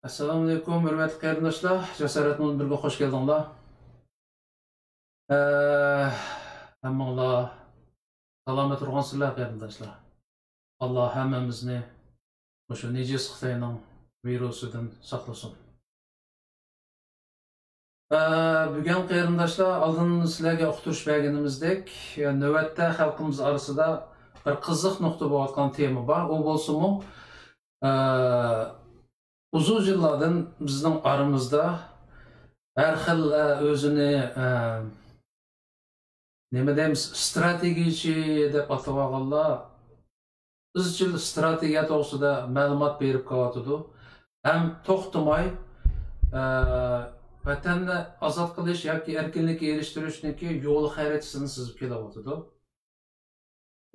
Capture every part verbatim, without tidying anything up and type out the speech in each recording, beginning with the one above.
ئەسسالامۇئەلەيكۇم، ھۆرمەتلىك قېرىنداشلار، جاسارەت مۇنبىرىگە خۇش كەلدىڭلار. ئە، ھەممىڭلار سالامەت تۇرغانسىلەر، قېرىنداشلار. ئاللا ھەممىمىزنى مۇشۇ نىجىس خىتاينىڭ ۋىرۇسىدىن ساقلىسۇن. ئە، بۈگۈن قېرىنداشلار، ئالدىن سىلەرگە ئۇقتۇرۇش بەرگىنىمىزدەك، نۆۋەتتە خەلقىمىز ئارىسىدا بىر قىزىق نۇقتا بولۇۋاتقان تېما بار. ئۇ بولسىمۇ، ئە، ئۇزۇن يىللاردىن بىزنىڭ ئارىمىزدا ھەر خىل، ئە، ئۆزىنى، ئە، نېمە دەيمىز، ستراتېگىيىچى دەپ ئاتىۋالغانلار ئىزچىل ستراتېگىيە توغرىسىدا مەلۇمات بېرىپ كېلىۋاتىدۇ. ھەم توختىماي، ئە، ۋەتەننى ئازاد قىلىش ياكى ئەركىنلىككە ئېرىشتۈرۈشنىڭكى يول خەرىتىسىنى سىزىپ كېلىۋاتىدۇ.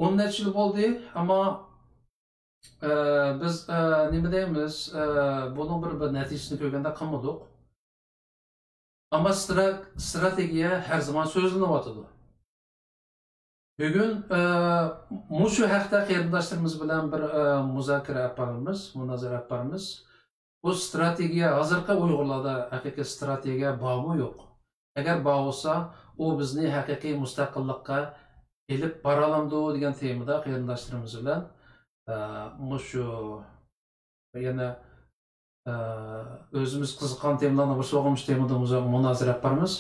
ئون نەچچە يىل بولدى، ئەمما، ئە، بىز، ئە، نېمە دەيمىز، ئە، بۇنىڭ بىر، بىر نەتىجىسىنى كۆرگەندەك قىلمىدۇق. ئەمما سترا-، ستراتېگىيە ھەر زامان سۆزلىنىۋاتىدۇ. بۈگۈن، ئە، مۇشۇ ھەقتە قېرىنداشلىرىمىز بىلەن بىر، ئە، مۇزاكىرە ئېلىپ بارىمىز، مۇنازىرە ئېلىپ بارىمىز. بۇ ستراتېگىيە، ھازىرقى ئۇيغۇرلاردا ھەقىقىي ستراتېگىيە بارمۇ يوق؟ ئەگەر بار بولسا، ئۇ بىزنى ھەقىقىي مۇستەقىللىققا ئېلىپ بارالامدۇ دېگەن تېمىدا قېرىنداشلىرىمىز بىلەن، ئە، مۇشۇ يەنە، ئە، ئۆزىمىز قىزىققان تېمىلارنىڭ بىرسى بولغان مۇشۇ تېمىدا مۇزا-، مۇنازىرە ئېلىپ بارىمىز.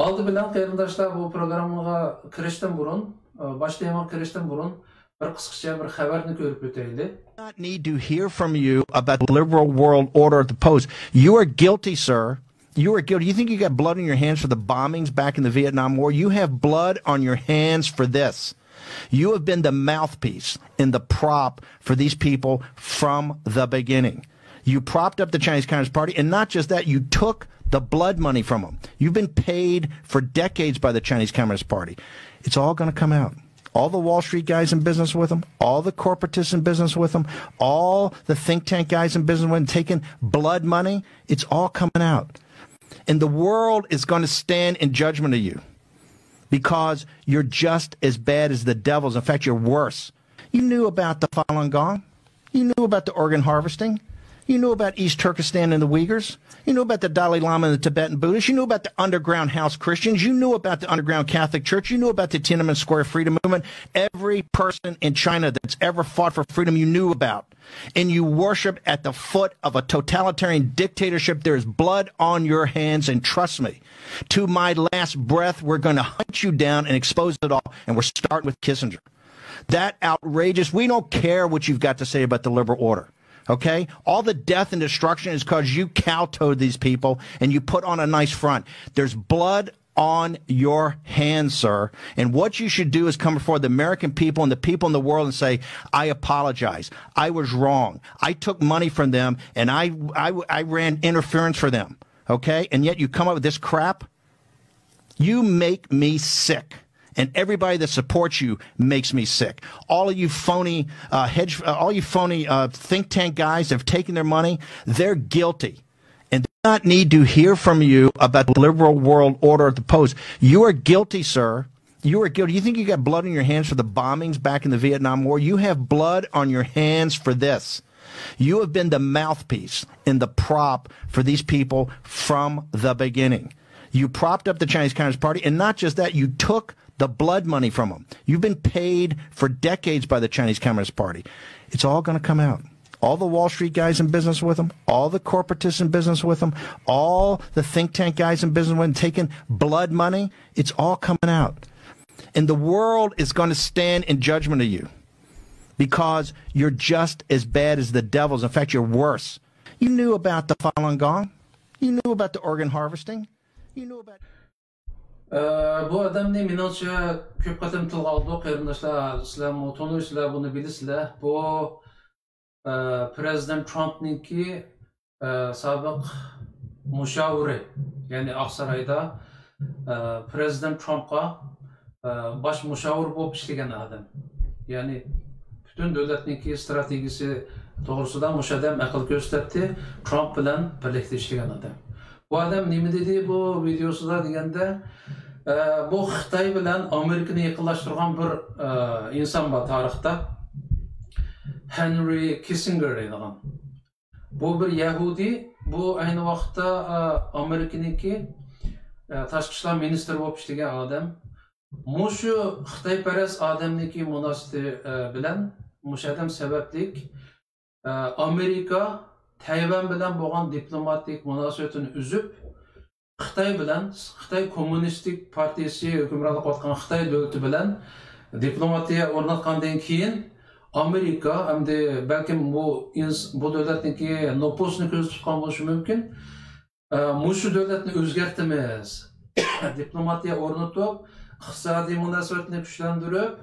ئالدى بىلەن قېرىنداشلار، بۇ پروگراممىغا كىرىشتىن بۇرۇن، ئە، باش تېمىغا كىرىشتىن بۇرۇن بىر قىسقىچە بىر خەۋەرنى كۆرۈپ ئۆتەيلى. Not need to hear from you about the liberal world order at the post. You are guilty, sir. You are guilty. You think you got blood on your hands for the bombings back in the Vietnam War? You have blood on your hands for this. You have been the mouthpiece and the prop for these people from the beginning. You propped up the Chinese Communist Party, and not just that, you took the blood money from them. You've been paid for decades by the Chinese Communist Party. It's all gonna come out. All the Wall Street guys in business with them, all the corporatists in business with them, all the think tank guys in business with them, taking blood money, it's all coming out. And the world is gonna stand in judgment of you because you're just as bad as the devils. In fact, you're worse. You knew about the Falun Gong. You knew about the organ harvesting. You knew about East Turkestan and the Uyghurs. You knew about the Dalai Lama and the Tibetan Buddhists. You knew about the underground house Christians. You knew about the underground Catholic Church. You knew about the Tiananmen Square Freedom Movement. Every person in China that's ever fought for freedom, you knew about. And you worship at the foot of a totalitarian dictatorship. There is blood on your hands, and trust me, to my last breath, we're gonna hunt you down and expose it all, and we're starting with Kissinger. That outrageous. We don't care what you've got to say about the liberal order. Okay? All the death and destruction is because you kowtowed these people and you put on a nice front. There's blood on your hands, sir. And what you should do is come before the American people and the people in the world and say, "I apologize. I was wrong. I took money from them and I, I, I ran interference for them." Okay? And yet you come up with this crap. You make me sick. And everybody that supports you makes me sick. All of you phony, uh, hedge, uh, all you phony, uh, think tank guys that have taken their money, they're guilty. And they do not need to hear from you about the liberal world order at the post. You are guilty, sir. You are guilty. You think you got blood on your hands for the bombings back in the Vietnam War? You have blood on your hands for this. You have been the mouthpiece and the prop for these people from the beginning. You propped up the Chinese Communist Party, and not just that, you took the blood money from them. You've been paid for decades by the Chinese Communist Party. It's all gonna come out. All the Wall Street guys in business with them, all the corporatists in business with them, all the think tank guys in business with them, taking blood money, it's all coming out. And the world is gonna stand in judgment of you because you're just as bad as the devils. In fact, you're worse. You knew about the Falun Gong. You knew about the organ harvesting. You knew about ئە، بۇ ئادەمنى مېنىڭچە كۆپ قېتىم تىلغا ئالدۇق، قېرىنداشلار، سىلەرمۇ تونۇيسىلەر، بۇنى بىلىسىلەر. بۇ، ئە، پرېزىدېنت ترامپنىڭكى، ئە، سابىق مۇشاۋىرى، يەنى ئاقسارايدا، ئە، پرېزىدېنت ترامپقا، ئە، باش مۇشاۋىر بولۇپ ئىشلىگەن ئادەم. يەنى پۈتۈن دۆلەتنىڭكى ستراتېگىيىسى توغرىسىدا مۇشۇ ئادەم ئەقىل كۆرسىتەتتى، ترامپ بىلەن بىرلىكتە ئىشلىگەن ئادەم. بۇ ئادەم نېمە دېدى بۇ ۋىدېيوسىدا دېگەندە، ئە، بۇ خىتاي بىلەن ئامېرىكىنى يېقىنلاشتۇرغان بىر، ئە، ئىنسان بار تارىختا. ھېنرى كىسسىنگېر دەيدىغان. بۇ بىر يەھۇدىي، بۇ ئەينى ۋاقىتتا، ئە، ئامېرىكىنىڭكى، ئە، تاشقى ئىشلار مىنىستىرى بولۇپ ئىشلىگەن ئادەم. مۇشۇ خىتايپەرەس ئادەمنىڭكى مۇناسىۋىتى، ئە، بىلەن، مۇشۇ ئادەم سەۋەبلىك، ئە، ئامېرىكا تەيۋەن بىلەن بولغان دىپلوماتىك مۇناسىۋىتىنى ئۈزۈپ، خىتاي بىلەن، خىتاي كوممۇنىستىك پارتىيىسى ھۆكۈمرانلىق قىلىۋاتقان خىتاي دۆلىتى بىلەن دىپلوماتىيە ئورناتقاندىن كېيىن، ئامېرىكا ئەمدى بەلكىم بۇ ئىنس-، بۇ دۆلەتنىڭكى نوپۇسىنى كۆزدە تۇتقان بولۇشى مۇمكىن. ئە، مۇشۇ دۆلەتنى ئۆزگەرتىمىز، دىپلوماتىيە ئورنىتىپ، ئىقتىسادىي مۇناسىۋەتنى كۈچلەندۈرۈپ،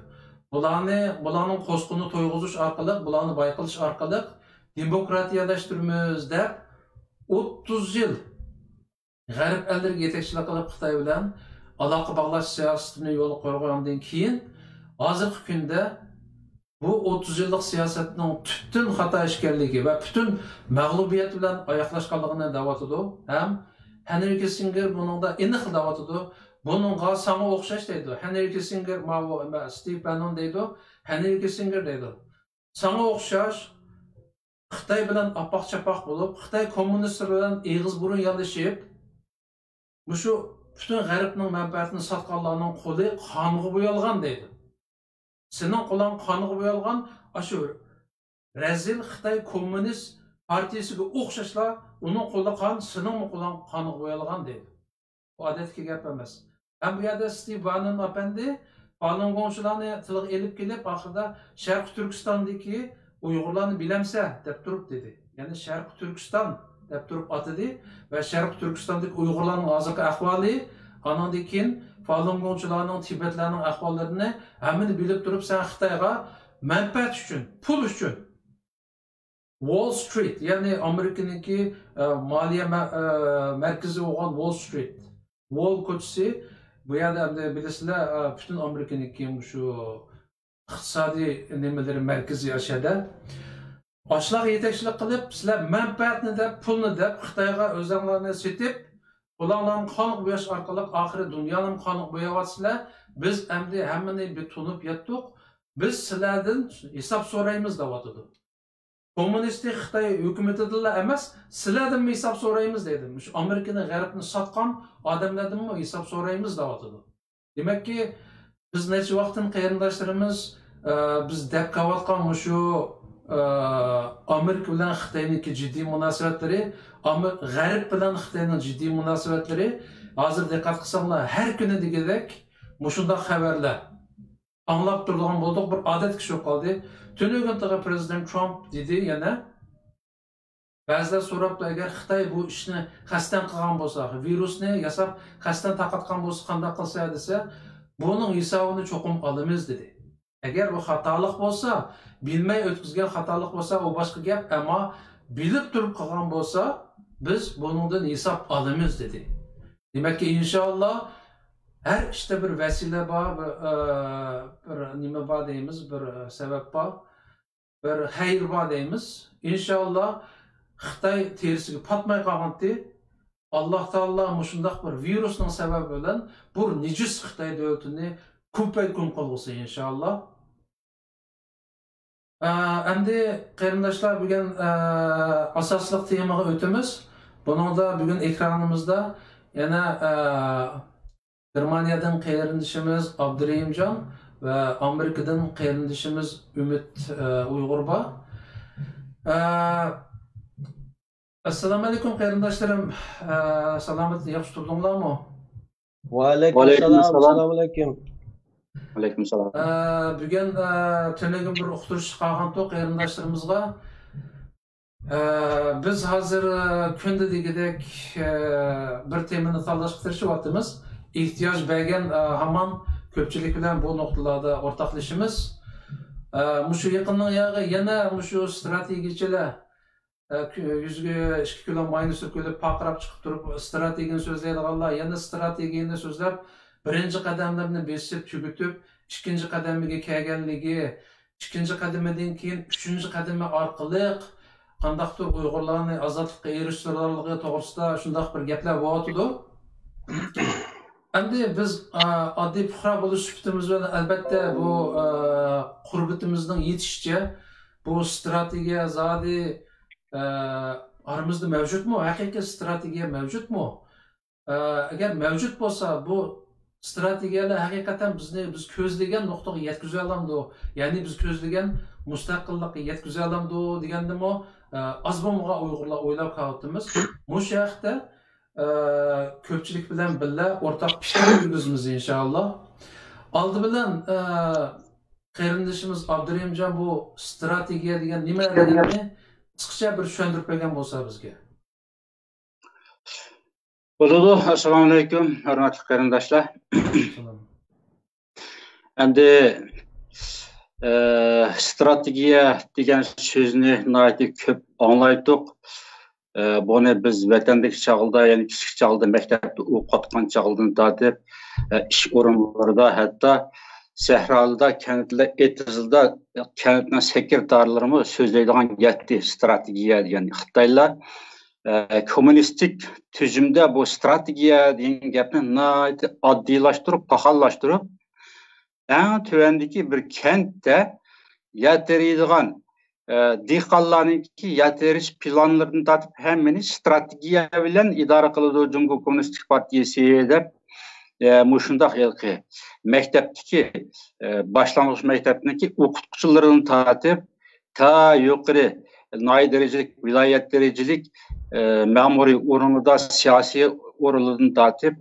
بۇلارنى، بۇلارنىڭ قوسىقىنى تويغۇزۇش ئارقىلىق، بۇلارنى باي قىلىش ئارقىلىق دېموكراتىيەلەشتۈرىمىز دەپ، ئوتتۇز يىل غەرب ئەللىرىگە يېتەكچىلىك قىلىپ، خىتاي بىلەن ئالاقە باغلاش سىياسىتىنى يولغا قويغاندىن كېيىن، ھازىرقى كۈندە بۇ ئوتتۇز يىللىق سىياسەتنىڭ پۈتۈن خاتا ئىكەنلىكى ۋە پۈتۈن مەغلۇبىيەت بىلەن ئاياغلاشقانلىقىنى دەۋاتىدۇ. ھەم ھېنرى كىسسىنگېر بۇنىڭدا ئېنىق دەۋاتىدۇ. بۇنىڭغا ساڭا ئوخشاش دەيدۇ. ھېنرى كىسسىنگېر ماۋۇ، ئەمە، ستىۋ بەننون دەيدۇ. ھېنرى كىسسىنگېر دەيدۇ. ساڭا ئوخشاش خىتاي بىلەن ئاپاق-چاپاق بولۇپ، خىتاي كوممۇنىستلىرى بىلەن ئېغىز بۇرۇن يالىشىپ، مۇشۇ پۈتۈن غەربنىڭ مەنپەئەتىنى ساتقانلارنىڭ قولى قانغا بويالغان دەيدۇ. سېنىڭ قولۇڭ قانغا بويالغان، ئاشۇ رەزىل خىتاي كوممۇنىست پارتىيىسىگە ئوخشاشلا ئۇنىڭ قولى قان، سېنىڭمۇ قولۇڭ قانغا بويالغان دەيدۇ. بۇ ئادەتتىكى گەپ ئەمەس. ھەم بۇ يەردە ستىۋ باننون ئەپەندى فالۇنگوڭچىلارنى تىلغا ئېلىپ كېلىپ، ئاخىرىدا شەرقىي تۈركىستاندىكى ئۇيغۇرلارنى بىلەمسە دەپ تۇرۇپ دېدى. يەنى شەرقىي تۈركىستان دەپ تۇرۇپ ئاتىدى ۋە شەرقىي تۈركىستاندىكى ئۇيغۇرلارنىڭ ھازىرقى ئەھۋالى، ئانىڭدىن كېيىن فالۇنگوڭچىلارنىڭ، تىبەتلەرنىڭ ئەھۋاللىرىنى ھەممىنى بىلىپ تۇرۇپ، سەن خىتايغا مەنپەئەت ئۈچۈن، پۇل ئۈچۈن، ۋول سترىت، يەنى ئامېرىكىنىڭكى، ئە، مالىيە مە-، ئە، مەركىزى بولغان ۋول سترىت، ۋول كوچىسى، بۇ يەردە ئەمدى بىلىسىلەر، ئە، پۈتۈن ئامېرىكىنىڭكى مۇشۇ ئىقتىسادىي نېمىلىرى مەركىزى ئاشۇ يەردە. ئاشۇلارغا يېتەكچىلىك قىلىپ، سىلەر مەنپەئەتنى دەپ، پۇلنى دەپ، خىتايغا ئۆزۈڭلارنى سېتىپ، قولۇڭلارنى قانغا بوياش ئارقىلىق ئاخىرى دۇنيانىمۇ قانغا بوياۋاتىسىلەر. بىز ئەمدى ھەممىنى بىر تونۇپ يەتتۇق. بىز سىلەردىن ھېساب سورايمىز دەۋاتىدۇ. كوممۇنىستىك خىتاي ھۆكۈمىتىدىنلا ئەمەس، سىلەردىنمۇ ھېساب سورايمىز دەيدۇ. مۇشۇ ئامېرىكىنى، غەربنى ساتقان ئادەملەردىنمۇ ھېساب سورايمىز دەۋاتىدۇ. دېمەككى، بىز نەچچە ۋاقىتتىن قېرىنداشلىرىمىز، ئە، بىز دەپ كېلىۋاتقان مۇشۇ، ئە، ئامېرىكا بىلەن خىتاينىڭكى جىددىي مۇناسىۋەتلىرى، ئامېر-، غەرب بىلەن خىتاينىڭ جىددىي مۇناسىۋەتلىرى، ھازىر دىققەت قىلساڭلار، ھەر كۈنى دېگۈدەك مۇشۇنداق خەۋەرلەر ئاڭلاپ تۇرىدىغان بولدۇق، بىر ئادەتتىكى ئىش بولۇپ قالدى. تۈنۈگۈن تېخى پرېزىدېنت ترامپ دېدى يەنە، بەزىلەر سوراپتۇ، ئەگەر خىتاي بۇ ئىشنى قەستەن قىلغان بولسا، ۋىرۇسنى ياساپ قەستەن تارقاتقان بولسا قانداق قىلسا دېسە، بۇنىڭ ھېسابىنى چوقۇم ئالىمىز دېدى. ئەگەر بۇ خاتالىق بولسا، بىلمەي ئۆتكۈزگەن خاتالىق بولسا، ئۇ باشقا گەپ، ئەمما بىلىپ تۇرۇپ قىلغان بولسا، بىز بۇنىڭدىن ھېساب ئالىمىز دېدى. دېمەككى، ئىنشاللا، ھەر ئىشتا بىر ۋەسىلە بار، بىر، ئە، بىر نېمە بار دەيمىز، بىر، ئە، سەۋەب بار، بىر خەير بار دەيمىز. ئىنشاللا، خىتاي تېرىسىگە پاتماي قالغانتى، ئاللا تائالا مۇشۇنداق بىر ۋىرۇسنىڭ سەۋەبى بىلەن بۇ نىجىس خىتاي دۆلىتىنى كۈپەيكۈن قىلغۇسى، ئىنشاللا. ئە، ئەمدى قېرىنداشلار، بۈگۈن، ئە، ئاساسلىق تېمىغا ئۆتىمىز. بۇنىڭدا بۈگۈن ئېكرانىمىزدا يەنە، ئە، گېرمانىيەدىن قېرىندىشىمىز ئابدۇرېھىمجان ۋە ئامېرىكىدىن قېرىندىشىمىز ئۈمىد، ئە، ئۇيغۇر بار. ئە، ئەسسالامۇئەلەيكۇم قېرىنداشلىرىم. ئە، سالامەت، ياخشى تۇردۇڭلارمۇ؟ ۋەئەلەيكۇم سالام. ئەسسالامۇئەلەيكۇم. ۋەئەلەيكۇم سالام. ئە، بۈگۈن، ئە، تۈنۈگۈن بىر ئۇقتۇرۇش قالغانتۇ قېرىنداشلىرىمىزغا. ئە، بىز ھازىر، ئە، كۈندە دېگۈدەك، ئە، بىر تېمىنى تاللاشقا تىرىشىۋاتىمىز. ئېھتىياج بەرگەن، ئە، ھامان كۆپچىلىك بىلەن بۇ نۇقتىلاردا ئورتاقلىشىمىز. ئە، مۇشۇ يېقىننىڭ ياغى يەنە مۇشۇ ستراتېگىيەچىلەر، ئە، كۈ-، يۈزىگە ئىككى كىلو ماينى سۈركىلىپ، پارقىراپ چىقىپ تۇرۇپ، ستراتېگىيەنى سۆزلەيدىغانلار يەنە ستراتېگىيەنى سۆزلەپ، بىرىنچى قەدەملىرىنى بېسىپ تۈگىتىپ، ئىككىنچى قەدەمگە كەلگەنلىكى، ئىككىنچى قەدىمىدىن كېيىن ئۈچىنچى قەدىمى ئارقىلىق قانداقتۇر ئۇيغۇرلارنى ئازادلىققا ئېرىشتۈرىدىغانلىقى توغرىسىدا شۇنداق بىر گەپلەر بولۇۋاتىدۇ. ئەمدى بىز، ئە، ئاددىي پۇقرا بولۇش سۈپىتىمىز بىلەن، ئەلبەتتە، بۇ، ئە، قۇربىتىمىزنىڭ يېتىشىچە بۇ ستراتېگىيە زادى، ئە، ئارىمىزدا مەۋجۇتمۇ؟ ھەقىقىي ستراتېگىيە مەۋجۇتمۇ؟ ئە، ئەگەر مەۋجۇت بولسا، بۇ ستراتېگىيەلەر ھەقىقەتەن بىزنى، بىز كۆزلىگەن نۇقتىغا يەتكۈزەلەمدۇ؟ يەنى بىز كۆزلىگەن مۇستەقىللىققا يەتكۈزەلەمدۇ دېگەندىمۇ، ئە، ئاز بولمىغان ئۇيغۇرلار ئويلاپ قېلىۋاتىمىز. مۇشۇ ھەقتە، ئە، كۆپچىلىك بىلەن بىللە ئورتاق پىكىر يۈرگۈزىمىز، ئىنشائاللا. ئالدى بىلەن، ئە، قېرىندىشىمىز ئابدۇرېھىمجان بۇ ستراتېگىيە دېگەن نېمە دېگەننى قىسقىچە بىر چۈشەندۈرۈپ بەرگەن بولسا بىزگە. بولىدۇ. ئەسسالامۇئەلەيكۇم، ھۆرمەتلىك قېرىنداشلار. سالام. ئەمدى، ئە، ستراتېگىيە دېگەن سۆزنى ناھايىتى كۆپ ئاڭلايتتۇق. ئە، بۇنى بىز ۋەتەندىكى چاغدا، يەنى كىچىك چاغدا مەكتەپتە ئوقۇۋاتقان چاغدىن تارتىپ، ئە، ئىش ئورۇنلىرىدا، ھەتتا سەھرادا، كەنتلەر، ئېتىزدا كەنتنىڭ سېكرېتارلىرىمۇ سۆزلەيدىغان گەپتى، ستراتېگىيە دېگەن. خىتايلار، ئە، كوممۇنىستىك تۈزۈمدە بۇ ستراتېگىيە دېگەن گەپنى ناھايىتى ئاددىيلاشتۇرۇپ، پاخاللاشتۇرۇپ، ئەڭ تۆۋەندىكى بىر كەنتتە يەر تېرىيدىغان، ئە، دېھقانلارنىڭكى يەر تېرىش پىلانلىرىدىن تارتىپ ھەممىنى ستراتېگىيە بىلەن ئىدارە قىلىدۇ جۇڭگو كوممۇنىستىك پارتىيىسى دەپ، ئە، مۇشۇنداق ھېلىقى مەكتەپتىكى، ئە، باشلانغۇچ مەكتەپنىڭكى ئوقۇتقۇچىلىرىدىن تارتىپ تا يۇقىرى ناھىيە دەرىجىلىك، ۋىلايەت دەرىجىلىك، ئە، مەمۇرىي ئورۇنلىرىدا، سىياسىي ئورۇنلىرىدىن تارتىپ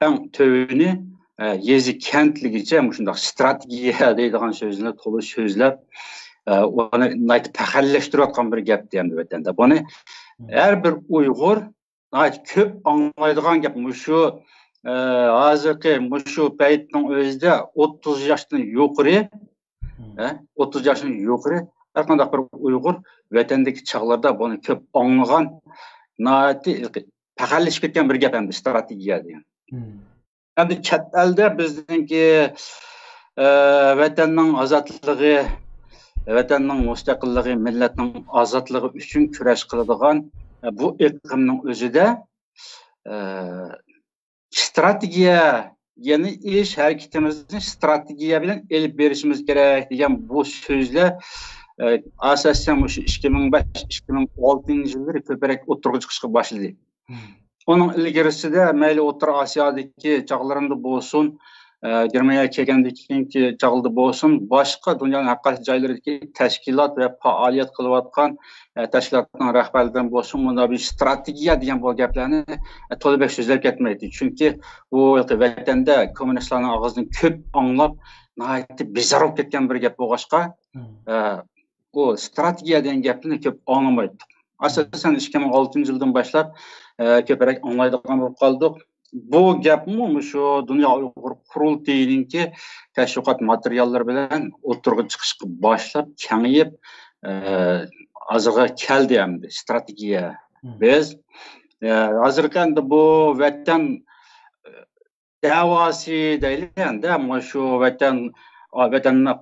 ئەڭ تۆۋىنى، ئە، يېزا كەنتلىكىچە مۇشۇنداق ستراتېگىيە دەيدىغان سۆزنى تولا سۆزلەپ، ئە، ئۇنى ناھايىتى پەخىرلەشتۈرۈۋاتقان بىر گەپتى ئەمدى ۋەتەندە. بۇنى ھەر بىر ئۇيغۇر ناھايىتى كۆپ ئاڭلايدىغان گەپ. مۇشۇ، ئە، ھازىرقى مۇشۇ پەيتنىڭ ئۆزىدە ئوتتۇز ياشتىن يۇقىرى، ئە، ئوتتۇز ياشتىن يۇقىرى ھەر قانداق بىر ئۇيغۇر ۋەتەندىكى چاغلىرىدا بۇنى كۆپ ئاڭلىغان، ناھايىتى پەخىرلىشىپ كەتكەن بىر گەپ ئەمدى ستراتېگىيە دېگەن. ئەمدى چەت ئەلدە بىزنىڭكى، ئە، ۋەتەننىڭ ئازادلىقى، ۋەتەننىڭ مۇستەقىللىقى، مىللەتنىڭ ئازادلىقى ئۈچۈن كۈرەش قىلىدىغان، ئە، بۇ ئېقىمنىڭ ئۆزىدە، ئە، ستراتېگىيە، يەنى ئىش ھەرىكىتىمىزنى ستراتېگىيە بىلەن ئېلىپ بېرىشىمىز كېرەك دېگەن بۇ سۆزلەر، ئە، ئاساسەن مۇشۇ ئىككى مىڭ بەش، ئىككى مىڭ ئالتىنچى يىللىرى كۆپرەك ئوتتۇرىغا چىقىشقا باشلىدى. ئۇنىڭ ئىلگىرىسىدە مەيلى ئوتتۇرا ئاسىيادىكى چاغلىرىمدا بولسۇن، ئە، گېرمانىيەگە كەلگەندىن كېيىنكى چاغدا بولسۇن، باشقا دۇنيانىڭ ھەر قايسى جايلىرىدىكى تەشكىلات ۋە پائالىيەت قىلىۋاتقان، ئە، تەشكىلاتنىڭ رەھبەرلىرىدىن بولسۇن، مۇنداق بىر ستراتېگىيە دېگەن بۇ گەپلەرنى، ئە، تولا بەك سۆزلەپ كەتمەيتتى. چۈنكى بۇ ۋەتەندە كوممۇنىستلارنىڭ ئاغزىدىن كۆپ ئاڭلاپ، ناھايىتى بىزار بولۇپ كەتكەن بىر گەپ بولغاچقا، ئە، ئۇ ستراتېگىيە دېگەن گەپنى كۆپ ئاڭلىمايتتۇق. ئاساسەن، ئىككى مىڭ ئالتىنچى يىلدىن باشلاپ، ئە، كۆپرەك ئاڭلايدىغان بولۇپ قالدۇق. بۇ گەپمۇ مۇشۇ دۇنيا ئۇيغۇر قۇرۇلتىيىنىڭكى تەشۋىقات ماتېرىياللىرى بىلەن ئوتتۇرىغا چىقىشقا باشلاپ، كېڭىيىپ، ئە، ھازىرغا كەلدى ئەمدى ستراتېگىيە. بىز، ئە، ھازىرقى ئەمدى بۇ ۋەتەن، ئە، دەۋاسى دەيلى ئەمدى، مۇشۇ ۋەتەن، ۋەتەننى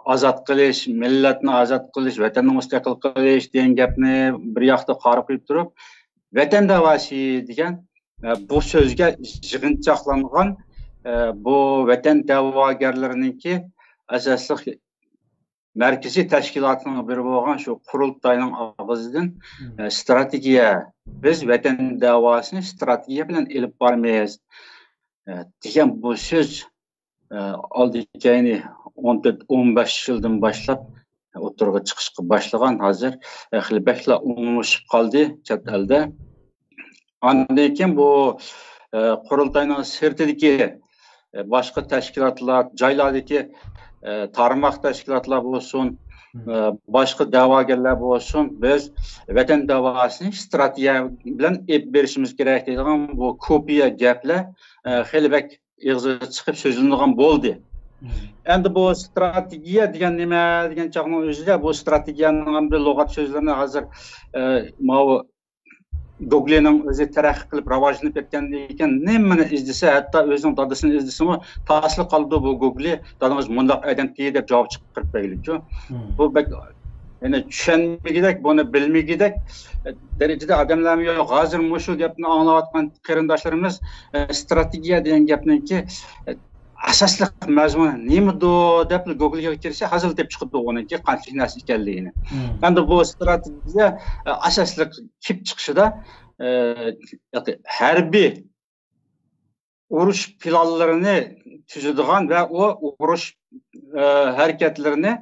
ئازاد قىلىش، مىللەتنى ئازاد قىلىش، ۋەتەننى مۇستەقىل قىلىش دېگەن گەپنى بىر ياقتا قارا قويۇپ تۇرۇپ، ۋەتەن دەۋاسى دېگەن، ئە، بۇ سۆزگە يىغىنچاقلانغان، ئە، بۇ ۋەتەن دەۋاگەرلىرىنىڭكى ئاساسلىق مەركىزىي تەشكىلاتىنىڭ بىرى بولغان شۇ قۇرۇلتاينىڭ ئاغزىدىن، ئە، ستراتېگىيە، بىز ۋەتەن دەۋاسىنى ستراتېگىيە بىلەن ئېلىپ بارىمىز، ئە، دېگەن بۇ سۆز، ئە، ئالدى كەينى ئون تۆت، ئون بەش يىلدىن باشلاپ ئوتتۇرىغا چىقىشقا باشلىغان. ھازىر، ئە، خېلى بەكلا ئومۇملىشىپ قالدى چەت ئەلدە. ئاندىن كېيىن بۇ، ئە، قۇرۇلتاينىڭ سىرتىدىكى، ئە، باشقا تەشكىلاتلار، جايلاردىكى، ئە، تارماق تەشكىلاتلار بولسۇن، ئە، باشقا دەۋاگەرلەر بولسۇن، بىز ۋەتەن دەۋاسىنى ستراتېگىيە بىلەن ئېلىپ بېرىشىمىز كېرەك دەيدىغان بۇ كوپىيە گەپلەر، ئە، خېلى بەك ئېغىزغا چىقىپ سۆزلىنىدىغان بولدى. ئەمدى بۇ ستراتېگىيە دېگەن نېمە دېگەن چاغنىڭ ئۆزىدە بۇ ستراتېگىيەنىڭ ئەمدى لۇغەت سۆزلىرىنى ھازىر، ئە، ماۋۇ گوگلىنىڭ ئۆزى تەرەققىي قىلىپ راۋاجلىنىپ كەتكەندىن كېيىن نېمىنى ئىزدىسە، ھەتتا ئۆزىنىڭ دادىسىنى ئىزدىسىمۇ تاسلا قالىدۇ بۇ گوگلى، دادىڭىز مۇنداق ئادەمتى دەپ جاۋاب چىقىرىپ بەرگىلىچۇ. بۇ بەك، يەنى چۈشەنمىگۈدەك، بۇنى بىلمىگۈدەك، ئە، دەرىجىدە ئادەملەرمۇ يوق. ھازىر مۇشۇ گەپنى ئاڭلاۋاتقان قېرىنداشلىرىمىز، ئە، ستراتېگىيە دېگەن گەپنىڭكى، ئە، ئاساسلىق مەزمۇنى نېمىدۇ دەپ گوگلغا كىرسە، ھازىر تېپىپ چىقىدۇ ئۇنىڭكى قانچىلىك نەرسە ئىكەنلىكىنى. ئەمدى بۇ ئىستراتېگىيە، ئە، ئاساسلىق كېلىپ چىقىشىدا، ئە، ھەربىي ئۇرۇش پىلانلىرىنى تۈزىدىغان ۋە ئۇ ئۇرۇش، ئە، ھەرىكەتلىرىنى،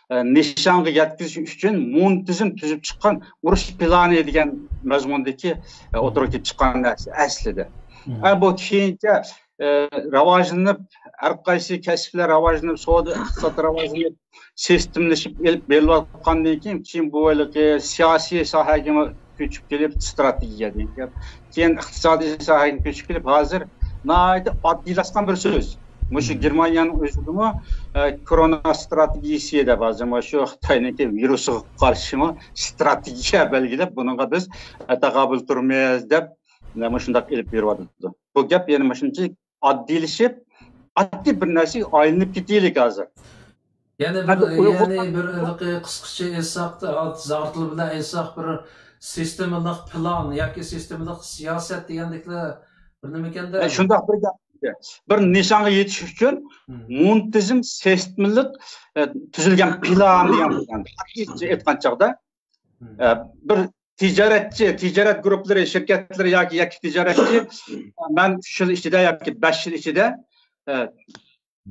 ئە، نىشانغا يەتكۈزۈش ئۈچۈن مۇنتىزىم تۈزۈپ چىققان ئۇرۇش پىلانى دېگەن مەزمۇندىكى، ئە، ئوتتۇرىغا كېلىپ چىققان نەرسە ئەسلىدە. ئە، بۇ كېيىنچە، ئە، راۋاجلىنىپ، ھەر قايسى كەسىپلەر راۋاجلىنىپ، سودا ئىقتىساد راۋاجلىنىپ، سىستېمىلىشىپ ئېلىپ بېرىلىۋاتقاندىن كېيىن، كېيىن بۇ ھېلىقى سىياسىي ساھەگىمۇ كۆچۈپ كېلىپ، ئىستراتېگىيە دېگەن گەپ. كېيىن ئىقتىسادىي ساھەگە كۆچۈپ كېلىپ، ھازىر ناھايىتى ئاددىيلاشقان بىر سۆز. مۇشۇ گېرمانىيەنىڭ ئۆزىدىمۇ، ئە، كورونا ئىستراتېگىيىسى دەپ ھازىر مۇشۇ خىتاينىڭكى ۋىرۇسىغا قارشىمۇ ئىستراتېگىيە بەلگىلەپ، بۇنىڭغا بىز، ئە، تاقابىل تۇرىمىز دەپ، مۇشۇنداق ئېلىپ بېرىۋاتىدۇ. بۇ گەپ يەنە مۇشۇنچىلىك ئاددىيلىشىپ، ئاددىي بىر نەرسىگە ئايلىنىپ كېتەيلىك ھازىر. يەنى بىر، يەنى بىر ھېلىقى قىسقىچە ئېيتساق، زاغرا تىل بىلەن ئېيتساق، بىر سىستېمىلىق پىلان ياكى سىستېمىلىق سىياسەت دېگەندەكلەر بىر نېمىكەندە؟ شۇنداق بىر گەپ. بىر نىشانغا يېتىش ئۈچۈن مۇنتىزىم سىستېمىلىق، ئە، تۈزۈلگەن پىلان دېگەن بولغان. ئېيتقان چاغدا، ئە، بىر تىجارەتچى، تىجارەت گۇرۇپپىلىرى، شىركەتلىرى ياكى يەككە تىجارەتچى، مەن ئۈچ يىل ئىچىدە ياكى بەش يىل ئىچىدە، ئە،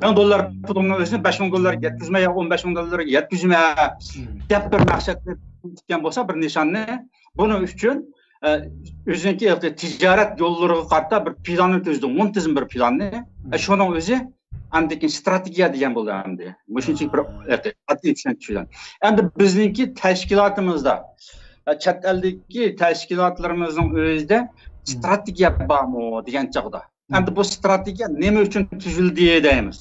مىڭ دوللار پۇلۇمنىڭ ئۆزىنى بەش مىڭ دوللارغا يەتكۈزمە يا ئون بەش مىڭ دوللارغا يەتكۈزمە دەپ بىر مەقسەتنى تۇتقان بولسا، بىر نىشاننى، بۇنىڭ ئۈچۈن، ئە، ئۆزىنىڭكى تىجارەت يوللىرىغا قارىتا بىر پىلاننى تۈزىدۇ، مۇنتىزىم بىر پىلاننى. ئە، شۇنىڭ ئۆزى ئاندىن كېيىن ئىستراتېگىيە دېگەن بولدى ئەمدى. مۇشۇنچىلىك بىر ئاددىي چۈشەنچە بىلەن. ئەمدى بىزنىڭكى تەشكىلاتىمىزدا، ئە، چەت ئەلدىكى تەشكىلاتلىرىمىزنىڭ ئۆزىدە ئىستراتېگىيە بارمۇ دېگەن چاغدا، ئەمدى بۇ ئىستراتېگىيە نېمە ئۈچۈن تۈزۈلدى دەيمىز.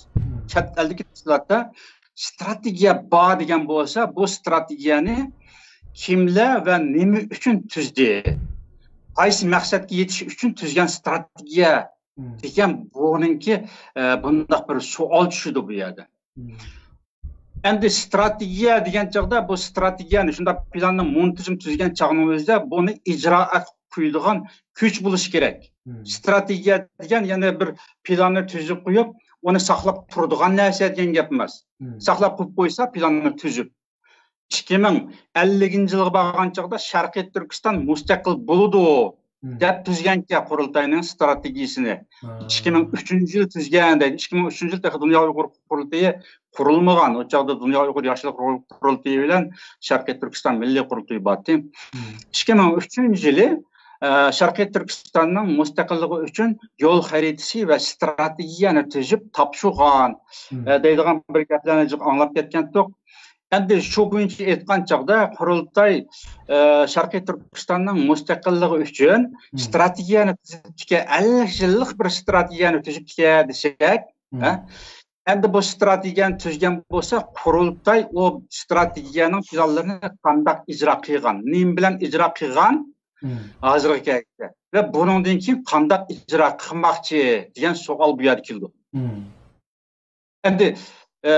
چەت ئەلدىكى تەشكىلاتتا ئىستراتېگىيە بار دېگەن بولسا، بۇ ئىستراتېگىيەنى كىملەر ۋە نېمە ئۈچۈن تۈزدى؟ قايسى مەقسەتكە يېتىش ئۈچۈن تۈزگەن ئىستراتېگىيە دېگەن بۇنىڭكى، ئە، بۇنداق بىر سوئال چۈشىدۇ بۇ يەردە. ئەمدى ئىستراتېگىيە دېگەن چاغدا بۇ ئىستراتېگىيەنى، شۇنداق پىلاننى مۇنتىزىم تۈزگەن چاغنىڭ ئۆزىدە بۇنى ئىجرائەت قويىدىغان كۈچ بولۇشى كېرەك. ئىستراتېگىيە دېگەن يەنە بىر پىلاننى تۈزۈپ قويۇپ، ئۇنى ساقلاپ تۇرىدىغان نەرسە دېگەن گەپ ئەمەس. ساقلاپ قويۇپ قويسا پىلاننى تۈزۈپ، ئىككى مىڭ ئەللىكىنچى يىلغا بارغان چاغدا شەرقىي تۈركىستان مۇستەقىل بولىدۇ دەپ تۈزگەنكەن قۇرۇلتاينىڭ ئىستراتېگىيىسىنى. ئىككى مىڭ ئۈچىنچى يىل تۈزگەن دەيدۇ. ئىككى مىڭ ئۈچىنچى يىل تېخى دۇنيا ئۇيغۇر قۇرۇلتىيى قۇرۇلمىغان. ئۇ چاغدا دۇنيا ئۇيغۇر ياشلىق قۇرۇلتىيى بىلەن شەرقىي تۈركىستان مىللىي قۇرۇلتىيى بارتى. ئىككى مىڭ ئۈچىنچى يىلى، ئە، شەرقىي تۈركىستاننىڭ مۇستەقىللىقى ئۈچۈن يول خەرىتىسى ۋە ئىستراتېگىيەنى تۈزۈپ تاپشۇرغان، ئە، دەيدىغان بىر گەپلەرنى جىق ئاڭلاپ كەتكەنتۇق. ئەمدى شۇ بويىچە ئېيتقان چاغدا قۇرۇلتاي، ئە، شەرقىي تۈركىستاننىڭ مۇستەقىللىقى ئۈچۈن ئىستراتېگىيەنى تۈزۈپتىكەن، ئەللىك يىللىق بىر ئىستراتېگىيەنى تۈزۈپتىكەن دېسەك، ھە؟ ئەمدى بۇ ئىستراتېگىيەنى تۈزگەن بولسا، قۇرۇلتاي ئۇ ئىستراتېگىيەنىڭ پىلانلىرىنى قانداق ئىجرا قىلغان، نېمە بىلەن ئىجرا قىلغان ھازىرغا كەلگۈچە ۋە بۇنىڭدىن كېيىن قانداق ئىجرا قىلماقچى دېگەن سوئال بۇ يەردە كېلىدۇ. ئەمدى، ئە،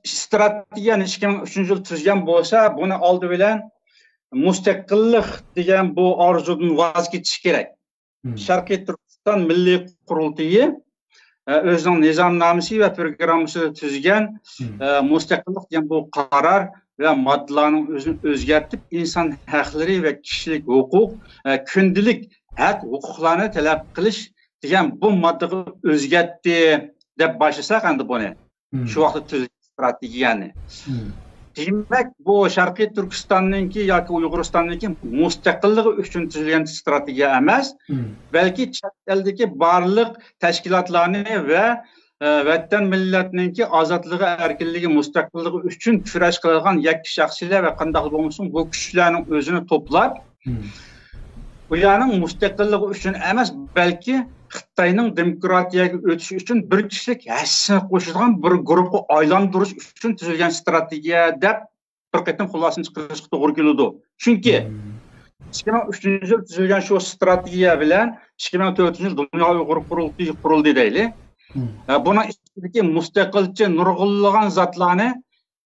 ئىستراتېگىيەنى ئىككى مىڭ ئۈچىنچى يىل تۈزگەن بولسا، بۇنى ئالدى بىلەن مۇستەقىللىق دېگەن بۇ ئارزۇدىن ۋاز كېچىش كېرەك. شەرقىي تۈركىستان مىللىي قۇرۇلتىيى، ئە، ئۆزىنىڭ نىزامنامىسى ۋە پروگراممىسىدا تۈزگەن، ئە، مۇستەقىللىق دېگەن بۇ قارار ۋە ماددىلارنىڭ ئۆزىنى ئۆزگەرتىپ، ئىنسان ھەقلىرى ۋە كىشىلىك ھوقۇق، ئە، كۈندىلىك ھەق ھوقۇقلارنى تەلەپ قىلىش دېگەن بۇ ماددىغا ئۆزگەرتتى دەپ باشلىساق ئەمدى بۇنى. شۇ ۋاقىتتا تۈزۈلگەن ئىستراتېگىيەنى. دېمەك، بۇ شەرقىي تۈركىستاننىڭكى ياكى ئۇيغۇرىستاننىڭكى مۇستەقىللىقى ئۈچۈن تۈزۈلگەن ئىستراتېگىيە ئەمەس، بەلكى چەت ئەلدىكى بارلىق تەشكىلاتلارنى ۋە، ئە، ۋەتەن مىللەتنىڭكى ئازادلىقى، ئەركىنلىكى، مۇستەقىللىقى ئۈچۈن كۈرەش قىلىدىغان يەككە شەخسلەر ۋە قانداق بولمىسۇن، بۇ كۈچلەرنىڭ ئۆزىنى توپلاپ، بۇ يەرنىڭ مۇستەقىللىقى ئۈچۈن ئەمەس، بەلكى خىتاينىڭ دېموكراتىيەگە ئۆتۈشى ئۈچۈن بىر كىشىلىك ھەسسىسىنى قوشىدىغان بىر گۇرۇپپىغا ئايلاندۇرۇش ئۈچۈن تۈزۈلگەن ئىستراتېگىيە دەپ بىر قېتىم خۇلاسىنى چىقىرىشقا توغرا كېلىدۇ. چۈنكى ئىككى مىڭ ئۈچىنچى يىل تۈزۈلگەن شۇ ئىستراتېگىيە بىلەن ئىككى مىڭ تۆتىنچى يىل دۇنيا ئۇيغۇر قۇرۇلتىيى قۇرۇلدى دەيلى. ئە، بۇنىڭ ئىچىدىكى مۇستەقىلچى نۇرغۇنلىغان زاتلارنى،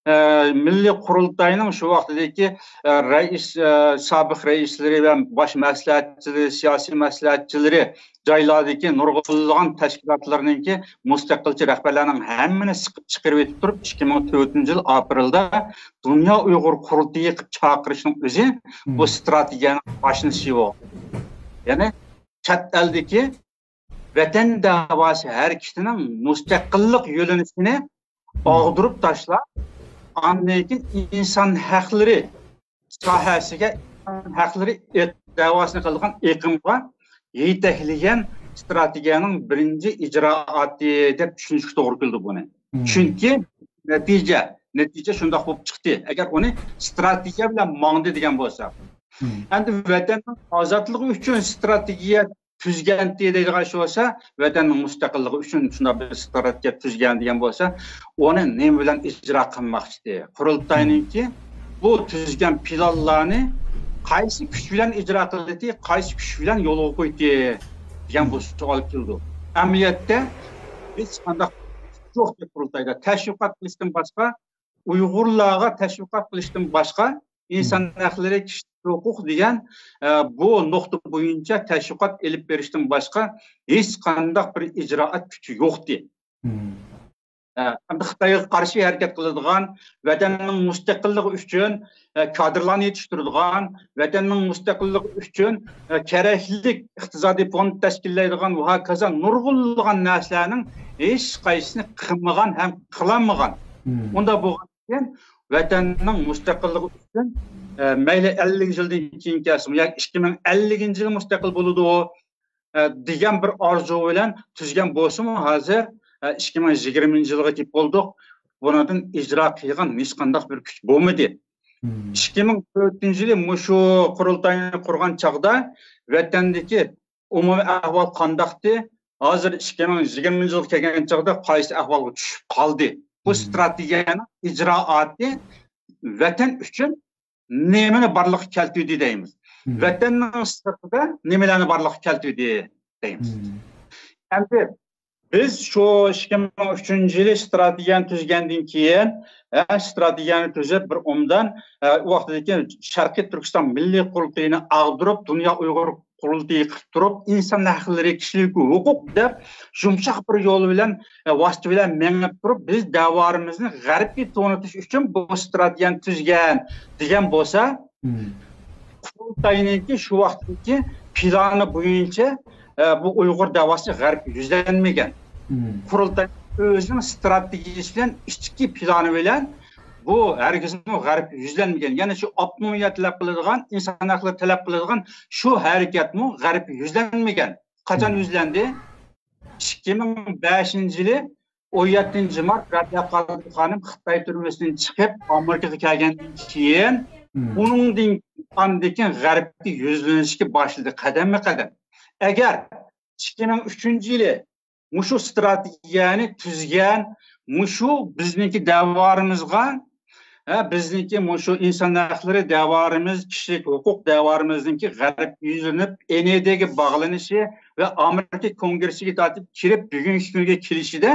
ئە، مىللىي قۇرۇلتاينىڭ شۇ ۋاقتىدىكى، ئە، رەئىس، ئە، سابىق رەئىسلىرى ۋە باش مەسلىھەتچىلىرى، سىياسىي مەسلىھەتچىلىرى جايلاردىكى نۇرغۇنلىغان تەشكىلاتلارنىڭكى مۇستەقىلچى رەھبەرلەرنىڭ ھەممىنى سىقىپ چىقىرىۋېتىپ تۇرۇپ، ئىككى مىڭ تۆتىنچى يىل ئاپرېلدا دۇنيا ئۇيغۇر قۇرۇلتىيى قىلىپ چاقىرىشنىڭ ئۆزى بۇ ستراتېگىيەنىڭ باشلىنىشى بولدى. يەنى چەت ئەلدىكى ۋەتەن دەۋاسى ھەرىكىتىنىڭ مۇستەقىللىق يۆنىلىشىنى ئاغدۇرۇپ تاشلاپ، ئاندىن كېيىن ئىنسان ھەقلىرى ساھەسىگە، ئىنسان ھەقلىرى ئېق-، دەۋاسىنى قىلىدىغان ئېقىمغا يېتەكلىگەن ستراتېگىيەنىڭ بىرىنچى ئىجرائاتى دەپ چۈشىنىشكە توغرا كېلىدۇ بۇنى. چۈنكى نەتىجە، نەتىجە شۇنداق بولۇپ چىقتى. ئەگەر ئۇنى ستراتېگىيە بىلەن ماڭدى دېگەن بولسا، ئەمدى ۋەتەننىڭ ئازادلىقى ئۈچۈن ستراتېگىيە تۈزگەنتى دەيدىغان ئىش بولسا، ۋەتەننىڭ مۇستەقىللىقى ئۈچۈن شۇنداق بىر ستراتېگىيە تۈزگەن دېگەن بولسا، ئۇنى نېمە بىلەن ئىجرا قىلماقچىدى؟ قۇرۇلتاينىڭكى بۇ تۈزگەن پىلانلارنى قايسى كۈچ بىلەن ئىجرا قىلدى، قايسى كۈچ بىلەن يولغا قويدى دېگەن بۇ سوئال كېلىدۇ. ئەمەلىيەتتە ھېچقانداق يوق قۇرۇلتايدا. تەشۋىقات قىلىشتىن باشقا، ئۇيغۇرلارغا تەشۋىقات قىلىشتىن باشقا، ئىنسان ھەقلىرى، كىشىلىك ھوقۇق دېگەن، ئە، بۇ نۇقتا بويىچە تەشۋىقات ئېلىپ بېرىشتىن باشقا ھېچقانداق بىر ئىجرائات كۈچى يوقتى. ئە، ئەمدى خىتايغا قارشى ھەرىكەت قىلىدىغان، ۋەتەننىڭ مۇستەقىللىقى ئۈچۈن، ئە، كادىرلارنى يېتىشتۈرىدىغان، ۋەتەننىڭ مۇستەقىللىقى ئۈچۈن، ئە، كېرەكلىك ئىقتىسادىي فوند تەشكىللەيدىغان ۋە ھاكازا نۇرغۇنلىغان نەرسىلەرنىڭ ھېچقايسىسىنى قىلمىغان ھەم قىلالمىغان. ئۇنداق بولغان كېيىن ۋەتەننىڭ مۇستەقىللىقى ئۈچۈن، ئە، مەيلى ئەللىك يىلدىن كېيىن كەلسۇن ياكى ئىككى مىڭ ئەللىكىنچى يىلى مۇستەقىل بولىدۇ، ئە، دېگەن بىر ئارزۇ بىلەن تۈزگەن بولسىمۇ، ھازىر، ئە، ئىككى مىڭ يىگىرمىنچى يىلغا كېلىپ بولدۇق. بۇنىڭدىن ئىجرا قىلغان ھېچقانداق بىر كۈچ بولمىدى. ئىككى مىڭ تۆتىنچى يىلى مۇشۇ قۇرۇلتاينى قۇرغان چاغدا ۋەتەندىكى ئومۇمىي ئەھۋال قانداقتى؟ ھازىر ئىككى مىڭ يىگىرمىنچى يىلغا كەلگەن چاغدا قايسى ئەھۋالغا چۈشۈپ قالدى؟ بۇ ستراتېگىيەنىڭ ئىجرائاتى ۋەتەن ئۈچۈن نېمىنى بارلىققا كەلتۈردى دەيمىز. ۋەتەننىڭ سىرتىدا نېمىلەرنى بارلىققا كەلتۈردى دەيمىز. ئەمدى بىز شۇ ئىككى مىڭ ئۈچىنچى يىلى ستراتېگىيەنى تۈزگەندىن كېيىن، ھە، ستراتېگىيەنى تۈزۈپ، بىر ئوبدان، ھە، ئۇ ۋاقىتتىكى شەرقىي تۈركىستان مىللىي قۇرۇلتىيىنى ئاغدۇرۇپ، دۇنيا ئۇيغۇر قۇرۇلتىيى قىلىپ تۇرۇپ، ئىنسان ھەقلىرى، كىشىلىك ھوقۇق دەپ يۇمشاق بىر يول بىلەن، ۋاسىتە بىلەن مېڭىپ تۇرۇپ، بىز دەۋرىمىزنى غەربكە تونۇتۇش ئۈچۈن بۇ ستراتېگىيەنى تۈزگەن دېگەن بولسا، قۇرۇلتاينىڭكى شۇ ۋاقىتتىكى پىلانى بويىچە، ئە، بۇ ئۇيغۇر دەۋاسى غەربكە يۈزلەنمىگەن. قۇرۇلتاي ئۆزىنىڭ ستراتېگىيىسى بىلەن، ئىچكى پىلانى بىلەن بۇ ھەرگىزمۇ غەربكە يۈزلەنمىگەن. يەنى شۇ ئاپتونومىيە تەلەپ قىلىدىغان، ئىنسان ھەقلىرى تەلەپ قىلىدىغان شۇ ھەرىكەتمۇ غەربكە يۈزلەنمىگەن. قاچان يۈزلەندى؟ ئىككى مىڭ بەشىنچى يىلى ئون يەتتىنچى مارت رابىيە قادىر خانىم خىتاي تۈرمىسىدىن چىقىپ ئامېرىكىغا كەلگەندىن كېيىن، ئۇنىڭدىن ئاندىن كېيىن غەربكە يۈزلىنىشكە باشلىدى قەدەممۇ قەدەم. ئەگەر ئىككى مىڭ ئۈچىنچى يىلى مۇشۇ ستراتېگىيەنى تۈزگەن، مۇشۇ بىزنىڭكى دەۋرىمىزغا، ھە، بىزنىڭكى مۇشۇ ئىنسان ھەقلىرى دەۋرىمىز، كىشىلىك ھوقۇق دەۋرىمىزنىڭكى غەربكە يۈزلىنىپ، ئېنېدېگە باغلىنىشى ۋە ئامېرىكا كونگرېسسىگە تارتىپ كىرىپ، بۈگۈنكى كۈنگە كېلىشىدە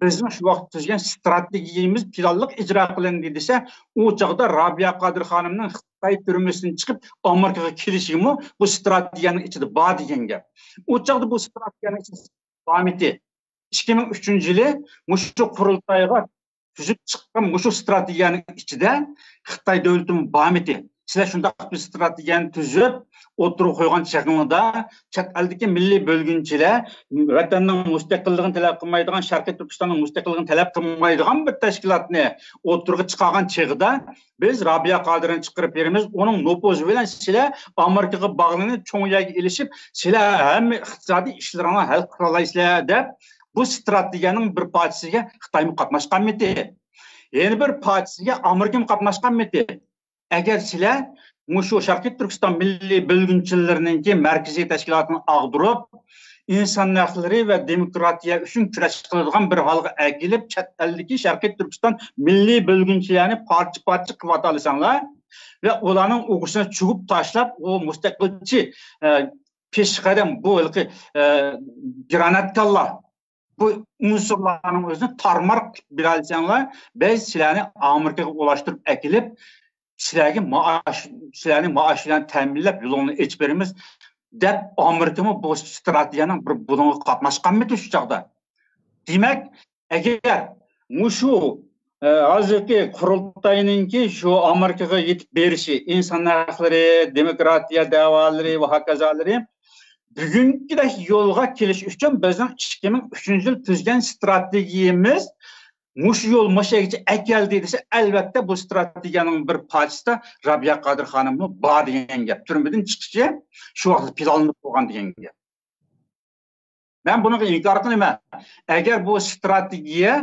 بىزنىڭ شۇ ۋاقىت تۈزگەن ستراتېگىيىمىز پىلانلىق ئىجرا قىلىندى دېسە، ئۇ چاغدا رابىيە قادىر خانىمنىڭ خىتاي تۈرمىسىدىن چىقىپ ئامېرىكىغا كېلىشىمۇ بۇ ستراتېگىيەنىڭ ئىچىدە بار دېگەن گەپ. ئۇ چاغدا بۇ ستراتېگىيەنىڭ ئىچىدە بارمىتى؟ ئىككى مىڭ ئۈچىنچى يىلى مۇشۇ قۇرۇلتايغا تۈزۈپ چىققان مۇشۇ ستراتېگىيەنىڭ ئىچىدە خىتاي دۆلىتىمۇ بارمىتى؟ سىلەر شۇنداق بىر ستراتېگىيەنى تۈزۈپ ئوتتۇرىغا قويغان چېغىڭلاردا، چەت ئەلدىكى مىللىي بۆلگۈنچىلەر ۋەتەننىڭ مۇستەقىللىقىنى تەلەپ قىلمايدىغان، شەرقىي تۈركىستاننىڭ مۇستەقىللىقىنى تەلەپ قىلمايدىغان بىر تەشكىلاتنى ئوتتۇرىغا چىقارغان چېغىدا، بىز رابىيە قادىرنى چىقىرىپ بېرىمىز، ئۇنىڭ نوپۇزى بىلەن سىلەر ئامېرىكىغا باغلىنىپ، چوڭ يەرگە ئېلىشىپ، سىلەر ھەممە ئىقتىسادىي ئىشلىرىڭلارنى ھەل قىلالايسىلەر دەپ، بۇ ستراتېگىيەنىڭ بىر پارچىسىگە خىتايمۇ قاتناشقانمىتى؟ يەنە بىر پارچىسىگە ئامېرىكىمۇ قاتناشقانمىتى؟ ئەگەر سىلەر مۇشۇ شەرقىي تۈركىستان مىللىي بۆلگۈنچىلىرىنىڭكى مەركىزىي تەشكىلاتىنى ئاغدۇرۇپ، ئىنسان ھەقلىرى ۋە دېموكراتىيە ئۈچۈن كۈرەش قىلىدىغان بىر ھالغا ئەكېلىپ، چەت ئەلدىكى شەرقىي تۈركىستان مىللىي بۆلگۈنچىلەرنى پارچە-پارچە قىلىۋاتالىساڭلار ۋە ئۇلارنىڭ ئۇگىسىنى چۈگۈپ تاشلاپ، ئۇ مۇستەقىلچى، ئە، پېشقەدەم، بۇ ھېلىقى، ئە، گراناتكاللار، بۇ ئۇنسۇرلارنىڭ ئۆزىنى تارمار قىلىپ بېرەلىسەڭلار، بىز سىلەرنى ئامېرىكىغا ئولاشتۇرۇپ ئەكېلىپ، سىلەرگە مائاش، سىلەرنى مائاش بىلەن تەمىنلەپ، يولۇڭلارنى ئېچىپ بېرىمىز. دەپ ئامېرىكىمۇ بۇ ستراتېگىيەنىڭ بىر بۇلۇڭىغا قاتناشقانمىدى شۇ چاغدا؟ دېمەك، ئەگەر مۇشۇ، ئە، ھازىرقى قۇرۇلتاينىڭكى شۇ ئامېرىكىغا يېتىپ بېرىشى، ئىنسان ھەقلىرى، دېموكراتىيە دەۋالىرى ۋە ھاكازالىرى بۈگۈنكىدەك يولغا كېلىش ئۈچۈن بىزنىڭ ئىككى مىڭ ئۈچىنچى يىل تۈزگەن ستراتېگىيەمىز مۇشۇ يول مۇشۇ يەرگىچە ئەكەلدى دېسە، ئەلۋەتتە بۇ ستراتېگىيەنىڭ بىر پارچىسىدا رابىيە قادىر خانىممۇ بار دېگەن گەپ. تۈرمىدىن چىقىشى شۇ ۋاقىتتا پىلانلىنىپ بولغان دېگەن گەپ. مەن بۇنىڭغا ئىنكار قىلىمەن. ئەگەر بۇ ستراتېگىيە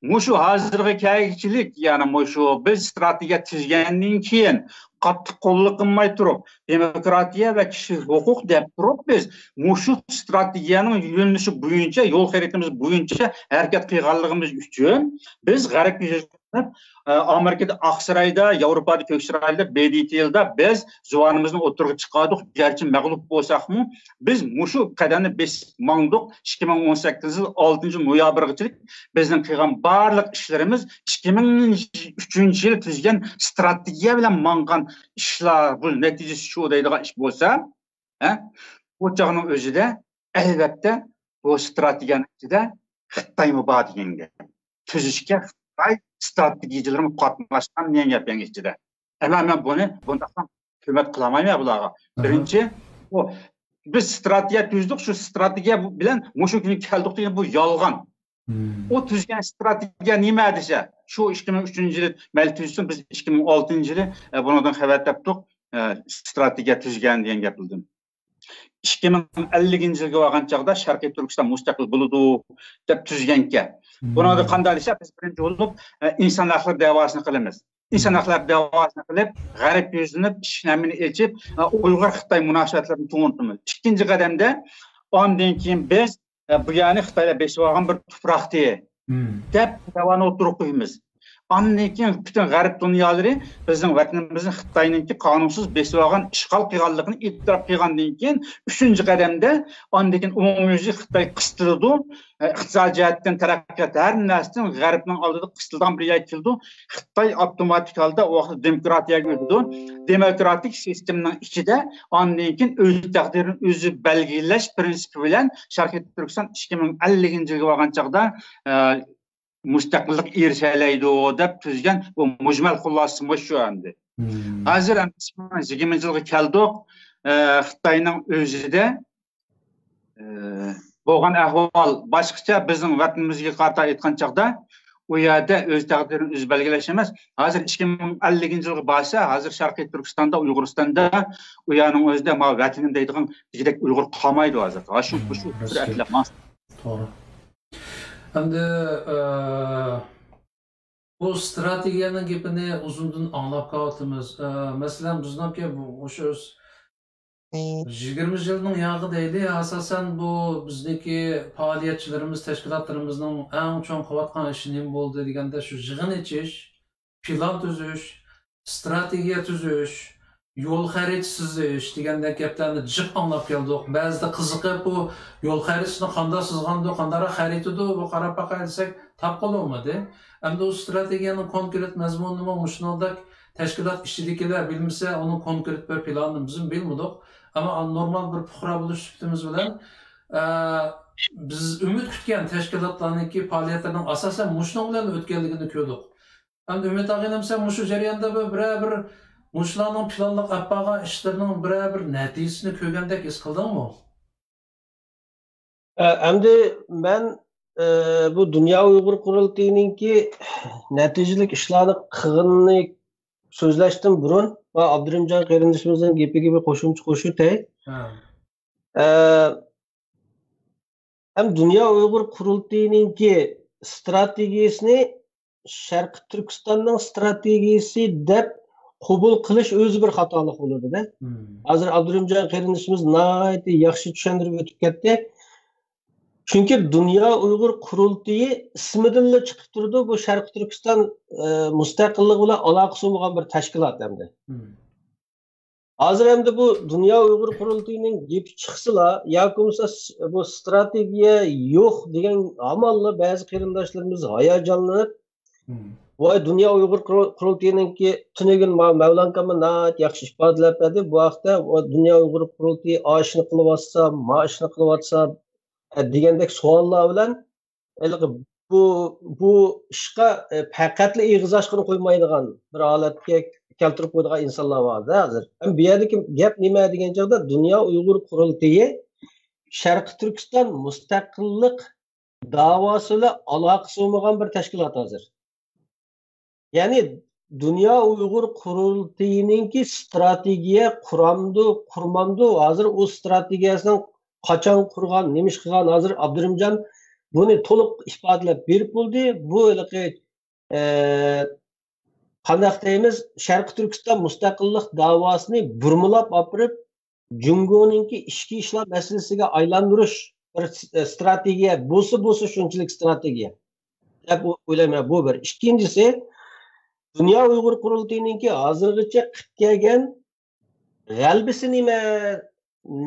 مۇشۇ ھازىرغا كەلگۈچىلىك، يەنى مۇشۇ بىز ستراتېگىيە تۈزگەندىن كېيىن قاتتىق قوللۇق قىلماي تۇرۇپ، دېموكراتىيە ۋە كىشىلىك ھوقۇق دەپ تۇرۇپ، بىز مۇشۇ ستراتېگىيەنىڭ يۆنىلىشى بويىچە، يول خەرىتىمىز بويىچە ھەرىكەت قىلغانلىقىمىز ئۈچۈن بىز غەربكە يۈزلىنىپ، ئامېرىكىدا ئاقسارايدا، ياۋروپادا كۆكسارايدا، بې دې تې ئېلدا بىز زۇۋانىمىزنى ئوتتۇرىغا چىقاردۇق. گەرچە مەغلۇپ بولساقمۇ، بىز مۇشۇ قەدەمنى بېسىپ ماڭدۇق. ئىككى مىڭ ئون سەككىزىنچى يىل ئالتىنچى نويابىرغىچىلىك بىزنىڭ قىلغان بارلىق ئىشلىرىمىز ئىككى مىڭ ئۈچىنچى يىل تۈزگەن ستراتېگىيە بىلەن ماڭغان ئىشلار، بۇ نەتىجىسى شۇ دەيدىغان ئىش بولسا، ھە؟ بۇ چاغنىڭ ئۆزىدە، ئەلۋەتتە، بۇ ستراتېگىيەنىڭ ئىچىدە خىتايمۇ بار دېگەن گەپ. تۈزۈشكە خىتاي ستراتېگىيەچىلىرىمۇ قاتناشقان دېگەن گەپ يەنە ئىچىدە. ئەمما مەن بۇنى بۇنداقلا تۆھمەت قىلالمايمەن بۇلارغا. بىرىنچى، بۇ بىز ستراتېگىيە تۈزدۇق، شۇ ستراتېگىيە بىلەن مۇشۇ كۈنگە كەلدۇق دېگەن بۇ يالغان. ئۇ تۈزگەن ستراتېگىيە نېمە دېسە، شۇ ئىككى مىڭ ئۈچىنچى يىلى مەيلى تۈزسۇن، بىز ئىككى مىڭ ئالتىنچى يىلى، ئە، بۇنىڭدىن خەۋەر تاپتۇق، ئە، ستراتېگىيە تۈزگەن دېگەن گەپلىدىن. ئىككى مىڭ ئەللىكىنچى يىلغا بارغان چاغدا شەرقىي تۈركىستان مۇستەقىل بولىدۇ دەپ تۈزگەنكەن. بۇنىڭدا قانداق دېسە، بىز بىرىنچى بولۇپ، ئە، ئىنسان ھەقلىرى دەۋاسىنى قىلىمىز. ئىنسان ھەقلىرى دەۋاسىنى قىلىپ، غەربكە يۈزلىنىپ، ئىشىكنى ھەممىنى ئېچىپ، ئە، ئۇيغۇر خىتاي مۇناسىۋەتلىرىنى چوڭايتىمىز. ئىككىنچى قەدەمدە، ئاندىن كېيىن بىز، ئە، بۇ يەرنى خىتايلار بېسىۋالغان بىر تۇپراقتى دەپ دەۋانى ئوتتۇرىغا قويىمىز. ئاندىن كېيىن پۈتۈن غەرب دۇنيالىرى بىزنىڭ ۋەتىنىمىزنى خىتاينىڭكى قانۇنسىز بېسىۋالغان، ئىشغال قىلغانلىقىنى ئېتىراپ قىلغاندىن كېيىن، ئۈچىنچى قەدەمدە ئاندىن كېيىن ئومۇميۈزلۈك خىتاي قىستىلىدۇ، ئىقتىسادىي جەھەتتىن، تەرەققىيات، ھەر نەرسىدىن غەربنىڭ ئالدىدا قىستىلىدىغان بىر يەرگە كېلىدۇ. خىتاي ئاپتوماتىك ھالدا ئۇ ۋاقىتتا دېموكراتىيەگە ئۆتىدۇ. دېموكراتىك سىستېمىنىڭ ئىچىدە ئاندىن كېيىن ئۆز تەقدىرىنى ئۆزى بەلگىلەش پىرىنسىپى بىلەن شەرقىي تۈركىستان ئىككى مىڭ ئەللىكىنچى يىلغا بارغان چاغدا، ئە، مۇستەقىللىققا ئېرىشەلەيدۇ دەپ تۈزگەن بۇ مۈجمەل خۇلاسىسى مۇشۇ ئەمدى. ھازىر ئەمدى ئىككى مىڭ يىگىرمىنچى يىلغا كەلدۇق. ئە، خىتاينىڭ ئۆزىدە، ئە، بولغان ئەھۋال باشقىچە، بىزنىڭ ۋەتىنىمىزگە قارىتا ئېيتقان چاغدا، ئۇ يەردە ئۆز تەقدىرىنى ئۆزى بەلگىلەش ئەمەس. ھازىر ئىككى مىڭ ئەللىكىنچى يىلغا بارسا، ھازىر شەرقىي تۈركىستاندا، ئۇيغۇرىستاندا، ئۇ يەرنىڭ ئۆزىدە ما ۋەتىنىم دەيدىغان دېگۈدەك ئۇيغۇر قالمايدۇ ھازىر. ھا، شۇ، شۇ سۈرئەتلەر ماڭسا. توغرا. ئەمدى، ئە، بۇ ستراتېگىيەنىڭ گېپىنى ئۇزۇندىن ئاڭلاپ كېلىۋاتىمىز. ئە، مەسىلەن، بىزنىڭكى بۇ، مۇشۇ يىگىرمە يىلنىڭ ياغى دەيلى، ئاساسەن بۇ بىزنىڭكى پائالىيەتچىلىرىمىز، تەشكىلاتلىرىمىزنىڭ ئەڭ چوڭ قىلىۋاتقان ئىشى نېمە بولدى دېگەندە، شۇ يىغىن ئېچىش، پىلان تۈزۈش، ئىستراتېگىيە تۈزۈش، يول خەرىتە سىزىش دېگەندەك گەپلەرنى جىق ئاڭلاپ كەلدۇق. بەزىدە قىزىقىپ، بۇ يول خەرىتىسىنى قانداق سىزغاندۇ، قانداقراق خەرىتىدۇ، بۇ قاراپ باقاي دېسەك، تاپقىلى بولمىدى. ئەمدى ئۇ ستراتېگىيەنىڭ كونكرېت مەزمۇنىنىمۇ مۇشۇنىڭدەك تەشكىلات ئىچىدىكىلەر بىلمىسە، ئۇنىڭ كونكرېت بىر پىلانىنى بىزمۇ بىلمىدۇق. ئەمما نورمال بىر پۇقرا بولۇش سۈپىتىمىز بىلەن، ئە، بىز ئۈمىد كۈتكەن تەشكىلاتلارنىڭكى پائالىيەتلىرىنىڭ ئاساسەن مۇشۇنىڭ بىلەن ئۆتكەنلىكىنى كۆردۇق. ئەمدى ئۈمىد ئاغىنىم، سەن مۇشۇ جەرياندا بىر، بىرەر بىر مۇشۇلارنىڭ پىلانلىق ئەپ بارغان ئىشلىرىنىڭ بىرەر بىر نەتىجىسىنى كۆرگەندەك ھېس قىلدىڭمۇ؟ ئە، ئەمدى مەن، ئە، بۇ دۇنيا ئۇيغۇر قۇرۇلتىيىنىڭكى نەتىجىلىك ئىشلارنى قىلغىنىنى سۆزلەشتىن بۇرۇن، ۋە ئابدۇرېھىمجان قېرىندىشىمىزنىڭ گېپىگە بىر قوشۇمچە قوشۇۋېتەي. ھە. ئە، ھەم دۇنيا ئۇيغۇر قۇرۇلتىيىنىڭكى ستراتېگىيىسىنى شەرقىي تۈركىستاننىڭ ستراتېگىيىسى دەپ قوبۇل قىلىش ئۆزى بىر خاتالىق بولىدۇ-دە. ھازىر ئابدۇرېھىمجان قېرىندىشىمىز ناھايىتى ياخشى چۈشەندۈرۈپ ئۆتۈپ كەتتى. چۈنكى دۇنيا ئۇيغۇر قۇرۇلتىيى ئىسمىدىنلا چىقىپ تۇرىدۇ، بۇ شەرقىي تۈركىستان، ئە، مۇستەقىللىقى بىلەن ئالاقىسى بولغان بىر تەشكىلات ئەمدى. ھازىر ئەمدى بۇ دۇنيا ئۇيغۇر قۇرۇلتىيىنىڭ گېپى چىقسىلا، ياكى بولمىسا س-، بۇ ستراتېگىيە يوق دېگەن ھامانلا بەزى قېرىنداشلىرىمىز ھاياجانلىنىپ، ۋاي، دۇنيا ئۇيغۇر قۇرۇ-، قۇرۇلتىيىنىڭكى تۈنۈگۈن ما-، مەۋلان ئاكاممۇ ناھايىتى ياخشى ئىپادىلەپ بەردى. بۇ ھەقتە، ۋاي، دۇنيا ئۇيغۇر قۇرۇلتىيى ئاشۇنى قىلىۋاتسا، مائاشنى قىلىۋاتسا، ئە، دېگەندەك سوئاللار بىلەن ھېلىقى بۇ، بۇ ئىشقا، ئە، پەقەتلا ئېغىز ئاچقىلى قويمايدىغان بىر ھالەتكە كەلتۈرۈپ قويىدىغان ئىنسانلار بار-دە ھازىر. ھەم بۇ يەردىكى گەپ نېمە دېگەن چاغدا، دۇنيا ئۇيغۇر قۇرۇلتىيى شەرقىي تۈركىستان مۇستەقىللىق داۋاسى بىلەن ئالاقىسى بولمىغان بىر تەشكىلات ھازىر. يەنى دۇنيا ئۇيغۇر قۇرۇلتىيىنىڭكى ستراتېگىيە قۇرامدۇ، قۇرمامدۇ، ھازىر ئۇ ستراتېگىيەسىنىڭ قاچان قۇرغان، نېمە ئىش قىلغان، ھازىر ئابدۇرېھىمجان بۇنى تولۇق ئىپادىلەپ بېرىپ بولدى. بۇ ھېلىقى، ئە، قانداق دەيمىز، شەرقىي تۈركىستان مۇستەقىللىق داۋاسىنى بۇرمىلاپ ئاپىرىپ، جۇڭگونىڭكى ئىچكى ئىشلار مەسىلىسىگە ئايلاندۇرۇش بىر س-، ئە، ستراتېگىيە بولسا، بولسا شۇنچىلىك ستراتېگىيە دەپ ئو-، ئويلايمەن. بۇ بىر. ئىككىنچىسى، دۇنيا ئۇيغۇر قۇرۇلتىيىنىڭكى ھازىرغىچە قىلىپ كەلگەن غەلىبىسى نېمە،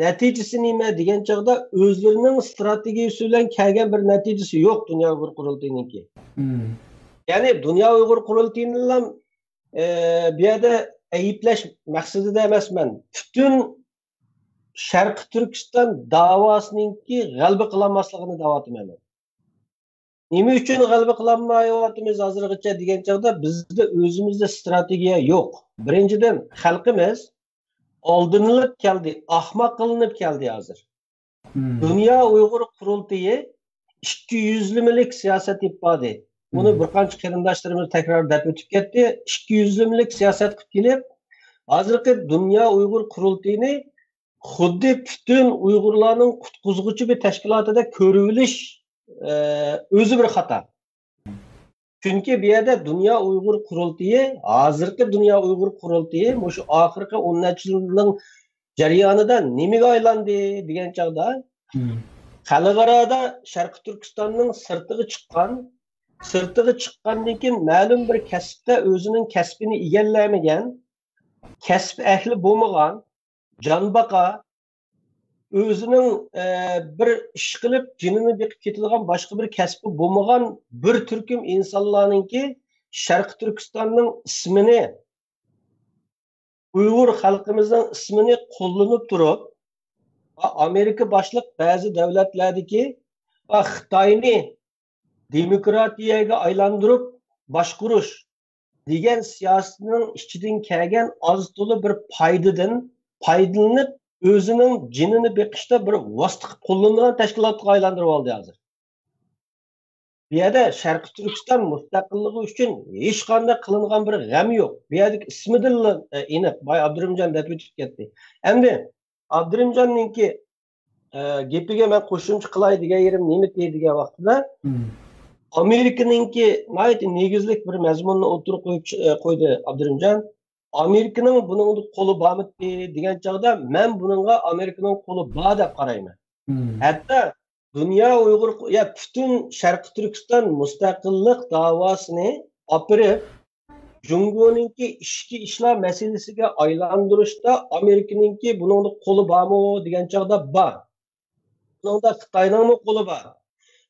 نەتىجىسى نېمە دېگەن چاغدا ئۆزلىرىنىڭ ستراتېگىيىسى بىلەن كەلگەن بىر نەتىجىسى يوق دۇنيا ئۇيغۇر قۇرۇلتىيىنىڭكى. مم. يەنى دۇنيا ئۇيغۇر قۇرۇلتىيىنىلا، ئە، بۇ يەردە ئەيىبلەش مەقسىتىدە ئەمەسمەن. پۈتۈن شەرقىي تۈركىستان داۋاسىنىڭكى غەلىبە قىلالماسلىقىنى دەۋاتىمەن مەن. نېمە ئۈچۈن غەلىبە قىلالمايۋاتىمىز ھازىرغىچە دېگەن چاغدا، بىزدە ئۆزىمىزدە ستراتېگىيە يوق. بىرىنچىدىن، خەلقىمىز ئالدىنىلىپ كەلدى، ئاخماق قىلىنىپ كەلدى ھازىر. مم. دۇنيا ئۇيغۇر قۇرۇلتىيى ئىككى يۈزلىمىلىك سىياسەت ئېلىپ باردى. بۇنى مم. بىر قانچە قېرىنداشلىرىمىز تەكرار دەپ ئۆتۈپ كەتتى. ئىككى يۈزلىمىلىك سىياسەت قىلىپ كېلىپ، ھازىرقى دۇنيا ئۇيغۇر قۇرۇلتىيىنى خۇددى پۈتۈن ئۇيغۇرلارنىڭ قۇتقۇزغۇچى بىر تەشكىلاتىدەك كۆرۈۋېلىش، ئە، ئۆزى بىر خاتا. چۈنكى بۇ يەردە دۇنيا ئۇيغۇر قۇرۇلتىيى، ھازىرقى دۇنيا ئۇيغۇر قۇرۇلتىيى مۇشۇ ئاخىرقى ئون نەچچە يىلنىڭ جەريانىدا نېمىگە ئايلاندى دېگەن چاغدا، مم. خەلقئارادا شەرقىي تۈركىستاننىڭ سىرتىغا چىققان، سىرتىغا چىققاندىن كېيىن مەلۇم بىر كەسىپتە ئۆزىنىڭ كەسپىنى ئىگىلەيمىگەن، كەسىپ ئەھلى بولمىغان، جانباقا، ئۆزىنىڭ، ئە، بىر ئىش قىلىپ جېنىنى بېقىپ كېتىدىغان باشقا بىر كەسپى بولمىغان بىر تۈركۈم ئىنسانلارنىڭكى شەرقىي تۈركىستاننىڭ ئىسمىنى، ئۇيغۇر خەلقىمىزنىڭ ئىسمىنى قوللىنىپ تۇرۇپ، ئامېرىكا باشلىق بەزى دۆلەتلەردىكى خىتاينى دېموكراتىيەگە ئايلاندۇرۇپ باشقۇرۇش دېگەن سىياسىتىنىڭ ئىچىدىن كەلگەن ئاز تولا بىر پايدىدىن پايدىلىنىپ، ئۆزىنىڭ جېنىنى بېقىشتا بىر ۋاسىتە قىلىپ قوللىنىدىغان تەشكىلاتقا ئايلاندۇرۇۋالدى ھازىر. بۇ يەردە شەرقىي تۈركىستان مۇستەقىللىقى ئۈچۈن ھېچقانداق قىلىنغان بىر غەم يوق. بۇ يەردىكى ئىسمىدىنلا، ئە، ئېنىق، بايا ئابدۇرېھىمجان دەپ ئۆتۈپ كەتتى. ئەمدى ئابدۇرېھىمجاننىڭكى، ئە، گېپىگە مەن قوشۇمچە قىلاي دېگەن يېرىم نېمىتى دېگەن ۋاقتىدا، مم. ئامېرىكىنىڭكى ناھايىتى نېگىزلىك بىر مەزمۇننى ئوتتۇرىغا قويۇپ چى-، ئە، قويدى ئابدۇرېھىمجان. ئامېرىكىنىڭ بۇنىڭدا قولى بارمىدى دېگەن چاغدا، مەن بۇنىڭغا ئامېرىكىنىڭ قولى بار دەپ قارايمەن. مم. ھەتتا دۇنيا ئۇيغۇر، يا پۈتۈن شەرقىي تۈركىستان مۇستەقىللىق داۋاسىنى ئاپىرىپ، جۇڭگونىڭكى ئىچكى ئىشلار مەسىلىسىگە ئايلاندۇرۇشتا ئامېرىكىنىڭكى بۇنىڭدا قولى بارمۇ دېگەن چاغدا بار. بۇنىڭدا خىتاينىڭمۇ قولى بار.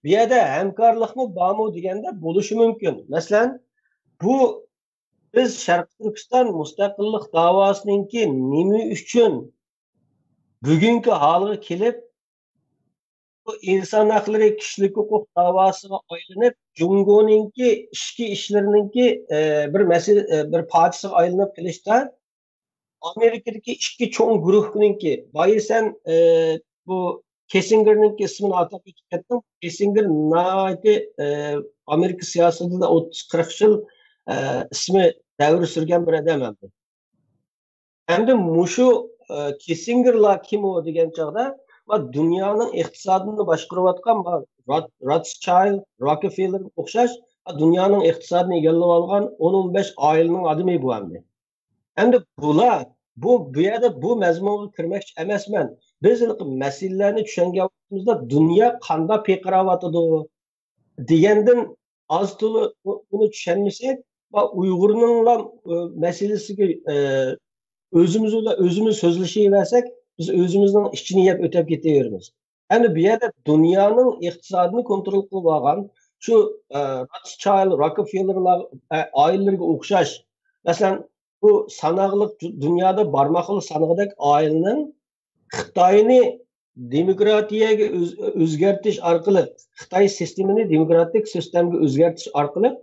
بۇ يەردە ھەمكارلىقمۇ بارمۇ دېگەندە بولۇشى مۇمكىن. مەسىلەن، بۇ بىز شەرقىي تۈركىستان مۇستەقىللىق داۋاسىنىڭكى نېمە ئۈچۈن بۈگۈنكى ھالغا كېلىپ، بۇ ئىنسان ھەقلىرى، كىشىلىك ھوقۇق داۋاسىغا ئايلىنىپ، جۇڭگونىڭكى ئىچكى ئىشلىرىنىڭكى، ئە، بىر مەسىلە، ئە، بىر پارچىسىغا ئايلىنىپ قېلىشتا، ئامېرىكىدىكى ئىككى چوڭ گۇرۇھنىڭكى، بايا سەن، ئە، بۇ كېسسىنگېرنىڭكى ئىسمىنى ئاتاپ ئۆتۈپ كەتتىڭ. كېسسىنگېر ناھايىتى، ئە، ئامېرىكا سىياسىتىدە ئوتتۇز قىرىق يىل، ئە، ئىسمى دەۋر سۈرگەن بىر ئادەم ئەمدى. ئەمدى مۇشۇ، ئە، كېسسىنگېرلار كىم ئۇ دېگەن چاغدا، ما دۇنيانىڭ ئىقتىسادىنى باشقۇرۇۋاتقان، ما رات-، راتسچايلد، روكفېللېرغا ئوخشاش، ما دۇنيانىڭ ئىقتىسادىنى ئىگىلىۋالغان ئون، ئون بەش ئائىلىنىڭ ئادىمى بۇ ئەمدى. ئەمدى بۇلار، بۇ، بۇ يەردە بۇ مەزمۇنغا كىرمەكچى ئەمەسمەن. بىز ھېلىقى مەسىلىلەرنى چۈشەنگەن ۋاقتىمىزدا دۇنيا قانداق پىرقىراۋاتىدۇ دېگەندىن ئاز تولا ئۇ-، ئۇنى چۈشەنمىسەك، ما ئۇيغۇرنىڭلا، ئە، مەسىلىسىگە، ئە، ئۆزىمىز بىلەن ئۆزىمىز سۆزلىشىۋەرسەك، بىز ئۆزىمىزنىڭ ئىچىنى يەپ ئۆتەپ كېتىۋېرىمىز. ئەمدى بۇ يەردە دۇنيانىڭ ئىقتىسادىنى كونترول قىلىۋالغان، شۇ، ئە، روتشىلد، روكفېللېرلار، ئە، ئائىلىلىرىگە ئوخشاش، مەسىلەن، بۇ ساناقلىق دۇ-، دۇنيادا بارماقلا سانىغۇدەك ئائىلىنىڭ خىتاينى دېموكراتىيەگە ئۆز-، ئۆزگەرتىش ئارقىلىق، خىتاي سىستېمىنى دېموكراتىك سىستېمىگە ئۆزگەرتىش ئارقىلىق،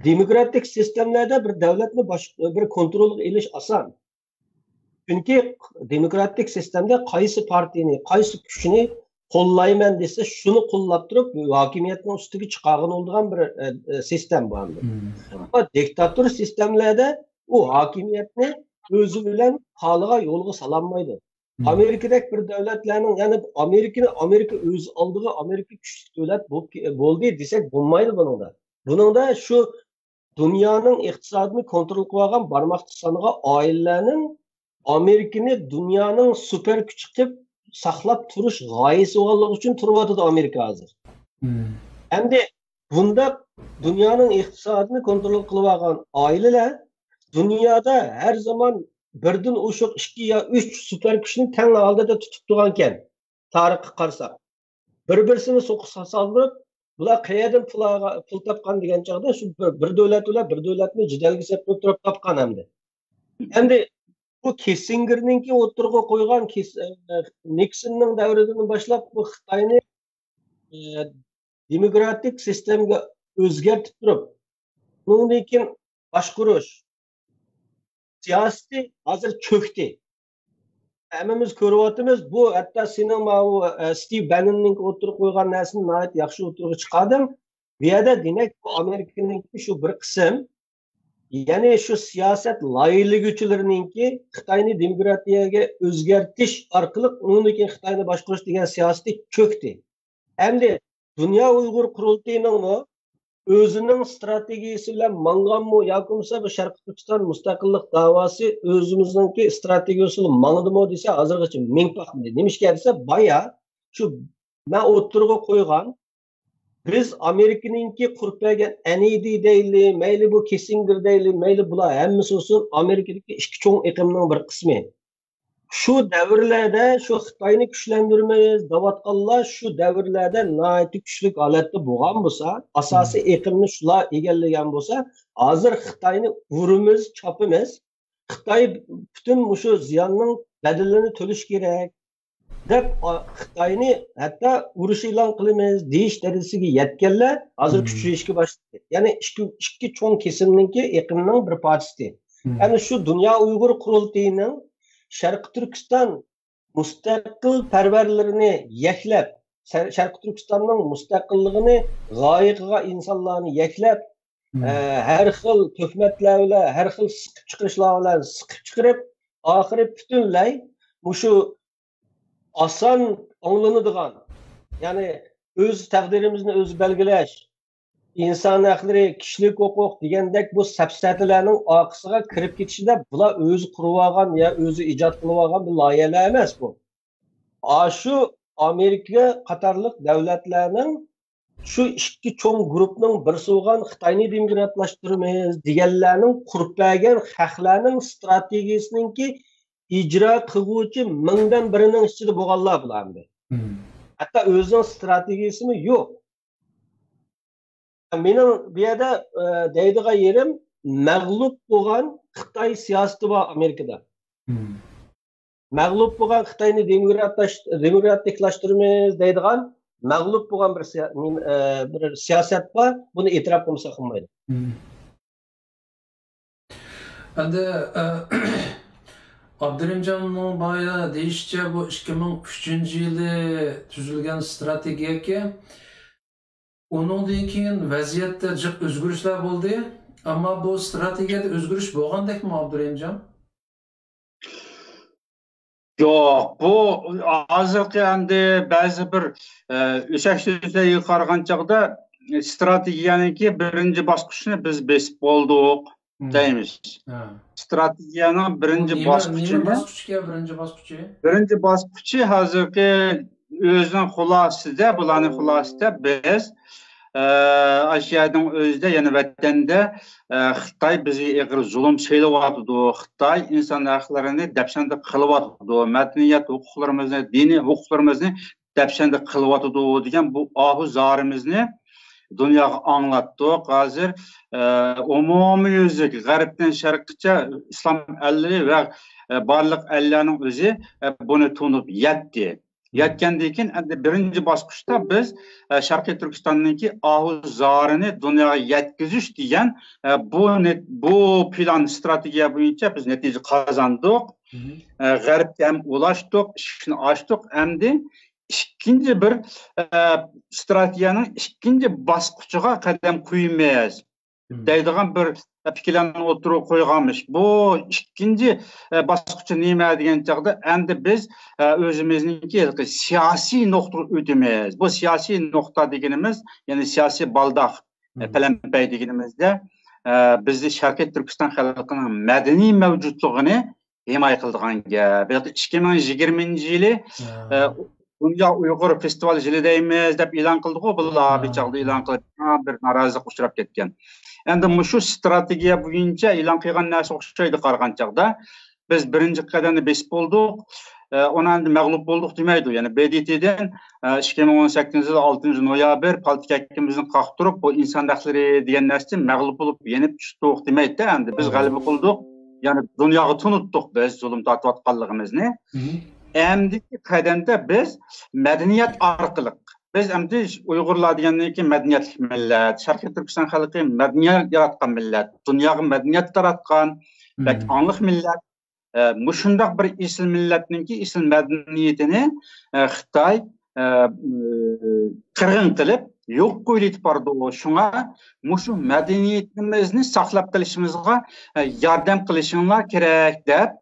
دېموكراتىك سىستېملەردە بىر دۆلەتنى باش-، بىر كونترولغا ئېلىش ئاسان. چۈنكى دېموكراتىك سىستېمدا قايسى پارتىيەنى، قايسى كۈچنى قوللايمەن دېسە، شۇنى قوللاپ تۇرۇپ، ھاكىمىيەتنىڭ ئۈستىگە چىقارغىلى بولىدىغان بىر، ئە، ئە، سىستېما بۇ ئەمدى. ئەمما دىكتاتور سىستېمىلەردە ئۇ ھاكىمىيەتنى ئۆزى بىلەن خالىغان يولغا سالالمايدۇ. ئامېرىكىدەك بىر دۆلەتلەرنىڭ، يەنى ئامېرىكىنى، ئامېرىكا ئۆز ئالدىغا، ئامېرىكا كۈچلۈك دۆلەت بولۇپ كە-، بولدى دېسەك بولمايدۇ بۇنىڭدا. بۇنىڭدا شۇ دۇنيانىڭ ئىقتىسادىنى كونترول قىلىۋالغان بارماقچە سانىغان ئائىلىلەرنىڭ ئامېرىكىنى دۇنيانىڭ سۇپېر كۈچى قىلىپ ساقلاپ تۇرۇش غايىسى بولغانلىقى ئۈچۈن تۇرۇۋاتىدۇ ئامېرىكا ھازىر. ئەمدى بۇنداق دۇنيانىڭ ئىقتىسادىنى كونترول قىلىۋالغان ئائىلىلەر دۇنيادا ھەر زامان بىردىن ئوشۇق ئىككى يا ئۈچ سۇپېر كۈچنى تەڭ ھالدا تۇتۇپ تۇرغانكەن. تارىخقا قارىساق، بىر-بىرسىنى سوقۇشقا سالدۇرۇپ، بۇلار قەيەردىن پۇل ئالغا-، پۇل تاپقان دېگەن چاغدا شۇ بىر، بىر دۆلەت بىلەن بىر دۆلەتنى جېدەلگە سېلىپ تۇرۇپ تاپقان ئەمدى. ئەمدى بۇ كىسسىنگېرنىڭكى ئوتتۇرىغا قويغان كىس-، ئە، نىكسوننىڭ دەۋرىدىن باشلاپ بۇ خىتاينى، ئە، دېموكراتىك سىستېمىگە ئۆزگەرتىپ تۇرۇپ، ئۇنىڭدىن كېيىن باشقۇرۇش سىياسىتى ھازىر چۆكتى. ھەممىمىز كۆرۈۋاتىمىز، بۇ ھەتتا سېنىڭ ماۋۇ، ئە، ستىۋ بەننوننىڭ ئوتتۇرىغا قويغان نەرسىنى ناھايىتى ياخشى ئوتتۇرىغا چىقاردىڭ. بۇ يەردە دېمەك، بۇ ئامېرىكىنىڭكى شۇ بىر قىسىم، يەنى شۇ سىياسەت لايىھىلىگۈچىلىرىنىڭكى خىتاينى دېموكراتىيەگە ئۆزگەرتىش ئارقىلىق ئۇنىڭدىن كېيىن خىتاينى باشقۇرۇش دېگەن سىياسىتى چۆكتى. ئەمدى دۇنيا ئۇيغۇر قۇرۇلتىيىنىڭمۇ ئۆزىنىڭ ستراتېگىيىسى بىلەن ماڭغانمۇ ياكى بولمىسا بۇ شەرقىي تۈركىستان مۇستەقىللىق داۋاسى ئۆزىمىزنىڭكى ستراتېگىيىسى بىلەن ماڭدىمۇ دېسە، ھازىرغىچە مېڭىپ باقمىدى. نېمىشقا دېسە، بايا شۇ مەن ئوتتۇرىغا قويغان، بىز ئامېرىكىنىڭكى قۇرۇپ بەرگەن ئەن ئى دى دەيلى، مەيلى بۇ كىسسىنگېر دەيلى، مەيلى بۇلار ھەممىسى بولسۇن، ئامېرىكىدىكى ئىككى چوڭ ئېقىمنىڭ بىر قىسمى. شۇ دەۋرلەردە شۇ خىتاينى كۈچلەندۈرىمىز دەۋاتقانلار شۇ دەۋرلەردە ناھايىتى كۈچلۈك ھالەتتە بولغان بولسا، ئاساسىي ئېقىمنى شۇلار ئىگىلىگەن بولسا، ھازىر خىتاينى ئۇرىمىز، چاپىمىز، خىتاي پۈتۈن مۇشۇ زىياننىڭ بەدىلىنى تۆلىشى كېرەك دەپ، ئا، خىتاينى ھەتتا ئۇرۇش ئېلان قىلىمىز دېيىش دەرىجىسىگە يەتكەنلەر ھازىر كۈچىيىشكە باشلىدى. يەنى ئىككى، ئىككى چوڭ كېسىمنىڭكى ئېقىمنىڭ بىر پارچىسى. ئەنە شۇ دۇنيا ئۇيغۇر قۇرۇلتىيىنىڭ شەرقىي تۈركىستان مۇستەقىل پەرۋەرلىرىنى يەكلەپ، شەر-، شەرقىي تۈركىستاننىڭ مۇستەقىللىقىنى غايە قىلغان ئىنسانلارنى يەكلەپ، ئە، ھەر خىل تۆھمەتلەر بىلەن، ھەر خىل سىقىپ چىقىرىشلار بىلەن سىقىپ چىقىرىپ، ئاخىرى پۈتۈنلەي مۇشۇ ئاسان ئاڭلىنىدىغان، يەنى ئۆز تەقدىرىمىزنى ئۆزى بەلگىلەش، ئىنسان ھەقلىرى، كىشىلىك ھوقۇق دېگەندەك بۇ سەپسەتىلەرنىڭ ئارقىسىغا كىرىپ كېتىشىدە بۇلار ئۆزى قۇرۇۋالغان يا ئۆزى ئىجاد قىلىۋالغان بىر لايىھەلەر ئەمەس بۇ. ئاشۇ ئامېرىكا قاتارلىق دۆلەتلەرنىڭ شۇ ئىككى چوڭ گۇرۇپنىڭ بىرسى بولغان خىتاينى دېموكراتلاشتۇرىمىز دېگەنلەرنىڭ قۇرۇپ بەرگەن خەقلەرنىڭ ستراتېگىيىسىنىڭكى ئىجرا قىلغۇچى مىڭدىن بىرىنىڭ ئىچىدە بولغانلار بۇلار ئەمدى. ھەتتا ئۆزىنىڭ ستراتېگىيىسىمۇ يوق. مېنىڭ بۇ يەردە، ئە، دەيدىغان يېرىم، مەغلۇپ بولغان خىتاي سىياسىتى بار ئامېرىكىدا. مەغلۇپ بولغان خىتاينى دېموكراتلاش-، دېموكراتىكلاشتۇرىمىز دەيدىغان مەغلۇپ بولغان بىر سىيا-، نېمە، ئە، بىر سىياسەت بار، بۇنى ئېتىراپ قىلمىساق بولمايدۇ. ئەمدى، ئە، ئابدۇرېھىمجاننىڭ بايا دېيىشىچە، بۇ ئىككى مىڭ ئۈچىنچى يىلى تۈزۈلگەن ستراتېگىيەكەن. ئۇنىڭدىن كېيىن ۋەزىيەتتە جىق ئۆزگىرىشلەر بولدى. ئەمما بۇ ستراتېگىيەدە ئۆزگىرىش بولغاندەكمۇ، ئابدۇرېھىمجان؟ يوق، بۇ ھازىرقى ئەمدى بەزى بىر، ئە، ئۆسەك سۆزلەرگە قارىغان چاغدا ستراتېگىيەنىڭكى بىرىنچى باسقۇچىنى بىز بېسىپ بولدۇق دەيمىز. ستراتېگىيەنىڭ بىرىنچى باسقۇچىنى، بىرىنچى باسقۇچى، بىرىنچى باسقۇچى ھازىرقى ئۆزىنىڭ خۇلاسىسىدە، بۇلارنىڭ خۇلاسىسىدە بىز، ئە، ئاشۇ يەرنىڭ ئۆزىدە، يەنى ۋەتەندە، ئە، خىتاي بىزگە ئېغىر زۇلۇم سېلىۋاتىدۇ، خىتاي ئىنسان ھەقلىرىنى دەپسەندە قىلىۋاتىدۇ، مەدەنىيەت ھوقۇقلىرىمىزنى، دىنىي ھوقۇقلىرىمىزنى دەپسەندە قىلىۋاتىدۇ دېگەن بۇ ئاھۇ زارىمىزنى دۇنياغا ئاڭلاتتۇق. ھازىر ئومۇميۈزلۈك غەربتىن شەرققىچە ئىسلام ئەللىرى ۋە بارلىق ئەللەرنىڭ ئۆزى بۇنى تونۇپ يەتتى. يەتكەندىن كېيىن، ئەمدى بىرىنچى باسقۇچتا بىز شەرقىي تۈركىستاننىڭكى ئاھۇ زارىنى دۇنياغا يەتكۈزۈش دېگەن بۇ، بۇ پىلان، ئىستراتېگىيە بويىچە بىز نەتىجە قازاندۇق. غەربكە ھەم ئۇلاشتۇق، ئىشىكنى ئاچتۇق. ئەمدى ئىككىنچى بىر ئىستراتېگىيەنىڭ ئىككىنچى باسقۇچىغا قەدەم قويىمىز دەيدىغان بىر پىكىرلەرنى ئوتتۇرىغا قويغانمىش. بۇ ئىككىنچى باسقۇچى نېمە دېگەن چاغدا، ئەمدى بىز ئۆزىمىزنىڭكى ھېلىقى سىياسىي نۇقتىغا ئۆتىمىز. بۇ سىياسىي نۇقتا دېگىنىمىز، يەنى سىياسىي بالداق، پەلەمپەي دېگىنىمىزدە، بىزنى شەرقىي تۈركىستان خەلقىنىڭ مەدەنىي مەۋجۇتلۇقىنى ھىمايە قىلىدىغان گەپ. بۇ ياقتا ئىككى مىڭ يىگىرمىنچى يىلى دۇنيا ئۇيغۇر فېستىۋال يىلى دەيمىز دەپ ئېلان قىلدىغۇ، بۇلار بىر چاغدا ئېلان قىلىپ، بىر نارازىلىققا ئۇچراپ كەتكەن. ئەمدى مۇشۇ ئىستراتېگىيە بويىچە ئېلان قىلغان نەرسە ئوخشايدۇ قارىغان چاغدا. بىز بىرىنچى قەدەمنى بېسىپ بولدۇق. ئۇنى ئەمدى مەغلۇپ بولدۇق دېمەيدۇ. يەنى ب د ت دىن ئىككى مىڭ ئون سەككىزىنچى يىل ئالتىنچى نويابىر پالتا كەككىمىزنى قاقتۇرۇپ، بۇ ئىنسان ھەقلىرى دېگەن نەرسىدىن مەغلۇپ بولۇپ يېنىپ چۈشتۇق دېمەيدۇ. ئەمدى بىز غەلىبە قىلدۇق. يەنى دۇنياغا تونۇتتۇق بىز زۇلۇم تارتىۋاتقانلىقىمىزنى. ئەمدىكى قەدەمدە بىز مەدەنىيەت ئارقىلىق، بىز ئەمدى ئۇيغۇرلار دېگەندىن كېيىن مەدەنىيەتلىك مىللەت، شەرقىي تۈركىستان خەلقى مەدەنىيەت ياراتقان مىللەت، دۇنياغا مەدەنىيەت تاراتقان بەك ئاڭلىق مىللەت. مۇشۇنداق بىر ئېسىل مىللەتنىڭكى ئېسىل مەدەنىيىتىنى خىتاي قىرغىن قىلىپ يوق قىلىۋېتىپ بارىدۇ. شۇڭا مۇشۇ مەدەنىيىتىمىزنى ساقلاپ قېلىشىمىزغا ياردەم قىلىشىڭلار كېرەك دەپ،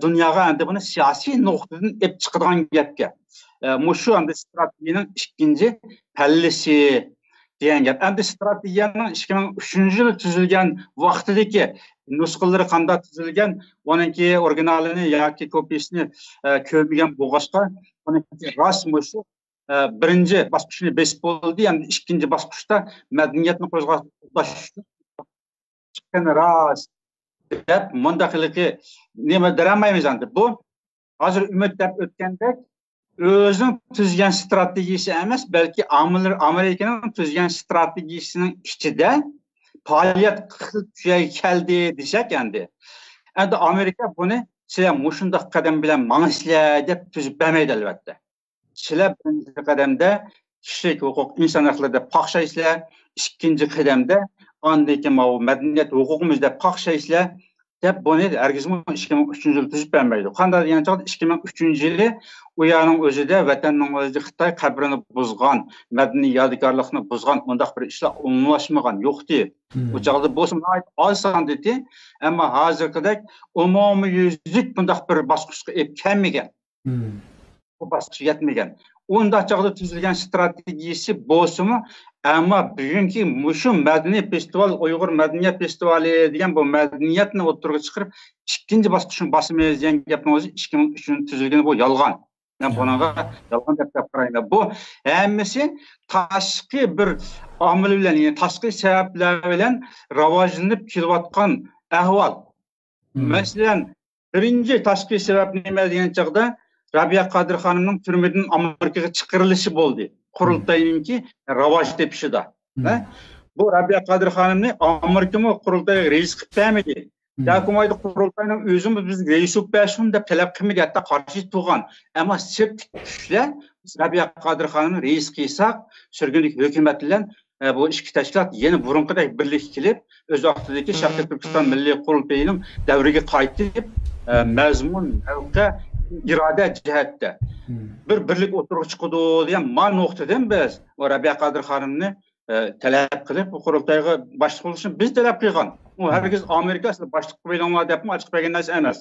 دۇنياغا ئەمدى بۇنى سىياسىي نۇقتىدىن ئېلىپ چىقىدىغان گەپكەن. مۇشۇ ئەمدى ئىستراتېگىيەنىڭ ئىككىنچى پەللىسى دېگەن گەپ. ئەمدى ئىستراتېگىيەنىڭ ئىككى مىڭ ئۈچىنچى يىلى تۈزۈلگەن ۋاقتىدىكى نۇسخىلىرى قانداق تۈزۈلگەن، ئۇنىڭكى ئورىگىنالىنى ياكى كوپىيىسىنى كۆرمىگەن بولغاچقا، ئۇنىڭكى راست مۇشۇ بىرىنچى باسقۇچنى بېسىپ بولدى، ئەمدى ئىككىنچى باسقۇچتا مەدەنىيەتنى قوزغاش ئۈچۈن چىققىنى راست دەپ مۇنداق ھېلىقى نېمە دېيەلمەيمىز ئەمدى. بۇ ھازىر ئۈمىد دەپ ئۆتكەندەك ئۆزىنىڭ تۈزگەن ئىستراتېگىيىسى ئەمەس، بەلكى ئامېرىكىنىڭ تۈزگەن ئىستراتېگىيىسىنىڭ ئىچىدە پائالىيەت قىلىپ شۇ يەرگە كەلدى دېسەك ئەمدى. ئەمدى ئامېرىكا بۇنى سىلەر مۇشۇنداق قەدەم بىلەن ماڭىسىلەر دەپ تۈزۈپ بەرمەيدۇ ئەلۋەتتە. سىلەر بىرىنچى قەدەمدە كىشىلىك ھوقۇق، ئىنسان ھەقلىرى دەپ قاقشايسىلەر، ئىككىنچى قەدەمدە ئاندىن كېيىن ماۋۇ مەدەنىيەت ھوقۇقىمىز دەپ قاقشايسىلەر دەپ بۇنى ھەرگىزمۇ ئىككى مىڭ ئۈچىنچى يىلى تۈزۈپ بەرمەيدۇ. قانداق دېگەن چاغدا ئىككى مىڭ ئۈچىنچى يىلى ئۇ يەرنىڭ ئۆزىدە، ۋەتەننىڭ ئۆزىدە خىتاي قەبرىنى بۇزغان، مەدەنىي يادىكارلىقنى بۇزغان ئۇنداق بىر ئىشلار ئومۇملاشمىغان، يوقتى. ئۇ چاغدا بولسىمۇ ناھايىتى ئاز ساندىتى، ئەمما ھازىرقىدەك ئومۇميۈزلۈك بۇنداق بىر باسقۇچقا ئېلىپ كەلمىگەن. بۇ باسقۇچقا يەتمىگەن. ئۇنداق چاغدا تۈزۈلگەن ئىستراتېگىيىسى بولسىمۇ، ئەمما بۈگۈنكى مۇشۇ مەدەنىي فېستىۋال، ئۇيغۇر مەدەنىيەت فېستىۋالى دېگەن بۇ مەدەنىيەتنى ئوتتۇرىغا چىقىرىپ، ئىككىنچى باسقۇچنى باسىمىز دېگەن گەپنىڭ ئۆزى ئىككى مىڭ ئۈچىنچى يىلى تۈزۈلگىنى بۇ يالغان. مەن بۇنىڭغا يالغان دەپ، دەپ قارايمەن. بۇ ھەممىسى تاشقى بىر ئامىل بىلەن، يەنى تاشقى سەۋەبلەر بىلەن راۋاجلىنىپ كېلىۋاتقان ئەھۋال. مەسىلەن، بىرىنچى تاشقى سەۋەب نېمە دېگەن چاغدا، رابىيە قادىر خانىمنىڭ تۈرمىدىن ئامېرىكىغا چىقىرىلىشى بولدى. قۇرۇلتاينىڭكى راۋاج تېپىشىدا. ھە؟ بۇ رابىيە قادىر خانىمنى ئامېرىكىمۇ قۇرۇلتايغا رەئىس قىلىپ بەرمىدى. ياكى بولمىدى قۇرۇلتاينىڭ ئۆزىمۇ بىز رەئىس بولۇپ بەرسۇن دەپ تەلەپ قىلمىدى، ھەتتا قارشى تۇرغان. ئەمما سىرتتىكى كۈچلەر، بىز رابىيە قادىر خانىمنى رەئىس قىلساق، سۈرگۈندىكى ھۆكۈمەت بىلەن ئە، بۇ ئىككى تەشكىلات يەنە بۇرۇنقىدەك بىرلىككە كېلىپ، ئۆز ۋاقتىدىكى شەرقىي تۈركىستان مىللىي قۇرۇلتىيىنىڭ دەۋرىگە قايتىپ، ئە، مەزمۇن، مەۋقە، ئىرادە جەھەتتە بىر بىرلىك ئوتتۇرىغا چىقىدۇ دېگەن ما نۇقتىدىن بىز ئۇ رابىيە قادىر خانىمنى، ئە، تەلەپ قىلىپ، بۇ قۇرۇلتايغا باشلىق بولۇشنى بىز تەلەپ قىلغان. ئۇ ھەرگىز ئامېرىكا سىلەر باشلىق قىلىۋېلىڭلار دەپمۇ ئاچىقىپ بەرگەن نەرسە ئەمەس.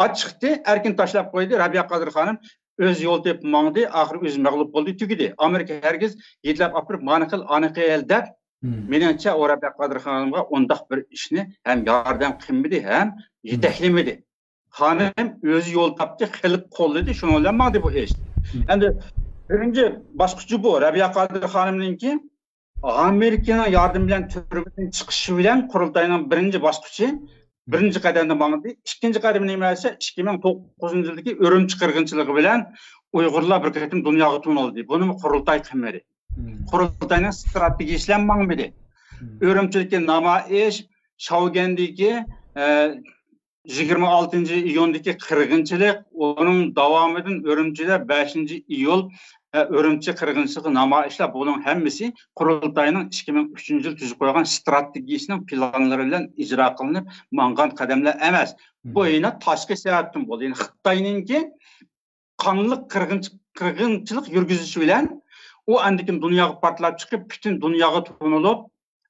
ئاچىقتى، ئەركىن تاشلاپ قويدى. رابىيە قادىر خانىم ئۆزى يول تېپىپ ماڭدى، ئاخىرى ئۆزى مەغلۇپ بولدى، تۈگىدى. ئامېرىكا ھەرگىز يېتىلەپ ئاپىرىپ، مانى قىل، ئانى قىل دەپ، مېنىڭچە، ئۇ رابىيە قادىر خانىمغا ئۇنداق بىر ئىشنى ھەم ياردەم قىلمىدى، ھەم يېتەكلىمىدى. خانىم ئۆزى يول تاپتى، خەلق قوللىدى، شۇنىڭ بىلەن ماڭدى بۇ ئىش. ئەمدى بىرىنچى باسقۇچى بۇ، رابىيە قادىر خانىمنىڭكى ئامېرىكىنىڭ ياردىمى بىلەن تۈرمىدىن چىقىشى بىلەن قۇرۇلتاينىڭ بىرىنچى باسقۇچى، بىرىنچى قەدەمدە ماڭدى. ئىككىنچى قەدىمى نېمە دېسە، ئىككى مىڭ توققۇزىنچى يىلدىكى ئۈرۈمچى قىرغىنچىلىقى بىلەن ئۇيغۇرلار بىر قېتىم دۇنياغا تونۇلدى. بۇنىمۇ قۇرۇلتاي قىلمىدى. قۇرۇلتاينىڭ ستراتېگىيىسى بىلەن ماڭمىدى. ئۈرۈمچىدىكى نامايىش، شاۋگەندىكى، ئە، يىگىرمە ئالتىنچى ئىيۇندىكى قىرغىنچىلىق، ئۇنىڭ داۋامىدىن ئۈرۈمچىدە بەشىنچى ئىيۇل، ئە، ئۈرۈمچى قىرغىنچىلىقى نامايىشلار، بۇنىڭ ھەممىسى قۇرۇلتاينىڭ ئىككى مىڭ ئۈچىنچى يىل تۈزۈپ قويغان ستراتېگىيىسىنىڭ پىلانلىرى بىلەن ئىجرا قىلىنىپ ماڭغان قەدەملەر ئەمەس. بۇ يەنە تاشقى سەۋەبتىن بولدى. يەنى خىتاينىڭكى قانلىق قىرغىنچ-، قىرغىنچىلىق يۈرگۈزۈشى بىلەن ئۇ ئاندىن كېيىن دۇنياغا پارتلاپ چىقىپ، پۈتۈن دۇنياغا تونۇلۇپ،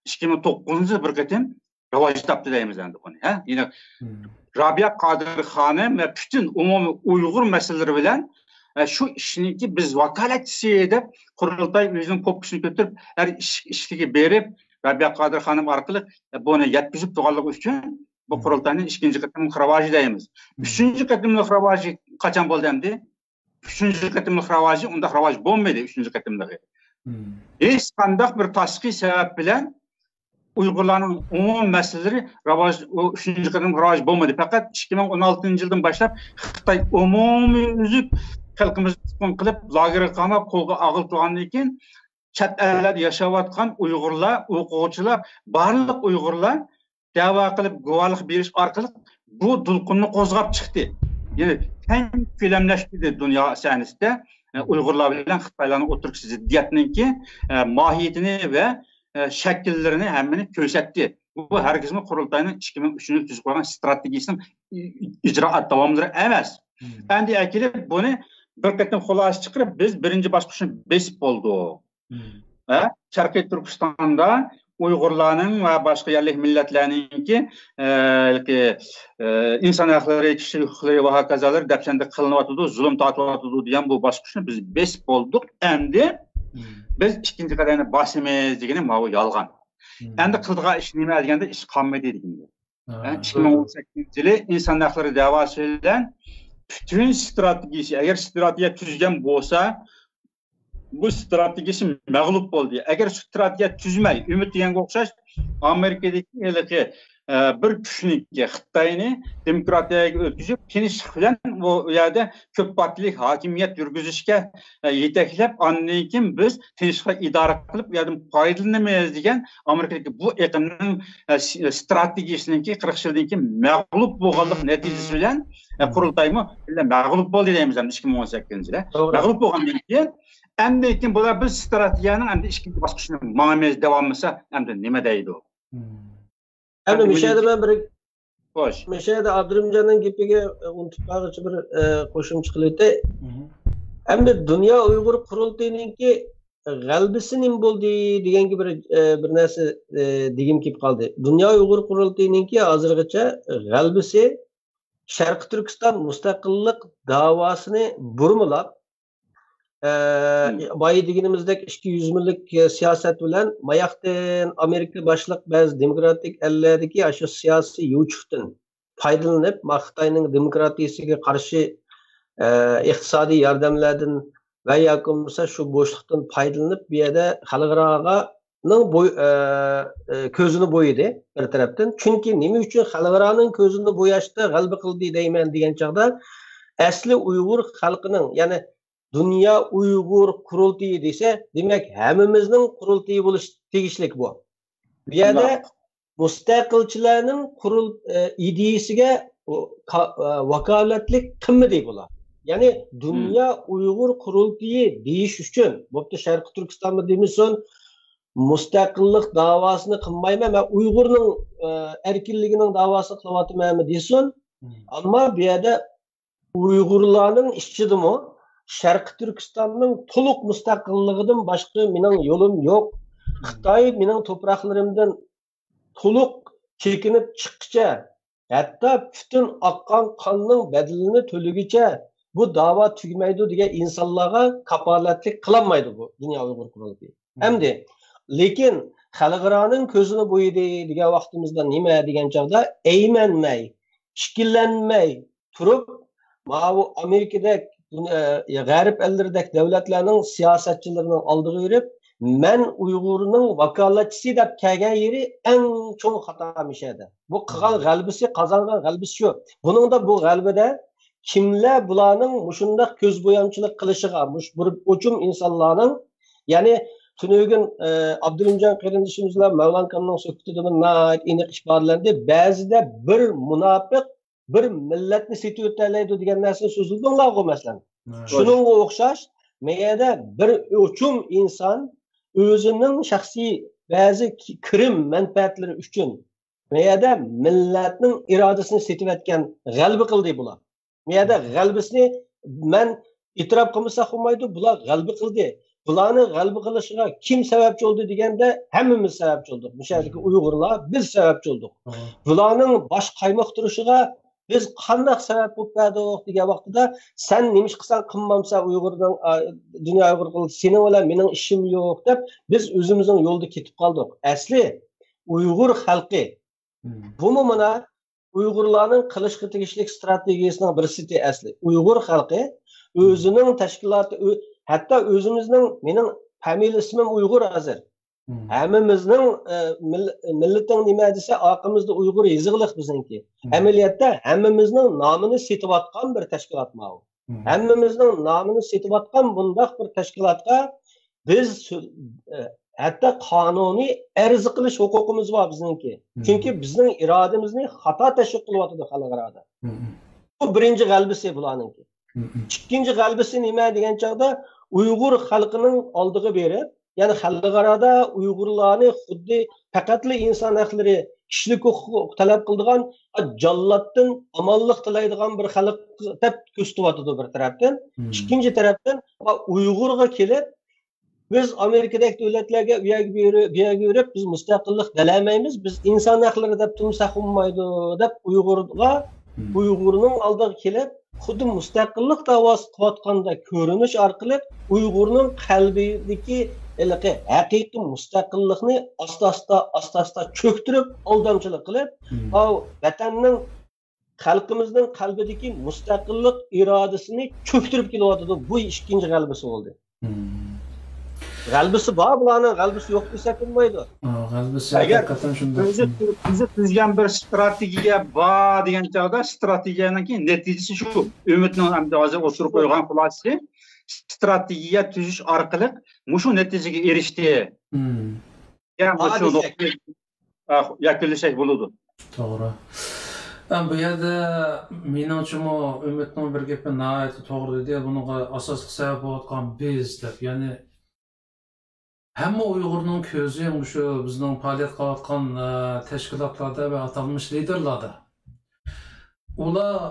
ئىككى مىڭ توققۇزىنچى يىل بىر قېتىم راۋاج تاپتى دەيمىز ئەمدى ئۇنى، ھە؟ يەنى رابىيە قادىر خانىم ۋە پۈتۈن ئومۇمىي ئۇيغۇر مەسىلىلىرى بىلەن، ئە، شۇ ئىشنىڭكى بىز ۋاكالەتچىسى دەپ قۇرۇلتاي ئۆزىنىڭ پوپكىسىنى كۆتۈرۈپ، ھەر ئىش-، ئىشىكىگە بېرىپ، رابىيە قادىر خانىم ئارقىلىق، ئە، بۇنى يەتكۈزۈپ تۇرغانلىقى ئۈچۈن بۇ قۇرۇلتاينىڭ ئىككىنچى قېتىملىق راۋاجى دەيمىز. ئۈچىنچى قېتىملىق راۋاجى قاچان بولدى ئەمدى؟ ئۈچىنچى قېتىملىق راۋاجى، ئۇنداق راۋاج بولمىدى، ئۈچىنچى قېتىملىقى. ھېچقانداق بىر تاشقى سەۋەب بىلەن ئۇيغۇرلارنىڭ ئومۇمىي مەسىلىلىرى راۋاج، ئۇ ئۈچىنچى قېتىملىق راۋاج بولمىدى. پەقەت ئىككى مىڭ ئون ئالتىنچى يىلدىن باشلاپ خىتاي ئومۇميۈزلۈك خەلقىمىزنى تۇتقۇن قىلىپ، لاگېرغا قاماپ، قولغا ئاغىل قىلغاندىن كېيىن، چەت ئەللەردە ياشاۋاتقان ئۇيغۇرلار، ئوقۇغۇچىلار، بارلىق ئۇيغۇرلار دەۋا قىلىپ، گۇۋاھلىق بېرىش ئارقىلىق بۇ دولقۇننى قوزغاپ چىقتى. يەنى كەڭ كۆلەملەشتۈردى دۇنيا سەھنىسىدە، ئە، ئۇيغۇرلار بىلەن خىتايلارنىڭ ئوتتۇرىسىدىكى زىددىيەتنىڭكى، ئە، ماھىيىتىنى ۋە، ئە، شەكىللىرىنى ھەممىنى كۆرسەتتى. بۇ ھەرگىزمۇ قۇرۇلتاينىڭ ئىككى مىڭ ئۈچىنچى يىل تۈزۈپ قويغان ستراتېگىيىسىنىڭ ئىجرائات داۋاملىرى ئەمەس. ئەمدى ئەكېلىپ بۇنى بىر قېتىم خۇلاسە چىقىرىپ، بىز بىرىنچى باسقۇچنى بېسىپ بولدۇق. ھە؟ شەرقىي تۈركىستاندا ئۇيغۇرلارنىڭ ۋە باشقا يەرلىك مىللەتلەرنىڭكى، ئە، ئە، ئىنسان ھەقلىرى، كىشىلىك ھوقۇقلىرى ۋە ھاكازالىرى دەپسەندە قىلىنىۋاتىدۇ، زۇلۇم تارتىۋاتىدۇ دېگەن بۇ باسقۇچنى بىز بېسىپ بولدۇق. ئەمدى بىز ئىككىنچى قەدەمنى باسىمىز دېگىنى ماۋۇ يالغان. ئەمدى قىلىدىغان ئىش نېمە دېگەندە، ئىش قالمىدى دېگەندە. ھە، ئىككى مىڭ ئون سەككىزىنچى يىلى ئىنسان ھەقلىرى دەۋاسى بىلەن پۈتۈن ستراتېگىيىسى، ئەگەر ستراتېگىيە تۈزگەن بولسا، بۇ ستراتېگىيىسى مەغلۇپ بولدى. ئەگەر ستراتېگىيە تۈزمەي، ئۈمىد دېگەنگە ئوخشاش، ئامېرىكىدىكى ھېلىقى، ئە، بىر كۈچنىڭكى خىتاينى دېموكراتىيەگە ئۆتكۈزۈپ، تىنچلىق بىلەن بۇ يەردە كۆپ پارتىيىلىك ھاكىمىيەت يۈرگۈزۈشكە، ئە، يېتەكلەپ، ئاندىن كېيىن بىز تىنچلىقتا ئىدارە قىلىپ، ئۇ يەردىن پايدىلىنىمىز دېگەن ئامېرىكىدىكى بۇ ئېقىمنىڭ، ئە، س-، ستراتېگىيىسىنىڭكى قىرىق يىلدىن كېيىن مەغلۇپ بولغانلىق نەتىجىسى بىلەن، ئە، قۇرۇلتايمۇ بىللە مەغلۇپ بولدى دەيمىز ئەمدى ئىككى مىڭ ئون سەككىزىنچى يىلى. توغرا. مەغلۇپ بولغاندىن كېيىن، ئەمدى كېيىن بۇلار بىز ستراتېگىيەنىڭ ئەمدى ئىككىنچى باسقۇچىنى ماڭىمىز، داۋاملىسا ئەمدى نېمە دەيدۇ؟ ئەمدى مۇشۇ يەردە مەن بىر، خوش. مۇشۇ يەردە ئابدۇرېھىمجاننىڭ گېپىگە، ئە، ئۇنتۇپ قالغۇچە بىر، ئە، قوشۇمچە قىلىۋېتەي. ئەمدى دۇنيا ئۇيغۇر قۇرۇلتىيىنىڭكى غەلىبىسى نېمە بولدى دېگەنگە بىر، ئە، بىر نەرسە، ئە، دېگۈم كېلىپ قالدى. دۇنيا ئۇيغۇر قۇرۇلتىيىنىڭكى ھازىرغىچە غەلىبىسى شەرقىي تۈركىستان مۇستەقىللىق داۋاسىنى بۇرمىلاپ، ئە، بايا دېگىنىمىزدەك ئىككى يۈز مىللىك سىياسەت بىلەن ماياقتىن ئامېرىكا باشلىق بەزى دېموكراتىك ئەللەردىكى ئاشۇ سىياسىي يوچۇقتىن پايدىلىنىپ، ما خىتاينىڭ دېموكراتىيىسىگە قارشى، ئە، ئىقتىسادىي ياردەملەردىن ۋە ياكى بولمىسا شۇ بوشلۇقتىن پايدىلىنىپ، بۇ يەردە خەلقئارانىڭ بوي-، ئە، ئە، كۆزىنى بويىدى بىر تەرەپتىن. چۈنكى نېمە ئۈچۈن خەلقئارانىڭ كۆزىنى بوياشتا غەلىبە قىلدى دەيمەن دېگەن چاغدا، ئەسلى ئۇيغۇر خەلقىنىڭ، يەنى دۇنيا ئۇيغۇر قۇرۇلتىيى دېسە، دېمەك، ھەممىمىزنىڭ قۇرۇلتىيى بولۇش تېگىشلىك بۇ. بۇ يەردە مۇستەقىلچىلەرنىڭ قۇرۇل-، ئە، ئىدىيىسىگە، ئۇ، كا-، ئە، ۋاكالەتلىك قىلمىدى بۇلار. يەنى دۇنيا ئۇيغۇر قۇرۇلتىيى دېيىش ئۈچۈن، بوپتۇ، شەرقىي تۈركىستانمۇ دېمىسۇن، مۇستەقىللىق داۋاسىنى قىلمايمەن، مەن ئۇيغۇرنىڭ، ئە، ئەركىنلىكىنىڭ داۋاسىنى قىلىۋاتىمەنمۇ دېسۇن. ئەمما بۇ يەردە ئۇيغۇرلارنىڭ ئىچىدىمۇ شەرقىي تۈركىستاننىڭ تولۇق مۇستەقىللىقىدىن باشقا مېنىڭ يولۇم يوق. خىتاي مېنىڭ توپراقلىرىمدىن تولۇق چېكىنىپ چىققىچە، ھەتتا پۈتۈن ئاققان قاننىڭ بەدىلىنى تۆلىگۈچە بۇ داۋا تۈگىمەيدۇ دېگەن ئىنسانلارغا كاپالەتلىك قىلالمايدۇ بۇ دۇنيا ئۇيغۇر قۇرۇلتىيى. ئەمدى، لېكىن خەلقئارانىڭ كۆزىنى بويىدى دېگەن ۋاقتىمىزدا نېمە دېگەن چاغدا، ئەيمەنمەي، ئىككىلەنمەي تۇرۇپ، ماۋۇ ئامېرىكىدەك، ئە، غەرب ئەللىرىدەك دۆلەتلەرنىڭ سىياسەتچىلىرىنىڭ ئالدىغا يۈرۈپ، مەن ئۇيغۇرنىڭ ۋاكالەتچىسى دەپ كەلگەن يېرى ئەڭ چوڭ خاتا مۇشۇ يەردە. بۇ قىلغان غەلىبىسى، قازانغان غەلىبىسى شۇ. بۇنىڭدا بۇ غەلىبىدە كىملەر بۇلارنىڭ مۇشۇنداق كۆز بويامچىلىق قىلىشىغا، مۇش-، بىر ئوچۇم ئىنسانلارنىڭ، يەنى تۈنۈگۈن ئابدۇرېھىمجان قېرىندىشىمىز بىلەن مەۋلان ئاكامنىڭ سۆھبىتىدە ناھايىتى ئېنىق ئىپادىلەندى. بەزىدە بىر مۇناپىق بىر مىللەتنى سېتىۋېتەلەيدۇ دېگەن نەرسىنى سۆزلىدىڭلارغۇ، مەسىلەن. شۇنىڭغا ئوخشاش، مەيەدە بىر ئوچۇم ئىنسان ئۆزىنىڭ شەخسىي بەزى كىرىم مەنپەئەتلىرى ئۈچۈن مەيەدە مىللەتنىڭ ئىرادىسىنى سېتىۋەتكەن، غەلىبە قىلدى بۇلار. مەيەدە غەلىبىسىنى مەن ئېتىراپ قىلمىساق بولمايدۇ، بۇلار غەلىبە قىلدى. بۇلارنىڭ غەلىبە قىلىشىغا كىم سەۋەبچى بولدى دېگەندە، ھەممىمىز سەۋەبچى بولدۇق. مۇشۇ يەردىكى ئۇيغۇرلار، بىز سەۋەبچى بولدۇق. بۇلارنىڭ باش قايمۇقتۇرۇشىغا بىز قانداق سەۋەب بولۇپ بەردۇق دېگەن ۋاقتىدا، سەن نېمە ئىش قىلساڭ قىلمامسەن، ئۇيغۇرنىڭ، ئا، دۇنيا ئۇيغۇر قىلدى، سېنىڭ بىلەن مېنىڭ ئىشىم يوق دەپ، بىز ئۆزىمىزنىڭ يولىدا كېتىپ قالدۇق. ئەسلى ئۇيغۇر خەلقى بۇمۇ مانا ئۇيغۇرلارنىڭ قىلىشقا تېگىشلىك ستراتېگىيەسىنىڭ بىرسى ئەسلى. ئۇيغۇر خەلقى ئۆزىنىڭ تەشكىلاتى، ئۆ-، ھەتتا ئۆزىمىزنىڭ، مېنىڭ فامىلە ئىسمىم ئۇيغۇر ھازىر. ھەممىمىزنىڭ، ئە، مىل-، مىللىتىڭ نېمە دېسە، ئارقىمىزدا ئۇيغۇر يېزىقلىق بىزنىڭكى. ئەمەلىيەتتە ھەممىمىزنىڭ نامىنى سېتىۋاتقان بىر تەشكىلات ماۋۇ. ھەممىمىزنىڭ نامىنى سېتىۋاتقان بۇنداق بىر تەشكىلاتقا بىز سۆ-، ئە، ھەتتا قانۇنىي ئەرز قىلىش ھوقۇقىمىز بار بىزنىڭكى. چۈنكى بىزنىڭ ئىرادىمىزنى خاتا تەشۋىق قىلىۋاتىدۇ خەلقئارادا. بۇ بىرىنچى غەلىبىسى بۇلارنىڭكى. ئىككىنچى غەلىبىسى نېمە دېگەن چاغدا، ئۇيغۇر خەلقىنىڭ ئالدىغا بېرىپ، يەنى خەلقئارادا ئۇيغۇرلارنى خۇددى پەقەتلا ئىنسان ھەقلىرى، كىشىلىك ھوقۇق تەلەپ قىلىدىغان، جاللاتتىن ئامانلىق تىلەيدىغان بىر خەلق دەپ كۆرسىتىۋاتىدۇ بىر تەرەپتىن. ئىككىنچى تەرەپتىن، ئۇيغۇرغا كېلىپ، بىز ئامېرىكىدەك دۆلەتلەرگە ئۇ يەرگە بېرىپ، بۇ يەرگە بېرىپ، بىز مۇستەقىللىق بېرەلمەيمىز، بىز ئىنسان ھەقلىرى دەپ تۇرمىساق بولمايدۇ، دەپ ئۇيغۇرغا، ئۇيغۇرنىڭ ئالدىغا كېلىپ، خۇددى مۇستەقىللىق داۋاسى قىلىۋاتقاندەك كۆرۈنۈش ئارقىلىق ئۇيغۇرنىڭ قەلبىدىكى ھېلىقى ھەقىقىي مۇستەقىللىقنى ئاستا-ئاستا، ئاستا-ئاستا چۆكتۈرۈپ، ئالدامچىلىق قىلىپ، ئاۋۇ ۋەتەننىڭ، خەلقىمىزنىڭ قەلبىدىكى مۇستەقىللىق ئىرادىسىنى چۆكتۈرۈپ كېلىۋاتىدۇ. بۇ ئىككىنچى غەلىبىسى بولدى. غەلىبىسى بار بۇلارنىڭ، غەلىبىسى يوق دېسەك بولمايدۇ. ئەگەر ئۆزى، ئۆزى تۈزگەن بىر ستراتېگىيە بار دېگەن چاغدا، ستراتېگىيەنىڭكى نەتىجىسى شۇ. ئۈمىدنىڭ ئەمدى ھازىر ئوتتۇرىغا قويغان خۇلاسىسى، ستراتېگىيە تۈزۈش ئارقىلىق مۇشۇ نەتىجىگە ئېرىشتى. يەنى مۇشۇ نۇقتىنى، ئە، يەكۈنلىسەك بولىدۇ. توغرا. ئە، بۇ يەردە مېنىڭچىمۇ ئۈمىدنىڭ بىر گېپى ناھايىتى توغرا دېدى. بۇنىڭغا ئاساسلىق سەۋەب بولۇۋاتقان بىز دەپ، يەنى ھەممە ئۇيغۇرنىڭ كۆزى مۇشۇ بىزنىڭ پائالىيەت قىلىۋاتقان، ئە، تەشكىلاتلاردا ۋە ئاتالمىش لىدېرلاردا. ئۇلار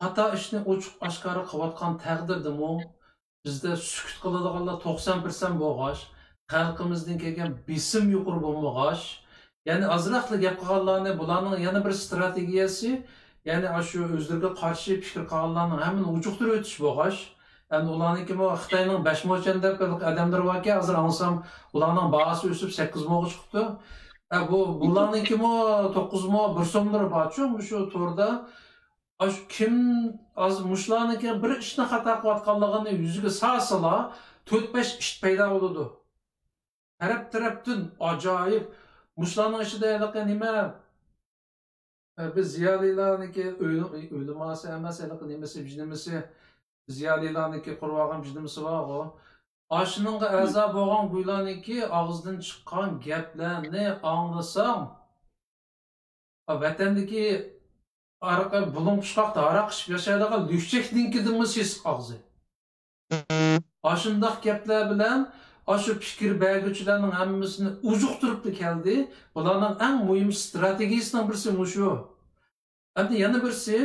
خاتا ئىشنى ئوچۇق ئاشكارا قىلىۋاتقان تەقدىردىمۇ، بىزدە سۈكۈت قىلىدىغانلار توقسان پىرسەنت بولغاچ، خەلقىمىزدىن كەلگەن بېسىم يۇقىرى بولمىغاچ، يەنى ئازراقلا گەپ قىلغانلارنى، بۇلارنىڭ يەنە بىر ستراتېگىيەسى، يەنى ئاشۇ ئۆزلىرىگە قارشى پىكىر قىلغانلارنىڭ ھەممىنى ئۇجۇقتۇرۇۋېتىش بولغاچ، ئەمدى ئۇلارنىڭكىمۇ خىتاينىڭ بەش موچەن دەپ ئادەملىرى باركەن، ھازىر ئاڭلىسام، ئۇلارنىڭ باھاسى ئۆسۈپ سەككىز موغا چىقىپتۇ. ئە، بۇ، بۇلارنىڭكىمۇ توققۇز مو، بىر سوملىرى بارچۇ، مۇشۇ توردا. ئاشۇ كىم، ھازىر مۇشۇلارنىڭكى بىر ئىشنى خاتا قىلىۋاتقانلىقىنى يۈزىگە سالسىلا، تۆت-بەش ئىش پەيدا بولىدۇ. تەرەپ-تەرەپتىن ئاجايىپ. مۇشۇلارنىڭ ئىچىدە ھېلىقى نېمە، ئە، بىز زىيالىيلارنىڭكى ئۆي-، ئۆلىماسى ئەمەس، ھېلىقى نېمىسى، بىر نېمىسى، زىيالىيلارنىڭكى قۇرۇۋالغان بىر نېمىسى بارغۇ. ئاشۇنىڭغا ئەزا بولغان گۇيلارنىڭكى ئاغزىدىن چىققان گەپلەرنى ئاڭلىساڭ، ۋەتەندىكى ھېلىقى بۇلۇڭ پۇچقاقتا ھاراق ئىچىپ ياشايدىغان لۈكچەكنىڭكىدىنمۇ سېسىق ئاغزى. ئاشۇنداق گەپلەر بىلەن ئاشۇ پىكىر بەرگۈچىلەرنىڭ ھەممىسىنى ئۇجۇقتۇرۇپلا كەلدى. بۇلارنىڭ ئەڭ مۇھىم ستراتېگىيىسىنىڭ بىرسى مۇشۇ. ئەمدى يەنە بىرسى،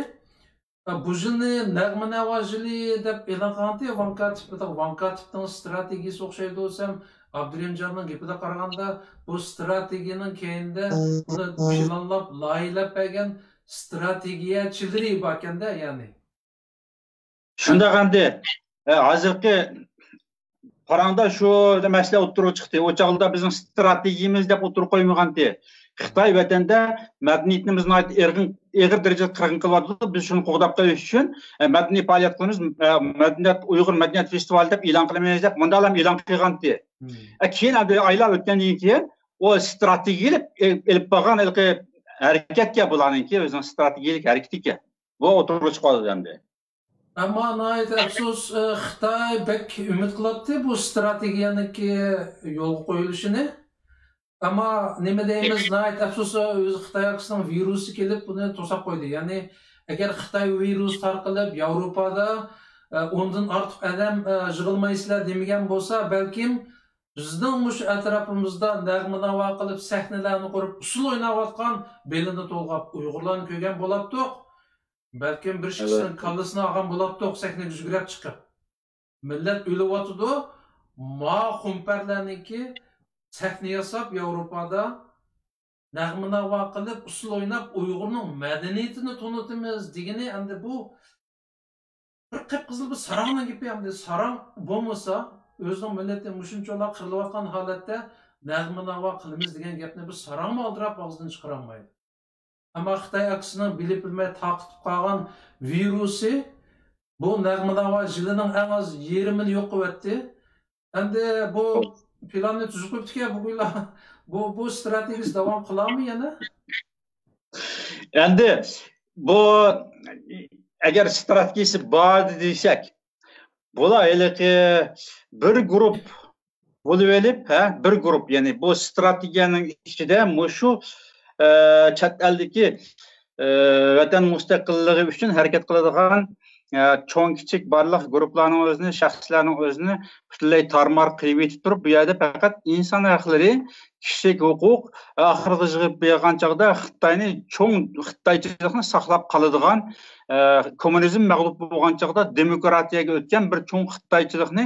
بۇ يىلنى نەغمە ناۋا يىلى دەپ ئېلان قىلغانتى، ۋاڭ كاتىپ، ۋاڭ كاتىپنىڭ ستراتېگىيىسى ئوخشايدۇ دېسەم، ئابدۇرېھىمجاننىڭ گېپىگە قارىغاندا، بۇ ستراتېگىيىنىڭ كەينىدە بۇنى پىلانلاپ، لايىھەلەپ بەرگەن ستراتېگىيەچىلىرى باركەندە، يەنى. شۇنداق ئەمدى، ئە، ھازىرقى پاراڭدا شۇ مەسىلە ئوتتۇرىغا چىقتى. ئۇ چاغدا بىزنىڭ ستراتېگىيىمىز دەپ ئوتتۇرىغا قويمىغانتى. خىتاي ۋەتەندە مەدەنىيىتىمىزنى ناھايىتى ئېغىر، ئېغىر دەرىجىدە قىرغىن قىلىۋاتىدۇ. بىز شۇنى قوغداپ قېلىش ئۈچۈن، ئە، مەدەنىي پائالىيەت قىلىمىز، ئە، مەدەنىيەت، ئۇيغۇر مەدەنىيەت فېستىۋالى دەپ ئېلان قىلىمىز دەپ مۇنداقلام ئېلان قىلغانتى. ئە، كېيىن ئەمدى ئايلار ئۆتكەندىن كېيىن ئۇ ستراتېگىيە ئېلىپ، ئېلىپ بارغان ھېلىقى ھەرىكەتكە، بۇلارنىڭكى ئۆزىنىڭ ستراتېگىيەلىك ھەرىكىتىكەن. بۇ ئوتتۇرىغا چىقىۋاتىدۇ ئەمدى. ئەمما ناھايىتى ئەپسۇس، ئە، خىتاي بەك ئۈمىد قىلاتتى بۇ ستراتېگىيەنىڭكى يولغا قويۇلۇشىنى. ئەمما نېمە دەيمىز، ناھايىتى ئەپسۇس، ئۆزى خىتاي ئاكىسىنىڭ ۋىرۇسى كېلىپ بۇنى توساپ قويدى. يەنى ئەگەر خىتاي ۋىرۇسى تارقىلىپ ياۋروپادا، ئە، ئوندىن ئارتۇق ئادەم، ئە، يىغىلمايسىلەر دېمىگەن بولسا، بەلكىم بىزنىڭ مۇشۇ ئەتراپىمىزدا نەغمە ناۋا قىلىپ، سەھنىلەرنى قۇرۇپ، ئۇسسۇل ئويناۋاتقان، بېلىنى تولغاپ ئۇيغۇرلارنى كۆرگەن بولاتتۇق. بەلكىم بىر ئىككىسىنىڭ كاللىسىنى ئالغان بولاتتۇق، سەھنىگە يۈگۈرۈپ چىقىپ. مىللەت ئۆلۈۋاتىدۇ. ما خۇمپەرلەرنىڭكى سەھنە ياساپ، ياۋروپادا نەغمە ناۋا قىلىپ، ئۇسسۇل ئويناپ، ئۇيغۇرنىڭ مەدەنىيىتىنى تونۇتىمىز دېگىنى، ئەمدى بۇ بىر قىپقىزىل بىر ساراڭنىڭ گېپى. ئەمدى ساراڭ بولمىسا، ئۆزىنىڭ مىللىتى مۇشۇنچىۋالا قىرىلىۋاتقان ھالەتتە نەغمە ناۋا قىلىمىز دېگەن گەپنى بىر ساراڭمۇ ئالدىراپ ئاغزىدىن چىقىرالمايدۇ. ئەمما خىتاي ئاكىسىنىڭ بىلىپ بىلمەي تارقىتىپ قالغان ۋىرۇسى بۇ نەغمە ناۋا يىلىنىڭ ئەڭ ئاز يېرىمىنى يوق قىلىۋەتتى. ئەمدى بۇ پىلاننى تۈزۈپ قويۇپتىكەن بۇ، بۇ، بۇ ستراتېگىيىسى داۋام قىلارمۇ يەنە؟ ئەمدى بۇ، ئەگەر ستراتېگىيىسى بار دېسەك، بۇلار ھېلىقى بىر گۇرۇپ بولۇۋېلىپ، ھە، بىر گۇرۇپ، يەنى بۇ ستراتېگىيەنىڭ ئىچىدە مۇشۇ، ئە، چەت ئەلدىكى، ئە، ۋەتەن مۇستەقىللىقى ئۈچۈن ھەرىكەت قىلىدىغان، ئە، چوڭ كىچىك بارلىق گۇرۇپلارنىڭ ئۆزىنى، شەخسلەرنىڭ ئۆزىنى پۈتۈنلەي تارمار قىلىۋېتىپ تۇرۇپ، بۇ يەردە پەقەت ئىنسان ھەقلىرى، كىشىلىك ھوقۇق، ئاخىرىغا يىغىپ بېرىغان چاغدا خىتاينى، چوڭ خىتايچىلىقنى ساقلاپ قالىدىغان، ئە، كوممۇنىزم مەغلۇپ بولغان چاغدا دېموكراتىيەگە ئۆتكەن بىر چوڭ خىتايچىلىقنى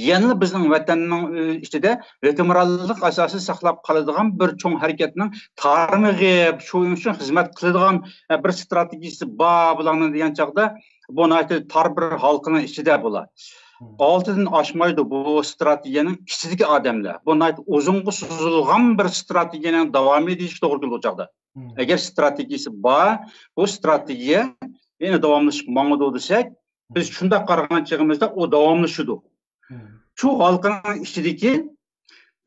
يەنىلا بىزنىڭ ۋەتەننىڭ، ئە، ئىچىدە ھۆكۈمرانلىق ئاساسى ساقلاپ قالىدىغان بىر چوڭ ھەرىكەتنىڭ تارمىقى، شۇنىڭ ئۈچۈن خىزمەت قىلىدىغان، ئە، بىر ستراتېگىيىسى بار بۇلارنىڭ دېگەن چاغدا، بۇ ناھايىتى تار بىر ھالقىنىڭ ئىچىدە بۇلار. مم. ئالتىدىن ئاشمايدۇ بۇ ستراتېگىيەنىڭ ئىچىدىكى ئادەملەر. بۇ ناھايىتى ئۇزۇنغا سوزۇلغان بىر ستراتېگىيەنىڭ داۋامى دېيىش توغرا كېلىدۇ ئۇ چاغدا. مم. ئەگەر ستراتېگىيىسى بار، بۇ ستراتېگىيە يەنە داۋاملىشىپ ماڭىدۇ دېسەك، بىز شۇنداق قارىغان چېغىمىزدا ئۇ داۋاملىشىدۇ. مم. شۇ ھالقىنىڭ ئىچىدىكى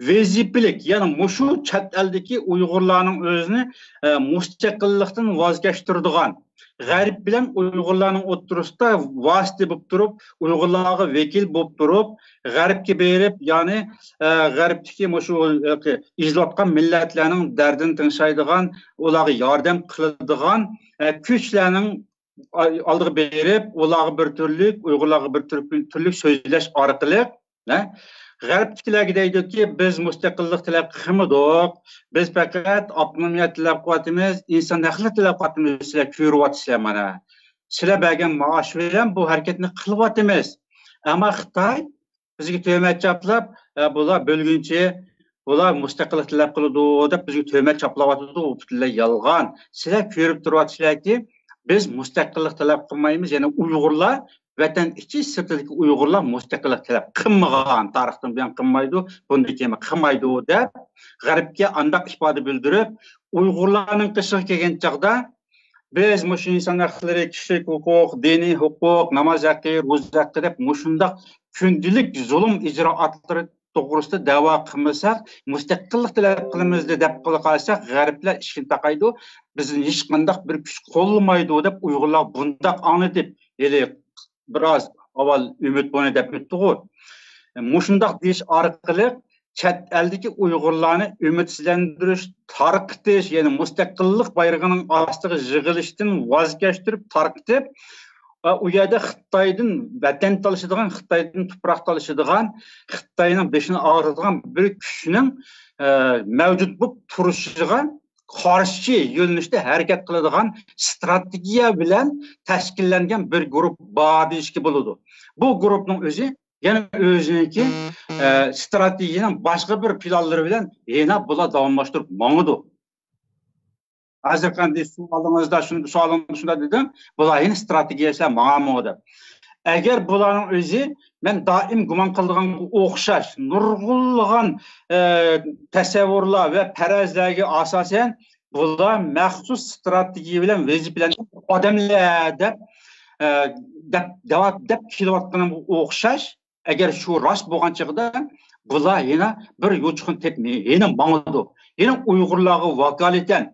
ۋەزىپىلىك، يەنى مۇشۇ چەت ئەلدىكى ئۇيغۇرلارنىڭ ئۆزىنى، ئە، مۇستەقىللىقتىن ۋاز كەچتۈرىدىغان، غەرب بىلەن ئۇيغۇرلارنىڭ ئوتتۇرىسىدا ۋاسىتە بولۇپ تۇرۇپ، ئۇيغۇرلارغا ۋەكىل بولۇپ تۇرۇپ، غەربكە بېرىپ، يەنى، ئە، غەربتىكى مۇشۇ، ئە، ئېزىلىۋاتقان مىللەتلەرنىڭ دەردىنى تىڭشايدىغان، ئۇلارغا ياردەم قىلىدىغان، ئە، كۈچلەرنىڭ ئالدىغا بېرىپ، ئۇلارغا بىر تۈرلۈك، ئۇيغۇرلارغا بىر تۈرلۈك، تۈرلۈك سۆزلەش ئارقىلىق، ھە، غەربتىكىلەرگە دەيدۇكى، بىز مۇستەقىللىق تەلەپ قىلمىدۇق، بىز پەقەت ئاپتونومىيە تەلەپ قىلىۋاتىمىز، ئىنسان ھەقلىرى تەلەپ قىلىۋاتىمىز، سىلەر كۆرۈۋاتىسىلەر مانا. سىلەر بەرگەن مائاش بىلەن بۇ ھەرىكەتنى قىلىۋاتىمىز. ئەمما خىتاي بىزگە تۆھمەت چاپلاپ، ئە، بۇلار بۆلگۈنچى، بۇلار مۇستەقىللىق تەلەپ قىلىدۇ دەپ بىزگە تۆھمەت چاپلاۋاتىدۇ. ئۇ پۈتۈنلەي يالغان. سىلەر كۆرۈپ تۇرۇۋاتىسىلەركى، بىز مۇستەقىللىق تەلەپ قىلمايمىز. يەنى ئۇيغۇرلار، ۋەتەن ئىچى، سىرتىدىكى ئۇيغۇرلار مۇستەقىللىق تەلەپ قىلمىغان، تارىختىن بۇيان قىلمايدۇ، بۇندىن كېيىن قىلمايدۇ دەپ، غەربكە ئانداق ئىپادە بىلدۈرۈپ، ئۇيغۇرلارنىڭ قېشىغا كەلگەن چاغدا، بىز مۇشۇ ئىنسان ھەقلىرى، كىشىلىك ھوقۇق، دىنىي ھوقۇق، ناماز ھەققى، روزا ھەققى دەپ مۇشۇنداق كۈندىلىك زۇلۇم ئىجرائاتلىرى توغرىسىدا دەۋا قىلمىساق، مۇستەقىللىق تەلەپ قىلىمىز دەپ قالساق، غەربلەر ئىشىكنى تاقايدۇ، بىزنى ھېچقانداق بىر كۈچ قوللىمايدۇ دەپ ئۇيغۇرلار بۇنداق ئاڭلىتىپ، ھېلى بىر ئاز ئاۋۋال ئۈمىد بۇنى دەپ ئۆتتىغۇ. مۇشۇنداق دېيىش ئارقىلىق چەت ئەلدىكى ئۇيغۇرلارنى ئۈمىدسىزلەندۈرۈش، تارقىتىش، يەنى مۇستەقىللىق بايرىقىنىڭ ئاستىغا يىغىلىشتىن ۋاز كەچتۈرۈپ تارقىتىپ، ئە، ئۇ يەردە خىتايدىن ۋەتەن تالىشىدىغان، خىتايدىن تۇپراق تالىشىدىغان، خىتاينىڭ بېشىنى ئاغرىتىدىغان بىر كۈچنىڭ، ئە، مەۋجۇت بولۇپ تۇرۇشىغا قارشى يۆنىلىشتە ھەرىكەت قىلىدىغان ستراتېگىيە بىلەن تەشكىللەنگەن بىر گۇرۇپ بار دېيىشكە بولىدۇ. بۇ گۇرۇپنىڭ ئۆزى يەنە ئۆزىنىڭكى، ئە، ستراتېگىيەنىڭ باشقا بىر پىلانلىرى بىلەن يەنە بۇلار داۋاملاشتۇرۇپ ماڭىدۇ. ھازىرقى ئەمدى سوئالىڭىزدا شۇن-، سوئالىڭىزدا شۇنداق دېدىڭ، بۇلار يەنە ستراتېگىيە ئىشلەپ ماڭامۇ دەپ. ئەگەر بۇلارنىڭ ئۆزى، مەن دائىم گۇمان قىلىدىغانغا ئوخشاش نۇرغۇنلىغان، ئە، تەسەۋۋۇرلار ۋە پەرەزلەرگە ئاساسەن، بۇلار مەخسۇس ستراتېگىيە بىلەن ۋەزىپىلەنگەن ئادەملەر دەپ، ئە، دەپ، دەۋا-، دەپ كېلىۋاتقىنىغا ئوخشاش. ئەگەر شۇ راست بولغان چېغىدا، بۇلار يەنە بىر يوچۇقنى تېپىپ يەنە ماڭىدۇ. يەنە ئۇيغۇرلارغا ۋاكالىتەن،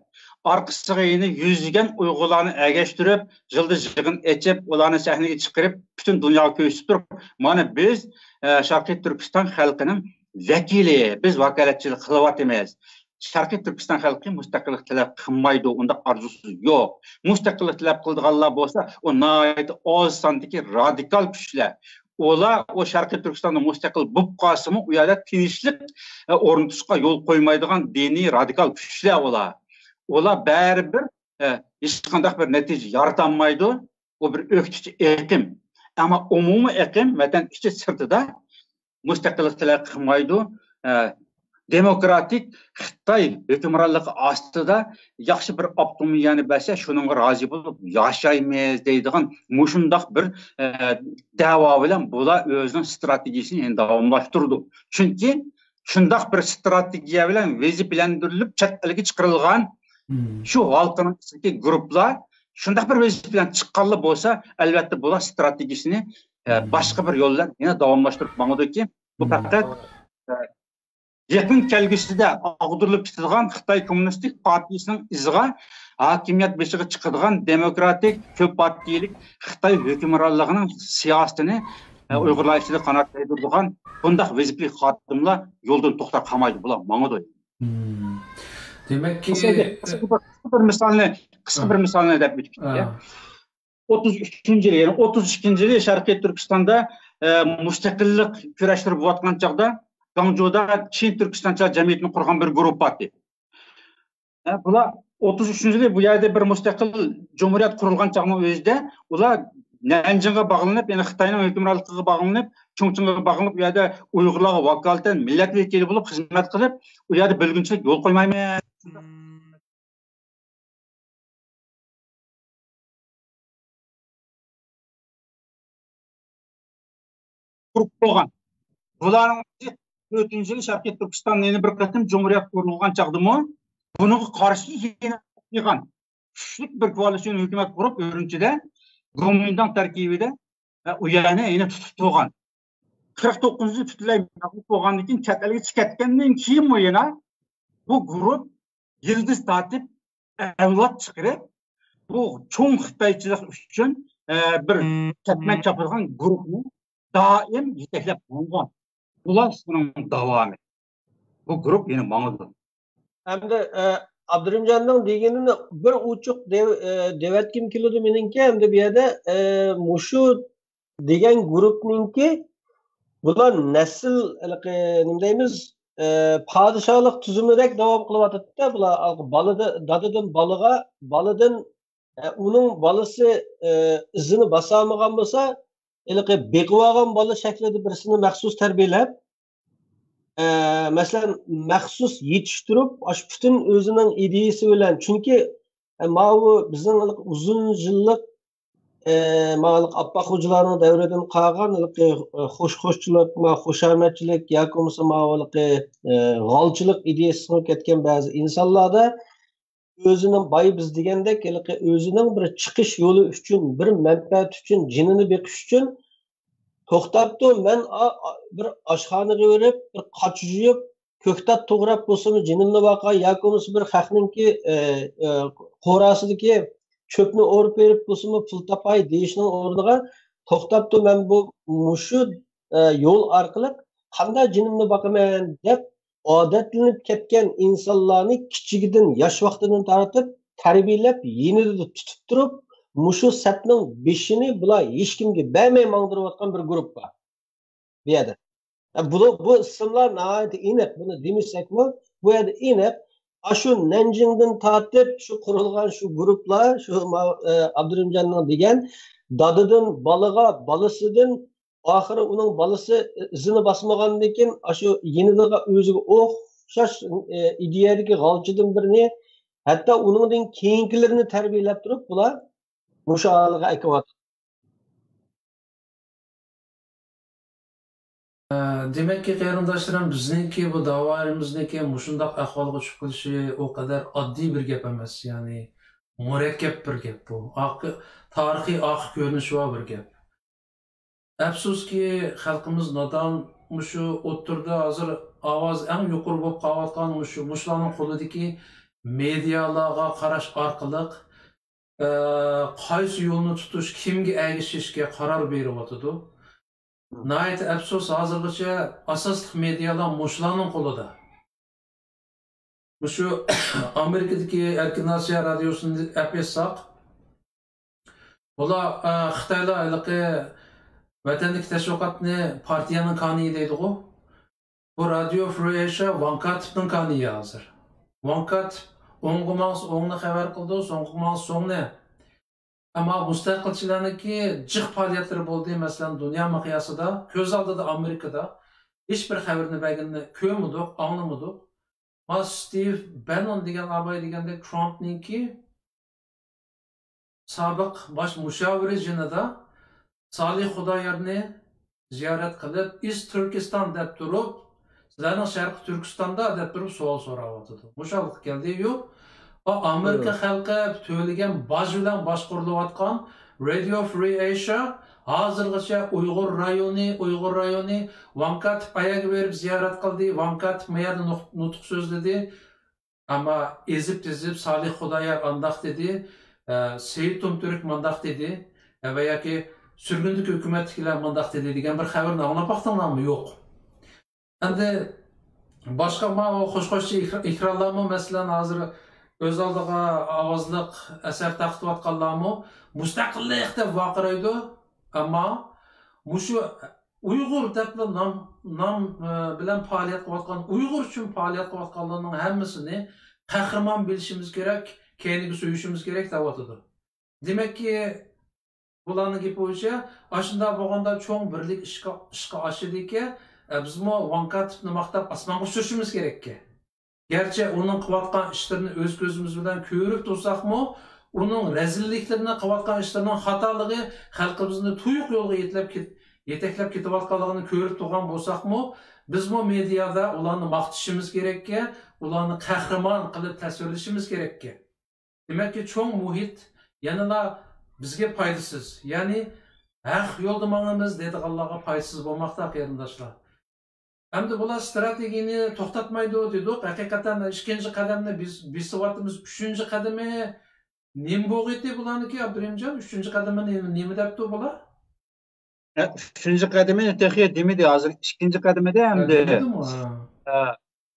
ئارقىسىغا يەنە يۈزلىگەن ئۇيغۇرلارنى ئەگەشتۈرۈپ، يىلدا يىغىن ئېچىپ، ئۇلارنى سەھنىگە چىقىرىپ، پۈتۈن دۇنياغا كۆرسىتىپ تۇرۇپ، مانا بىز، ئە، شەرقىي تۈركىستان خەلقىنىڭ ۋەكىلى، بىز ۋاكالەتچىلىك قىلىۋاتىمىز. شەرقىي تۈركىستان خەلقى مۇستەقىللىق تەلەپ قىلمايدۇ، ئۇنداق ئارزۇسى يوق. مۇستەقىللىق تەلەپ قىلىدىغانلار بولسا، ئۇ ناھايىتى ئاز ساندىكى رادىكال كۈچلەر. ئۇلار ئۇ شەرقىي تۈركىستاندا مۇستەقىل بولۇپ قالسىمۇ، ئۇ يەردە تىنچلىق، ئە، ئورنىتىشقا يول قويمايدىغان دىنىي رادىكال كۈچلەر ئۇلار. ئۇلار بەرىبىر، ئە، ھېچقانداق بىر نەتىجە يارىتالمايدۇ. ئۇ بىر ئۆكتىچى ئېقىم. ئەمما ئومۇمىي ئېقىم ۋەتەن ئىچى سىرتىدا مۇستەقىللىق تەلەپ قىلمايدۇ. ئە، دېموكراتىك خىتاي ھۆكۈمرانلىقى ئاستىدا ياخشى بىر ئاپتونومىيەنى بەرسە، شۇنىڭغا رازى بولۇپ ياشايمىز دەيدىغان مۇشۇنداق بىر، ئە، دەۋا بىلەن بۇلار ئۆزىنىڭ ستراتېگىيىسىنى يەنە داۋاملاشتۇرىدۇ. چۈنكى شۇنداق بىر ستراتېگىيە بىلەن ۋەزىپىلەندۈرۈلۈپ چەت ئەلگە چىقىرىلغان شۇ ھالقىنىڭ ئىچىدىكى گۇرۇپپىلار شۇنداق بىر ۋەزىپە بىلەن چىققانلا بولسا، ئەلۋەتتە بۇلار ستراتېگىيىسىنى، ئە، باشقا بىر يول بىلەن يەنە داۋاملاشتۇرۇپ ماڭىدۇكى، بۇ پەقەت، ئە، يېقىن كەلگۈسىدە ئاغدۇرۇلۇپ كېتىدىغان خىتاي كوممۇنىستىك پارتىيىسىنىڭ ئىزىغا ھاكىمىيەت بېشىغا چىقىدىغان دېموكراتىك كۆپ پارتىيىلىك خىتاي ھۆكۈمرانلىقىنىڭ سىياسىتىنى، ئە، ئۇيغۇرلار ئىچىدە قانات يايدۇرىدىغان بۇنداق ۋەزىپىلىك خادىملار يولدىن توختاپ قالمايدۇ، بۇلار ماڭىدۇ. دېمەككى، قىسقىچە، قىسقا بىر، قىسقا بىر مىسالنى، قىسقا بىر مىسالنى دەپ ئۆتۈپ كېتەي. ئوتتۇز ئۈچىنچى يىلى، يەنى ئوتتۇز ئىككىنچى يىلى شەرقىي تۈركىستاندا، ئە، مۇستەقىللىق كۈرەشلىرى بولۇۋاتقان چاغدا، گاڭجۇدا چىن تۈركىستانچىلار جەمئىيىتىنى قۇرغان بىر گۇرۇپپا بار ئىدى. ھە، بۇلار ئوتتۇز ئۈچىنچى يىلى بۇ يەردە بىر مۇستەقىل جۇمھۇرىيەت قۇرۇلغان چاغنىڭ ئۆزىدە ئۇلار نەنجىڭغا باغلىنىپ، يەنى خىتاينىڭ ھۆكۈمرانلىقىغا باغلىنىپ، چۇڭچىڭغا باغلىنىپ، ئۇ يەردە ئۇيغۇرلارغا ۋاكالىتەن مىللەت ۋەكىلى بولۇپ خىزمەت قىلىپ، ئۇ يەردە بۆلگۈنچىلىك يول قويمايمىز. قۇرۇپ قويغان. بۇلارنىڭ تۆتىنچى يىلى شەرقىي تۈركىستان يەنە بىر قېتىم جۇمھۇرىيەت قۇرۇلغان چاغدىمۇ بۇنىڭغا قارشى يەنە قىلغان كۈچلۈك بىر كوئالىتسىيون ھۆكۈمەت قۇرۇپ، ئۈرۈمچىدە گومىنداڭ تەركىبىدە، ئە، ئۇ يەرنى يەنە تۇتۇپ تۇرغان. قىرىق توققۇزىنچى يىلى پۈتۈنلەي مەغلۇپ بولغاندىن كېيىن، چەت ئەلگە چىقىپ كەتكەندىن كېيىنمۇ يەنە بۇ گۇرۇپ يىلدىز تارتىپ ئەۋلاد چىقىرىپ، بۇ چوڭ خىتايچىلىق ئۈچۈن، ئە، بىر كەتمەن چاپىدىغان گۇرۇپنى دائىم يېتەكلەپ ماڭغان. بۇلار شۇنىڭ داۋامى. بۇ گۇرۇپ يەنە ماڭىدۇ. ئەمدى، ئە، ئابدۇرېھىمجاننىڭ دېگىنىنى بىر ئوچۇق دەۋ-، ئە، دەۋەتكۈم كېلىدۇ مېنىڭكى. ئەمدى بۇ يەردە، ئە، مۇشۇ دېگەن گۇرۇپنىڭكى بۇلار نەسىل، ھېلىقى، نېمە دەيمىز، ئە، پادىشاھلىق تۈزۈمىدەك داۋام قىلىۋاتىدۇ-دە. بۇلار بالىدىن، دادىدىن بالىغا، بالىدىن، ئە، ئۇنىڭ بالىسى، ئە، ئىزىنى باسالمىغان بولسا، ھېلىقى بېقىۋالغان بالا شەكلىدە بىرسىنى مەخسۇس تەربىيەلەپ، ئە، مەسىلەن، مەخسۇس يېتىشتۈرۈپ، ئاشۇ پۈتۈن ئۆزىنىڭ ئىدىيىسى بىلەن، چۈنكى، ئە، ماۋۇ بىزنىڭ ئۇزۇن يىللىق، ئە، ماۋۇ ئاپپاق خوجىلارنىڭ دەۋرىدىن قالغان، ئە، خوش-خوشچىلىق، ما-، خۇشامەتچىلىك ياكى بولمىسا ماۋۇ، ئە، غالچىلىق ئىدىيەسىگە كەتكەن بەزى ئىنسانلاردا ئۆزىنىڭ باي بىز دېگەندەك، ھېلىقى ئۆزىنىڭ بىر چىقىش يولى ئۈچۈن، بىر مەنپەئەت ئۈچۈن، جېنىنى بېقىش ئۈچۈن توختاپتۇ، مەن ئا-، ئا-، بىر ئاشخانىغا بېرىپ، بىر قاچا جۇيۇپ، كۆكتات توغراپ بولسىمۇ جېنىمنى باقاي ياكى بولمىسا بىر خەقنىڭكى، ئە، ئە، قوراسىدىكى چۆپنى ئورۇپ بېرىپ بولسىمۇ پۇل تاپاي دېيىشنىڭ ئورنىغا، توختاپتۇ، مەن بۇ، مۇشۇ، ئە، يول ئارقىلىق قانداق جېنىمنى باقىمەن دەپ ئادەتلىنىپ كەتكەن ئىنسانلارنى كىچىكىدىن، ياش ۋاقتىدىن تارتىپ تەربىيەلەپ، يېنىدا تۇتۇپ تۇرۇپ، مۇشۇ سەپنىڭ بېشىنى بۇلار ھېچكىمگە بەرمەي ماڭدۇرۇۋاتقان بىر گۇرۇپپا بۇ يەردە. بۇ، بۇ ئىسىملار ناھايىتى ئېنىق، بۇنى دېمىسەكمۇ، بۇ يەردە ئېنىق. ئاشۇ نەنجىڭدىن تارتىپ شۇ قۇرۇلغان شۇ گۇرۇپپىلار، شۇ ما-، ئە، ئابدۇرېھىمجاننىڭ دېگەن دادىدىن بالىغا، بالىسىدىن ئاخىرى ئۇنىڭ بالىسى ئىزىنى باسمىغاندىن كېيىن، ئاشۇ يېنىدىغا ئۆزىگە ئوخشاش، ئە، ئىدىيەدىكى غالچىدىن بىرنى، ھەتتا ئۇنىڭدىن كېيىنكىلىرىنى تەربىيەلەپ تۇرۇپ، بۇلار مۇشۇ ھالغا ئەكىۋاتىدۇ. ئە، دېمەككى، قېرىنداشلىرىم، بىزنىڭكى بۇ داۋايىمىزنىڭكى مۇشۇنداق ئەھۋالغا چۈشۈپ قېلىشى ئۇ قەدەر ئاددىي بىر گەپ ئەمەس، يەنى مۇرەككەپ بىر گەپ بۇ. ئارقا-، تارىخىي ئارقا كۆرۈنۈشى بار بىر گەپ. ئەپسۇسكى، خەلقىمىز نادان، مۇشۇ ئوتتۇرىدا ھازىر ئاۋازى ئەڭ يۇقىرى بولۇپ قېلىۋاتقان مۇشۇ، مۇشۇلارنىڭ قولىدىكى مېدىيالارغا قاراش ئارقىلىق، ئە، قايسى يولنى تۇتۇش، كىمگە ئەگىشىشكە قارار بېرىۋاتىدۇ. ناھايىتى ئەپسۇس، ھازىرغىچە ئاساسلىق مېدىيالار مۇشۇلارنىڭ قولىدا. مۇشۇ ئامېرىكىدىكى ئەركىن ئاسىيا رادىيوسىنى ئەپ ئېيتساق، بۇلار، ئە، خىتايلار ھېلىقى ۋەتەندىكى تەشۋىقاتنى پارتىيەنىڭ كانىيى دەيدىغۇ. بۇ رادىيو فرى ئېشيا ۋاڭ كاتىپنىڭ كانىيى ھازىر. ۋاڭ كاتىپ ئوڭغا ماڭسا ئوڭنى خەۋەر قىلىدۇ، سوڭغا ماڭسا سوڭنى. ئەمما مۇستەقىلچىلەرنىڭكى جىق پائالىيەتلىرى بولدى، مەسىلەن، دۇنيا مىقياسىدا، كۆز ئالدىدا ئامېرىكىدا ھېچ بىر خەۋىرىنى بەرگىنىنى كۆرمىدۇق، ئاڭلىمىدۇق. ما ستىۋ بەننون دېگەن ئاباي دېگەندەك ترامپنىڭكى سابىق باش مۇشاۋىرى يېنىدا سالىھ خۇدايارنى زىيارەت قىلىپ، ئىست تۈركىستان دەپ تۇرۇپ، سىلەرنىڭ شەرقىي تۈركىستاندا دەپ تۇرۇپ سوئال سوراۋاتىدۇ. مۇشۇ ھالغا كەلدى-يۇ، ئا-، ئامېرىكا خەلقى تۆلىگەن باج بىلەن باشقۇرۇلۇۋاتقان رادىيو فرى ئېشيا ھازىرغىچە ئۇيغۇر رايونى، ئۇيغۇر رايونى، ۋاڭ كاتىپ ئايەرگە بېرىپ زىيارەت قىلدى، ۋاڭ كاتىپ مەيەردە نۇق-، نۇتۇق سۆزلىدى. ئەمما ئېزىپ-تېزىپ سالىھ خۇدايار ئانداق دېدى، ئە، سېيىت تۇمتۈرك مانداق دېدى، ئە، ۋە ياكى سۈرگۈندىكى ھۆكۈمەتتىكىلەر مانداق دېدى دېگەن بىر خەۋەرنى ئاڭلاپ باقتىڭلارمۇ؟ يوق. ئەمدى باشقا ماۋۇ خوش-خوشچى ئېكرا-، ئېكرانلارمۇ، مەسىلەن، ھازىر ئۆز ئالدىغا ئاۋازلىق ئەسەر تارقىتىۋاتقانلارمۇ مۇستەقىللىق دەپ ۋارقىرايدۇ. ئەمما مۇشۇ ئۇيغۇر دەپلا نام، نام، ئە، بىلەن پائالىيەت قىلىۋاتقان، ئۇيغۇر ئۈچۈن پائالىيەت قىلىۋاتقانلارنىڭ ھەممىسىنى قەھرىمان بىلىشىمىز كېرەك، كەينىگە سۆيۈشىمىز كېرەك دەۋاتىدۇ. دېمەككى، بۇلارنىڭ گېپى بويىچە، ئاشۇنداق بولغاندا چوڭ بىرلىك ئىشقا، ئىشقا ئاشىدىكەن، ئە، بىزمۇ ۋاڭ كاتىپنى ماختاپ ئاسمانغا ئۇچۇرۇشىمىز كېرەككەن. گەرچە ئۇنىڭ قىلىۋاتقان ئىشلىرىنى ئۆز كۆزىمىز بىلەن كۆرۈپ تۇرساقمۇ، ئۇنىڭ رەزىللىكلىرىنى، قىلىۋاتقان ئىشلىرىنىڭ خاتالىقى خەلقىمىزنى تۇيۇق يولغا يېتىلەپ كېت-، يېتەكلەپ كېتىۋاتقانلىقىنى كۆرۈپ تۇرغان بولساقمۇ، بىزمۇ مېدىيادا ئۇلارنى ماختىشىمىز كېرەككەن، ئۇلارنى قەھرىمان قىلىپ تەسۋىرلىشىمىز كېرەككەن. دېمەككى، چوڭ مۇھىت يەنىلا بىزگە پايدىسىز، يەنى ھەق يولدا ماڭىمىز دەيدىغانلارغا پايدىسىز بولماقتا، قېرىنداشلار. ئەمدى بۇلار ستراتېگىيەنى توختاتمايدۇ دېدۇق. ھەقىقەتەن ئىككىنچى قەدەمنى بېس-، بېسىۋاتىمىز. ئۈچىنچى قەدىمى نېمە بولغىيتى بۇلارنىڭكى، ئابدۇرېھىمجان؟ ئۈچىنچى قەدىمى نېمە، نېمە دەپتۇ بۇلار؟ ئە، ئۈچىنچى قەدىمى تېخى دېمىدى، ھازىر ئىككىنچى قەدىمىدە ھە، ئەمدى. دېمىدىمۇ؟ ھە. ئە،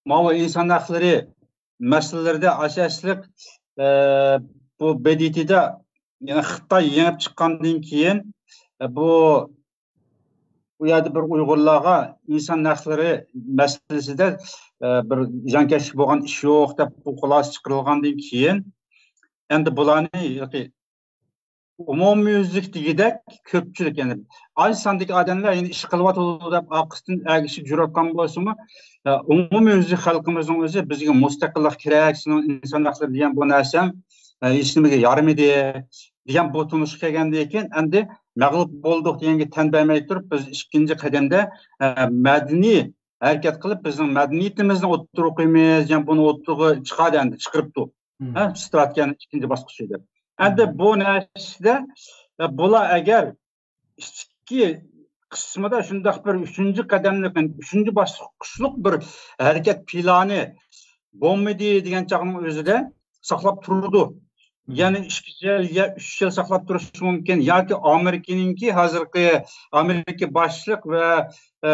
ماۋۇ ئىنسان ھەقلىرى مەسىلىلىرىدە ئاساسلىق، ئە، بۇ ب د ت دا، يەنى خىتاي يېڭىپ چىققاندىن كېيىن، ئە، بۇ، بۇ يەردە بىر ئۇيغۇرلارغا ئىنسان ھەقلىرى مەسىلىسىدە، ئە، بىر زىيانكەشلىك بولغان ئىش يوق دەپ، بۇ خۇلاسە چىقىرىلغاندىن كېيىن، ئەمدى بۇلارنى ياكى ئومۇميۈزلۈك دېگۈدەك كۆپچىلىك، يەنى ئاز ساندىكى ئادەملەر يەنە ئىش قىلىۋاتىدۇ دەپ ئارقىسىدىن ئەگىشىپ يۈرۈۋاتقان بولسىمۇ، ئە، ئومۇميۈزلۈك خەلقىمىزنىڭ ئۆزى بىزگە مۇستەقىللىق كېرەك، سېنىڭ ئىنسان ھەقلىرى دېگەن بۇ نەرسەڭ، ئە، ھېچنېمىگە يارىمىدى دېگەن بۇ تونۇشقا كەلگەندىن كېيىن، ئەمدى مەغلۇپ بولدۇق دېگەنگە تەن بەرمەي تۇرۇپ، بىز ئىككىنچى قەدەمدە، ئە، مەدەنىي ھەرىكەت قىلىپ، بىزنىڭ مەدەنىيىتىمىزنى ئوتتۇرىغا قويىمىز دېگەن بۇنى ئوتتۇرىغا چىقاردى، ئەمدى چىقىرىپتۇ. مم. ھە، ستراتېگىيەنىڭ ئىككىنچى باسقۇچى دەپ. ئەمدى مم. بۇ نەرسىدە، ئە، بۇلار ئەگەر ئىچكى قىسمىدا شۇنداق بىر ئۈچىنچى قەدەملىك، ئۈچىنچى باسقۇچلۇق بىر ھەرىكەت پىلانى بولمىدى دېگەن چاغنىڭ ئۆزىدە ساقلاپ تۇرىدۇ. مم. يەنى ئىككى يىل يا ئۈچ يىل ساقلاپ تۇرۇشى مۇمكىن. ياكى ئامېرىكىنىڭكى ھازىرقى ئامېرىكا باشلىق ۋە ئە،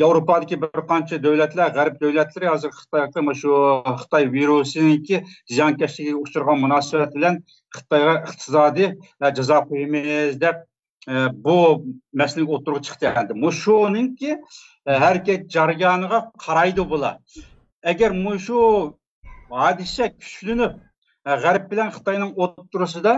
ياۋروپادىكى بىر قانچە دۆلەتلەر، غەرب دۆلەتلىرى ھازىر خىتايغا مۇشۇ خىتاي ۋىرۇسىنىڭكى زىيانكەشلىكىگە ئۇچرىغان مۇناسىۋەت بىلەن خىتايغا ئىقتىسادىي، ئە، جازا قويىمىز دەپ، ئە، بۇ مەسىلە ئوتتۇرىغا چىقتى. ئەمدى مۇشۇنىڭكى، ئە، ھەرىكەت جەريانىغا قارايدۇ بۇلار. ئەگەر مۇشۇ ھادىسە كۈچلىنىپ، غەرب بىلەن خىتاينىڭ ئوتتۇرىسىدا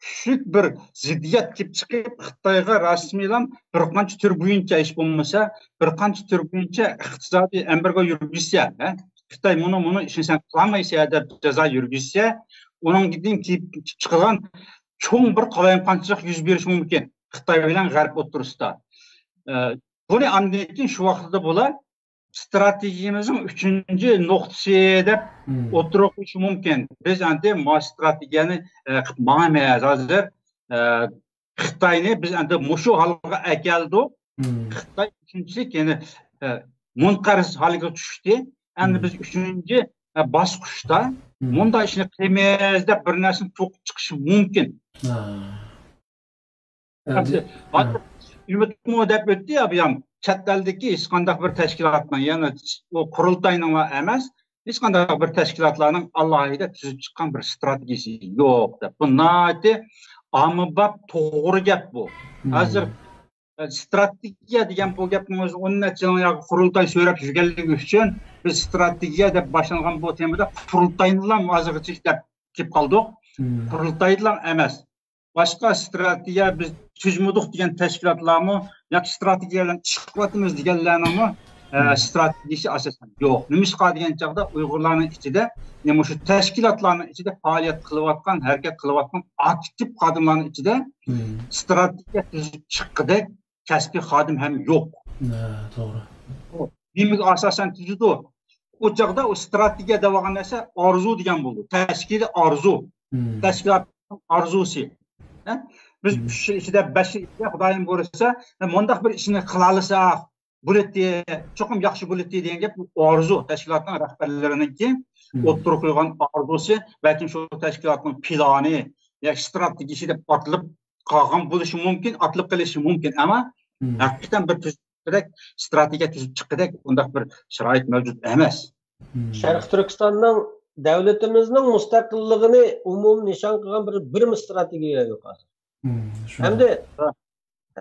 كۈچلۈك بىر زىددىيەت كېلىپ چىقىپ، خىتايغا رەسمىيلا بىر قانچە تۈر بويىچە، ھېچ بولمىسا بىر قانچە تۈر بويىچە ئىقتىسادىي ئەمبارگو يۈرگۈزسە، ھە، خىتاي مۇنۇ، مۇنۇ ئىشنى سەن قىلالمايسەن دەپ جازا يۈرگۈزسە، ئۇنىڭدىن كېلىپ چىقىدىغان چوڭ بىر قالايمىقانچىلىق يۈز بېرىشى مۇمكىن خىتاي بىلەن غەرب ئوتتۇرىسىدا. ئە، بۇنى ئاندىن كېيىن شۇ ۋاقىتتا بۇلار ستراتېگىيىمىزنىڭ ئۈچىنچى نۇقتىسى دەپ مم. ئوتتۇرىغا قويۇشى مۇمكىن. بىز ئەمدى ما ستراتېگىيەنى، ئە، قىلىپ ماڭىمىز. ھازىر، ئە، خىتاينى بىز ئەمدى مۇشۇ ھالغا ئەكەلدۇق. مم. خىتاي ئۈچىنچىلىك، يەنى، ئە، مۇنقەرز ھالغا چۈشتى. ئەمدى مم. بىز ئۈچىنچى، ئە، باسقۇچتا مۇنداق ئىشنى قىلىمىز دەپ بىر نەرسىنى توقۇپ چىقىشى مۇمكىن. ھازىر ئۈمىدمۇ دەپ ئۆتتى يا بۇيام، چەت ئەلدىكى ھېچقانداق بىر تەشكىلاتنىڭ، يەنى ئۇ قۇرۇلتاينىڭلا ئەمەس، ھېچقانداق بىر تەشكىلاتلارنىڭ ئالاھىدە تۈزۈپ چىققان بىر ئىستراتېگىيىسى يوق دەپ، بۇ ناھايىتى ئاممىباب توغرا گەپ بۇ. ھازىر ئىستراتېگىيە دېگەن بۇ گەپنىڭ ئۆزى ئون نەچچە يىل ياقى قۇرۇلتاي سۆرەپ يۈرگەنلىكى ئۈچۈن، بىز ئىستراتېگىيە دەپ باشلانغان بۇ تېمىدا قۇرۇلتاينىلا ھازىرغىچە دەپ كېلىپ قالدۇق. قۇرۇلتايلا ئەمەس، باشقا ئىستراتېگىيە بىز تۈزمىدۇق دېگەن تەشكىلاتلارمۇ ياكى ئىستراتېگىيە بىلەن ئىش قىلىۋاتىمىز دېگەنلەرنىڭمۇ ئىستراتېگىيىسى ئاساسەن يوق. نېمىشقا دېگەن چاغدا ئۇيغۇرلارنىڭ ئىچىدە، مۇشۇ تەشكىلاتلارنىڭ ئىچىدە پائالىيەت قىلىۋاتقان، ھەرىكەت قىلىۋاتقان ئاكتىپ خادىملارنىڭ ئىچىدە ئىستراتېگىيە تۈزۈپ چىققۇدەك كەسپىي خادىم ھەم يوق. توغرا. نېمىگە ئاساسەن تۈزىدۇ؟ ئۇ چاغدا ئۇ ئىستراتېگىيە دەۋالغان نەرسە ئارزۇ دېگەن بولىدۇ. تەشكىلىي ئارزۇ. تەشكىلاتنىڭ ئارزۇسى. بىز ئۈچ يىل ئىچىدە، بەش يىل ئىچىدە، خۇدايىم بۇيرۇسا، مۇنداق بىر ئىشنى قىلالىساق بولاتتى، چوقۇم ياخشى بولاتتى دېگەن گەپ، ئارزۇ، تەشكىلاتنىڭ رەھبەرلىرىنىڭكى ئوتتۇرىغا قويغان ئارزۇسى، بەلكىم شۇ تەشكىلاتنىڭ پىلانى يا ئىستراتېگىيىسى دەپ ئاتىلىپ قالغان بولۇشى مۇمكىن، ئاتىلىپ قېلىشى مۇمكىن، ئەمما ھەقىقەتەن بىر تۈزۈپ چىققۇدەك، ئىستراتېگىيە تۈزۈپ چىققۇدەك ئۇنداق بىر شارائىت مەۋجۇت ئەمەس. شەرقىي تۈركىستاننىڭ، دۆلىتىمىزنىڭ مۇستەقىللىقىنى ئومۇمىي نىشان قىلغان بىر، بىرمۇ ئىستراتېگىيە يوق ھازىر. ھەمدە،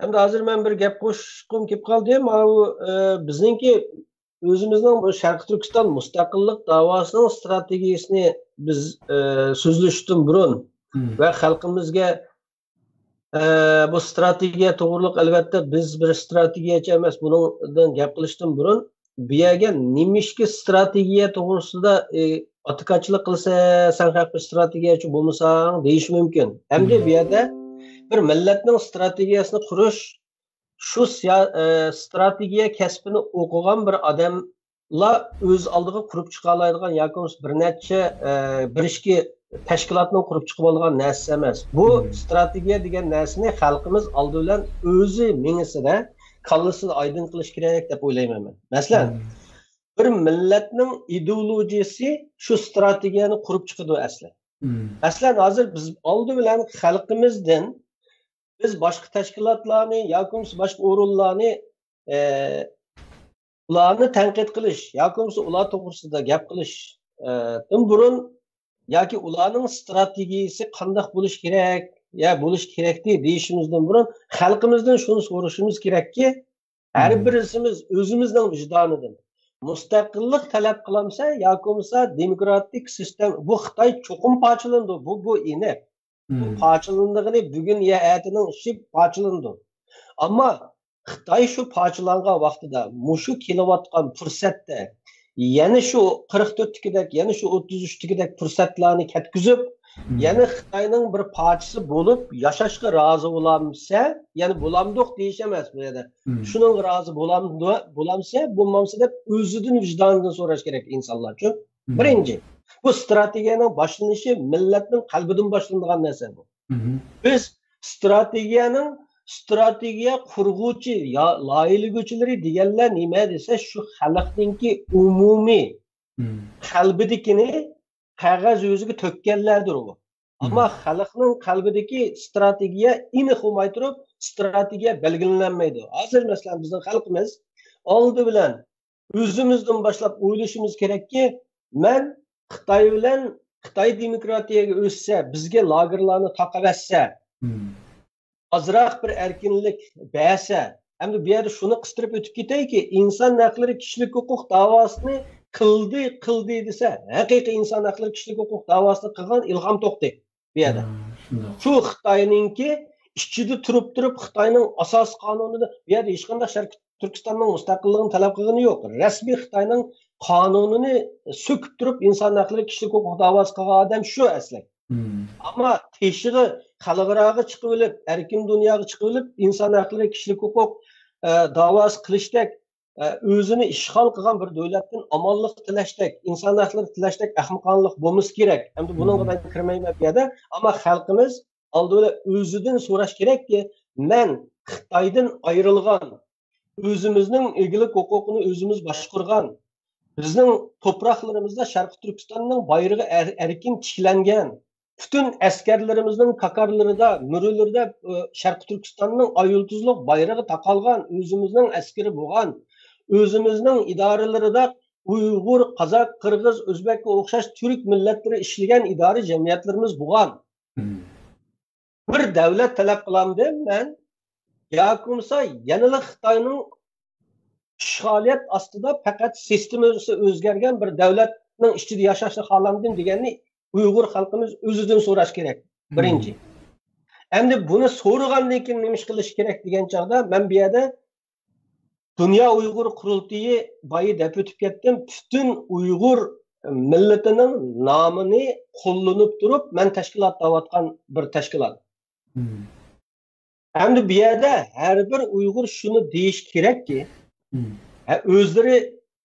ھەمدە ھازىر مەن بىر گەپ قوشقۇم كېلىپ قالدى. ماۋۇ، ئە، بىزنىڭكى ئۆزىمىزنىڭ بۇ شەرقىي تۈركىستان مۇستەقىللىق داۋاسىنىڭ ئىستراتېگىيىسىنى بىز، ئە، سۆزلىشىشتىن بۇرۇن ۋە خەلقىمىزگە، ئە، بۇ ئىستراتېگىيە توغرۇلۇق، ئەلۋەتتە، بىز بىر ئىستراتېگىيەچى ئەمەس، بۇنىڭدىن گەپ قىلىشتىن بۇرۇن بۇ يەرگە نېمىشقا ئىستراتېگىيە توغرىسىدا، ئى، ئاتىكاچىلىق قىلىسەن، سەن خەق بىر ئىستراتېگىيەچى بولمىساڭ دېيىشى مۇمكىن. ئەمدى بۇ يەردە بىر مىللەتنىڭ ئىستراتېگىيەسىنى قۇرۇش، شۇ سىيا-، ئى، ئىستراتېگىيە كەسپىنى ئوقۇغان بىر ئادەملا ئۆز ئالدىغا قۇرۇپ چىقالايدىغان ياكى بولمىسا بىر نەچچە، ئى، بىر ئىككى تەشكىلاتنىڭ قۇرۇپ چىقىۋالغان نەرسىسى ئەمەس. بۇ ئىستراتېگىيە دېگەن نەرسىنى خەلقىمىز ئالدى بىلەن ئۆزى مېڭىسىدە، كاللىسىدا ئايدىڭ قىلىش كېرەك دەپ ئويلايمەن مەن. مەسىلەن، بىر مىللەتنىڭ ئىدېئولوگىيىسى شۇ ئىستراتېگىيەنى قۇرۇپ چىقىدۇ ئەسلى. مەسىلەن، ھازىر بىز ئالدى بىلەن خەلقىمىزدىن بىز باشقا تەشكىلاتلارنى ياكى بولمىسا باشقا ئورۇنلارنى، ئە، ئۇلارنى تەنقىد قىلىش ياكى بولمىسا ئۇلار توغرىسىدا گەپ قىلىش، ئە، دىن بۇرۇن ياكى ئۇلارنىڭ ئىستراتېگىيىسى قانداق بولۇش كېرەك، يا بولۇش كېرەكتى دېيىشىمىزدىن بۇرۇن خەلقىمىزدىن شۇنى سورىشىمىز كېرەككى، ھەر بىرىمىز ئۆزىمىزنىڭ ۋىجدانىدىن مۇستەقىللىق تەلەپ قىلامسە ياكى بولمىسا دېموكراتىك سىستېما، بۇ خىتاي چوقۇم پارچىلىنىدۇ، بۇ، بۇ ئېنىق. بۇ پارچىلىنىدىغىنى بۈگۈن يا ئەتىنىڭ ئىشى، پارچىلىنىدۇ. ئەمما خىتاي شۇ پارچىلانغان ۋاقتىدا مۇشۇ كېلىۋاتقان پۇرسەتتە يەنە شۇ قىرىق تۆتتىكىدەك، يەنە شۇ ئوتتۇز ئۈچتىكىدەك پۇرسەتلەرنى كەتكۈزۈپ، يەنە خىتاينىڭ بىر پارچىسى بولۇپ ياشاشقا رازى بولامسە، يەنە بولامدۇق دېيىش ئەمەس بۇ يەردە. شۇنىڭغا رازى بولامدۇ-، بولامسە، بولمامسە دەپ ئۆزىدىن ۋىجدانىدىن سوراش كېرەك ئىنسانلارچۇ. بىرىنچى، بۇ ئىستراتېگىيەنىڭ باشلىنىشى مىللەتنىڭ قەلبىدىن باشلىنىدىغان نەرسە بۇ. بىز ئىستراتېگىيەنىڭ، ئىستراتېگىيە قۇرغۇچى يا لايىھىلىگۈچىلىرى دېگەنلەر نېمە دېسە، شۇ خەلقنىڭكى ئومۇمىي قەلبىدىكىنى قەغەز يۈزىگە تۆككەنلەردۇر ئۇ. ئەمما خەلقنىڭ قەلبىدىكى ئىستراتېگىيە ئېنىق بولماي تۇرۇپ، ئىستراتېگىيە بەلگىلىنەلمەيدۇ. ھازىر، مەسىلەن، بىزنىڭ خەلقىمىز ئالدى بىلەن ئۆزىمىزدىن باشلاپ ئويلىشىمىز كېرەككى، مەن خىتاي بىلەن، خىتاي دېموكراتىيەگە ئۆتسە، بىزگە لاگېرلارنى تاقىۋەتسە، ئازراق بىر ئەركىنلىك بەرسە، ئەمدى بۇ يەردە شۇنى قىستۇرۇپ ئۆتۈپ كېتەيكى، ئىنسان ھەقلىرى، كىشىلىك ھوقۇق داۋاسىنى قىلدى، قىلدى دېسە، ھەقىقىي ئىنسان ھەقلىرى، كىشىلىك ھوقۇق داۋاسىنى قىلغان ئىلھام توختى بۇ يەردە. شۇ خىتاينىڭكى ئىچىدە تۇرۇپ تۇرۇپ خىتاينىڭ ئاساسىي قانۇنىدا، بۇ يەردە ھېچقانداق شەرقىي تۈركىستاننىڭ مۇستەقىللىقىنى تەلەپ قىلغىنى يوق. رەسمىي خىتاينىڭ قانۇنىنى سۆكۈپ تۇرۇپ ئىنسان ھەقلىرى، كىشىلىك ھوقۇق داۋاسى قىلغان ئادەم شۇ ئەسلى. ئەمما تېشىغا، خەلقئاراغا چىقىۋېلىپ، ئەركىن دۇنياغا چىقىۋېلىپ، ئىنسان ھەقلىرى، كىشىلىك ھوقۇق، ئە، داۋاسى قىلىشتەك، ئە، ئۆزىنى ئىشغال قىلغان بىر دۆلەتتىن ئامانلىق تىلەشتەك، ئىنسان ھەقلىرى تىلەشتەك ئەخمىقانىلىق بولمىسا كېرەك. ئەمدى بۇنىڭغا مەن كىرمەيمەن بۇ يەردە. ئەمما خەلقىمىز ئالدى بىلەن ئۆزىدىن سوراش كېرەككى، مەن خىتايدىن ئايرىلغان، ئۆزىمىزنىڭ ئىگىلىك ھوقۇقىنى ئۆزىمىز باشقۇرغان، بىزنىڭ توپراقلىرىمىزدا شەرقىي تۈركىستاننىڭ بايرىقى ئەر-، ئەركىن تىكلەنگەن. پۈتۈن ئەسكەرلىرىمىزنىڭ كاكارلىرىدا، مۈرىلىرىدە، ئە، شەرقىي تۈركىستاننىڭ ئايۇلتۇزلۇق بايرىقى تاقالغان، ئۆزىمىزنىڭ ئەسكىرى بولغان، ئۆزىمىزنىڭ ئىدارىلىرىدا ئۇيغۇر، قازاق، قىرغىز، ئۆزبەككە ئوخشاش تۈرك مىللەتلىرى ئىشلىگەن ئىدارە جەمئىيەتلىرىمىز بولغان. بىر دەۋلەت تەلەپ قىلامدىم مەن، ياكى بولمىسا يەنىلا خىتاينىڭ ئىشغالىيەت ئاستىدا پەقەت سىستېمىسى ئۆزگەرگەن بىر دەۋلەتنىڭ ئىچىدە ياشاشنى خالامدىم دېگەننى ئۇيغۇر خەلقىمىز ئۆزىدىن سوراش كېرەك، بىرىنچى. ئەمدى بۇنى سورىغاندىن كېيىن نېمە ئىش قىلىش كېرەك دېگەن چاغدا، مەن بۇ يەردە دۇنيا ئۇيغۇر قۇرۇلتىيى، بايا دەپ ئۆتۈپ كەتتىم، پۈتۈن ئۇيغۇر مىللىتىنىڭ نامىنى قوللىنىپ تۇرۇپ، مەن تەشكىلات دەۋاتقان بىر تەشكىلات. ئەمدى بۇ يەردە ھەر بىر ئۇيغۇر شۇنى دېيىشى كېرەككى، ھە، ئۆزلىرى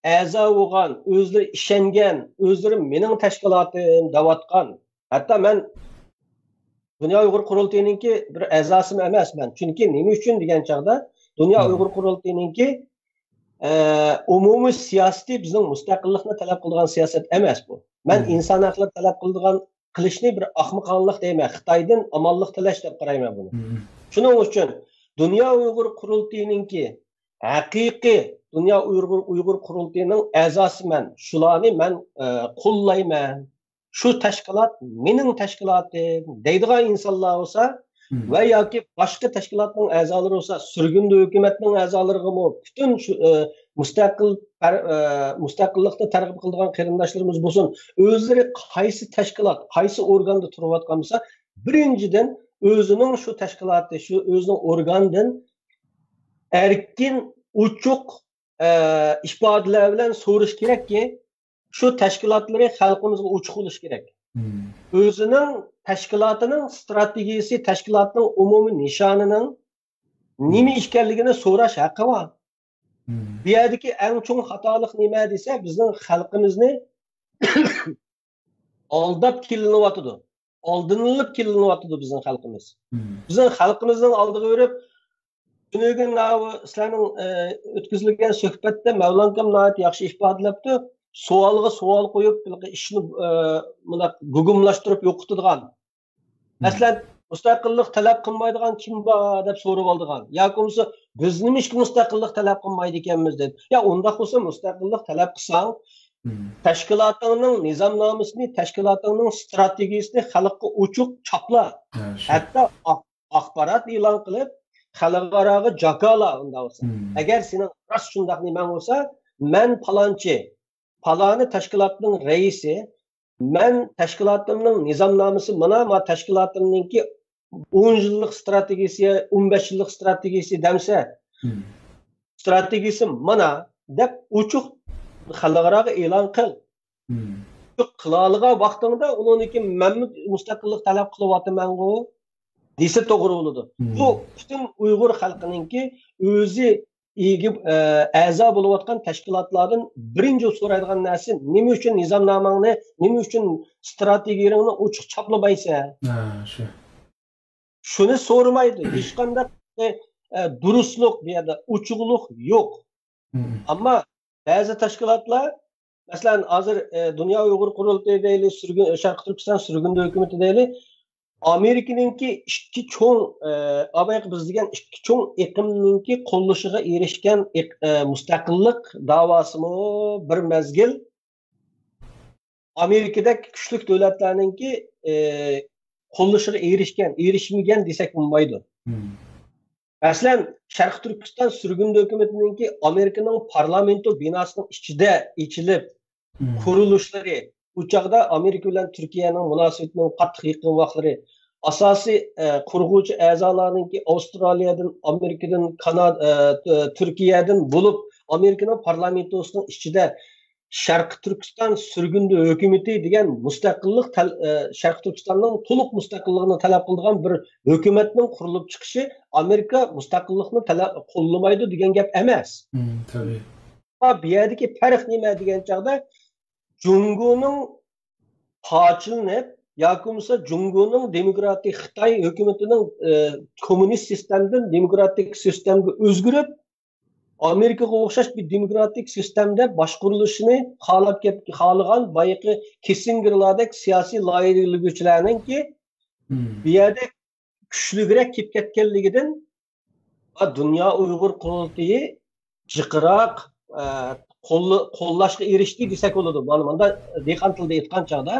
ئەزا بولغان، ئۆزلىرى ئىشەنگەن، ئۆزلىرى مېنىڭ تەشكىلاتىم دەۋاتقان. ھەتتا مەن دۇنيا ئۇيغۇر قۇرۇلتىيىنىڭكى بىر ئەزاسىمۇ ئەمەس مەن. چۈنكى نېمە ئۈچۈن دېگەن چاغدا، دۇنيا ئۇيغۇر قۇرۇلتىيىنىڭكى، ئە، ئومۇمىي سىياسىتى بىزنىڭ مۇستەقىللىقنى تەلەپ قىلىدىغان سىياسەت ئەمەس بۇ. مەن ئىنسان ھەقلىرى تەلەپ قىلىدىغان قىلىشنى بىر ئاخمىقانلىق دەيمەن، خىتايدىن ئامانلىق تىلەش دەپ قارايمەن بۇنى. شۇنىڭ ئۈچۈن دۇنيا ئۇيغۇر قۇرۇلتىيىنىڭكى ھەقىقىي دۇنيا ئۇيغۇر، ئۇيغۇر قۇرۇلتىيىنىڭ ئەزاسىمەن، شۇلارنى مەن، ئە، قوللايمەن. شۇ تەشكىلات مېنىڭ تەشكىلاتىم دەيدىغان ئىنسانلار بولسا ۋە ياكى باشقا تەشكىلاتنىڭ ئەزالىرى بولسا، سۈرگۈندە ھۆكۈمەتنىڭ ئەزالىرىغىمۇ، پۈتۈن شۇ، ئە، مۇستەقىل پەر-، ئە، مۇستەقىللىقنى تەرغىب قىلىدىغان قېرىنداشلىرىمىز بولسۇن، ئۆزلىرى قايسى تەشكىلات، قايسى ئورگاندا تۇرۇۋاتقان بولسا، بىرىنچىدىن، ئۆزىنىڭ شۇ تەشكىلاتى، شۇ ئۆزىنىڭ ئورگانىدىن ئەركىن، ئوچۇق، ئە، ئىپادىلەر بىلەن سورىشى كېرەككى، شۇ تەشكىلاتلىرى خەلقىمىزگە ئوچۇق بولۇشى كېرەك. ئۆزىنىڭ تەشكىلاتىنىڭ ستراتېگىيىسى، تەشكىلاتنىڭ ئومۇمىي نىشانىنىڭ نېمە ئىكەنلىكىنى سوراش ھەققى بار. بۇ يەردىكى ئەڭ چوڭ خاتالىق نېمە دېسە، بىزنىڭ خەلقىمىزنى ئالداپ كېلىنىۋاتىدۇ. ئالدىنىلىپ كېلىنىۋاتىدۇ بىزنىڭ خەلقىمىز. بىزنىڭ خەلقىمىزنىڭ ئالدىغا بېرىپ، تۈنۈگۈن ئاۋۇ سىلەرنىڭ، ئە، ئۆتكۈزۈلگەن سۆھبەتتە مەۋلانكام ناھايىتى ياخشى ئىپادىلەپتۇ. سوئالغا سوئال قويۇپ، بۇنىڭ ئىشنى، ئە، مۇنداق گۇگۇملاشتۇرۇپ يوقىتىدىغان. مەسىلەن، مۇستەقىللىق تەلەپ قىلمايدىغان كىم بار دەپ سورىۋالىدىغان. ياكى بولمىسا، بىز نېمىشقا مۇستەقىللىق تەلەپ قىلمايدىكەنمىز دەپ. يا ئۇنداق بولسا، مۇستەقىللىق تەلەپ قىلساڭ، تەشكىلاتىڭنىڭ نىزامنامىسىنى، تەشكىلاتىڭنىڭ ستراتېگىيىسىنى خەلققە ئوچۇق چاپلا. ھە، شۇ. ھەتتا ئاخ-، ئاخبارات ئېلان قىلىپ، خەلقئاراغا جاكارلا ئۇنداق بولسا. ئەگەر سېنىڭ راست شۇنداق نېمەڭ بولسا، مەن پالانچى، پالانى تەشكىلاتنىڭ رەئىسى، مەن تەشكىلاتىمنىڭ نىزامنامىسى مانا، ما تەشكىلاتىمنىڭكى ئون يىللىق ستراتېگىيىسى، ئون بەش يىللىق ستراتېگىيىسى دەمسە، ستراتېگىيىسى مانا دەپ ئوچۇق خەلقئاراغا ئېلان قىل. شۇ قىلالىغان ۋاقتىڭدا ئۇنىڭدىن كېيىن مەنمۇ مۇستەقىللىق تەلەپ قىلىۋاتىمەنغۇ دېسە توغرا بولىدۇ. بۇ پۈتۈن ئۇيغۇر خەلقىنىڭكى ئۆزى ئىگە، ئە، ئەزا بولۇۋاتقان تەشكىلاتلاردىن بىرىنچى سورايدىغان نەرسە، نېمە ئۈچۈن نىزامناماڭنى، نېمە ئۈچۈن ستراتېگىيەڭنى ئوچۇق چاپلىمايسەن؟ ھە، شۇ. شۇنى سورىمايدۇ. ھېچقانداق، ئە، دۇرۇسلۇق بۇ يەردە، ئوچۇقلۇق يوق. ئەمما بەزى تەشكىلاتلار، مەسىلەن، ھازىر، ئە، دۇنيا ئۇيغۇر قۇرۇلتىيى دەيلى، سۈرگۈن، شەرقىي تۈركىستان سۈرگۈندە ھۆكۈمىتى دەيلى، ئامېرىكىنىڭكى ئىككى چوڭ، ئە، ئامېرىكا بىز دېگەن ئىككى چوڭ ئېقىمنىڭكى قوللىشىغا ئېرىشكەن ئېق-، ئە، مۇستەقىللىق داۋاسىمۇ بىر مەزگىل ئامېرىكىدەك كۈچلۈك دۆلەتلەرنىڭكى، ئى، قوللىشىغا ئېرىشكەن، ئېرىشمىگەن دېسەك بولمايدۇ. مەسىلەن، شەرقىي تۈركىستان سۈرگۈندە ھۆكۈمىتىنىڭكى ئامېرىكىنىڭ پارلامېنتو بىناسىنىڭ ئىچىدە ئېچىلىپ قۇرۇلۇشلىرى، ئۇ چاغدا ئامېرىكا بىلەن تۈركىيەنىڭ مۇناسىۋىتىنىڭ قاتتىق يېقىن ۋاقىتلىرى، ئاساسىي، ئە، قۇرغۇچى ئەزالارنىڭكى ئاۋسترالىيەدىن، ئامېرىكىدىن، كانا-، ئە، تۈ-، تۈركىيەدىن بولۇپ، ئامېرىكىنىڭ پارلامېنتوسىنىڭ ئىچىدە شەرقىي تۈركىستان سۈرگۈندە ھۆكۈمىتى دېگەن مۇستەقىللىق تەل-، ئە، شەرقىي تۈركىستاننىڭ تولۇق مۇستەقىللىقىنى تەلەپ قىلىدىغان بىر ھۆكۈمەتنىڭ قۇرۇلۇپ چىقىشى ئامېرىكا مۇستەقىللىقنى تەلەپ، قوللىمايدۇ دېگەن گەپ ئەمەس. مم، تەبىئىي. ئەمما بۇ يەردىكى پەرق نېمە دېگەن چاغدا، جۇڭگونىڭ پارچىلىنىپ ياكى بولمىسا جۇڭگونىڭ دېموكراتىك خىتاي ھۆكۈمىتىنىڭ، ئە، كوممۇنىست سىستېمىدىن دېموكراتىك سىستېمىگە ئۆزگىرىپ، ئامېرىكىغا ئوخشاش بىر دېموكراتىك سىستېمىدە باشقۇرۇلۇشىنى خالاپ كەپ-، خالىغان بايىقى كىسسىنگېرلاردەك سىياسىي لايىھەلىگۈچىلەرنىڭكى بۇ يەردە كۈچلۈكرەك كېلىپ كەتكەنلىكىدىن، دۇنيا ئۇيغۇر قۇرۇلتىيى جىقراق، ئە، قوللا-، قوللاشقا ئېرىشتى دېسەك بولىدۇ. مانا مۇنداق دېھقان تىلىدا ئېيتقان چاغدا،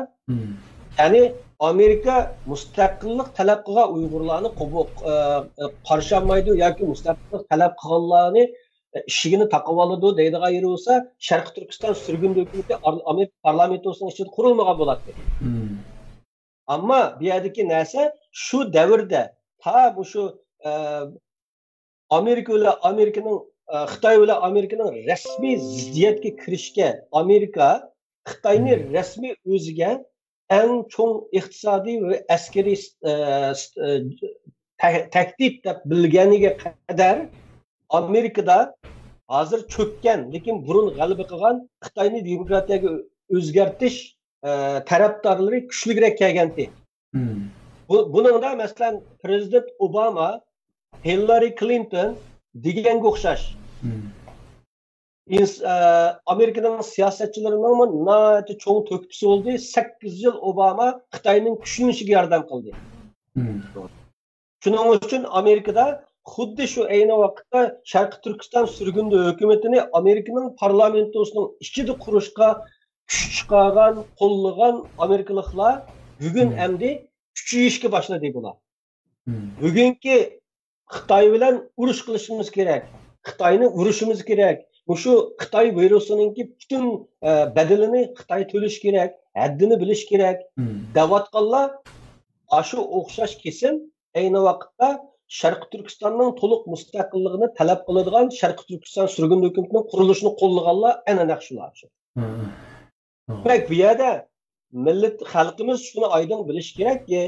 يەنى ئامېرىكا مۇستەقىللىق تەلەپ قىلغان ئۇيغۇرلارنى قوبۇل، ئە، قارشى ئالمايدۇ ياكى مۇستەقىللىق تەلەپ قىلغانلارنى ئىشىكىنى تاقىۋالىدۇ دەيدىغان يېرى بولسا، شەرقىي تۈركىستان سۈرگۈندە ھۆكۈمىتى ئار-، ئامېرىكا پارلامېنتىسىنىڭ ئىچىدە قۇرۇلمىغان بولاتتى. ئەمما بۇ يەردىكى نەرسە شۇ دەۋردە تا مۇشۇ، ئە، ئامېرىكا بىلەن ئامېرىكىنىڭ، ئە، خىتاي بىلەن ئامېرىكىنىڭ رەسمىي زىددىيەتكە كىرىشكە ئامېرىكا خىتاينى رەسمىي ئۆزىگە ئەڭ چوڭ ئىقتىسادىي ۋە ئەسكىرىي، ئە، ئە، تە-، تەھدىت دەپ بىلگەنگە قەدەر ئامېرىكىدا ھازىر چۆككەن، لېكىن بۇرۇن غەلىبە قىلغان خىتاينى دېموكراتىيەگە ئۆزگەرتىش، ئە، تەرەپدارلىرى كۈچلۈكرەك كەلگەنتى. بۇ، بۇنىڭدا، مەسىلەن، پىرېزىدېنت ئوباما، ھىللارى كلىنتون دېگەنگە ئوخشاش. ئىنس-، ئە، ئامېرىكىنىڭ سىياسەتچىلىرىنىڭمۇ ناھايىتى چوڭ تۆھپىسى بولدى. سەككىز يىل ئوباما خىتاينىڭ كۈچلىنىشىگە ياردەم قىلدى. شۇنىڭ ئۈچۈن ئامېرىكىدا خۇددى شۇ ئەينى ۋاقىتتا شەرقىي تۈركىستان سۈرگۈندە ھۆكۈمىتىنى ئامېرىكىنىڭ پارلامېنتوسىنىڭ ئىچىدە قۇرۇشقا كۈچ چىقارغان، قوللىغان ئامېرىكىلىقلار بۈگۈن ئەمدى كۈچىيىشكە باشلىدى بۇلار. بۈگۈنكى خىتاي بىلەن ئۇرۇش قىلىشىمىز كېرەك، خىتاينى ئۇرۇشىمىز كېرەك، مۇشۇ خىتاي ۋىرۇسىنىڭكى پۈتۈن، ئە، بەدىلىنى خىتاي تۆلىشى كېرەك، ھەددىنى بىلىشى كېرەك دەۋاتقانلار ئاشۇ ئوخشاش كېسىم ئەينى ۋاقىتتا شەرقىي تۈركىستاننىڭ تولۇق مۇستەقىللىقىنى تەلەپ قىلىدىغان شەرقىي تۈركىستان سۈرگۈن ھۆكۈمىتىنىڭ قۇرۇلۇشىنى قوللىغانلار ئەنە نەق شۇلار. دېمەك، بۇ يەردە مىللەت، خەلقىمىز شۇنى ئايدىڭ بىلىشى كېرەككى،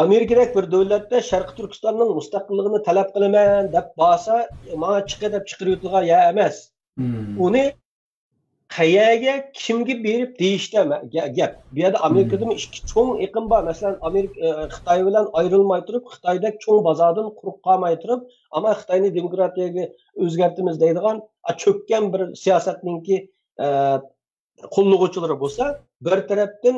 ئامېرىكىدەك بىر دۆلەتتە شەرقىي تۈركىستاننىڭ مۇستەقىللىقىنى تەلەپ قىلىمەن دەپ بارسا، ماڭا چىقە دەپ چىقىرىۋېتىدىغان يەر ئەمەس. ئۇنى قەيەرگە، كىمگە بېرىپ دېيىشتە مە-، گە-، گەپ. بۇ يەردە ئامېرىكىدىمۇ ئىككى چوڭ ئېقىم بار. مەسىلەن، ئامېرىكا، ئە، خىتاي بىلەن ئايرىلماي تۇرۇپ، خىتايدەك چوڭ بازاردىن قۇرۇق قالماي تۇرۇپ، ئەمما خىتاينى دېموكراتىيەگە ئۆزگەرتىمىز دەيدىغان، ئا، چۆككەن بىر سىياسەتنىڭكى، ئە، قوللىغۇچىلىرى بولسا، بىر تەرەپتىن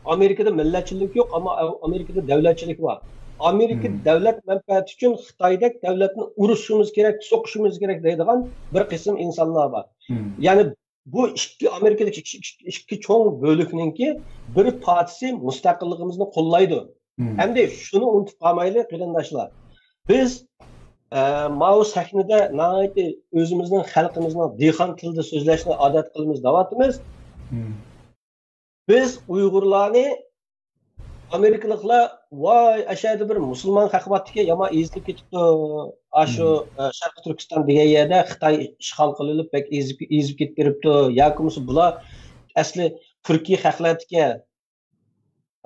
ئامېرىكىدا مىللەتچىلىك يوق، ئەمما ئامېرىكىدا دەۋلەتچىلىك بار. ئامېرىكا دەۋلەت مەنپەئەتى ئۈچۈن خىتايدەك دەۋلەتنى ئۇرۇشۇمىز كېرەك، سوقۇشىمىز كېرەك دەيدىغان بىر قىسىم ئىنسانلار بار. يەنى بۇ ئىككى ئامېرىكىدىكى ئىككى، ئىككى، ئىككى چوڭ بۆلۈكنىڭكى بىر پارچىسى مۇستەقىللىقىمىزنى قوللايدۇ. ئەمدى شۇنى ئۇنتۇپ قالمايلى، قېرىنداشلار. بىز، ئە، ماۋۇ سەھنىدە ناھايىتى ئۆزىمىزنىڭ خەلقىمىزنىڭ دېھقان تىلىدا سۆزلەشنى ئادەت قىلىمىز دەۋاتىمىز. بىز ئۇيغۇرلارنى ئامېرىكىلىقلار، ۋاي، ئەشەدە بىر مۇسۇلمان خەق بارتىكەن، يامان ئېزىلىپ كېتىپتۇ. ئاشۇ، ئە، شەرقىي تۈركىستان دېگەن يەردە خىتاي ئىشغال قىلىۋېلىپ، بەك ئېزىپ، ئېزىپ كېتىپ بېرىپتۇ. ياكى بولمىسا بۇلار ئەسلى تۈركىي خەقلەردىكەن.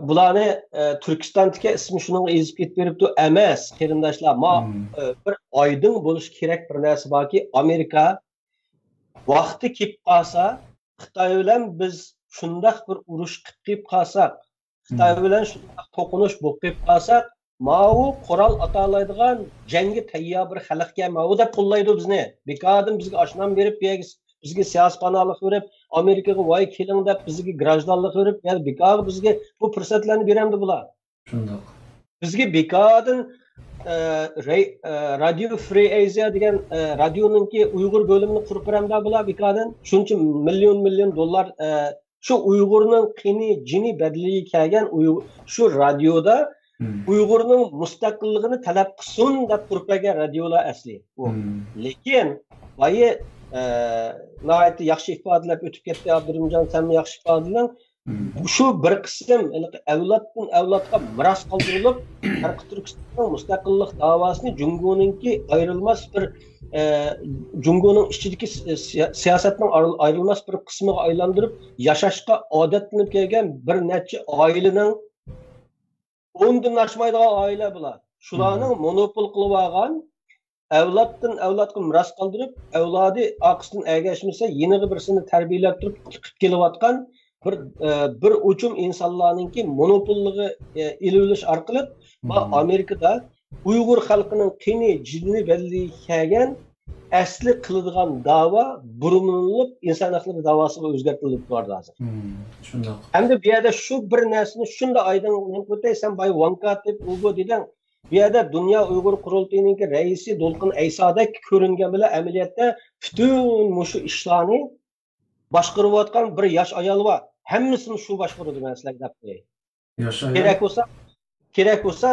بۇلارنى، ئە، تۈركىستاندىكى ئىسمى شۇنىڭغا ئېزىپ كېتىپ بېرىپتۇ ئەمەس، قېرىنداشلار. ما، ئە، بىر ئايدىڭ بولۇشى كېرەك بىر نەرسە باركى، ئامېرىكا ۋاقتى كېلىپ قالسا، خىتاي بىلەن بىز شۇنداق بىر ئۇرۇش قىلىپ قېلىپ قالساق، خىتاي بىلەن شۇنداق توقۇنۇش بولۇپ قېلىپ قالساق، ماۋۇ قورال ئاتالايدىغان جەڭگە تەييار بىر خەلقكەن ماۋۇ دەپ قوللايدۇ بىزنى. بىكاردىن بىزگە ئاشنام بېرىپ، بىزگە سىياسىي پاناھلىق بېرىپ، ئامېرىكىغا ۋاي كېلىڭ دەپ، بىزگە گراژدانلىق بېرىپ، يەنە بىكارغا بىزگە بۇ پۇرسەتلەرنى بېرەمدۇ بۇلار؟ شۇنداق. بىزگە بىكاردىن، ئە، رەي-، ئە، رادىيو فرى ئېزىيا دېگەن، ئە، رادىيونىڭكى ئۇيغۇر بۆلۈمىنى قۇرۇپ بېرەمدۇ بۇلار بىكاردىن؟ شۇنچە مىليون، مىليون دوللار، ئە، شۇ ئۇيغۇرنىڭ قېنى، جېنى بەدىلىگە كەلگەن ئۇيغۇر، شۇ رادىيودا ئۇيغۇرنىڭ مۇستەقىللىقىنى تەلەپ قىلسۇن دەپ قۇرۇپ بەرگەن رادىيولار ئەسلى بۇ. لېكىن بايا، ئە، ناھايىتى ياخشى ئىپادىلەپ ئۆتۈپ كەتتى ئابدۇرېھىمجان، سەنمۇ ياخشى ئىپادىلىدىڭ. شۇ بىر قىسىم ھېلىقى ئەۋلادتىن ئەۋلادقا مىراس قالدۇرۇلۇپ، شەرقىي تۈركىستاننىڭ مۇستەقىللىق داۋاسىنى جۇڭگونىڭكى ئايرىلماس بىر، ئە، جۇڭگونىڭ ئىچىدىكى سىيا-، سىياسەتنىڭ ئايرىل-، ئايرىلماس بىر قىسمىغا ئايلاندۇرۇپ، ياشاشقا ئادەتلىنىپ كەلگەن بىر نەچچە ئائىلىنىڭ ئوندىن ئاشمايدىغان ئائىلە بۇلار. شۇلارنىڭ مونوپول قىلىۋالغان، ئەۋلادتىن ئەۋلادقا مىراس قالدۇرۇپ، ئەۋلادى ئارقىسىدىن ئەگەشمىسە، يېنىغا بىرسىنى تەربىيەلەپ تۇرۇپ قىلىپ كېلىۋاتقان بىر، ئە، بىر ئوچۇم ئىنسانلارنىڭكى مونوپوللۇقى، ئە، ئېلىۋېلىش ئارقىلىق، ما ئامېرىكىدا ئۇيغۇر خەلقىنىڭ قېنى، جېنى بەدىلىگە كەلگەن ئەسلى قىلىدىغان داۋا بۇرمىلىنىپ ئىنسان ھەقلىرى داۋاسىغا ئۆزگەرتىلىپ بارىدۇ ھازىر. مم، شۇنداق. ئەمدى بۇ يەردە شۇ بىر نەرسىنى شۇنداق ئايدىڭ نېمە قىلىپ ئۆتەي، سەن بايا ۋاڭ كاتىپ ئۇ بۇ دېدىڭ. بۇ يەردە دۇنيا ئۇيغۇر قۇرۇلتىيىنىڭكى رەئىسى دولقۇن ئەيسادەك كۆرۈنگەن بىلەن ئەمەلىيەتتە پۈتۈن مۇشۇ ئىشلارنى باشقۇرۇۋاتقان بىر ياش ئايال بار. ھەممىسىنى شۇ باشقۇرىدۇ، مەن سىلەرگە دەپ قوياي. ياش ئايال. كېرەك بولسا، كېرەك بولسا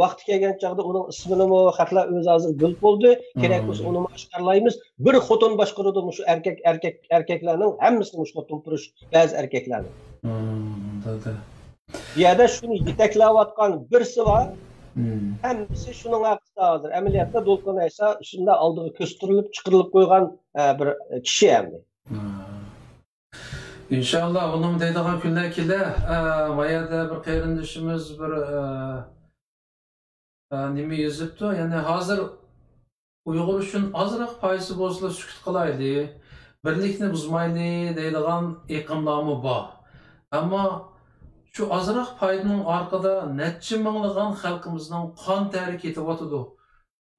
ۋاقتى كەلگەن چاغدا ئۇنىڭ ئىسمىنىمۇ خەقلەر ئۆزى ھازىر بىلىپ بولدى. كېرەك بولسا ئۇنىمۇ ئاشكارىلايمىز. بىر خوتۇن باشقۇرىدۇ مۇشۇ ئەركەك، ئەركەك، ئەركەكلەرنىڭ ھەممىسىنى مۇشۇ خوتۇن پۇرۇش بەزى ئەركەكلەرنىڭ. مم، دادا. بۇ يەردە شۇنى يېتەكلەۋاتقان بىرسى بار. مم. ھەممىسى شۇنىڭ ھەققىدە ھازىر ئەمەلىيەتتە دولقۇن ئەيسا شۇنداق ئالدىغا كۆستۈرۈلۈپ چىقىرىلىپ قويغان، ئە، بىر كىشى ئەمدى. ھا. ئىنشاللا ئۇنىڭ دەيدىغان كۈنلەر كېلەر. ئە، ما يەردە بىر قېرىندىشىمىز بىر، ئە، ئە، نېمە يېزىپتۇ؟ يەنى ھازىر ئۇيغۇر ئۈچۈن ئازراق پايدىسى بولسىلا سۈكۈت قىلايلى، بىرلىكنى بۇزمايلى دەيدىغان ئېقىملارمۇ بار. ئەمما شۇ ئازراق پايدىنىڭ ئارقىدا نەچچە مىڭلىغان خەلقىمىزنىڭ قان تەرى كېتىۋاتىدۇ.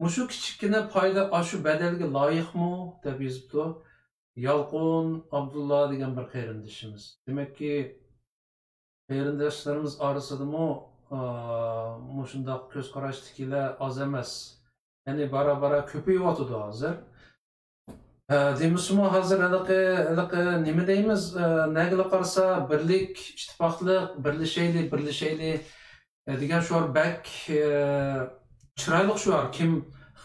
مۇشۇ كىچىككىنە پايدا ئاشۇ بەدەلگە لايىقمۇ؟ دەپ يېزىپتۇ يالقۇن ئابدۇللا دېگەن بىر قېرىندىشىمىز. دېمەككى، قېرىنداشلىرىمىز ئارىسىدىمۇ، ئا، مۇشۇنداق كۆز قاراشتىكىلەر ئاز ئەمەس. يەنى بارا-بارا كۆپىيىۋاتىدۇ ھازىر. ئە، دېمىسىمۇ ھازىر ھېلىقى، ھېلىقى نېمە دەيمىز، ئە، نەگىلا قارىسا بىرلىك، ئىتتىپاقلىق، بىرلىشەيلى، بىرلىشەيلى، ئە، دېگەن شوئار بەك، ئە، چىرايلىق شوئار. كىم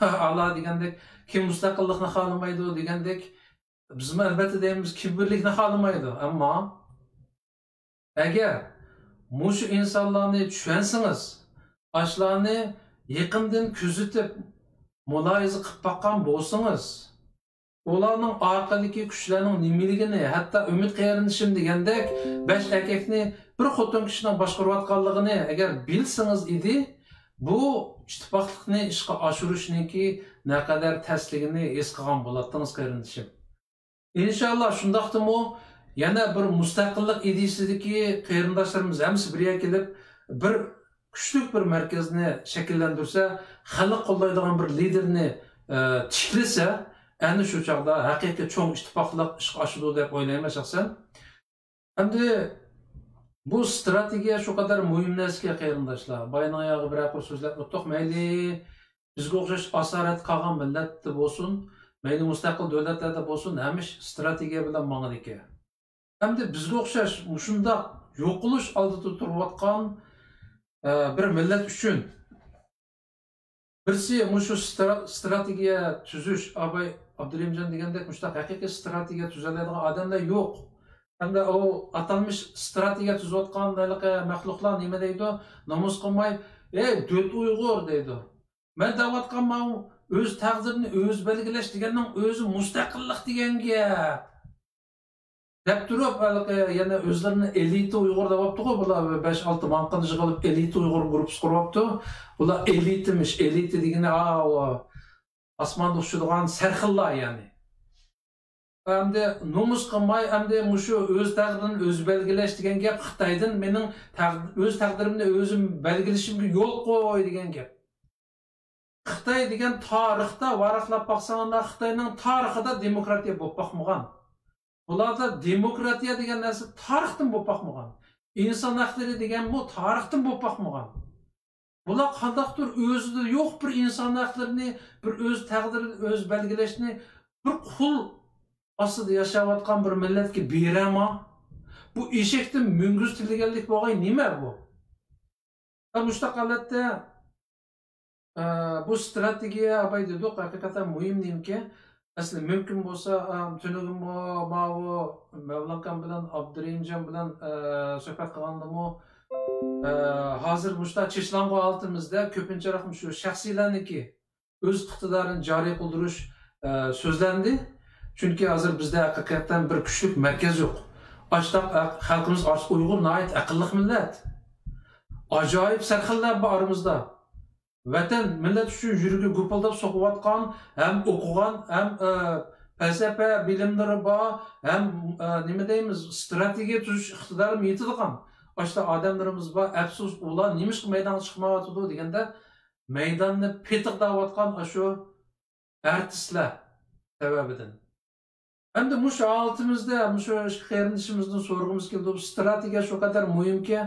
ئالا دېگەندەك، كىم مۇستەقىللىقنى خالىمايدۇ دېگەندەك، بىزمۇ ئەلۋەتتە دەيمىز، كىم بىرلىكنى خالىمايدۇ. ئەمما ئەگەر مۇشۇ ئىنسانلارنى چۈشەنسىڭىز، ئاشۇلارنى يېقىندىن كۆزىتىپ، مۇلاھىزە قىلىپ باققان بولسىڭىز، ئۇلارنىڭ ئارقىدىكى كۈچلەرنىڭ نېمىلىكىنى، ھەتتا ئۈمىد قېرىندىشىم دېگەندەك بەش ئەركەكنى بىر خوتۇن كىشىنىڭ باشقۇرۇۋاتقانلىقىنى ئەگەر بىلسىڭىز ئىدى، بۇ ئىتتىپاقلىقنى ئىشقا ئاشۇرۇشنىڭكى نەقەدەر تەسلىكىنى ھېس قىلغان بولاتتىڭىز، قېرىندىشىم. ئىنشاللا شۇنداقتىمۇ يەنە بىر مۇستەقىللىق ئىدىيىسىدىكى قېرىنداشلىرىمىز ھەممىسى بىر يەرگە كېلىپ، بىر كۈچلۈك بىر مەركەزنى شەكىللەندۈرسە، خەلق قوللايدىغان بىر لىدېرنى، ئە، تىكلىسە، ئەنە شۇ چاغدا ھەقىقىي چوڭ ئىتتىپاقلىق ئىشقا ئاشىدۇ دەپ ئويلايمەن شەخسەن. ئەمدى بۇ ستراتېگىيە شۇ قەدەر مۇھىم نەرسىكەن، قېرىنداشلار. بايىنىڭ ياغى بىرەر قۇر سۆزلەپ ئۆتتۇق. مەيلى بىزگە ئوخشاش ئاسارەتتە قالغان مىللەتتە بولسۇن، مەيلى مۇستەقىل دۆلەتلەردە بولسۇن، ھەممە ئىش ستراتېگىيە بىلەن ماڭىدىكەن. ئەمدى بىزگە ئوخشاش مۇشۇنداق يوقىلىش ئالدىدا تۇرۇۋاتقان، ئە، بىر مىللەت ئۈچۈن بىرسى مۇشۇ سترا-، ستراتېگىيە تۈزۈش، ئاباي ئابدۇرېھىمجان دېگەندەك مۇشۇنداق ھەقىقىي ستراتېگىيە تۈزەلەيدىغان ئادەملەر يوق. ھەمدە ئۇ ئاتالمىش ستراتېگىيە تۈزۈۋاتقان ھېلىقى مەخلۇقلار نېمە دەيدۇ؟ نومۇس قىلماي، «ئەي، دۆت ئۇيغۇر» دەيدۇ. مەن دەۋاتقان ماۋۇ ئۆز تەقدىرىنى ئۆزى بەلگىلەش دېگەننىڭ ئۆزى مۇستەقىللىق دېگەن گەپ. دەپ تۇرۇپ، ھېلىقى يەنە ئۆزلىرىنى ئېلىتا ئۇيغۇر دەۋاپتىغۇ، بۇلار بەش ئالتە ماڭقىنى يىغىۋېلىپ ئېلىتا ئۇيغۇر گۇرۇپپىسى قۇرۇۋاپتۇ. بۇلار ئېلىتىمىش، ئېلىتا دېگىنى ئاۋۇ ئاسماندا ئۇچىدىغان سەرخىللار يەنى. ئەمدى نومۇس قىلماي، ئەمدى مۇشۇ ئۆز تەقدىرىنى ئۆزى بەلگىلەش دېگەن گەپ خىتايدىن مېنىڭ تەق-، ئۆز تەقدىرىمنى ئۆزۈم بەلگىلىشىمگە يول قوي دېگەن گەپ. خىتاي دېگەن تارىختا ۋاراقلاپ باقساڭلار، خىتاينىڭ تارىخىدا دېموكراتىيە بولۇپ باقمىغان. بۇلاردا دېموكراتىيە دېگەن نەرسە تارىختىن بولۇپ باقمىغان. ئىنسان ھەقلىرى دېگەنمۇ تارىختىن بولۇپ باقمىغان. بۇلار قانداقتۇر ئۆزىدە يوق بىر ئىنسان ھەقلىرىنى، بىر ئۆز تەقدىرىنى ئۆزى بەلگىلەشنى بىر قۇل ئاستىدا ياشاۋاتقان بىر مىللەتكە بېرەما؟ بۇ ئېشەكتىن مۈڭگۈز تىلىگەنلىك بولغاي نېمە بۇ؟ ھە، مۇشۇنداق ھالەتتە، ئە، بۇ ستراتېگىيە ئاباي دېدۇق، ھەقىقەتەن مۇھىم نېمىكەن. ئەسلى مۇمكىن بولسا، ئە، تۈنۈگۈنمۇ ماۋۇ مەۋلانكام بىلەن ئابدۇرېھىمجان بىلەن، ئە، سۆھبەت قىلغاندىمۇ، ئە، ھازىر مۇشۇنداق چېچىلاڭغۇ ھالىتىمىزدە كۆپىنچىراق مۇشۇ شەخسىيلەرنىڭكى ئۆز ئىقتىدارىنى جارى قىلدۇرۇش، ئە، سۆزلەندى. چۈنكى ھازىر بىزدە ھەقىقەتەن بىر كۈچلۈك مەركەز يوق. ئاشتاق ئە-، خەلقىمىز ئارىسىدا ئۇيغۇر ناھايىتى ئەقىللىق مىللەت. ئاجايىپ سەرخىللەر بار ئارىمىزدا. ۋەتەن، مىللەت ئۈچۈن يۈرىكى گۇپۇلداپ سوقۇۋاتقان، ھەم ئوقۇغان، ھەم، ئە، پەلسەپە بىلىملىرى بار، ھەم، ئە، نېمە دەيمىز، ستراتېگىيە تۈزۈش ئىقتىدارىمۇ يېتىدىغان ئاشۇنداق ئادەملىرىمىز بار. ئەپسۇس، ئۇلار نېمىشقا مەيدانغا چىقمايۋاتىدۇ دېگەندە، مەيداننى پېتىقلاۋاتقان ئاشۇ ئارتىسلار، سەۋەبىدىن. ئەمدى مۇشۇ ھالىتىمىزدە مۇشۇ ئىككى قېرىندىشىمىزدىن سورىغۇمىز كېلىدۇ، بۇ ستراتېگىيە شۇ قەدەر مۇھىمكى،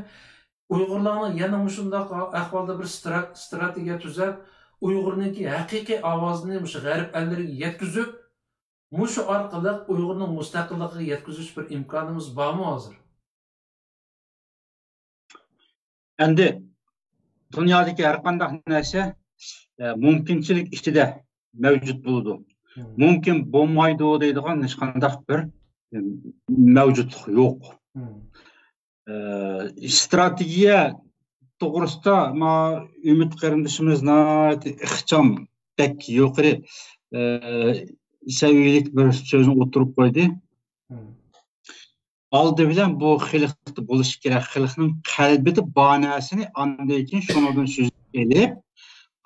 ئۇيغۇرلارنىڭ يەنە مۇشۇنداق ئەھۋالدا بىر سترا-، ستراتېگىيە تۈزەپ، ئۇيغۇرنىڭكى ھەقىقىي ئاۋازىنى مۇشۇ غەرب ئەللىرىگە يەتكۈزۈپ، مۇشۇ ئارقىلىق ئۇيغۇرنىڭ مۇستەقىللىقىغا يەتكۈزۈش بىر ئىمكانىمىز بارمۇ ھازىر؟ ئەمدى دۇنيادىكى ھەر قانداق نەرسە، ئە، مۇمكىنچىلىك ئىچىدە مەۋجۇت بولىدۇ. مۇمكىن بولمايدۇ دەيدىغان ھېچقانداق بىر، ئە، مەۋجۇتلۇق يوق. ئە، ستراتېگىيە توغرىسىدا ما ئۈمىد قېرىندىشىمىز ناھايىتى ئىخچام، بەك يۇقىرى، ئە، سەۋىيەلىك بىر سۆزنى ئوتتۇرىغا قويدى. ئالدى بىلەن بۇ خەلقتە بولۇشى كېرەك. خەلقنىڭ قەلبىدە بار نەرسىنى ئاندىن كېيىن شۇنىڭدىن سۆزلەپ ئېلىپ،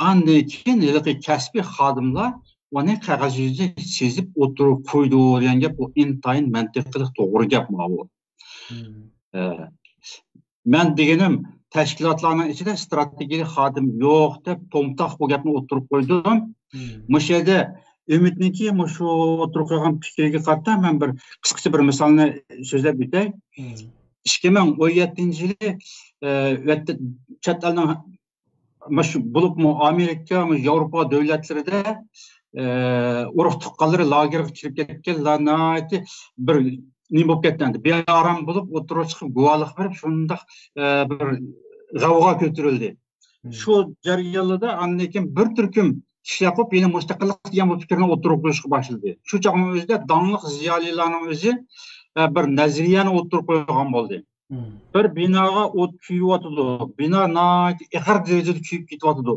ئاندىن كېيىن ھېلىقى كەسپىي خادىملار ئۇنى قەغەز يۈزىگە سىزىپ ئوتتۇرىغا قويىدۇ دېگەن گەپ، بۇ ئىنتايىن مەنتىقلىق، توغرا گەپ ماۋۇ. ئە، مەن دېگىنىم، تەشكىلاتلارنىڭ ئىچىدە ستراتېگىيەلىك خادىم يوق دەپ، تومتاق بۇ گەپنى ئوتتۇرىغا قويدۇم. مۇشۇ يەردە ئۈمىدنىڭكى مۇشۇ ئوتتۇرىغا قويغان پىكرىگە قارىتا مەن بىر قىسقىچە بىر مىسالنى سۆزلەپ ئۆتەي. ئىككى مىڭ ئون يەتتىنچى يىلى، ئە، چەت ئەلنىڭ مۇشۇ بولۇپمۇ ئامېرىكا، مۇشۇ ياۋروپا دۆلەتلىرىدە، ئە، ئۇرۇق تۇغقانلىرى لاگېرغا كىرىپ كەتكەنلەر ناھايىتى بىر نېمە بولۇپ كەتتى، ئەمدى بىئارام بولۇپ ئوتتۇرىغا چىقىپ گۇۋاھلىق بېرىپ شۇنداق، ئە، بىر غەۋغا كۆتۈرۈلدى. شۇ جەريانلىرىدا ئاندىن كېيىن بىر تۈركۈم كىشىلەر قوپ يەنە مۇستەقىللىق دېگەن بۇ پىكىرنى ئوتتۇرىغا قويۇشقا باشلىدى. شۇ چاغنىڭ ئۆزىدە داڭلىق زىيالىيلارنىڭ ئۆزى، ئە، بىر نەزەرىيەنى ئوتتۇرىغا قويغان بولدى. بىر بىناغا ئوت كۆيۈۋاتىدۇ. بىنا ناھايىتى ئېغىر دەرىجىدە كۆيۈپ كېتىۋاتىدۇ.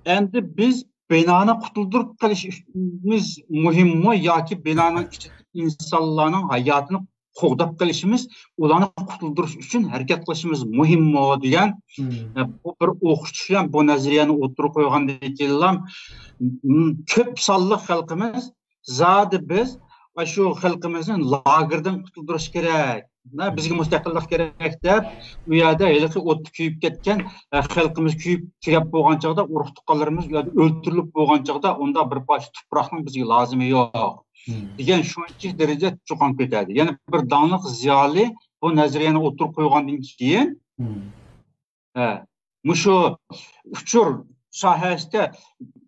ئەمدى بىز بىنانى قۇتۇلدۇرۇپ قېلىشىمىز مۇھىممۇ ياكى بىنانىڭ ئىچىدىكى ئىنسانلارنىڭ ھاياتىنى قوغداپ قېلىشىمىز، ئۇلارنى قۇتۇلدۇرۇش ئۈچۈن ھەرىكەت قىلىشىمىز مۇھىممۇ دېگەن، ئە، بۇ بىر ئوقۇتۇش بىلەن بۇ نەزەرىيەنى ئوتتۇرىغا قويغاندىن كېيىنلا، م، كۆپ سانلىق خەلقىمىز زادى بىز ئاشۇ خەلقىمىزنى لاگېردىن قۇتۇلدۇرۇش كېرەك. مانا بىزگە مۇستەقىللىق كېرەك دەپ، ئۇ يەردە ھېلىقى ئوتتا كۆيۈپ كەتكەن، ئە، خەلقىمىز كۆيۈپ تۈگەپ بولغان چاغدا، ئۇرۇق تۇغقانلىرىمىز ئۇ يەردە ئۆلتۈرۈلۈپ بولغان چاغدا، ئۇندا بىر پارچە تۇپراقنىڭ بىزگە لازىمى يوق دېگەن شۇنچە دەرىجە چۇقان كۆتەردى. يەنە بىر داڭلىق زىيالىي بۇ نەزەرىيەنى ئوتتۇرىغا قويغاندىن كېيىن، ھە، مۇشۇ ئۇچۇر ساھەسىدە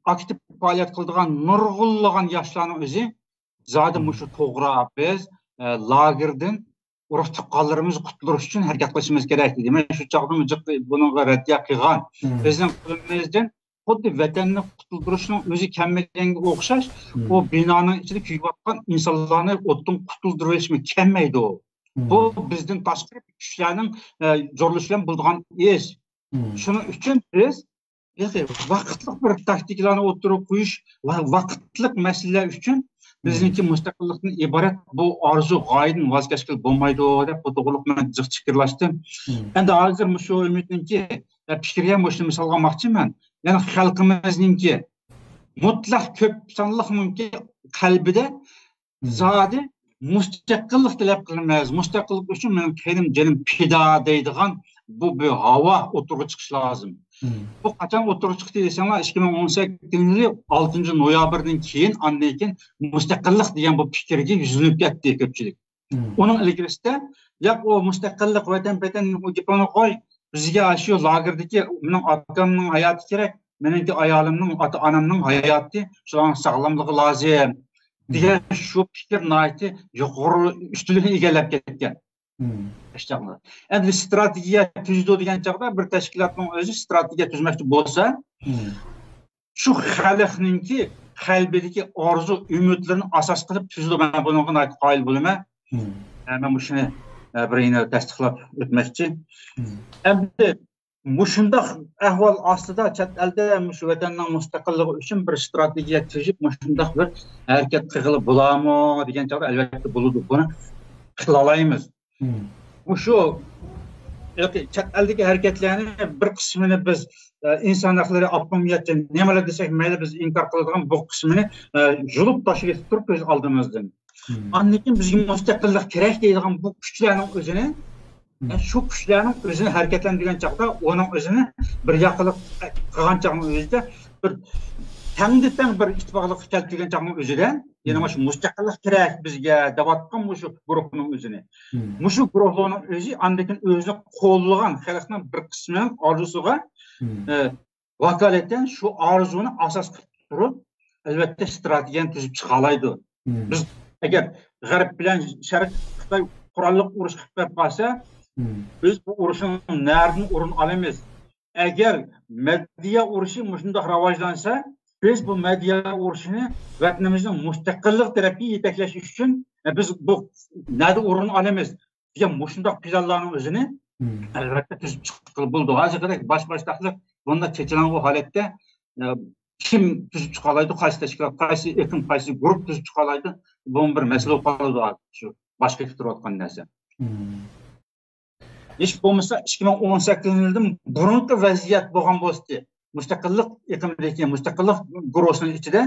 ئاكتىپ پائالىيەت قىلىدىغان نۇرغۇنلىغان ياشلارنىڭ ئۆزى زادى مۇشۇ توغرا، بىز، ئە، لاگېردىن ئۇرۇق تۇغقانلىرىمىزنى قۇتۇلدۇرۇش ئۈچۈن ھەرىكەت قىلىشىمىز كېرەك دېدى. مەن شۇ چاغدىمۇ جىق بۇنىڭغا رەددىيە قىلغان. بىزنىڭ قولىمىزدىن خۇددى ۋەتەننى قۇتۇلدۇرۇشنىڭ ئۆزى كەلمىگەنگە ئوخشاش، ئۇ بىنانىڭ ئىچىدە كۆيۈۋاتقان ئىنسانلارنى ئوتتىن قۇتۇلدۇرۇۋېلىشمۇ كەلمەيدۇ. بۇ بىزدىن تاشقىرى كۈچلەرنىڭ، ئە، زورلىشى بىلەن بولىدىغان ئىش. شۇنىڭ ئۈچۈن بىز ۋاقىتلىق بىر تاكتىكىلارنى ئوتتۇرىغا قويۇش، ۋاقىتلىق مەسىلىلەر ئۈچۈن بىزنىڭكى مۇستەقىللىقتىن ئىبارەت بۇ ئارزۇ غايىدىن ۋاز كەچكىلى بولمايدۇ دەپ، بۇ توغرىلىق مەن جىق پىكىرلەشتىم. ئەمدى ھازىر مۇشۇ ئۈمىدنىڭكى، ئە، پىكرىگە مۇشۇنى مىسال ئالماقچىمەن. يەنى خەلقىمىزنىڭكى مۇتلەق كۆپ سانلىقنىڭكى قەلبىدە زادى مۇستەقىللىق تەلەپ قىلىمىز، مۇستەقىللىق ئۈچۈن مېنىڭ تېنىم، جېنىم پىدا دەيدىغان بۇ بىر ھاۋا ئوتتۇرىغا چىقىشى لازىم. بۇ قاچان ئوتتۇرىغا چىقتى دېسەڭلار، ئىككى مىڭ ئون سەككىزىنچى يىلى ئالتىنچى نويابىردىن كېيىن، ئاندىن كېيىن مۇستەقىللىق دېگەن بۇ پىكىرگە يۈزلىنىپ كەتتى كۆپچىلىك. ئۇنىڭ ئىلگىرىسىدە، ياق، ئۇ مۇستەقىللىق، ۋەتەن، پەتەن، ئۇ گېپىڭنى قوي، بىزگە ئاشۇ لاگېردىكى مېنىڭ ئاكامنىڭ ھاياتى كېرەك، مېنىڭكى ئايالىمنىڭ، ئاتا-ئانامنىڭ ھاياتى، شۇلارنىڭ ساغلاملىقى لازىم دېگەن شۇ پىكىر ناھايىتى يۇقىرى ئۈستۈنلۈكنى ئىگىلەپ كەتكەن. ئەمدى ستراتېگىيە تۈزىدۇ دېگەن چاغدا، بىر تەشكىلاتنىڭ ئۆزى ستراتېگىيە تۈزمەكچى بولسا، شۇ خەلقنىڭكى قەلبىدىكى ئارزۇ، ئۈمىدلىرىنى ئاساس قىلىپ تۈزىدۇ. مەن بۇنىڭغا ناھايىتى قايىل بولىمەن. ئە، مەن مۇشۇنى، ئە، بىر يەنە تەستىقلاپ ئۆتمەكچى. ئەمدى مۇشۇنداق ئەھۋال ئاستىدا چەت ئەلدە مۇشۇ ۋەتەننىڭ مۇستەقىللىقى ئۈچۈن بىر ستراتېگىيە تۈزۈپ، مۇشۇنداق بىر ھەرىكەت قىلغىلى بولارمۇ دېگەن چاغدا، ئەلۋەتتە بولىدۇ. بۇنى قىلالايمىز. مۇشۇ چەت ئەلدىكى ھەرىكەتلەرنى بىر قىسمىنى بىز، ئە، ئىنسان ھەقلىرى، ئاپتونومىيەتچى نېمىلەر دېسەك مەيلى، بىز ئىنكار قىلىدىغان بۇ قىسمىنى، ئە، يۇلۇپ تاشلىۋېتىپ تۇرۇپ كۆز ئالدىمىزدىن. ئاندىن كېيىن بىزگە مۇستەقىللىق كېرەك دەيدىغان بۇ كۈچلەرنىڭ ئۆزىنى، ئە، شۇ كۈچلەرنىڭ ئۆزىنى ھەرىكەتلەندۈرگەن چاغدا، ئۇنىڭ ئۆزىنى بىر ياقلىق قىلغان چاغنىڭ ئۆزىدە بىر تەڭدە تەڭ بىر ئىتتىپاقلىققا كەلتۈرگەن چاغنىڭ ئۆزىدە، يەنە مۇشۇ مۇستەقىللىق كېرەك بىزگە دەۋاتقان مۇشۇ گۇرۇپپىنىڭ ئۆزىنى، مۇشۇ گۇرۇپپىنىڭ ئۆزى ئاندىن كېيىن ئۆزىنى قوللىغان خەلقنىڭ بىر قىسمىنىڭ ئارزۇسىغا، ئە، ۋاكالىتەن شۇ ئارزۇنى ئاساس قىلىپ تۇرۇپ، ئەلۋەتتە، ستراتېگىيەنى تۈزۈپ چىقالايدۇ. بىز ئەگەر غەرب بىلەن شەرق خىتاي قوراللىق ئۇرۇش قىلىپ بېرىپ قالسا، بىز بۇ ئۇرۇشنىڭ نەدىن ئورۇن ئالىمىز؟ ئەگەر مەددىيە ئۇرۇشى مۇشۇنداق راۋاجلانسا، بىز بۇ مەددىيە ئۇرۇشىنى ۋەتىنىمىزنىڭ مۇستەقىللىقى تەرەپكە يېتەكلەش ئۈچۈن، ئە، بىز بۇ نەدە ئورۇن ئالىمىز دېگەن مۇشۇنداق پىلانلارنىڭ ئۆزىنى ئەلۋەتتە تۈزۈپ چىققىلى بولىدۇ. ھازىرقىدەك باش-باشتاقلىق بۇنداق چېچىلاڭغۇ ھالەتتە، ئە، كىم تۈزۈپ چىقالايدۇ، قايسى تەشكىلات، قايسى ئېقىم، قايسى گۇرۇپپا تۈزۈپ چىقالايدۇ، بۇمۇ بىر مەسىلە بولۇپ قالىدۇ ھازىر شۇ باشقا كېتىۋاتقان نەرسە. ھېچ بولمىسا ئىككى مىڭ ئون سەككىزىنچى يىلدىن بۇرۇنقى ۋەزىيەت بولغان بولسىدى، مۇستەقىللىق ئېقىمىدىكى، مۇستەقىللىق گۇرۇھىنىڭ ئىچىدە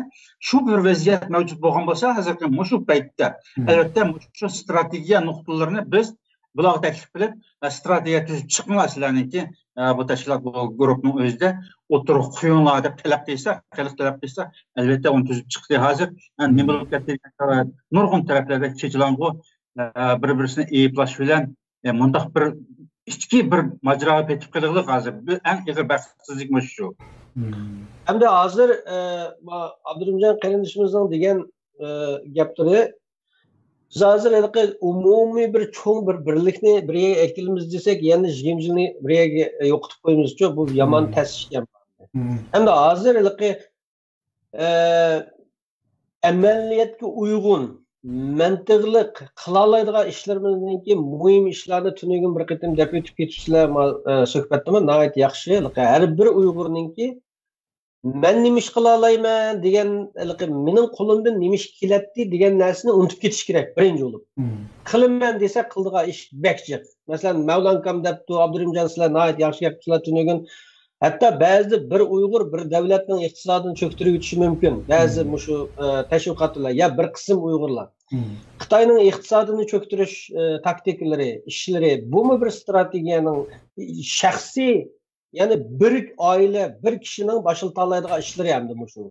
شۇ بىر ۋەزىيەت مەۋجۇت بولغان بولسا، ھازىرقى مۇشۇ پەيتتە، ئەلۋەتتە، مۇشۇ ستراتېگىيە نۇقتىلىرىنى بىز بۇلارغا تەكلىپ قىلىپ، ستراتېگىيە تۈزۈپ چىقىڭلار سىلەرنىڭكى، ئە، بۇ تەشكىلات، بۇ گۇرۇپپىنىڭ ئۆزىدە ئوتتۇرىغا قويۇڭلار دەپ تەلەپ قىلسا، خەلق تەلەپ قىلسا، ئەلۋەتتە، ئۇنى تۈزۈپ چىقتى. ھازىر، ئە، نېمە بولۇپ كەتتى دېگەن نۇرغۇن تەرەپلەردە چېچىلاڭغۇ، ئە، بىر-بىرسىنى ئەيىبلەش بىلەن، ئە، مۇنداق بىر ئىچكى بىر ماجىراغا پېتىپ قېلىغلىق ھازىر. بۇ ئەڭ ئېغىر بەختسىزلىك مۇشۇ شۇ. ھەمدە ھازىر، ئە، ما-، ئابدۇرېھىمجان قېرىندىشىمىزنىڭ دېگەن، ئە، گەپلىرى، بىز ھازىر ھېلىقى ئومۇمىي بىر چوڭ بىر بىرلىكنى بىر يەرگە ئەكېلىمىز دېسەك، يەنە يىگىرمە يىلنى بىر يەرگە يوقىتىپ قويىمىزچۇ، بۇ يامان تەس ئىش. ھەمدە ھازىر ھېلىقى، ئە، ئەمەلىيەتكە ئۇيغۇن، مەنتىقلىق قىلالايدىغان ئىشلىرىمىزنىڭكى مۇھىم ئىشلارنى تۈنۈگۈن بىر قېتىم دەپ ئۆتۈپ كېتىپسىلەر، ما-، ئە، سۆھبەتتىمۇ ناھايىتى ياخشى. ھېلىقى ھەر بىر ئۇيغۇرنىڭكى مەن نېمە ئىش قىلالايمەن دېگەن، ھېلىقى مېنىڭ قولۇمدىن نېمە ئىش كېلەتتى دېگەن نەرسىنى ئۇنتۇپ كېتىش كېرەك، بىرىنچى بولۇپ. قىلىمەن دېسە، قىلىدىغان ئىش بەك جىق. مەسىلەن، مەۋلان ئاكام دەپتۇ، ئابدۇرېھىمجان، سىلەر ناھايىتى ياخشى گەپ قىلىسىلەر تۈنۈگۈن. ھەتتا بەزىدە بىر ئۇيغۇر بىر دەۋلەتنىڭ ئىقتىسادىنى چۆكتۈرۈۋېتىشى مۇمكىن. بەزى مۇشۇ، ئە، تەشۋىقاتلار يا بىر قىسىم ئۇيغۇرلار. خىتاينىڭ ئىقتىسادىنى چۆكتۈرۈش، ئە، تاكتىكىلىرى، ئىشلىرى، بۇمۇ بىر ستراتېگىيەنىڭ شەخسىي، يەنى بىر ئائىلە، بىر كىشىنىڭ باشلىتالايدىغان ئىشلىرى ئەمدى مۇشۇ.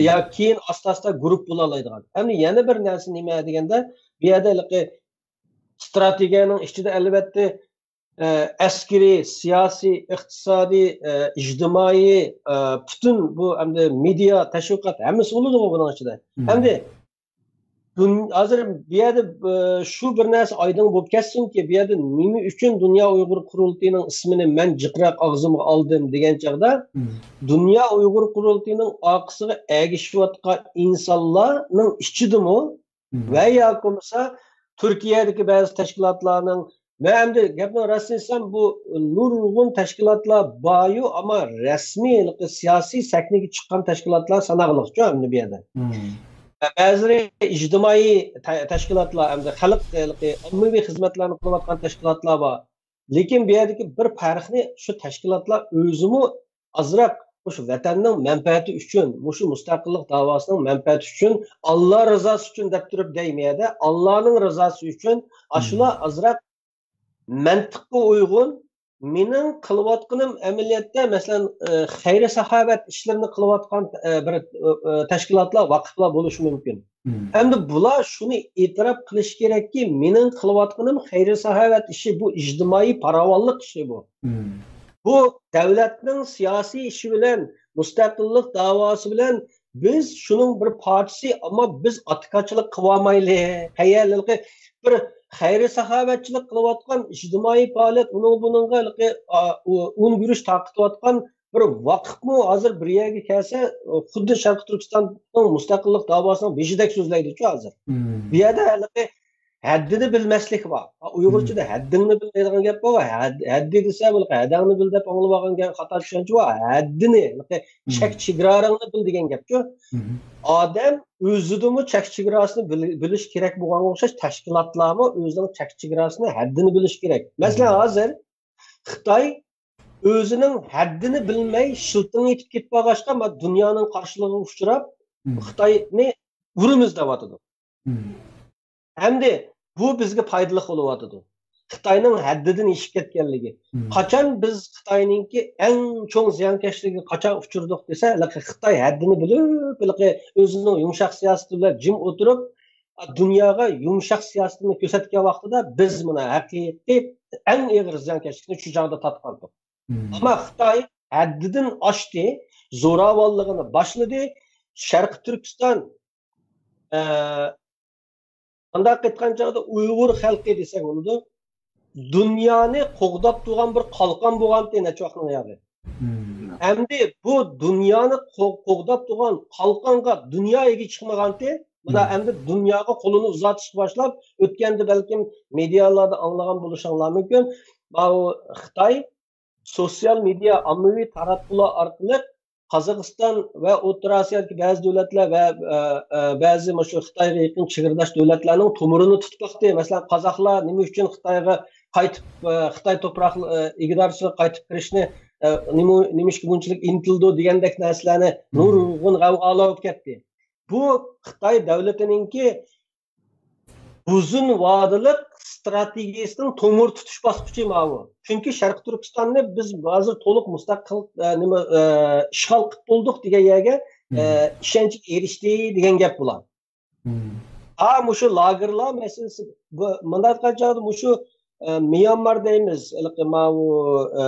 يا كېيىن ئاستا-ئاستا گۇرۇپ بولالايدىغان. ئەمدى يەنە بىر نەرسە نېمە دېگەندە، بۇ يەردە ھېلىقى ستراتېگىيەنىڭ ئىچىدە ئەلۋەتتە، ئە، ئەسكىرىي، سىياسىي، ئىقتىسادىي، ئە، ئىجتىمائىي، ئە، پۈتۈن بۇ ئەمدى مېدىيا، تەشۋىقات ھەممىسى بولىدىغۇ بۇنىڭ ئىچىدە. ئەمدى دۇن-، ھازىر بۇ يەردە، ئە، شۇ بىر نەرسە ئايدىڭ بولۇپ كەتسۇنكى، بۇ يەردە نېمە ئۈچۈن دۇنيا ئۇيغۇر قۇرۇلتىيىنىڭ ئىسمىنى مەن جىقراق ئاغزىمغا ئالدىم دېگەن چاغدا، دۇنيا ئۇيغۇر قۇرۇلتىيىنىڭ ئارقىسىغا ئەگىشىۋاتقان ئىنسانلارنىڭ ئىچىدىمۇ ۋە ياكى بولمىسا تۈركىيەدىكى بەزى تەشكىلاتلارنىڭ، مەن ئەمدى گەپنىڭ راستىنى ئېيتسام، بۇ نۇرغۇن تەشكىلاتلار باريۇ، ئەمما رەسمىي ھېلىقى سىياسىي سەھنىگە چىققان تەشكىلاتلار ساناقلىقچۇ ئەمدى بۇ يەردە. بەزىلىرى ئىجتىمائىي تە-، تەشكىلاتلار، ئەمدى خەلق ھېلىقى ئاممىۋى خىزمەتلەرنى قىلىۋاتقان تەشكىلاتلار بار. لېكىن بۇ يەردىكى بىر پەرقنى شۇ تەشكىلاتلار ئۆزىمۇ ئازراق مۇشۇ ۋەتەننىڭ مەنپەئەتى ئۈچۈن، مۇشۇ مۇستەقىللىق داۋاسىنىڭ مەنپەئەتى ئۈچۈن، ئاللا رىزاسى ئۈچۈن دەپ تۇرۇپ دەيمەن يەردە، ئاللانىڭ رىزاسى ئۈچۈن ئاشۇلار ئازراق مەنتىققا ئۇيغۇن، مېنىڭ قىلىۋاتقىنىم ئەمەلىيەتتە، مەسىلەن، ئە، خەير-ساخاۋەت ئىشلىرىنى قىلىۋاتقان، ئە، بىر، ئە، ئە، تەشكىلاتلار، ۋاقىپلار بولۇشى مۇمكىن. ئەمدى بۇلار شۇنى ئېتىراپ قىلىشى كېرەككى، مېنىڭ قىلىۋاتقىنىم خەير-ساخاۋەت ئىشى، بۇ ئىجتىمائىي پاراۋانلىق ئىشى بۇ. بۇ دۆلەتنىڭ سىياسىي ئىشى بىلەن، مۇستەقىللىق داۋاسى بىلەن بىز شۇنىڭ بىر پارچىسى، ئەمما بىز ئاتىكارچىلىق قىلىۋالمايلى. قەيەرلىكى بىر خەير-ساخاۋەتچىلىك قىلىۋاتقان ئىجتىمائىي پائالىيەت، ئۇنىڭ بۇنىڭغا ھېلىقى، ئا، ئۇ-، ئۇن گۈرۈچ تارقىتىۋاتقان بىر ۋاقىپمۇ ھازىر بىر يەرگە كەلسە، خۇددى شەرقىي تۈركىستاننىڭ مۇستەقىللىق داۋاسىنىڭ بېشىدەك سۆزلەيدىچۇ ھازىر. بۇ يەردە ھېلىقى ھەددىنى بىلمەسلىك بار. ئۇيغۇرچىدا ھەددىڭنى بىل دەيدىغان گەپ بار. ھەد-، ھەددى دېسە، بۇ ھەدەڭنى بىل دەپ ئاڭلىۋالغان گەپ، خاتا چۈشەنچە بار. ھەددىنى، چەك چېگرالىرىڭنى بىل دېگەن گەپچۇ. ئادەم ئۆزىدىمۇ چەك چېگراسىنى بىل-، بىلىش كېرەك بولغانغا ئوخشاش، تەشكىلاتلارمۇ ئۆزىنىڭ چەك چېگراسىنى، ھەددىنى بىلىش كېرەك. مەسىلەن، ھازىر خىتاي ئۆزىنىڭ ھەددىنى بىلمەي شىلتىڭ يېتىپ كېتىپ قالغاچقا، ما دۇنيانىڭ قارشىلىقىغا ئۇچراپ، خىتاينى ئۇرىمىز دەۋاتىدۇ. ئەمدى بۇ بىزگە پايدىلىق بولۇۋاتىدۇ. خىتاينىڭ ھەددىدىن ئېشىپ كەتكەنلىكى. قاچان بىز خىتاينىڭكى ئەڭ چوڭ زىيانكەشلىكىگە قاچان ئۇچرىدۇق دېسە، ھېلىقى خىتاي ھەددىنى بىلىپ، ھېلىقى ئۆزىنىڭ يۇمشاق سىياسىتى بىلەن جىم ئولتۇرۇپ، دۇنياغا يۇمشاق سىياسىتىنى كۆرسەتكەن ۋاقتىدا بىز مانا ھەقىقىي ئەڭ ئېغىر زىيانكەشلىكنى شۇ چاغدا تارتقانىدۇق. ئەمما خىتاي ھەددىدىن ئاشتى، زوراۋانلىقىنى باشلىدى. شەرقىي تۈركىستان، ئە، مۇنداق ئېيتقان چاغدا ئۇيغۇر خەلقى دېسەك بولىدۇ. دۇنيانى قوغداپ تۇرغان بىر قالقان بولغانتى نەچچە ۋاقىتنىڭ ياغى. ئەمدى بۇ دۇنيانى قو-، قوغداپ تۇرغان قالقانغا دۇنيا ئىگە چىقمىغانتى، مانا ئەمدى دۇنياغا قولىنى ئۇزارتىشقا باشلاپ، ئۆتكەندە بەلكىم مېدىيالاردا ئاڭلىغان بولۇشۇڭلار مۇمكىن. ماۋۇ خىتاي سوتسىيال مېدىيا، ئاممىۋى تاراتقۇلار ئارقىلىق قازاقىستان ۋە ئوتتۇرا ئاسىيادىكى بەزى دۆلەتلەر ۋە، ئە، ئە، بەزى مۇشۇ خىتايغا يېقىن چېگرىداش دۆلەتلەرنىڭ تومۇرىنى تۇتۇپ باقتى. مەسىلەن، قازاقلار نېمە ئۈچۈن خىتايغا قايتىپ، ئە، خىتاي توپراق، ئە، ئىگىدارچىلىقىغا قايتىپ كىرىشنى، ئە، نېمە، نېمىشقا بۇنچىلىك ئىنتىلىدۇ دېگەندەك نەرسىلەرنى نۇرغۇن غەۋغالار بولۇپ كەتتى. بۇ خىتاي دۆلىتىنىڭكى ئۇزۇن ۋادىلىق ستراتېگىيىسىنىڭ تومۇر تۇتۇش باسقۇچى ماۋۇ. چۈنكى شەرقىي تۈركىستاننى بىز ھازىر تولۇق مۇستەقىل، ئە، نېمە، ئە، ئىشغال قىلىپ بولدۇق دېگەن يەرگە، ئە، ئىشەنچكە ئېرىشتى دېگەن گەپ بۇلار. ھا، مۇشۇ لاگېرلار مەسىلىسى، بۇ، مۇنداق قىلغان چاغدا مۇشۇ، ئە، ميانمار دەيمىز، ھېلىقى ماۋۇ، ئە،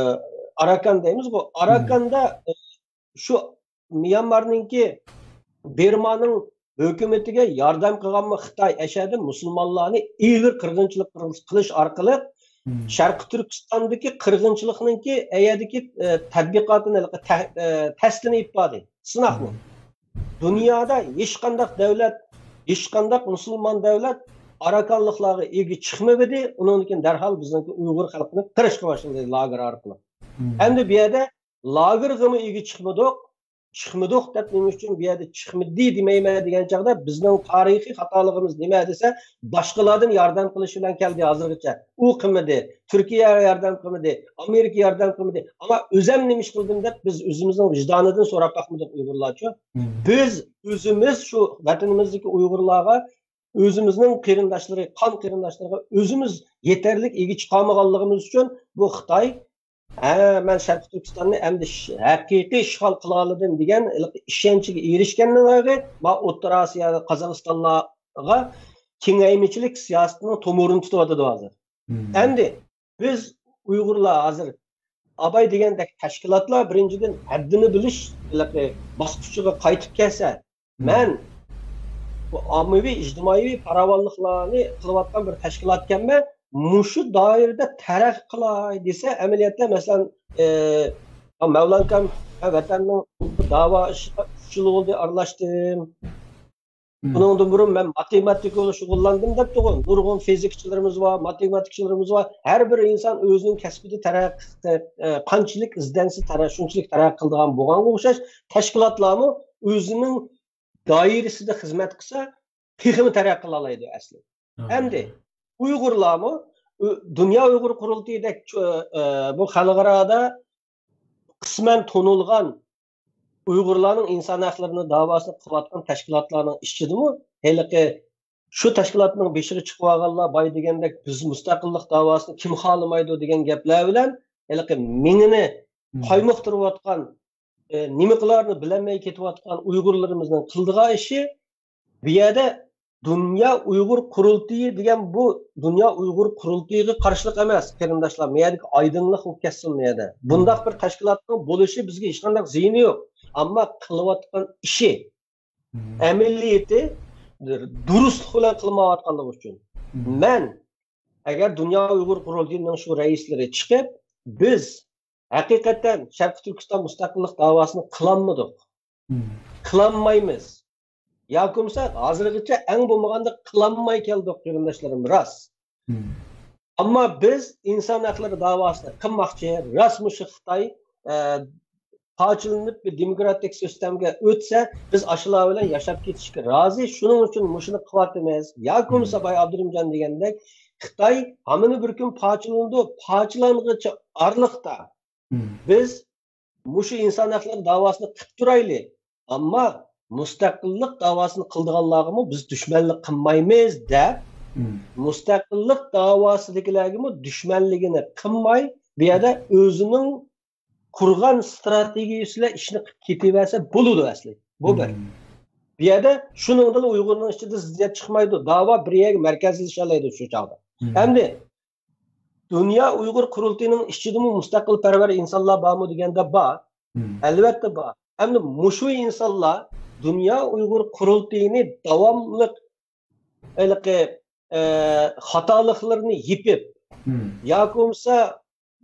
ئاراكان دەيمىزغۇ، ئاراكاندا، ئە، شۇ ميانمارنىڭكى بىرمانىڭ ھۆكۈمىتىگە ياردەم قىلغانمۇ خىتاي؟ ئەشەدە مۇسۇلمانلارنى ئېغىر قىرغىنچىلىق قىلىش ئارقىلىق شەرقىي تۈركىستاندىكى قىرغىنچىلىقنىڭكى ئەيەدىكى، ئە، تەتبىقاتىنى، ھېلىقى تە-، ئە، تەستىنى ئېيتىپ باردى. سىناقمۇ. دۇنيادا ھېچقانداق دۆلەت، ھېچقانداق مۇسۇلمان دۆلەت ئاراكانلىقلارغا ئىگە چىقمىۋىدى. ئۇنىڭدىن كېيىن دەرھال بىزنىڭكى ئۇيغۇر خەلقىنى قىرىشقا باشلىدى لاگېر ئارقىلىق. ئەمدى بۇ يەردە لاگېرغىمۇ ئىگە چىقمىدۇق. چىقمىدۇق دەپ نېمە ئۈچۈن بۇ يەردە چىقمىدى دېمەيمەن دېگەن چاغدا، بىزنىڭ تارىخىي خاتالىقىمىز نېمە دېسە، باشقىلاردىن ياردەم قىلىش بىلەن كەلدى ھازىرغىچە. ئۇ قىلمىدى، تۈركىيە ياردەم قىلمىدى، ئامېرىكا ياردەم قىلمىدى. ئەمما ئۆزەم نېمە ئىش قىلدىم دەپ بىز ئۆزىمىزنىڭ ۋىجدانىدىن سوراپ باقمىدۇق ئۇيغۇرلارچۇ. بىز ئۆزىمىز شۇ ۋەتىنىمىزدىكى ئۇيغۇرلارغا، ئۆزىمىزنىڭ قېرىنداشلىرى، قان قېرىنداشلىرىغا ئۆزىمىز يېتەرلىك ئىگە چىقالمىغانلىقىمىز ئۈچۈن بۇ خىتاي، ھە، مەن شەرقىي تۈركىستاننى ئەمدى ش-، ھەقىقىي ئىشغال قىلالىدىم دېگەن ئىشەنچىگە ئېرىشكەننىڭ ئۆزى، ما ئوتتۇرا ئاسىيادا قازاقىستانلارغا كېڭەيمىچىلىك سىياسىتىنىڭ تومۇرىنى تۇتۇۋاتىدۇ ھازىر. ئەمدى بىز ئۇيغۇرلار ھازىر ئاباي دېگەندەك تەشكىلاتلار بىرىنچىدىن ھەددىنى بىلىش ھېلىقى باسقۇچىغا قايتىپ كەلسە، مەن بۇ ئاممىۋى، ئىجتىمائىي پاراۋانلىقلارنى قىلىۋاتقان بىر تەشكىلاتكەنمەن. مۇشۇ دائىرىدە تەرەققىي قىلاي دېسە، ئەمەلىيەتتە، مەسىلەن، ئە، مەۋلانكام، ۋەتەننىڭ داۋا ئىشىغا ئۈچ يىل بولدى ئارىلاشتىم. بۇنىڭدىن بۇرۇن مەن ماتېماتىكا بىلەن شۇغۇللاندىم دەپتىغۇ. نۇرغۇن فىزىكچىلىرىمىز بار، ماتېماتىكچىلىرىمىز بار. ھەر بىر ئىنسان ئۆزىنىڭ كەسپىدە تەرەققىي، ئە، قانچىلىك ئىزدەنسە تەرەق-، شۇنچىلىك تەرەققىي قىلىدىغان بولغانغا ئوخشاش، تەشكىلاتلارمۇ ئۆزىنىڭ دائىرىسىدە خىزمەت قىلسا، تېخىمۇ تەرەققىي قىلالايدۇ ئەسلى. ئەمدى ئۇيغۇرلارمۇ، ئۇ، دۇنيا ئۇيغۇر قۇرۇلتىيىدەك، ئە، بۇ خەلقئارادا قىسمەن تونۇلغان ئۇيغۇرلارنىڭ ئىنسان ھەقلىرىنى داۋاسىنى قىلىۋاتقان تەشكىلاتلارنىڭ ئىچىدىمۇ ھېلىقى شۇ تەشكىلاتنىڭ بېشىغا چىقىۋالغانلار باي دېگەندەك، بىز مۇستەقىللىق داۋاسىنى كىم خالىمايدۇ دېگەن گەپلەر بىلەن ھېلىقى مېڭىنى قايمۇقتۇرۇۋاتقان، ئە، نېمە قىلارنى بىلەلمەي كېتىۋاتقان ئۇيغۇرلىرىمىزنىڭ قىلىدىغان ئىشى، بۇ يەردە دۇنيا ئۇيغۇر قۇرۇلتىيى دېگەن بۇ دۇنيا ئۇيغۇر قۇرۇلتىيىغا قارشىلىق ئەمەس، قېرىنداشلار. بۇ يەردىكى ئايدىڭلىق بولۇپ كەتسۇن بۇ يەردە. بۇنداق بىر تەشكىلاتنىڭ بولۇشى بىزگە ھېچقانداق زىيىنى يوق. ئەمما قىلىۋاتقان ئىشى، ئەمەلىيىتى دۇرۇسلۇق بىلەن قىلمايۋاتقانلىقى ئۈچۈن. مەن ئەگەر دۇنيا ئۇيغۇر قۇرۇلتىيىنىڭ شۇ رەئىسلىرى چىقىپ، بىز ھەقىقەتەن شەرقىي تۈركىستان مۇستەقىللىق داۋاسىنى قىلالمىدۇق، قىلالمايمىز. ياكى بولمىسا ھازىرغىچە ئەڭ بولمىغاندا قىلالماي كەلدۇق، قېرىنداشلىرىم، راست. ئەمما بىز ئىنسان ھەقلىرى داۋاسىنى قىلماقچى، راست مۇشۇ خىتاي، ئە، پارچىلىنىپ بىر دېموكراتىك سىستېمىگە ئۆتسە، بىز ئاشۇلار بىلەن ياشاپ كېتىشكە رازى. شۇنىڭ ئۈچۈن مۇشۇنى قىلىۋاتىمىز. ياكى بولمىسا باي ئابدۇرېھىمجان دېگەندەك، خىتاي ھامىنى بىر كۈن پارچىلىنىدۇ، پارچىلانغۇچە ئارىلىقتا بىز مۇشۇ ئىنسان ھەقلىرى داۋاسىنى قىلىپ تۇرايلى. ئەمما مۇستەقىللىق داۋاسىنى قىلىدىغانلارغىمۇ بىز دۈشمەنلىك قىلمايمىز دەپ، مۇستەقىللىق داۋاسىدىكىلەرگىمۇ دۈشمەنلىكىنى قىلماي، بۇ يەردە ئۆزىنىڭ قۇرغان ستراتېگىيىسى بىلەن ئىشنى قىلىپ كېتىۋەرسە بولىدۇ ئەسلى. بۇ بىر. بۇ يەردە شۇنىڭدىلا ئۇيغۇرنىڭ ئىچىدە زىددىيەت چىقمايدۇ. داۋا بىر يەرگە مەركەزلىشەلەيدۇ شۇ چاغدا. ئەمدى دۇنيا ئۇيغۇر قۇرۇلتىيىنىڭ ئىچىدىمۇ مۇستەقىلپەرۋەر ئىنسانلار بارمۇ دېگەندە بار. ئەلۋەتتە بار. ئەمدى مۇشۇ ئىنسانلار دۇنيا ئۇيغۇر قۇرۇلتىيىنى داۋاملىق ھېلىقى، ئە، خاتالىقلىرىنى يېپىپ، ياكى بولمىسا،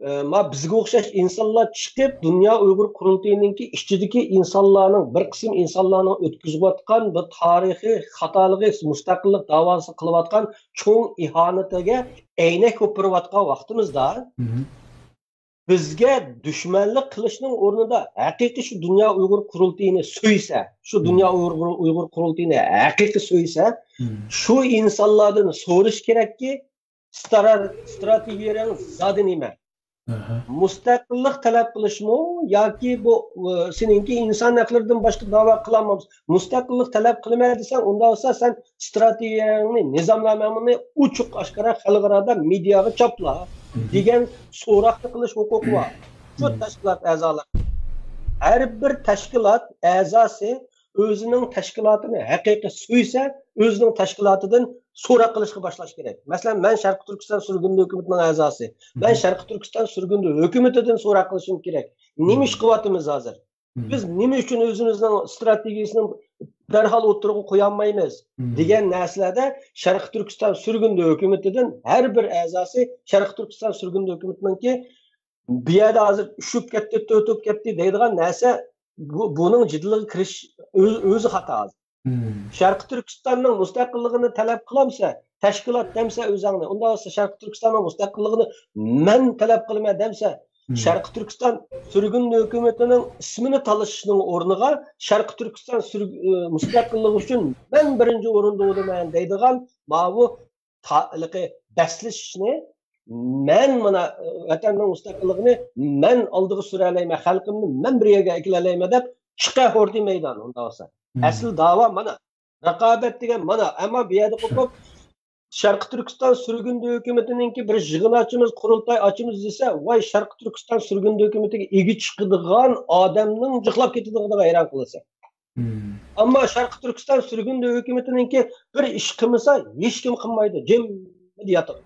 ئە، ما بىزگە ئوخشاش ئىنسانلار چىقىپ، دۇنيا ئۇيغۇر قۇرۇلتىيىنىڭكى ئىچىدىكى ئىنسانلارنىڭ، بىر قىسىم ئىنسانلارنىڭ ئۆتكۈزۈۋاتقان بۇ تارىخىي خاتالىقى، مۇستەقىللىق داۋاسى قىلىۋاتقان چوڭ ئىھانىتىگە ئەينەك بولۇپ بېرىۋاتقان ۋاقتىمىزدا، بىزگە دۈشمەنلىك قىلىشنىڭ ئورنىدا ھەقىقىي شۇ دۇنيا ئۇيغۇر قۇرۇلتىيىنى سۆيسە، شۇ دۇنيا ئۇيغۇر، ئۇيغۇر قۇرۇلتىيىنى ھەقىقىي سۆيسە، شۇ ئىنسانلاردىن سورىشى كېرەككى، سترا-، ستراتېگىيەڭ زادى نېمە؟ مۇستەقىللىق تەلەپ قىلىشمۇ ياكى بۇ، ئى، سېنىڭكى ئىنسان ھەقلىرىدىن باشقا داۋا قىلالمامسەن. مۇستەقىللىق تەلەپ قىلىمەن دېسەڭ، ئۇنداق بولسا سەن ستراتېگىيەڭنى، نىزامنامەڭنى ئوچۇق ئاشكارا خەلقئارادا مېدىياغا چاپلا دېگەن سوراقنى قىلىش ھوقۇقى بار. شۇ تەشكىلات ئەزالىرى. ھەر بىر تەشكىلات ئەزاسى ئۆزىنىڭ تەشكىلاتىنى ھەقىقىي سۆيسە، ئۆزىنىڭ تەشكىلاتىدىن سوراق قىلىشقا باشلاش كېرەك. مەسىلەن، مەن شەرقىي تۈركىستان سۈرگۈندە ھۆكۈمىتىنىڭ ئەزاسى. مەن شەرقىي تۈركىستان سۈرگۈندە ھۆكۈمىتىدىن سوراق قىلىشىم كېرەك. نېمە ئىش قىلىۋاتىمىز ھازىر؟ بىز نېمە ئۈچۈن ئۆزىمىزنىڭ ستراتېگىيىسىنى دەرھال ئوتتۇرىغا قويالمايمىز؟ دېگەن نەرسىلەردە شەرقىي تۈركىستان سۈرگۈندە ھۆكۈمىتىدىن ھەر بىر ئەزاسى شەرقىي تۈركىستان سۈرگۈندە ھۆكۈمىتىنىڭكى بۇ يەردە ھازىر ئۈشۈپ كەتتى، تۆتۈپ كەتتى دەيدىغان نەرسە، بۇ، بۇنىڭ جېدىلىغا كىرىش ئۆز-، ئۆزى خاتا ھازىر. شەرقىي تۈركىستاننىڭ مۇستەقىللىقىنى تەلەپ قىلامسە، تەشكىلات دەمسە ئۆزەڭنى، ئۇنداق بولسا شەرقىي تۈركىستاننىڭ مۇستەقىللىقىنى مەن تەلەپ قىلىمەن دەمسە، شەرقىي تۈركىستان سۈرگۈن ھۆكۈمىتىنىڭ ئىسمىنى تالىشىشنىڭ ئورنىغا شەرقىي تۈركىستان سۈرگ-، ئى، مۇستەقىللىقى ئۈچۈن مەن بىرىنچى ئورۇندا بولىمەن دەيدىغان ماۋۇ تا-، ھېلىقى بەسلىشىشنى، مەن مانا، ئى، ۋەتەننىڭ مۇستەقىللىقىنى مەن ئالدىغا سۈرەلەيمەن، خەلقىمنى مەن بىر يەرگە ئەكېلەلەيمەن دەپ چىقە ھوردى مەيدان، ئۇنداق بولسا. ئەسلى داۋا مانا. رىقابەت دېگەن مانا. ئەمما بۇ يەردە قوپۇپ، شەرقىي تۈركىستان سۈرگۈندە ھۆكۈمىتىنىڭكى بىر يىغىن ئاچىمىز، قۇرۇلتاي ئاچىمىز دېسە، ۋاي، شەرقىي تۈركىستان سۈرگۈندە ھۆكۈمىتىگە ئىگە چىقىدىغان ئادەمنىڭ جىقلاپ كېتىدىغىنىغا ھەيران قالىسەن. ئەمما شەرقىي تۈركىستان سۈرگۈندە ھۆكۈمىتىنىڭكى بىر ئىش قىلمىسا، ھېچكىم قىلمايدۇ، جىممىدە ياتىدۇ.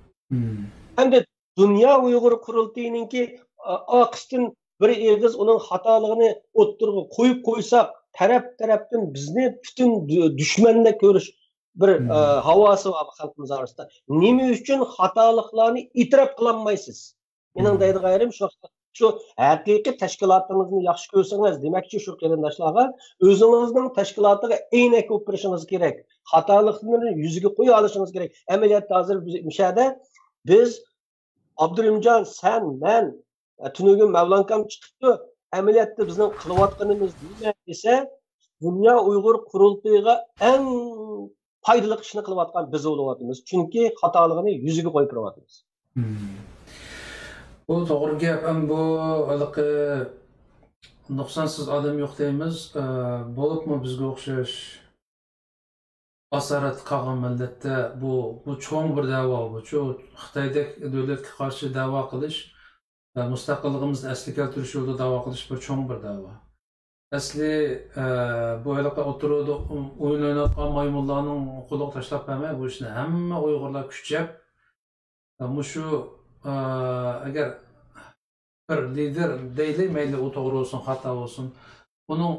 ئەمدى دۇنيا ئۇيغۇر قۇرۇلتىيىنىڭكى، ئا-، ئارقىسىدىن بىر ئېغىز ئۇنىڭ خاتالىقىنى ئوتتۇرىغا قويۇپ قويساق، تەرەپ-تەرەپتىن بىزنى پۈتۈن دۈ-، دۈشمەندەك كۆرۈش بىر، ئە، ھاۋاسى بار خەلقىمىز ئارىسىدا. نېمە ئۈچۈن خاتالىقلارنى ئېتىراپ قىلالمايسىز؟ مېنىڭ دەيدىغان يېرىم شۇ، شۇ ھەقىقىي تەشكىلاتىڭىزنى ياخشى كۆرسىڭىز، دېمەكچى شۇ قېرىنداشلارغا، ئۆزىڭىزنىڭ تەشكىلاتىغا ئەينەك بولۇپ بېرىشىڭىز كېرەك. خاتالىقلىرىنى يۈزىگە قويۇۋېلىشىڭىز كېرەك. ئەمەلىيەتتە ھازىر بىز مۇشۇ يەردە بىز ئابدۇرېھىمجان، سەن، مەن، ئە، تۈنۈگۈن مەۋلانكام چىقىپتۇ. ئەمەلىيەتتە بىزنىڭ قىلىۋاتقىنىمىز نېمە دېسە، دۇنيا ئۇيغۇر قۇرۇلتىيىغا ئەڭ پايدىلىق ئىشنى قىلىۋاتقان بىز بولۇۋاتىمىز. چۈنكى خاتالىقىنى يۈزىگە قويۇپ بېرىۋاتىمىز. مم. بۇ توغرا گەپ. ئەم، بۇ ھېلىقى نۇقسانسىز ئادەم يوق دەيمىز. ئە، بولۇپمۇ بىزگە ئوخشاش ئاسارەتتە قالغان مىللەتتە بۇ، بۇ چوڭ بىر دەۋا بۇچۇ. خىتايدەك دۆلەتكە قارشى دەۋا قىلىش، ئە، مۇستەقىللىقىمىزنى ئەسلىگە كەلتۈرۈش يولىدا دەۋا قىلىش بىر چوڭ بىر دەۋا. ئەسلى، ئە، بۇ ھېلىقى ئوتتۇرىدا ئويۇن ئويناۋاتقان مايمۇنلارنىڭ قولىغا تاشلاپ بەرمەي، بۇ ئىشنى ھەممە ئۇيغۇرلار كۈچەپ، ئە، مۇشۇ، ئە، ئەگەر بىر لىدېر دەيلى، مەيلى ئۇ توغرا بولسۇن، خاتا بولسۇن، ئۇنىڭ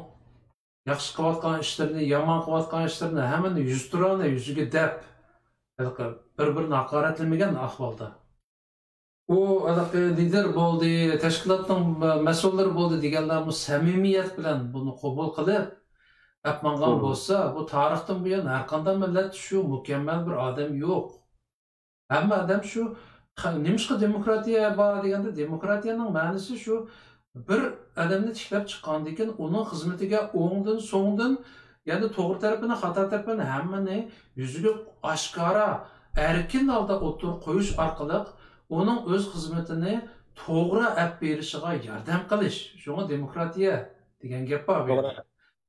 ياخشى قىلىۋاتقان ئىشلىرىنى، يامان قىلىۋاتقان ئىشلىرىنى ھەممىنى يۈزتۇرانە يۈزىگە دەپ، ھېلىقى بىر-بىرىنى ھاقارەتلىمىگەن ئەھۋالدا. ئۇ ھېلىقى لىدېر بولدى، تەشكىلاتنىڭ مەسئۇللىرى بولدى دېگەنلەرمۇ سەمىمىيەت بىلەن بۇنى قوبۇل قىلىپ، ئەپ ماڭغان بولسا، بۇ تارىختىن بۇيان ھەرقانداق مىللەتتە شۇ مۇكەممەل بىر ئادەم يوق. ھەممە ئادەم شۇ، خە-، نېمىشقا دېموكراتىيە بار دېگەندە، دېموكراتىيەنىڭ مەنىسى شۇ، بىر ئادەمنى تىكلەپ چىققاندىن كېيىن، ئۇنىڭ خىزمىتىگە ئوڭدىن، سوڭدىن، يەنى توغرا تەرىپىنى، خاتا تەرىپىنى ھەممىنى يۈزىگە ئاشكارا، ئەركىن ھالدا ئوتتۇرىغا قويۇش ئارقىلىق، ئۇنىڭ ئۆز خىزمىتىنى توغرا ئەپ بېرىشىغا ياردەم قىلىش. شۇڭا دېموكراتىيە دېگەن گەپ بار بۇ يەردە. توغرا.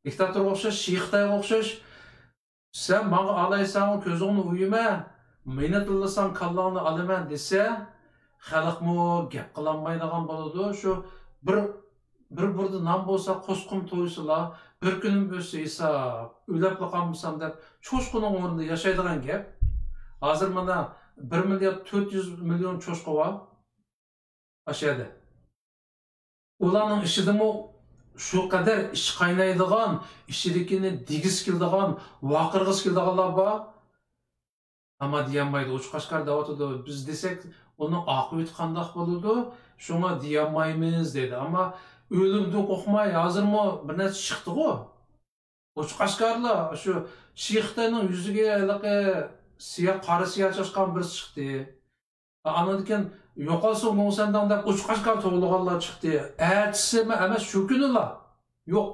دىكتاتورغا ئوخشاش، شى خىتايغا ئوخشاش، سەن ماڭا ئالايسەن، كۆزۈڭنى ئويۇمە، مېنى تىللىساڭ كاللاڭنى ئالىمەن دېسە، خەلقمۇ گەپ قىلالمايدىغان بولىدۇ. شۇ بىر، بىر بۇردا نان بولسا قوسقۇم تويسىلا، بىر كۈنۈم ئۆتسە ھېساب، ئۆلەپلا قالمىسام دەپ چوشقىنىڭ ئورنىدا ياشايدىغان گەپ. ھازىر مانا بىر مىليارد تۆت يۈز مىليون چوشقا بار. ئاشۇ يەردە. ئۇلارنىڭ ئىچىدىمۇ شۇ قەدەر ئىچى قاينايدىغان، ئىچىدىكىنى دېگۈسى كېلىدىغان، ۋارقىرىغۇسى كېلىدىغانلار بار. ئەمما دېيەلمەيدۇ، ئوچۇق ئاشكارا دەۋاتىدۇ. بىز دېسەك، ئۇنىڭ ئاقىۋىتى قانداق بولىدۇ؟ شۇڭا دېيەلمەيمىز دەيدۇ. ئەمما ئۆلۈمدىن قورقماي، ھازىرمۇ بىر نەرسە چىقتىغۇ. ئوچۇق ئاشكارىلا شۇ شى خىتاينىڭ يۈزىگە ھېلىقى سىيا، قارا سىيا چاچقان بىرسى چىقتى. ئانىڭدىن كېيىن يوقالسۇن گۇڭسەنداڭ دەپ ئوچۇق ئاشكارا توۋلىغانلار چىقتى. ئەتىسىمۇ ئەمەس، شۇ كۈنىلا يوق.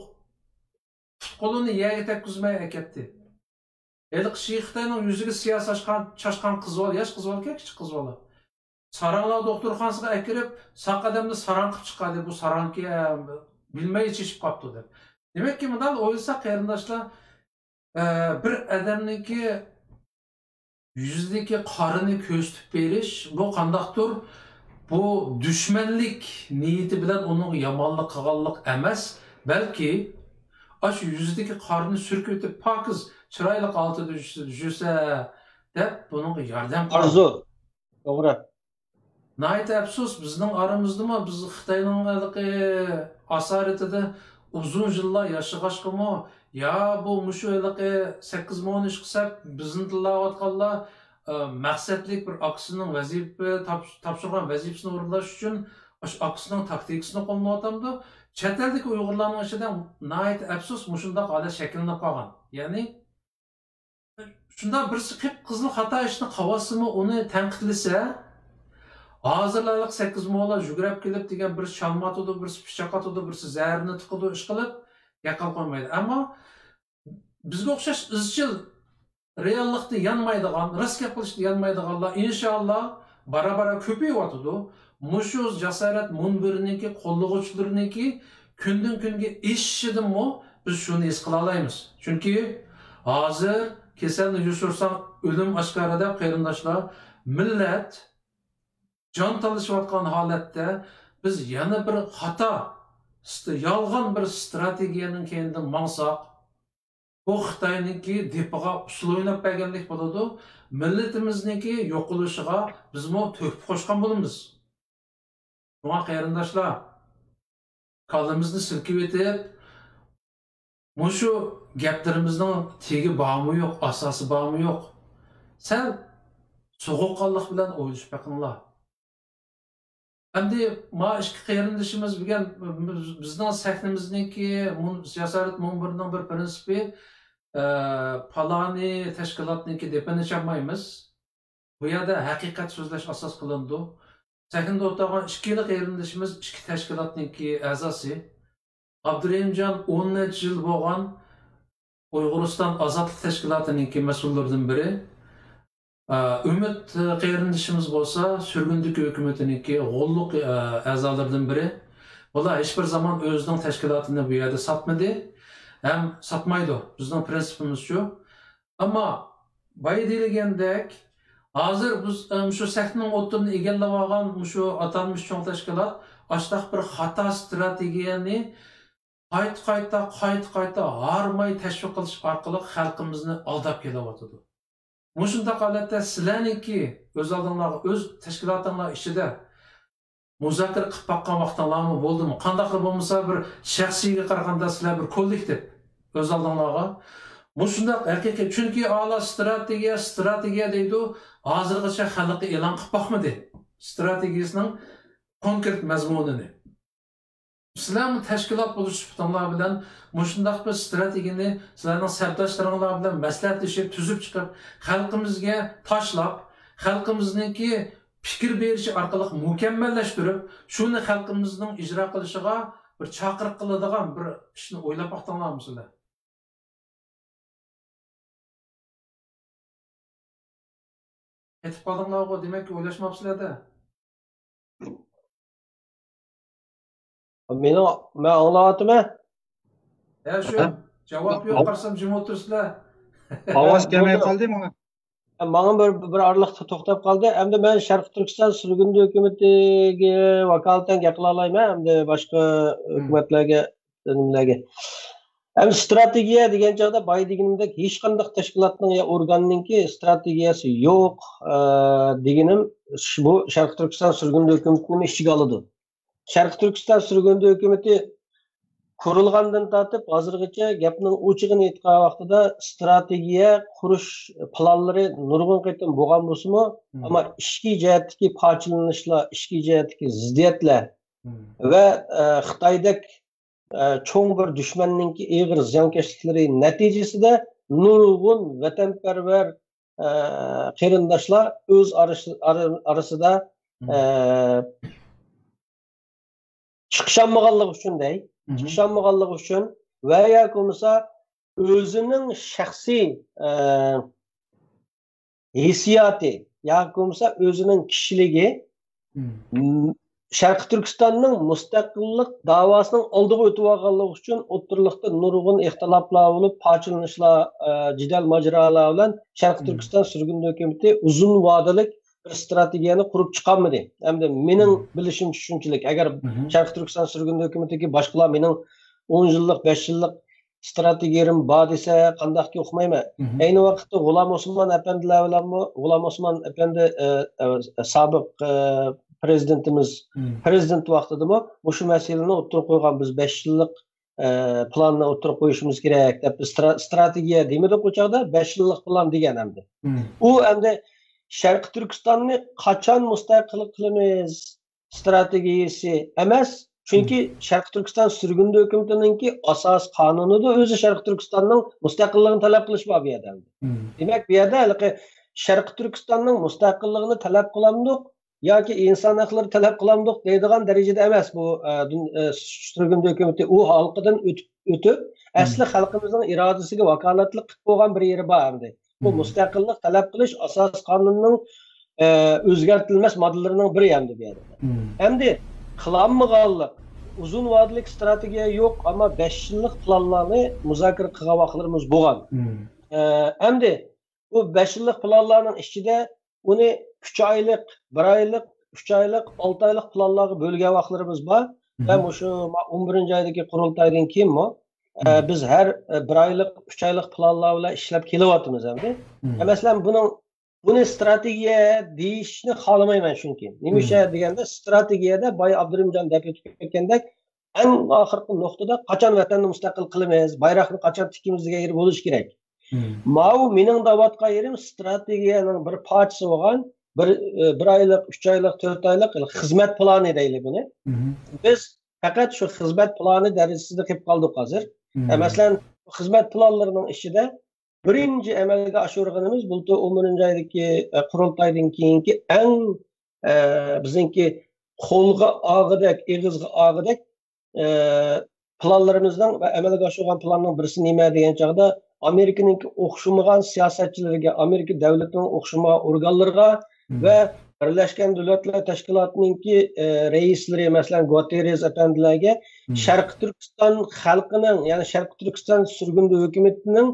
پۇت-قولىنى يەرگە تەگكۈزمەي ئەكەتتى. ھېلىقى شى خىتاينىڭ يۈزىگە سىيا چاچقان، چاچقان قىز بالا، ياش قىز بالا ئىكەن، كىچىك قىز بالا. ساراڭلار دوختۇرخانىسىغا ئەكىرىپ، ساق ئادەمنى ساراڭ قىلىپ چىقاردى. بۇ ساراڭكى، بىلمەي چېچىپ قاپتۇ دەپ. دېمەككى، مۇنداق ئويلىساق، قېرىنداشلار، ئە، بىر ئادەمنىڭكى يۈزىدىكى قارىنى كۆرسىتىپ بېرىش، بۇ قانداقتۇر، بۇ دۈشمەنلىك نىيىتى بىلەن ئۇنىڭغا يامانلىق قىلغانلىق ئەمەس، بەلكى ئاشۇ يۈزىدىكى قارىنى سۈركىۋېتىپ، پاكىز، چىرايلىق ھالىتىدە يۈرسە، يۈرسە دەپ، بۇنىڭغا ياردەم قىلغان. ئارزۇ. توغرا. ناھايىتى ئەپسۇس، بىزنىڭ ئارىمىزدىمۇ، بىز خىتاينىڭ ھېلىقى ئاسارىتىدە ئۇزۇن يىللار ياشىغاچقىمۇ، يا بۇ مۇشۇ ھېلىقى سەككىز مو ئىشقا سەپ بىزنى تىللاۋاتقانلار، ئە، مەقسەتلىك بىر ئاكىسىنىڭ ۋەزىپە تاپ-، تاپشۇرغان ۋەزىپىسىنى ئورۇنلاش ئۈچۈن ئاشۇ ئاكىسىنىڭ تاكتىكىسىنى قوللىنىۋاتامدۇ؟ چەت ئەلدىكى ئۇيغۇرلارنىڭ ئىچىدە ناھايىتى ئەپسۇس، مۇشۇنداق ھالەت شەكىللىنىپ قالغان. يەنى، شۇنداق بىرسى قىپقىزىل خاتا ئىشنى قىلىۋاتسىمۇ، ئۇنى تەنقىدلىسە، ھازىرلا ھېلىقى سەككىز مولا يۈگرەپ كېلىپ دېگەن، بىرسى چالما ئاتىدۇ، بىرسى پىچاق ئاتىدۇ، بىرسى زەھەرنى تىقىدۇ، ئىشقىلىپ گەپ قىلىپ قويمايدۇ. ئەمما بىزگە ئوخشاش ئىزچىل رېئاللىقتا يانمايدىغان، راست گەپ قىلىشتا يانمايدىغانلار، ئىنشائاللا، بارا-بارا كۆپىيىۋاتىدۇ. مۇشۇ جاسارەت مۇنبىرىنىڭكى قوللىغۇچىلىرىنىڭكى كۈندىن-كۈنگە ئېشىشىدىنمۇ بىز شۇنى ھېس قىلالايمىز. چۈنكى ھازىر كېسەلنى يوشۇرساڭ، ئۆلۈم ئاشكارا دەپ، قېرىنداشلار، مىللەت جان تالىشىۋاتقان ھالەتتە بىز يەنە بىر خاتا، ست-، يالغان بىر ستراتېگىيەنىڭ كەينىدىن ماڭساق، بۇ خىتاينىڭكى دېپىغا ئۇسسۇل ئويناپ بەرگەنلىك بولىدۇ، مىللىتىمىزنىڭكى يوقىلىشىغا بىزمۇ تۆھپە قوشقان بولىمىز. شۇڭا قېرىنداشلار، كاللىمىزنى سىلكىۋېتىپ، مۇشۇ گەپلىرىمىزنىڭ تېگى بارمۇ يوق، ئاساسى بارمۇ يوق، سەل سوغۇققانلىق بىلەن ئويلىشىپ بېقىڭلار. ئەمدى ما ئىككى قېرىندىشىمىز بۈگۈن بىزنىڭ سەھنىمىزنىڭكى مۇن-، جاسارەت مۇنبىرىنىڭ بىر پىرىنسىپى، ئە، پالانى تەشكىلاتنىڭكى دېپىنى چالمايمىز. بۇ يەردە ھەقىقەت سۆزلەش ئاساس قىلىنىدۇ. سەھنىدە ئولتۇرغان ئىككىلا قېرىندىشىمىز ئىككى تەشكىلاتنىڭكى ئەزاسى. ئابدۇرېھىمجان ئون نەچچە يىل بولغان ئۇيغۇرىستان ئازادلىق تەشكىلاتىنىڭكى مەسئۇللىرىدىن بىرى. ئە، ئۈمىد قېرىندىشىمىز بولسا سۈرگۈندىكى ھۆكۈمىتىنىڭكى غوللۇق، ئە، ئەزالىرىدىن بىرى. بۇلار ھېچبىر زامان ئۆزىنىڭ تەشكىلاتىنى بۇ يەردە ساتمىدى ھەم ساتمايدۇ. بىزنىڭ پىرىنسىپىمىز شۇ. ئەمما بايا دېيىلگەندەك، ھازىر بىز، ئە، مۇشۇ سەھنىنىڭ ئوتتۇرىنى ئىگىلەۋالغان مۇشۇ ئاتالمىش چوڭ تەشكىلات ئاشۇنداق بىر خاتا ستراتېگىيەنى قايتا-قايتا، قايتا-قايتا ھارماي تەشۋىق قىلىش ئارقىلىق خەلقىمىزنى ئالداپ كېلىۋاتىدۇ. مۇشۇنداق ھالەتتە سىلەرنىڭكى ئۆز ئالدىڭلارغا، ئۆز تەشكىلاتىڭلار ئىچىدە مۇزاكىرە قىلىپ باققان ۋاقتىڭلارمۇ بولدىمۇ؟ قانداقلا بولمىسا، بىر شەخسىيگە قارىغاندا سىلەر بىر كوللېكتىپ ئۆز ئالدىڭلارغا. مۇشۇنداق ھەقىقىي، چۈنكى ئالا ستراتېگىيە، ستراتېگىيە دەيدۇ، ھازىرغىچە خەلققە ئېلان قىلىپ باقمىدى ستراتېگىيەسىنىڭ كونكرېت مەزمۇنىنى. سىلەرمۇ تەشكىلات بولۇش سۈپىتىڭلار بىلەن مۇشۇنداق بىر ستراتېگىيەنى سىلەرنىڭ سەپداشلىرىڭلار بىلەن مەسلىھەتلىشىپ، تۈزۈپ چىقىپ، خەلقىمىزگە تاشلاپ، خەلقىمىزنىڭكى پىكىر بېرىشى ئارقىلىق مۇكەممەللەشتۈرۈپ، شۇنى خەلقىمىزنىڭ ئىجرا قىلىشىغا بىر چاقىرىق قىلىدىغان بىر ئىشنى ئويلاپ باقتىڭلارمۇ سىلەر؟ كېتىپ قالدىڭلارغۇ، دېمەككى ئويلاشماپسىلەر-دە. مېنىڭ، مەن ئاڭلاۋاتىمەن. ھە، شۇ. ھە؟ جاۋاب يوق، قارىسام جىم ئولتۇرسىلەر. ئاۋاز كەلمەي قالدى ماڭا. ماڭا بىر، بىر ئارىلىقتا توختاپ قالدى. ئەمدى مەن شەرقىي تۈركىستان سۈرگۈندە ھۆكۈمىتىگە ۋاكالىتەن گەپ قىلالايمەن، ئەمدى باشقا ھۆكۈمەتلەرگە، نېمىلەرگە. ئەمدى ستراتېگىيە دېگەن چاغدا بايا دېگىنىمدەك ھېچقانداق تەشكىلاتنىڭ يا ئورگاننىڭكى ستراتېگىيەسى يوق، ئە، دېگىنىم بۇ شەرقىي تۈركىستان سۈرگۈندە ھۆكۈمىتىنى ئىچىگە ئالىدۇ. شەرقىي تۈركىستان سۈرگۈندە ھۆكۈمىتى قۇرۇلغاندىن تارتىپ ھازىرغىچە گەپنىڭ ئوچۇقىنى ئېيتقان ۋاقتىدا ستراتېگىيە قۇرۇش پىلانلىرى نۇرغۇن قېتىم بولغان بولسىمۇ، ئەمما ئىچكى جەھەتتىكى پارچىلىنىشلار، ئىچكى جەھەتتىكى زىددىيەتلەر ۋە، ئە، خىتايدەك، ئە، چوڭ بىر دۈشمەننىڭكى ئېغىر زىيانكەشلىكلىرى نەتىجىسىدە نۇرغۇن ۋەتەنپەرۋەر، ئە، قېرىنداشلار ئۆز ئارىسى-، ئارا-، ئارىسىدا، ئە، چىقىشالمىغانلىقى ئۈچۈن دەي، چىقىشالمىغانلىقى ئۈچۈن ۋە ياكى بولمىسا ئۆزىنىڭ شەخسىي، ئە، ھېسسىياتى ياكى بولمىسا ئۆزىنىڭ كىشىلىكى، م، شەرقىي تۈركىستاننىڭ مۇستەقىللىق داۋاسىنىڭ ئالدىغا ئۆتۈۋالغانلىقى ئۈچۈن ئوتتۇرىلىقتا نۇرغۇن ئىختىلاپلار بولۇپ، پارچىلىنىشلار، ئە، جېدەل ماجىرالار بىلەن شەرقىي تۈركىستان سۈرگۈندە ھۆكۈمىتى ئۇزۇن ۋادىلىك بىر ستراتېگىيەنى قۇرۇپ چىقالمىدى. ئەمدى مېنىڭ بىلىشىمچە شۇنچىلىك. ئەگەر شەرقىي تۈركىستان سۈرگۈندە ھۆكۈمىتىدىكى باشقىلار مېنىڭ ئون يىللىق، بەش يىللىق ستراتېگىيەم بار دېسە، قانداقكى ئۇقمايمەن. ئەينى ۋاقىتتا غۇلام ئوسمان ئەپەندىلەر بىلەنمۇ، غۇلام ئوسمان ئەپەندى، ئە، ئە، سابىق، ئە، پىرېزىدېنتىمىز، پىرېزىدېنت ۋاقتىدىمۇ مۇشۇ مەسىلىنى ئوتتۇرىغا قويغان. بىز بەش يىللىق، ئە، پىلاننى ئوتتۇرىغا قويۇشىمىز كېرەك دەپ، بىز سترا-، ستراتېگىيە دېمىدۇق ئۇ چاغدا، بەش يىللىق پىلان دېگەن ئەمدى. ئۇ ئەمدى شەرقىي تۈركىستاننى قاچان مۇستەقىل قىلىمىز، ستراتېگىيىسى ئەمەس. چۈنكى شەرقىي تۈركىستان سۈرگۈندە ھۆكۈمىتىنىڭكى ئاساسىي قانۇنىدا ئۆزى شەرقىي تۈركىستاننىڭ مۇستەقىللىقىنى تەلەپ قىلىش بار بۇ يەردە. دېمەك، بۇ يەردە ھېلىقى شەرقىي تۈركىستاننىڭ مۇستەقىللىقىنى تەلەپ قىلامدۇق ياكى ئىنسان ھەقلىرى تەلەپ قىلامدۇق دەيدىغان دەرىجىدە ئەمەس بۇ، ئە، دۇن-، ئە، سۈرگۈندە ھۆكۈمىتى. ئۇ ھالقىدىن ئۆتۈپ، ئۆتۈپ، ئەسلى خەلقىمىزنىڭ ئىرادىسىگە ۋاكالەتلىك قىلىپ بولغان بىر يېرى بار ئەمدى. بۇ مۇستەقىللىق تەلەپ قىلىش ئاساسىي قانۇننىڭ، ئە، ئۆزگەرتىلمەس ماددىلىرىنىڭ بىرى ئەمدى بۇ يەردە. ئەمدى قىلالمىغانلىق، ئۇزۇن ۋادىلىك ستراتېگىيە يوق، ئەمما بەش يىللىق پىلانلارنى مۇزاكىرە قىلغان ۋاقىتلىرىمىز بولغان. ئە، ئەمدى بۇ بەش يىللىق پىلانلارنىڭ ئىچىدە ئۇنى ئۈچ ئايلىق، بىر ئايلىق، ئۈچ ئايلىق، ئالتە ئايلىق پىلانلارغا بۆلگەن ۋاقىتلىرىمىز بار. ۋە مۇشۇ ما-، ئون بىرىنچى ئايدىكى قۇرۇلتايدىن كېيىنمۇ، ئە، بىز ھەر، ئە، بىر ئايلىق، ئۈچ ئايلىق پىلانلار بىلەن ئىشلەپ كېلىۋاتىمىز ئەمدى. ئە، مەسىلەن، بۇنىڭ، بۇنى ستراتېگىيە دېيىشنى خالىمايمەن، چۈنكى. نېمىشقا دېگەندە، ستراتېگىيەدە بايا ئابدۇرېھىمجان دەپ ئۆتۈپ كەتكەندەك، ئەڭ ئاخىرقى نۇقتىدا قاچان ۋەتەننى مۇستەقىل قىلىمىز، بايراقنى قاچان تىكىمىز دېگەن يېرى بولۇشى كېرەك. ماۋۇ مېنىڭ دەۋاتقان يېرىم ستراتېگىيەنىڭ بىر پارچىسى بولغان بىر، بىر ئايلىق، ئۈچ ئايلىق، تۆت ئايلىق خىزمەت پىلانى دەيلى بۇنى. بىز پەقەت شۇ خىزمەت پىلانى دەرىجىسىدە قېلىپ قالدۇق ھازىر. ئە، مەسىلەن، خىزمەت پىلانلىرىنىڭ ئىچىدە بىرىنچى ئەمەلگە ئاشۇرغىنىمىز بۇلتۇر ئون بىرىنچى ئايدىكى، ئە، قۇرۇلتايدىن كېيىنكى ئەڭ، ئە، بىزنىڭكى قولغا ئالغۇدەك، ئېغىزغا ئالغۇدەك، ئە، پىلانلىرىمىزنىڭ ۋە ئەمەلگە ئاشۇرغان پىلاننىڭ بىرسى نېمە دېگەن چاغدا، ئامېرىكىنىڭكى ئوخشىمىغان سىياسەتچىلىرىگە، ئامېرىكا دۆلىتىنىڭ ئوخشىمىغان ئورگانلىرىغا ۋە بىرلەشكەن دۆلەتلەر تەشكىلاتىنىڭكى، ئە، رەئىسلىرى، مەسىلەن، گۇتېررېز ئەپەندىلەرگە شەرقىي تۈركىستان خەلقىنىڭ، يەنى شەرقىي تۈركىستان سۈرگۈندە ھۆكۈمىتىنىڭ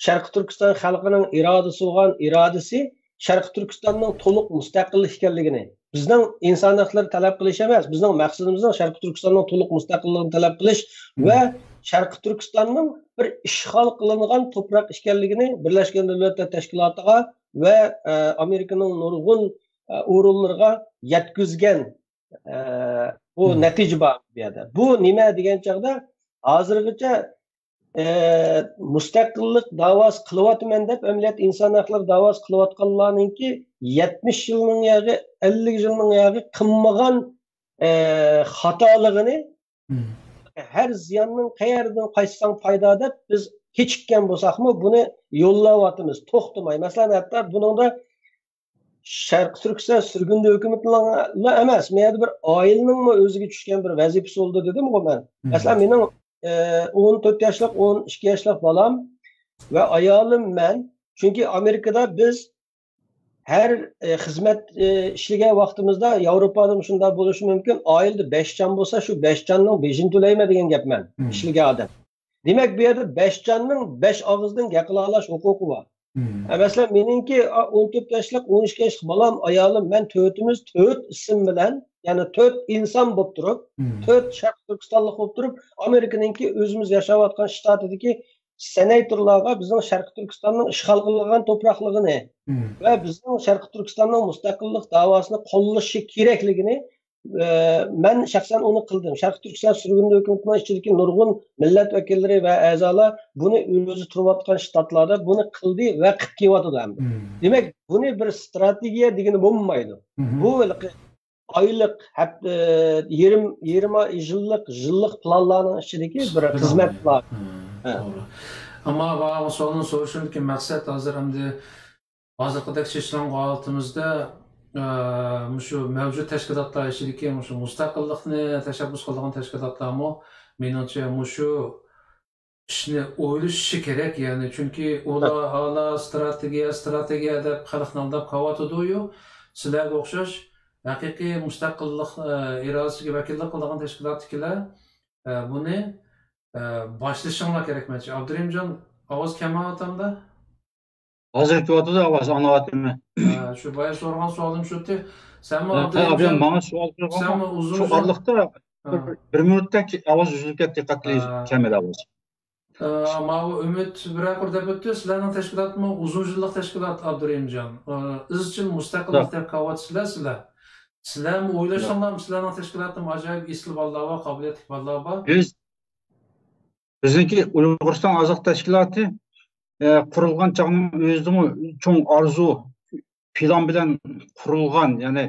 شەرقىي تۈركىستان خەلقىنىڭ ئىرادىسى بولغان ئىرادىسى شەرقىي تۈركىستاننىڭ تولۇق مۇستەقىل ئىكەنلىكىنى، بىزنىڭ ئىنسان ھەقلىرى تەلەپ قىلىش ئەمەس، بىزنىڭ مەقسىتىمىزنىڭ شەرقىي تۈركىستاننىڭ تولۇق مۇستەقىللىقىنى تەلەپ قىلىش ۋە شەرقىي تۈركىستاننىڭ بىر ئىشغال قىلىنغان توپراق ئىكەنلىكىنى بىرلەشكەن دۆلەتلەر تەشكىلاتىغا ۋە، ئە، ئامېرىكىنىڭ نۇرغۇن، ئە، ئورۇنلىرىغا يەتكۈزگەن، ئە، بۇ نەتىجە بار بۇ يەردە. بۇ نېمە دېگەن چاغدا، ھازىرغىچە، ئە، مۇستەقىللىق داۋاسى قىلىۋاتىمەن دەپ، ئەمەلىيەتتە ئىنسان ھەقلىرى داۋاسى قىلىۋاتقانلارنىڭكى يەتمىش يىلنىڭ ياغى، ئەللىك يىلنىڭ ياغى قىلمىغان، ئە، خاتالىقىنى، ھەر زىياننىڭ قەيەردىن قايتساڭ پايدا دەپ، بىز كېچىككەن بولساقمۇ، بۇنى يوللاۋاتىمىز، توختىماي. مەسىلەن، ھەتتا بۇنىڭدا شەرقىي تۈركىستان سۈرگۈندە ھۆكۈمىتىلا ئەمەس، مەيەردە بىر ئائىلىنىڭمۇ ئۆزىگە چۈشكەن بىر ۋەزىپىسى بولىدۇ دېدىم غۇ مەن. مەسىلەن، مېنىڭ، ئە، ئون تۆت ياشلىق، ئون ئىككى ياشلىق بالام ۋە ئايالىم، مەن. چۈنكى ئامېرىكىدا بىز ھەر، ئە، خىزمەت، ئە، ئىشلىگەن ۋاقتىمىزدا، ياۋروپادىمۇ شۇنداق بولۇشى مۇمكىن، ئائىلىدە بەش جان بولسا، شۇ بەش جاننىڭ بېجىنى تۆلەيمەن دېگەن گەپمەن، ئىشلىگەن ئادەم. دېمەك، بۇ يەردە بەش جاننىڭ بەش ئاغىزدىن گەپ قىلالاش ھوقۇقى بار. مەسىلەن، مېنىڭكى ئون تۆت ياشلىق، ئون ئىككى ياشلىق بالام، ئايالىم، مەن تۆتىمىز تۆت ئىسىم بىلەن، يەنى تۆت ئىنسان بولۇپ تۇرۇپ، تۆت شەرقىي تۈركىستانلىق بولۇپ تۇرۇپ، ئامېرىكىنىڭكى ئۆزىمىز ياشاۋاتقان شتاتىدىكى سېناتورلارغا بىزنىڭ شەرقىي تۈركىستاننىڭ ئىشغال قىلىنغان توپراقلىقىنى ۋە بىزنىڭ شەرقىي تۈركىستاننىڭ مۇستەقىللىق داۋاسىنى قوللىشى كېرەكلىكىنى، ئە، مەن شەخسەن ئۇنى قىلدىم. شەرقىي تۈركىستان سۈرگۈندە ھۆكۈمىتىنىڭ ئىچىدىكى نۇرغۇن مىللەت ۋەكىللىرى ۋە ئەزالار بۇنى ئۆزى تۇرۇۋاتقان شتاتلاردا بۇنى قىلدى ۋە قىپ كېلىۋاتىدۇ ئەمدى. دېمەك، بۇنى بىر ستراتېگىيە دېگىلى بولمايدۇ. بۇ ھېلىقى ئايلىق، ھەپ-، ئە، يېرىم، يېرىم ئاي، يىللىق، يىللىق پىلانلارنىڭ ئىچىدىكى بىر خىزمەت پىلانى. ھە. توغرا. ئەمما ماۋۇ سوئالنى سورىشىمدىكى مەقسەت ھازىر ئەمدى ھازىرقىدەك چېچىلغان ھالىتىمىزدە، ئە، مۇشۇ مەۋجۇت تەشكىلاتلار ئىچىدىكى مۇشۇ مۇستەقىللىقنى تەشەببۇس قىلىدىغان تەشكىلاتلارمۇ، مېنىڭچە، مۇشۇ ئىشنى ئويلىشىشى كېرەك. يەنى، چۈنكى ئۇلار ھالا ستراتېگىيە، ستراتېگىيە دەپ خەلقنى ئالداپ قېلىۋاتىدۇ-يۇ. سىلەرگە ئوخشاش ھەقىقىي مۇستەقىللىق، ئە، ئىرادىسىگە ۋەكىللىك قىلىدىغان تەشكىلاتتىكىلەر، ئە، بۇنى، ئە، باشلىشىڭلار كېرەك مەنچە. ئابدۇرېھىمجان، ئاۋاز كەلمەيۋاتامدا؟ ھازىر كېلىۋاتىدۇ ئاۋاز، ئاڭلاۋاتىمەن. ھە، شۇ بايا سورىغان سوئالىم شۇتى. سەنمۇ ھە، ئابدۇرېھىمجان، ماڭا سوئال سورىغان. سەنمۇ ئۇزۇن شۇ ئارىلىقتا بىر، بىر مىنۇتتا ئاۋاز ئۈزۈلۈپ كەتتى، قەتئىي كەلمىدى ئاۋاز. ئە، ماۋۇ ئۈمىد بىر قۇر دەپ ئۆتتى، سىلەرنىڭ تەشكىلاتمۇ ئۇزۇن يىللىق تەشكىلات، ئابدۇرېھىمجان. ئە، ئىزچىل مۇستەقىللىق دەپ قېلىۋاتىسىلەر سىلەر. سىلەرمۇ ئويلاشساڭلارمۇ، سىلەرنىڭ تەشكىلاتتىمۇ ئاجايىپ ئېسىل بالىلار بار، قابىلىيەتلىك بالىلار بار. بىز، بىزنىڭكى ئۇيغۇرىستان ئازادلىق تەشكىلاتى، ئە، قۇرۇلغان چاغنىڭ ئۆزىدىمۇ چوڭ ئارزۇ، پىلان بىلەن قۇرۇلغان، يەنى،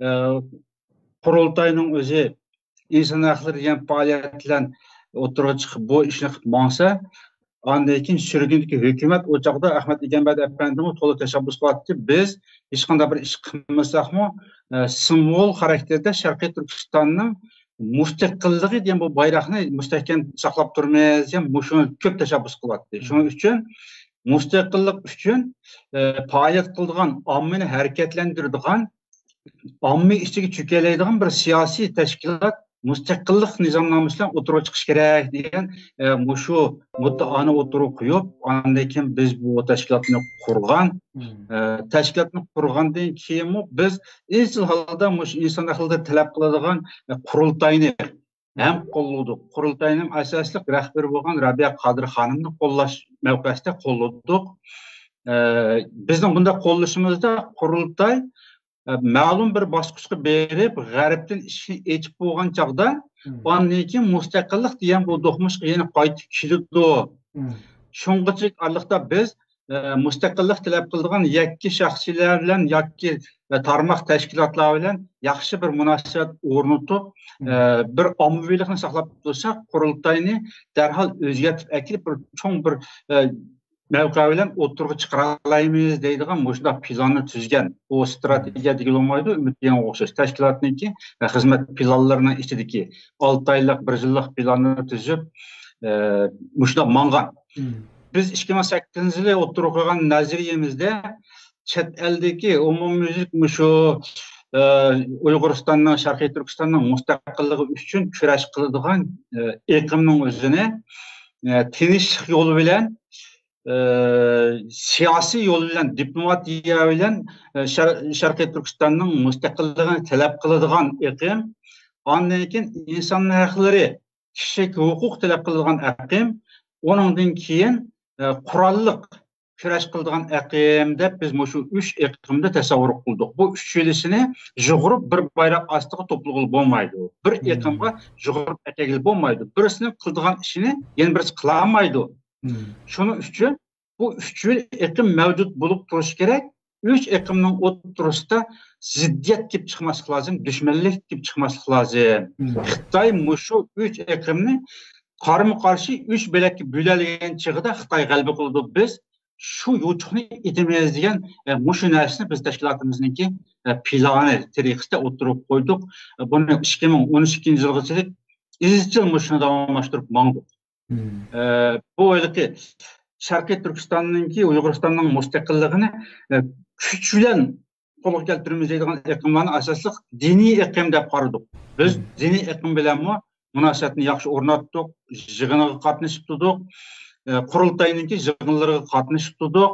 ئە، قۇرۇلتاينىڭ ئۆزى ئىنسان ھەقلىرى دېگەن پائالىيەت بىلەن ئوتتۇرىغا چىقىپ، بۇ ئىشنى قىلىپ ماڭسا، ئاندىن كېيىن سۈرگۈندىكى ھۆكۈمەت، ئۇ چاغدا ئەخمەت ئىگەمبەردى ئەپەندىمۇ تولا تەشەببۇس قىلاتتى. بىز ھېچقانداق بىر ئىش قىلمىساقمۇ، ئە، سىمۋول خاراكتېرىدە شەرقىي تۈركىستاننىڭ مۇستەقىللىقى دېگەن بۇ بايراقنى مۇستەھكەم ساقلاپ تۇرىمىز دېگەن مۇشۇنى كۆپ تەشەببۇس قىلاتتى. شۇنىڭ ئۈچۈن مۇستەقىللىق ئۈچۈن، ئە، پائالىيەت قىلىدىغان، ئاممىنى ھەرىكەتلەندۈرىدىغان، ئامما ئىچىگە چۆكەلەيدىغان بىر سىياسىي تەشكىلات مۇستەقىللىق نىزامنامىسى بىلەن ئوتتۇرىغا چىقىشى كېرەك دېگەن، ئە، مۇشۇ مۇددىئانى ئوتتۇرىغا قويۇپ، ئاندىن كېيىن بىز بۇ تەشكىلاتنى قۇرغان. ئە، تەشكىلاتنى قۇرغاندىن كېيىنمۇ بىز ئىزچىل ھالدا مۇشۇ ئىنسان ھەقلىرى تەلەپ قىلىدىغان، ئە، قۇرۇلتاينى ھەم قوللىدۇق. قۇرۇلتاينىڭ ئاساسلىق رەھبىرى بولغان رابىيە قادىر خانىمنى قوللاش مەۋقەسىدە قوللىدۇق. ئە، بىزنىڭ بۇنداق قوللىشىمىزدا قۇرۇلتاي، ئە، مەلۇم بىر باسقۇچقا بېرىپ، غەربتىن ئىشىكنى ئېچىپ بولغان چاغدا، ئاندىن كېيىن مۇستەقىللىق دېگەن بۇ دوقمۇشقا يەنە قايتىپ كېلىدۇ. شۇڭغىچە ئارىلىقتا بىز ئە، مۇستەقىللىق تەلەپ قىلىدىغان يەككە شەخسلەر بىلەن ياكى، ئە، تارماق تەشكىلاتلار بىلەن ياخشى بىر مۇناسىۋەت ئورنىتىپ، ئە، بىر ئاممىۋىلىقنى ساقلاپ تۇرساق، قۇرۇلتاينى دەرھال ئۆزگەرتىپ ئەكىلىپ، بىر چوڭ بىر، ئە، مەۋقە بىلەن ئوتتۇرىغا چىقىرالايمىز دەيدىغان مۇشۇنداق پىلاننى تۈزگەن. ئۇ ستراتېگىيە دېگىلى بولمايدۇ، ئۈمىد دېگەنگە ئوخشاش تەشكىلاتنىڭكى، ئە، خىزمەت پىلانلىرىنىڭ ئىچىدىكى ئالتە ئايلىق، بىر يىللىق پىلاننى تۈزۈپ، ئە، مۇشۇنداق ماڭغان. بىز ئىككى مىڭ سەككىزىنچى يىلى ئوتتۇرىغا قويغان نەزەرىيىمىزدە چەت ئەلدىكى ئومۇميۈزلۈك مۇشۇ، ئە، ئۇيغۇرىستاننىڭ، شەرقىي تۈركىستاننىڭ مۇستەقىللىقى ئۈچۈن كۈرەش قىلىدىغان، ئە، ئېقىمنىڭ ئۆزىنى، ئە، تىنچلىق يولى بىلەن، ئە، سىياسىي يول بىلەن، دىپلوماتىيە بىلەن، ئە، شەر-، شەرقىي تۈركىستاننىڭ مۇستەقىللىقىنى تەلەپ قىلىدىغان ئېقىم، ئاندىن كېيىن ئىنسان ھەقلىرى، كىشىلىك ھوقۇق تەلەپ قىلىدىغان ئەقىم، ئۇنىڭدىن كېيىن، ئە، قوراللىق كۈرەش قىلىدىغان ئەقىم دەپ بىز مۇشۇ ئۈچ ئېقىمدا تەسەۋۋۇر قىلدۇق. بۇ ئۈچىلىسىنى يۇغۇرۇپ بىر بايراق ئاستىغا توپلىغىلى بولمايدۇ. بىر ئېقىمغا يۇغۇرۇپ ئەكەلگىلى بولمايدۇ. بىرسىنىڭ قىلىدىغان ئىشىنى يەنە بىرسى قىلالمايدۇ. شۇنىڭ ئۈچۈن بۇ ئۈچ ئېقىم مەۋجۇت بولۇپ تۇرۇشى كېرەك. ئۈچ ئېقىمنىڭ ئوتتۇرىسىدا زىددىيەت كېلىپ چىقماسلىقى لازىم، دۈشمەنلىك كېلىپ چىقماسلىقى لازىم. خىتاي مۇشۇ ئۈچ ئېقىمنى قارىمۇ قارشى ئۈچ بۆلەككە بۆلەلىگەن چېغىدا خىتاي غەلىبە قىلىدۇ. بىز شۇ يوچۇقنى ئېتىمىز دېگەن، ئە، مۇشۇ نەرسىنى بىز تەشكىلاتىمىزنىڭكى، ئە، پىلانى تەرىقىسىدە ئوتتۇرىغا قويدۇق. ئە، بۇنى ئىككى مىڭ ئون ئىككىنچى يىلغىچىلىك ئىزچىل مۇشۇنى داۋاملاشتۇرۇپ ماڭدۇق. ئە، بۇ ھېلىقى شەرقىي تۈركىستاننىڭكى ئۇيغۇرىستاننىڭ مۇستەقىللىقىنى، ئە، كۈچ بىلەن قولغا كەلتۈرىمىز دەيدىغان ئېقىملارنى ئاساسلىق دىنىي ئېقىم دەپ قارىدۇق. بىز دىنىي ئېقىم بىلەنمۇ مۇناسىۋەتنى ياخشى ئورناتتۇق، يىغىنىغا قاتنىشىپ تۇردۇق، ئە، قۇرۇلتاينىڭكى يىغىنلىرىغا قاتنىشىپ تۇردۇق.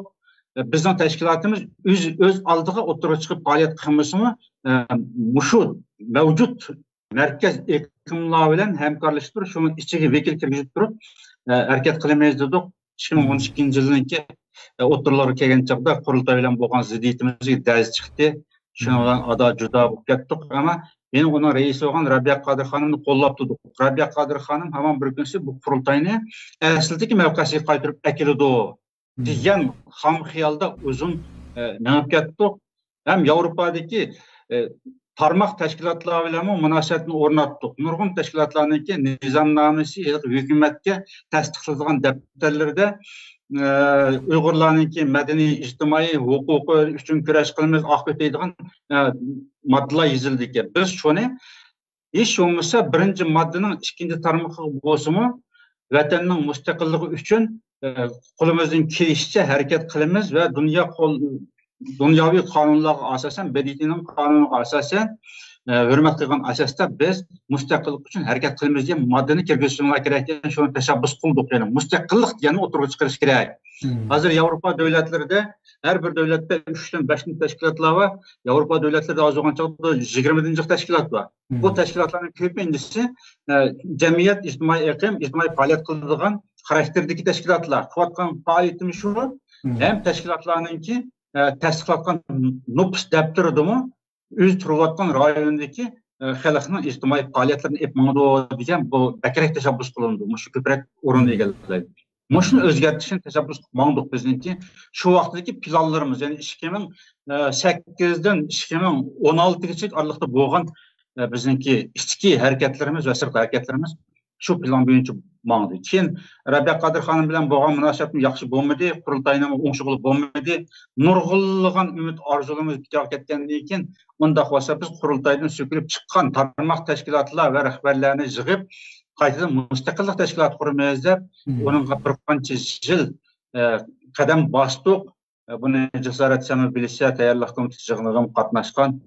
بىزنىڭ تەشكىلاتىمىز ئۆز، ئۆز ئالدىغا ئوتتۇرىغا چىقىپ پائالىيەت قىلمىسىمۇ، مۇشۇ مەۋجۇت مەركەز ئېقىملار بىلەن ھەمكارلىشىپ تۇرۇپ، شۇنىڭ ئىچىگە ۋەكىل كىرگۈزۈپ تۇرۇپ، ھەرىكەت قىلىمىز دېدۇق. ئىككى مىڭ ئون ئىككىنچى يىلنىڭكى ئوتتۇرىلارغا كەلگەن چاغدا قۇرۇلتاي بىلەن بولغان زىددىيىتىمىز دەز چىقتى. شۇنىڭ بىلەن ئادا جۇدا بولۇپ كەتتۇق. ئەمما مېنىڭ ئۇنىڭ رەئىسى بولغان رەبىيە قادىر خانىمنى قوللاپ تۇردۇق. رەبىيە قادىر خانىم ھامان بىر كۈنسى بۇ قۇرۇلتاينى ئەسلىدىكى مەۋقەسىگە قايتۇرۇپ ئەكېلىدۇ دېگەن خام خىيالدا ئۇزۇن، ئە، مېڭىپ كەتتۇق. ھەم ياۋروپادىكى، ئە، تارماق تەشكىلاتلار بىلەنمۇ مۇناسىۋەتنى ئورناتتۇق. نۇرغۇن تەشكىلاتلارنىڭكى نىزامنامىسى ھېلىقى ھۆكۈمەتكە تەستىقلىدىغان دەپتەرلىرىدە، ئە، ئۇيغۇرلارنىڭكى مەدەنىي، ئىجتىمائىي ھوقۇقى ئۈچۈن كۈرەش قىلىمىز، ئاق كۆتەيدىغان، ئە، ماددىلار يېزىلىدىكەن. بىز شۇنى ھېچ بولمىسا بىرىنچى ماددىنىڭ ئىككىنچى تارمىقىغا بولسىمۇ، ۋەتەننىڭ مۇستەقىللىقى ئۈچۈن، ئە، قولىمىزدىن كېلىشىچە ھەرىكەت قىلىمىز ۋە دۇنيا قول-، دۇنياۋى قانۇنلارغا ئاساسەن، ب د ت نىڭ قانۇنىغا ئاساسەن، ئە، ھۆرمەت قىلغان ئاساستا بىز مۇستەقىللىق ئۈچۈن ھەرىكەت قىلىمىز دېگەن ماددىنى كىرگۈزۈشىمىز كېرەك دېگەن شۇنى تەشەببۇس قىلدۇق. يەنى مۇستەقىللىق دېگەننى ئوتتۇرىغا چىقىرىش كېرەك. ھازىر ياۋروپا دۆلەتلىرىدە ھەر بىر دۆلەتتە ئۈچتىن، بەشتىن تەشكىلاتلار بار. ياۋروپا دۆلەتلىرىدە ئاز بولغان چاغدا يىگىرمىدىن جىق تەشكىلات بار. بۇ تەشكىلاتلارنىڭ كۆپىنچىسى، ئە، جەمئىيەت، ئىجتىمائىي ئېقىم، ئىجتىمائىي پائالىيەت قىلىدىغان خاراكتېردىكى تەشكىلاتلار. قىلىۋاتقان پائالىيىتىمىز شۇ. ھەم تەشكىلاتلارنىڭكى، ئە، تەستىقلاتقان نوپۇس دەپتىرىدىمۇ ئۆزى تۇرۇۋاتقان رايوندىكى، ئە، خەلقنىڭ ئىجتىمائىي پائالىيەتلىرىنى ئېلىپ ماڭىدۇ دېگەن بۇ بەكرەك تەشەببۇس قىلىنىدۇ. مۇشۇ كۆپرەك ئورۇن ئىگىلەيدۇ. مۇشۇنى ئۆزگەرتىشنى تەشەببۇس قىلىپ ماڭدۇق بىزنىڭكى. شۇ ۋاقىتتىكى پىلانلىرىمىز، يەنى ئىككى مىڭ سەككىزدىن ئىككى مىڭ ئون ئالتىگىچە ئارىلىقتا بولغان، ئە، بىزنىڭكى ئىچكى ھەرىكەتلىرىمىز ۋە سىرتقى ھەرىكەتلىرىمىز شۇ پىلان بويىچە ماڭدى. كېيىن رەبىيە قادىر خانىم بىلەن بولغان مۇناسىۋەتمۇ ياخشى بولمىدى، قۇرۇلتاينىڭمۇ ئوڭشىغىلى بولمىدى. نۇرغۇنلىغان ئۈمىد ئارزۇلىرىمىز بىكارغا كەتكەندىن كېيىن، ئۇنداق بولسا بىز قۇرۇلتايدىن سۆكۈلۈپ چىققان تارماق تەشكىلاتلار ۋە رەھبەرلەرنى يىغىپ، قايتىدىن مۇستەقىللىق تەشكىلاتى قۇرىمىز دەپ، ئۇنىڭغا بىر قانچە يىل، ئە، قەدەم باستۇق. ئە، بۇنى جاسارەت سەنمۇ بىلىسىز، تەييارلىق كومىتېتى يىغىنىغا قاتناشقان.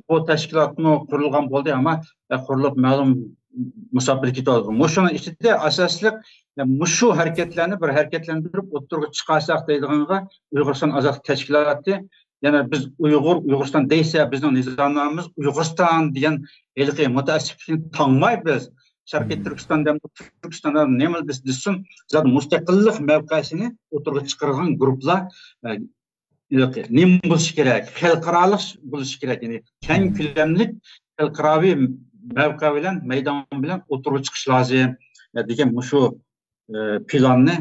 بۇ تەشكىلاتمۇ قۇرۇلغان بولدى، ئەمما، ئە، قۇرۇلۇپ مەلۇم مۇساپىدە كېتىۋاتىدۇ. مۇشۇنىڭ ئىچىدە ئاساسلىق، ئە، مۇشۇ ھەرىكەتلەرنى بىر ھەرىكەتلەندۈرۈپ ئوتتۇرىغا چىقارساق دەيدىغانغا ئۇيغۇرىستان ئازادلىق تەشكىلاتى، يەنە بىز ئۇيغۇر، ئۇيغۇرىستان دەيسە، بىزنىڭ نىزامنامىمىز ئۇيغۇرىستان دېگەن ھېلىقى مۇتەئەسسىپلىكنى تاڭماي بىز، شەرقىي تۈركىستان دەمدۇ، تۈركىستان دەمدۇ، نېمە دېسۇن، زادى مۇستەقىللىق مەۋقەسىنى ئوتتۇرىغا چىقارغان گۇرۇپپىلار، ئە، نېمە بولۇشى كېرەك؟ خەلقئارالىق بولۇشى كېرەك. يەنى كەڭ كۆلەملىك خەلقئاراۋى مەۋقە بىلەن، مەيدان بىلەن ئوتتۇرىغا چىقىش لازىم، ئە، دېگەن مۇشۇ، ئە، پىلاننى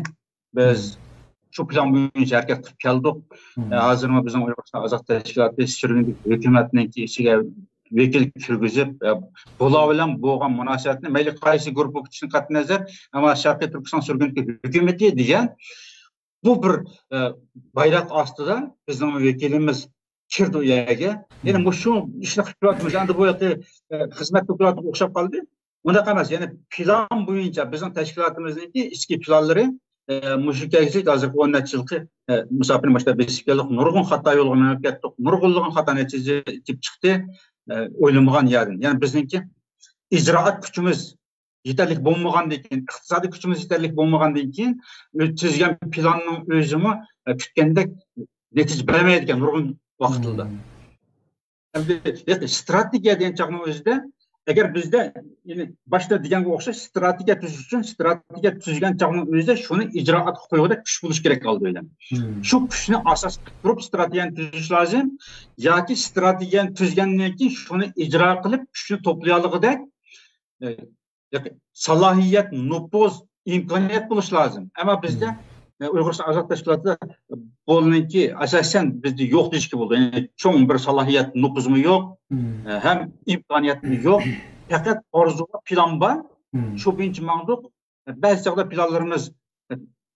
بىز شۇ پىلان بويىچە ھەرىكەت قىلىپ كەلدۇق. ئە، ھازىرمۇ بىزنىڭ ئۇيغۇرىستان ئازادلىق تەشكىلاتى سۈرگۈندىكى ھۆكۈمەتنىڭكى ئىچىگە ۋەكىل كىرگۈزۈپ، ئە، بۇلار بىلەن بولغان مۇناسىۋەتنى مەيلى قايسى گۇرۇپپا كۈچىدىن قەتئىينەزەر، ئەمما شەرقىي تۈركىستان سۈرگۈندىكى ھۆكۈمىتى دېگەن بۇ بىر، ئە، بايراق ئاستىدا بىزنىڭ ۋەكىلىمىز كىردى ئۇ يەرگە. يەنى مۇشۇ ئىشنى قىلىپ تۇرۇۋاتىمىز. ئەمدى بۇ ياقى، ئە، خىزمەت دوكلاتىغا ئوخشاپ قالدى. ئۇنداق ئەمەس، يەنى پىلان بويىچە بىزنىڭ تەشكىلاتىمىزنىڭكى ئىچكى پىلانلىرى، ئە، مۇشۇ كەلگۈسىدىكى ھازىرقى ئون نەچچە يىلقى، ئە، مۇساپىنى مۇشۇنداق بېسىپ كەلدۇق. نۇرغۇن خاتا يولغا مېڭىپ كەتتۇق. نۇرغۇنلىغان خاتا نەتىجە كېلىپ چىقتى. ئە، ئويلىمىغان يەردىن. يەنى بىزنىڭكى ئىجرائات كۈچىمىز يېتەرلىك بولمىغاندىن كېيىن، ئىقتىسادىي كۈچىمىز يېتەرلىك بولمىغاندىن كېيىن، ئۆ-، تۈزگەن پىلاننىڭ ئۆزىمۇ، ئە، كۈتكەندەك نەتىجە بەرمەيدىكەن نۇرغۇن ۋاقىتلىرىدا. ئەمدى ستراتېگىيە دېگەن چاغنىڭ ئۆزىدە، ئەگەر بىزدە، يەنى باشتا دېگەنگە ئوخشاش، ستراتېگىيە تۈزۈش ئۈچۈن، ستراتېگىيە تۈزگەن چاغنىڭ ئۆزىدە شۇنى ئىجرائاتقا قويغۇدەك كۈچ بولۇش كېرەك ئالدى بىلەن. شۇ كۈچنى ئاساس قىلىپ تۇرۇپ ستراتېگىيەنى تۈزۈش لازىم. ياكى ستراتېگىيەنى تۈزگەندىن كېيىن شۇنى ئىجرا قىلىپ كۈچنى توپلىيالىغۇدەك، ئە، ياكى سالاھىيەت، نوپۇز، ئىمكانىيەت بولۇش لازىم. ئەمما بىزدە، ئە، ئۇيغۇرىستان ئازادلىق تەشكىلاتىدا بۇنىڭكى ئاساسەن بىزدە يوق دېيىشكە بولىدۇ. يەنى چوڭ بىر سالاھىيەت، نوپۇزمۇ يوق، ئە، ھەم ئىمكانىيەتمۇ يوق. پەقەت ئارزۇ ۋە پىلان بار. شۇ بويىچە ماڭدۇق. بەزى چاغدا پىلانلىرىمىز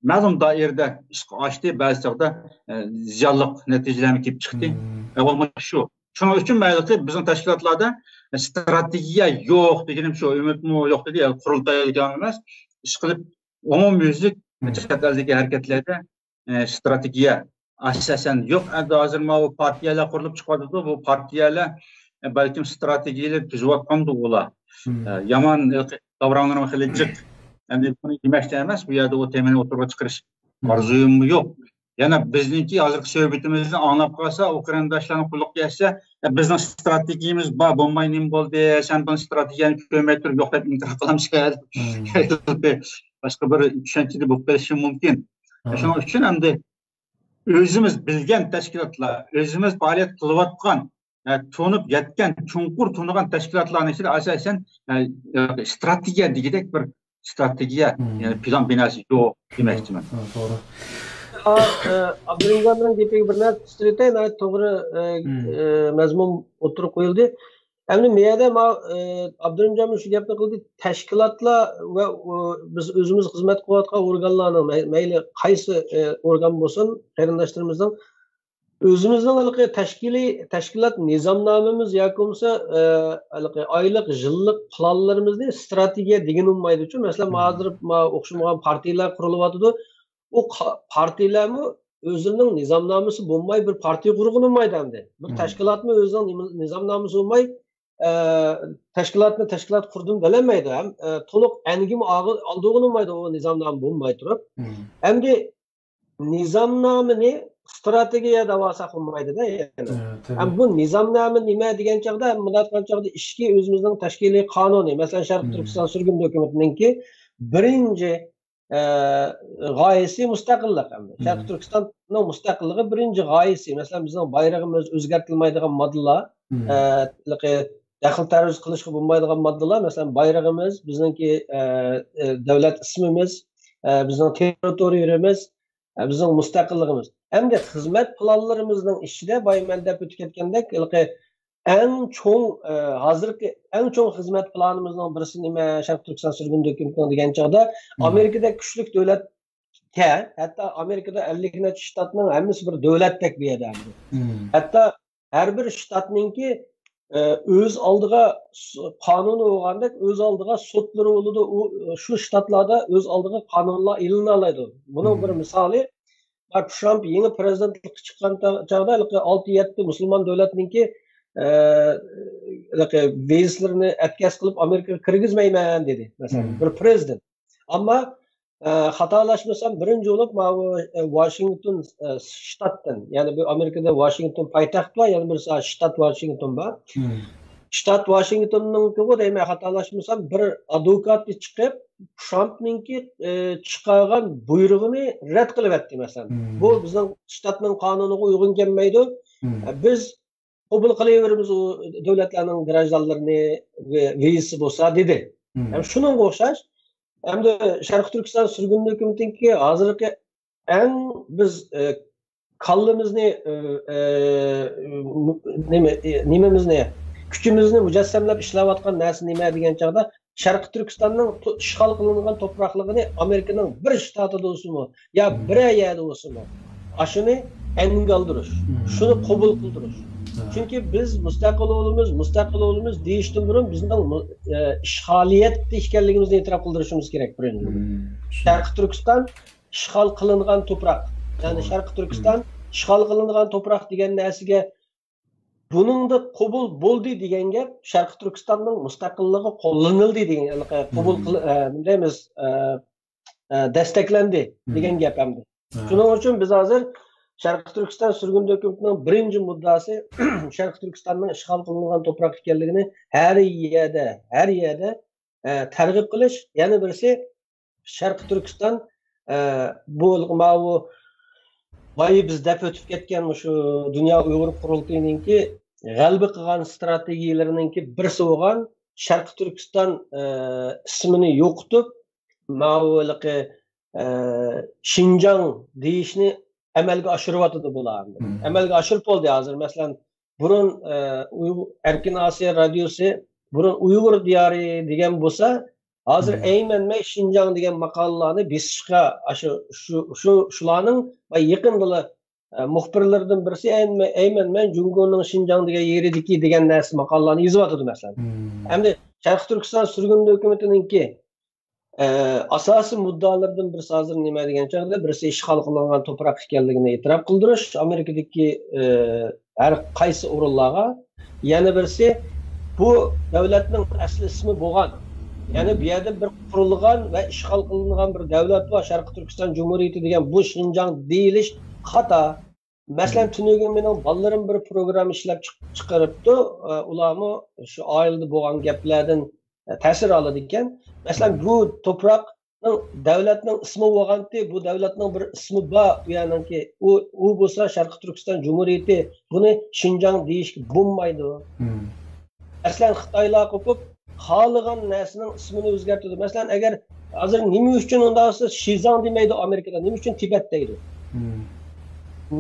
مەلۇم دائىرىدە ئىشقا ئاشتى، بەزى چاغدا، ئە، زىيانلىق نەتىجىلەرمۇ كېلىپ چىقتى. ئەۋۋال مانا شۇ. شۇنىڭ ئۈچۈن مەيلىقى بىزنىڭ تەشكىلاتلاردا ستراتېگىيە يوق دېگىنىم شۇ، ئۈمىدمۇ يوق دېدى، يا قۇرۇلتايدىكى ئەمەس، ئىشقىلىپ ئومۇميۈزلۈك چەت ئەلدىكى ھەرىكەتلەردە، ئە، ستراتېگىيە ئاساسەن يوق. ئەمدى ھازىر ماۋۇ پارتىيەلەر قۇرۇلۇپ چىقىۋاتىدۇ، بۇ پارتىيەلەر، ئە، بەلكىم ستراتېگىيەلەر تۈزۈۋاتقاندۇ ئۇلار. ئە، يامان، ئە، داۋراڭلىرىمۇ خېلى جىق. ئەمدى بۇنى دېمەكچى ئەمەس، بۇ يەردە ئۇ تېمىنى ئوتتۇرىغا چىقىرىش ئارزۇيۇممۇ يوق. يەنە بىزنىڭكى ھازىرقى سۆھبىتىمىزنى ئاڭلاپ قالسا، ئۇ قېرىنداشلارنىڭ قۇلىقىغا يەتسە، «يا، بىزنىڭ ستراتېگىيەمىز بار، بولماي نېمە بولدى؟ سەن بۇنى ستراتېگىيەنى كۆرمەي تۇرۇپ يوق» دەپ ئىنكار قىلامسىز؟ باشقا بىر چۈشەنچىدە بولۇپ قېلىشى مۇمكىن. شۇنىڭ ئۈچۈن ئەمدى ئۆزىمىز بىلگەن تەشكىلاتلار، ئۆزىمىز پائالىيەت قىلىۋاتقان، ئە، تونۇپ يەتكەن، چوڭقۇر تونۇغان تەشكىلاتلارنىڭ ئىچىدە ئاساسەن، ئە، ستراتېگىيە دېگۈدەك بىر ستراتېگىيە، يەنى پىلان بىناسى يوق دېمەكچىمەن. توغرا. ئابدۇرېھىمجاننىڭ گېپىگە بىر نەرسە قىستۇرۇۋېتەي، ناھايىتى توغرا مەزمۇن ئوتتۇرىغا قويۇلدى. ئەمدى مۇ يەردە ماۋۇ ئابدۇرېھىمجانمۇ شۇ گەپنى قىلدى، تەشكىلاتلار ۋە بىز ئۆزىمىز خىزمەت قىلىۋاتقان ئورگانلارنىڭ، مەيلى قايسى ئورگان بولسۇن، قېرىنداشلىرىمىزنىڭ ئۆزىمىزنىڭ ھېلىقى تەشكىلىي، تەشكىلات نىزامنامىمىز ياكى بولمىسا ھېلىقى ئايلىق، يىللىق پىلانلىرىمىزنى ستراتېگىيە دېگىلى بولمايدۇچۇ. مەسىلەن، ھازىر ماۋۇ ئوخشىمىغان پارتىيەلەر قۇرۇلۇۋاتىدۇ. ئۇ پارتىيەلەرمۇ ئۆزىنىڭ نىزامنامىسى بولماي بىر پارتىيە قۇرغىلى بولمايدۇ ئەمدى. بىر تەشكىلاتمۇ ئۆزىنىڭ نىزامنامىسى بولماي تەشكىلاتنى تەشكىلات قۇردۇم دېيەلمەيدۇ. ھەم تولۇق ئەنگىمۇ ئالدۇرغىلى بولمايدۇ، ئۇ نىزامنامە بولماي تۇرۇپ. ئەمدى نىزامنامىنى ستراتېگىيە دەۋالساق بولمايدۇ-دە يەنە. ھەم بۇ نىزامنامە نېمە دېگەن چاغدا، مۇنداق ئېيتقان چاغدا ئىچكى ئۆزىمىزنىڭ تەشكىلىي قانۇنى، مەسىلەن، شەرقىي تۈركىستان سۈرگۈندە ھۆكۈمىتىنىڭكى بىرىنچى، ئە، غايىسى مۇستەقىللىق ئەمدى. شەرقىي تۈركىستاننىڭ مۇستەقىللىقى بىرىنچى غايىسى. مەسىلەن، بىزنىڭ بايرىقىمىز، ئۆزگەرتىلمەيدىغان ماددىلار، ئە، دەخلى تەرۇز قىلىشقا بولمايدىغان ماددىلار، مەسىلەن، بايرىقىمىز، بىزنىڭكى، ئە، ئە، دۆلەت ئىسمىمىز، ئە، بىزنىڭ تېررىتورىيىمىز، ئە، بىزنىڭ مۇستەقىللىقىمىز. ئەمدى خىزمەت پىلانلىرىمىزنىڭ ئىچىدە بايا مەن دەپ ئۆتۈپ كەتكەندەك، ھېلىقى ئەڭ چوڭ، ئە، ھازىرقى ئەڭ چوڭ خىزمەت پىلانىمىزنىڭ بىرسى نېمە، شەرقىي تۈركىستان سۈرگۈندە ھۆكۈمىتىنىڭ دېگەن چاغدا، ئامېرىكىدەك كۈچلۈك دۆلەتكە، ھەتتا ئامېرىكىدا ئەللىك نەچچە شتاتنىڭ ھەممىسى بىر دۆلەتتەك بۇ يەردە ئەمدى. ھەتتا ھەر بىر شتاتنىڭكى، ئە، ئۆز ئالدىغا س-، قانۇنى بولغاندەك، ئۆز ئالدىغا سوتلىرى بولىدۇ. ئۇ، شۇ شتاتلاردا ئۆز ئالدىغا قانۇنلار ئېلىنالايدۇ. بۇنىڭ بىر مىسالى، ترامپ يېڭى پىرېزىدېنتلىققا چىققان تا-، چاغدا ھېلىقى ئالتە يەتتە مۇسۇلمان دۆلەتنىڭكى، ئە، ھېلىقى ۋىزىسىلىرىنى ئەتكەس قىلىپ ئامېرىكىغا كىرگۈزمەيمەن دېدى، مەسىلەن، بىر پىرېزىدېنت. ئەمما، ئە، خاتالاشمىسام، بىرىنچى بولۇپ ماۋۇ، ئە، ۋاشىنگتون، ئە، شتاتتىن، يەنى بۇ ئامېرىكىدا ۋاشىنگتون پايتەخت بار، يەنە بىر شتات ۋاشىنگتون بار. شتات ۋاشىنگتوننىڭكىغۇ دەيمەن، خاتالاشمىسام، بىر ئادۋوكاتى چىقىپ، ترامپنىڭكى، ئى، چىقارغان بۇيرۇقىنى رەت قىلىۋەتتى، مەسىلەن. بۇ بىزنىڭ شتاتنىڭ قانۇنىغا ئۇيغۇن كەلمەيدۇ. ئە، بىز قوبۇل قىلىۋېرىمىز ئۇ دۆلەتلەرنىڭ گراژدانلىرىنى، ۋى-، ۋىزىسى بولسا، دېدى. ھەم شۇنىڭغا ئوخشاش، ئەمدى شەرقىي تۈركىستان سۈرگۈندە ھۆكۈمىتىنىڭكى ھازىرقى ئەڭ بىز، ئە، كاللىمىزنى، ئە، ئە، نېمە، ئە، نېمىمىزنى، كۈچىمىزنى مۇجەسسەملەپ ئىشلەۋاتقان نەرسە نېمە دېگەن چاغدا، شەرقىي تۈركىستاننىڭ تو-، ئىشغال قىلىنغان توپراقلىقىنى ئامېرىكىنىڭ بىر شتاتىدا بولسىمۇ، يا بىرەر يەردە بولسىمۇ، ئاشۇنى ئەنگە ئالدۇرۇش، شۇنى قوبۇل قىلدۇرۇش. چۈنكى بىز مۇستەقىل بولىمىز، مۇستەقىل بولىمىز دېيىشتىن بۇرۇن بىزنىڭ مۇ-، ئە، ئىشغالىيەتتە ئىكەنلىكىمىزنى ئېتىراپ قىلدۇرۇشىمىز كېرەك بىرىنچى بولۇپ. شەرقىي تۈركىستان ئىشغال قىلىنغان توپراق. يەنى شەرقىي تۈركىستان ئىشغال قىلىنغان توپراق دېگەن نەرسىگە بۇنىڭدا قوبۇل بولدى دېگەن گەپ شەرقىي تۈركىستاننىڭ مۇستەقىللىقى قوللىنىلدى دېگەن، يەنى قوبۇل قىل-، ئە، نېمە دەيمىز، ئە، ئە، دەستەكلەندى دېگەن گەپ ئەمدى. شۇنىڭ ئۈچۈن بىز ھازىر شەرقىي تۈركىستان سۈرگۈندە ھۆكۈمىتىنىڭ بىرىنچى مۇددىئاسى شەرقىي تۈركىستاننىڭ ئىشغال قىلىنغان توپراق ئىكەنلىكىنى ھەر يەردە، ھەر يەردە، ئە، تەرغىب قىلىش، يەنە بىرسى شەرقىي تۈركىستان، ئە، بۇ ماۋۇ بايا بىز دەپ ئۆتۈپ كەتكەن مۇشۇ دۇنيا ئۇيغۇر قۇرۇلتىيىنىڭكى غەلىبە قىلغان ستراتېگىيەلىرىنىڭكى بىرسى بولغان شەرقىي تۈركىستان، ئە، ئىسمىنى يوقىتىپ، ماۋۇ ھېلىقى، ئە، شىنجاڭ دېيىشنى ئەمەلگە ئاشۇرۇۋاتىدۇ بۇلار. ئەمەلگە ئاشۇرۇپ بولدى ھازىر. مەسىلەن، بۇرۇن، ئە، ئۇيغۇ-، ئەركىن ئاسىيا رادىيوسى بۇرۇن ئۇيغۇر دىيارى دېگەن بولسا، ھازىر ئەيمەنمەي شىنجاڭ دېگەن ماقالىلارنى بېسىشقا، ئاشۇ، شۇ، شۇ، شۇلارنىڭ يېقىندىلا، ئە، مۇخبىرلىرىدىن بىرسى ئەيمەنمەي، ئەيمەنمەي جۇڭگونىڭ شىنجاڭ دېگەن يېرىدىكى دېگەن نەرسە ماقالىلارنى يېزىۋاتىدۇ، مەسىلەن. ئەمدى شەرقىي تۈركىستان سۈرگۈندە ھۆكۈمىتىنىڭكى ئە، ئاساسىي مۇددىئالىرىدىن بىرسى ھازىر نېمە دېگەن چاغدا، بىرسى ئىشغال قىلىنغان توپراق ئىكەنلىكىنى ئېتىراپ قىلدۇرۇش، ئامېرىكىدىكى، ئە، ھەر قايسى ئورۇنلارغا. يەنە بىرسى، بۇ دۆلەتنىڭ ئەسلى ئىسمى بولغان، يەنى بۇ يەردە بىر قۇرۇلغان ۋە ئىشغال قىلىنغان بىر دۆلەت بار، شەرقىي تۈركىستان جۇمھۇرىيىتى دېگەن، بۇ شىنجاڭ دېيىلىش خاتا. مەسىلەن، تۈنۈگۈن مېنىڭ بالىلىرىم بىر پروگرامما ئىشلەپ چىق-، چىقىرىپتۇ. ئە، ئۇلارمۇ شۇ ئائىلىدە بولغان گەپلەردىن، ئە، تەسىر ئالىدىكەن. مەسىلەن، بۇ توپراقنىڭ، دۆلەتنىڭ ئىسمى بولغانتى، بۇ دۆلەتنىڭ بىر ئىسمى بار، بۇ يەرنىڭكى. ئۇ، ئۇ بولسا شەرقىي تۈركىستان جۇمھۇرىيىتى، بۇنى شىنجاڭ دېيىشكە بولمايدۇ. مەسىلەن، خىتايلار قوپۇپ، خالىغان نەرسىنىڭ ئىسمىنى ئۆزگەرتىدۇ. مەسىلەن، ئەگەر ھازىر نېمە ئۈچۈن ئۇنداق بولسا شىزاڭ دېمەيدۇ ئامېرىكىدا، نېمە ئۈچۈن تىبەت دەيدۇ؟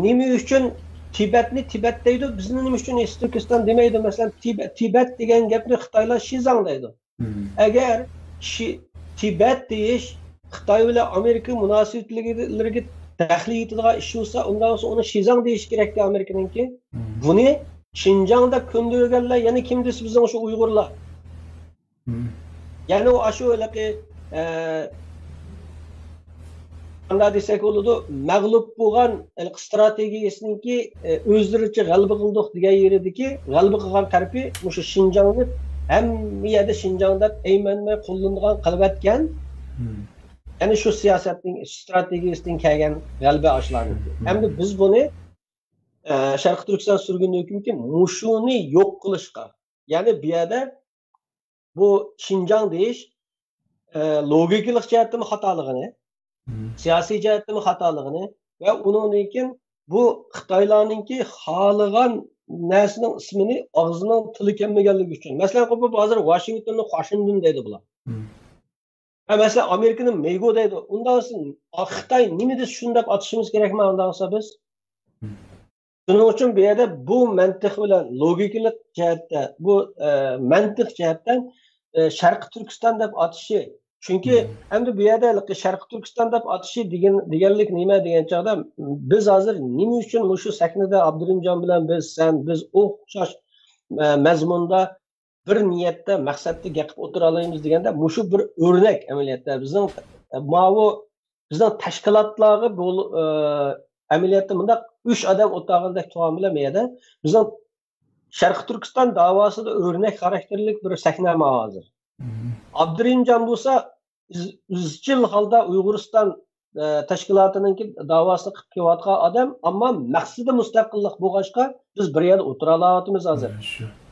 نېمە ئۈچۈن تىبەتنى تىبەت دەيدۇ، بىزنى نېمە ئۈچۈن ئىستۇركىستان دېمەيدۇ؟ مەسىلەن، تىبەت، تىبەت دېگەن گەپنى خىتايلار شىزاڭ دەيدۇ. ئەگەر شى-، تىبەت دېيىش خىتاي بىلەن ئامېرىكا مۇناسىۋەتلىرىگە دەخلى يېتىدىغان ئىش بولسا، ئۇنداق بولسا ئۇنى شىزاڭ دېيىش كېرەكتى ئامېرىكىنىڭكى. بۇنى شىنجاڭ دەپ كۆندۈرگەنلەر يەنە كىم دېسە، بىزنىڭ شۇ ئۇيغۇرلار. يەنى ئۇ ئاشۇ ھېلىقى، ئە، قانداق دېسەك بولىدۇ، مەغلۇپ بولغان ھېلىقى ستراتېگىيىسىنىڭكى، ئە، ئۆزلىرىچە غەلىبە قىلدۇق دېگەن يېرىدىكى غەلىبە قىلغان تەرىپى مۇشۇ شىنجاڭنى ھەممە يەردە شىنجاڭ دەپ ئەيمەنمەي قوللىنىدىغان قىلىۋەتكەن. يەنى شۇ سىياسەتنىڭ، ستراتېگىيىسىدىن كەلگەن غەلىبە ئاشۇلارنىڭكى. ئەمدى بىز بۇنى، ئە، شەرقىي تۈركىستان سۈرگۈندە ھۆكۈمىتى مۇشۇنى يوق قىلىشقا، يەنى بۇ يەردە بۇ شىنجاڭ دېيىش، ئە، لوگىكىلىق جەھەتتىمۇ خاتالىقىنى، سىياسىي جەھەتتىمۇ خاتالىقىنى ۋە ئۇنىڭدىن كېيىن بۇ خىتايلارنىڭكى خالىغان نەرسىنىڭ ئىسمىنى ئاغزىنىڭ تىلى كەلمىگەنلىكى ئۈچۈن. مەسىلەن، قوپۇپ ھازىر ۋاشىنگتوننى خواشىندۇن دەيدۇ بۇلار. ھە، مەسىلەن، ئامېرىكىنى مېيگو دەيدۇ. ئۇنداق بولسا، خىتاي نېمە دېسە شۇنى دەپ ئاتىشىمىز كېرەكمۇ ئۇنداق بولسا بىز؟ شۇنىڭ ئۈچۈن بۇ يەردە بۇ مەنتىق بىلەن لوگىكىلىق جەھەتتە، بۇ، ئە، مەنتىق جەھەتتە، ئە، شەرقىي تۈركىستان دەپ ئاتىشى. چۈنكى ئەمدى بۇ يەردە ھېلىقى شەرقىي تۈركىستان دەپ ئاتىشى دېگەن، دېگەنلىك نېمە دېگەن چاغدا، بىز ھازىر نېمە ئۈچۈن مۇشۇ سەھنىدە ئابدۇرېھىمجان بىلەن بىز، سەن، بىز ئوخشاش، ئە، مەزمۇندا بىر نىيەتتە، مەقسەتتە گەپ قىلىپ ئولتۇرالايمىز دېگەندە، مۇشۇ بىر ئۆرنەك ئەمەلىيەتتە. بىزنىڭ، ماۋۇ، بىزنىڭ تەشكىلاتلارغا بۇ، ئە، ئەمەلىيەتتە مۇنداق ئۈچ ئادەم ئولتۇرغاندەك تۇرغان بىلەن بۇ يەردە بىزنىڭ شەرقىي تۈركىستان داۋاسىدا ئۆرنەك خاراكتېرلىك بىر سەھنە ماۋۇ ھازىر. ئابدۇرېھىمجان بولسا ئىز-، ئىزچىل ھالدا ئۇيغۇرىستان، ئە، تەشكىلاتىنىڭكى داۋاسىنى قىلىپ كېلىۋاتقان ئادەم، ئەمما مەقسىتى مۇستەقىللىق بولغاچقا، بىز بىر يەردە ئولتۇرالاۋاتىمىز ھازىر.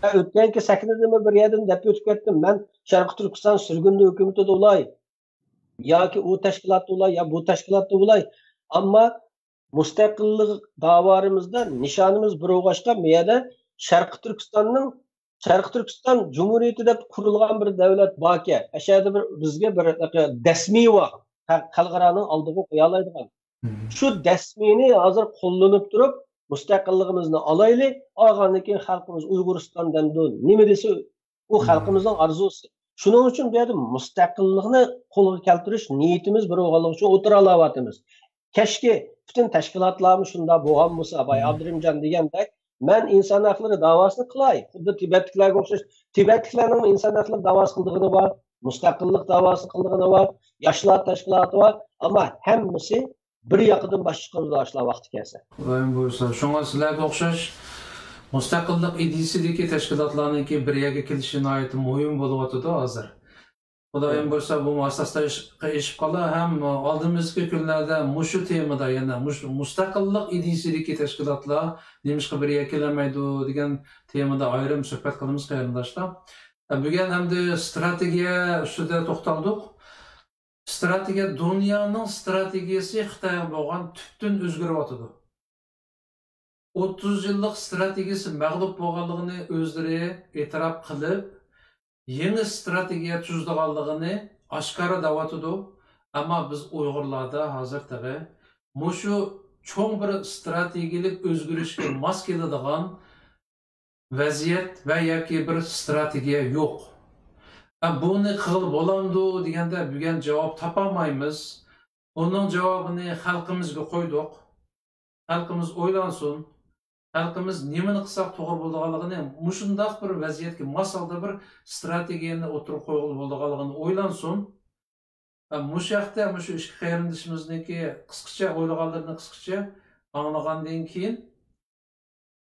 مەن ئۆتكەنكى سەھنىدىمۇ بىر يەردىن دەپ ئۆتۈپ كەتتىم، مەن شەرقىي تۈركىستان سۈرگۈندە ھۆكۈمىتىدە بولاي ياكى ئۇ تەشكىلاتتا بولاي يا بۇ تەشكىلاتتا بولاي، ئەمما مۇستەقىللىق داۋالىرىمىزدا نىشانىمىز بىر بولغاچقا، بۇ يەردە شەرقىي تۈركىستاننىڭ، شەرقىي تۈركىستان جۇمھۇرىيىتى دەپ قۇرۇلغان بىر دەۋلەت باركەن، ئەشەدە بىر بىزگە بىر دەسمى بار، خەلقئارانىڭ ئالدىغا قويالايدىغان. شۇ دەسمىنى ھازىر قوللىنىپ تۇرۇپ، مۇستەقىللىقىمىزنى ئالايلى، ئالغاندىن كېيىن خەلقىمىز ئۇيغۇرىستان دەمدۇ، نېمە دېسە، ئۇ خەلقىمىزنىڭ ئارزۇسى. شۇنىڭ ئۈچۈن بۇ يەردە مۇستەقىللىقنى قولغا كەلتۈرۈش نىيىتىمىز بىر بولغانلىقى ئۈچۈن ئولتۇرالاۋاتىمىز. كەچكى پۈتۈن تەشكىلاتلارمۇ شۇنداق بولغان بولسا، بايا ئابدۇرېھىمجان دېگەندەك، مەن ئىنسان ھەقلىرى داۋاسىنى قىلاي، خۇددى تىبەتلىكلەرگە ئوخشاش. تىبەتلىكلەرنىڭمۇ ئىنسان ھەقلىرى داۋاسى قىلىدىغىنى بار، مۇستەقىللىق داۋاسى قىلىدىغىنى بار، ياشلار تەشكىلاتى بار، ئەمما ھەممىسى بىر ياقىدىن باش چىقىرىدۇ ئاشۇلار ۋاقتى كەلسە. خۇدايىم بۇيرۇسا، شۇڭا سىلەرگە ئوخشاش مۇستەقىللىق ئىدىيىسىدىكى تەشكىلاتلارنىڭكى بىر يەرگە كېلىشى ناھايىتى مۇھىم بولۇۋاتىدۇ ھازىر. خۇدايىم بۇيرۇسا، بۇمۇ ئاستا-ئاستا ئېشىپ قالار ھەم ئالدىمىزدىكى كۈنلەردە مۇشۇ تېمىدا، يەنە مۇشۇ مۇستەقىللىق ئىدىيىسىدىكى تەشكىلاتلار نېمىشقا بىر يەرگە كېلەلمەيدۇ دېگەن تېمىدا ئايرىم سۆھبەت قىلىمىز، قېرىنداشلار. بۈگۈن ئەمدى ستراتېگىيە ئۈستىدە توختالدۇق. ستراتېگىيە، دۇنيانىڭ ستراتېگىيەسى خىتايغا بولغان تۈپتىن ئۆزگىرىۋاتىدۇ. ئوتتۇز يىللىق ستراتېگىيەسى مەغلۇپ بولغانلىقىنى ئۆزلىرى ئېتىراپ قىلىپ، يېڭى ستراتېگىيە تۈزىدىغانلىقىنى ئاشكارا دەۋاتىدۇ. ئەمما بىز ئۇيغۇرلاردا ھازىر تېخى مۇشۇ چوڭ بىر ستراتېگىيەلىك ئۆزگىرىشكە ماس كېلىدىغان ۋەزىيەت ۋە ياكى بىر ستراتېگىيە يوق. ئە، بۇنى قىلغىلى بولامدۇ دېگەندە، بۈگۈن جاۋاب تاپالمايمىز. ئۇنىڭ جاۋابىنى خەلقىمىزگە قويدۇق. خەلقىمىز ئويلانسۇن. خەلقىمىز نېمىنى قىلساق توغرا بولىدىغانلىقىنى، مۇشۇنداق بىر ۋەزىيەتكە ماس ھالدا بىر ستراتېگىيەنى ئوتتۇرىغا قويغىلى بولىدىغانلىقىنى ئويلانسۇن. ھە، مۇشۇ ھەقتە مۇشۇ ئىككى قېرىندىشىمىزنىڭكى قىسقىچە ئويلىغانلىرىنى قىسقىچە ئاڭلىغاندىن كېيىن،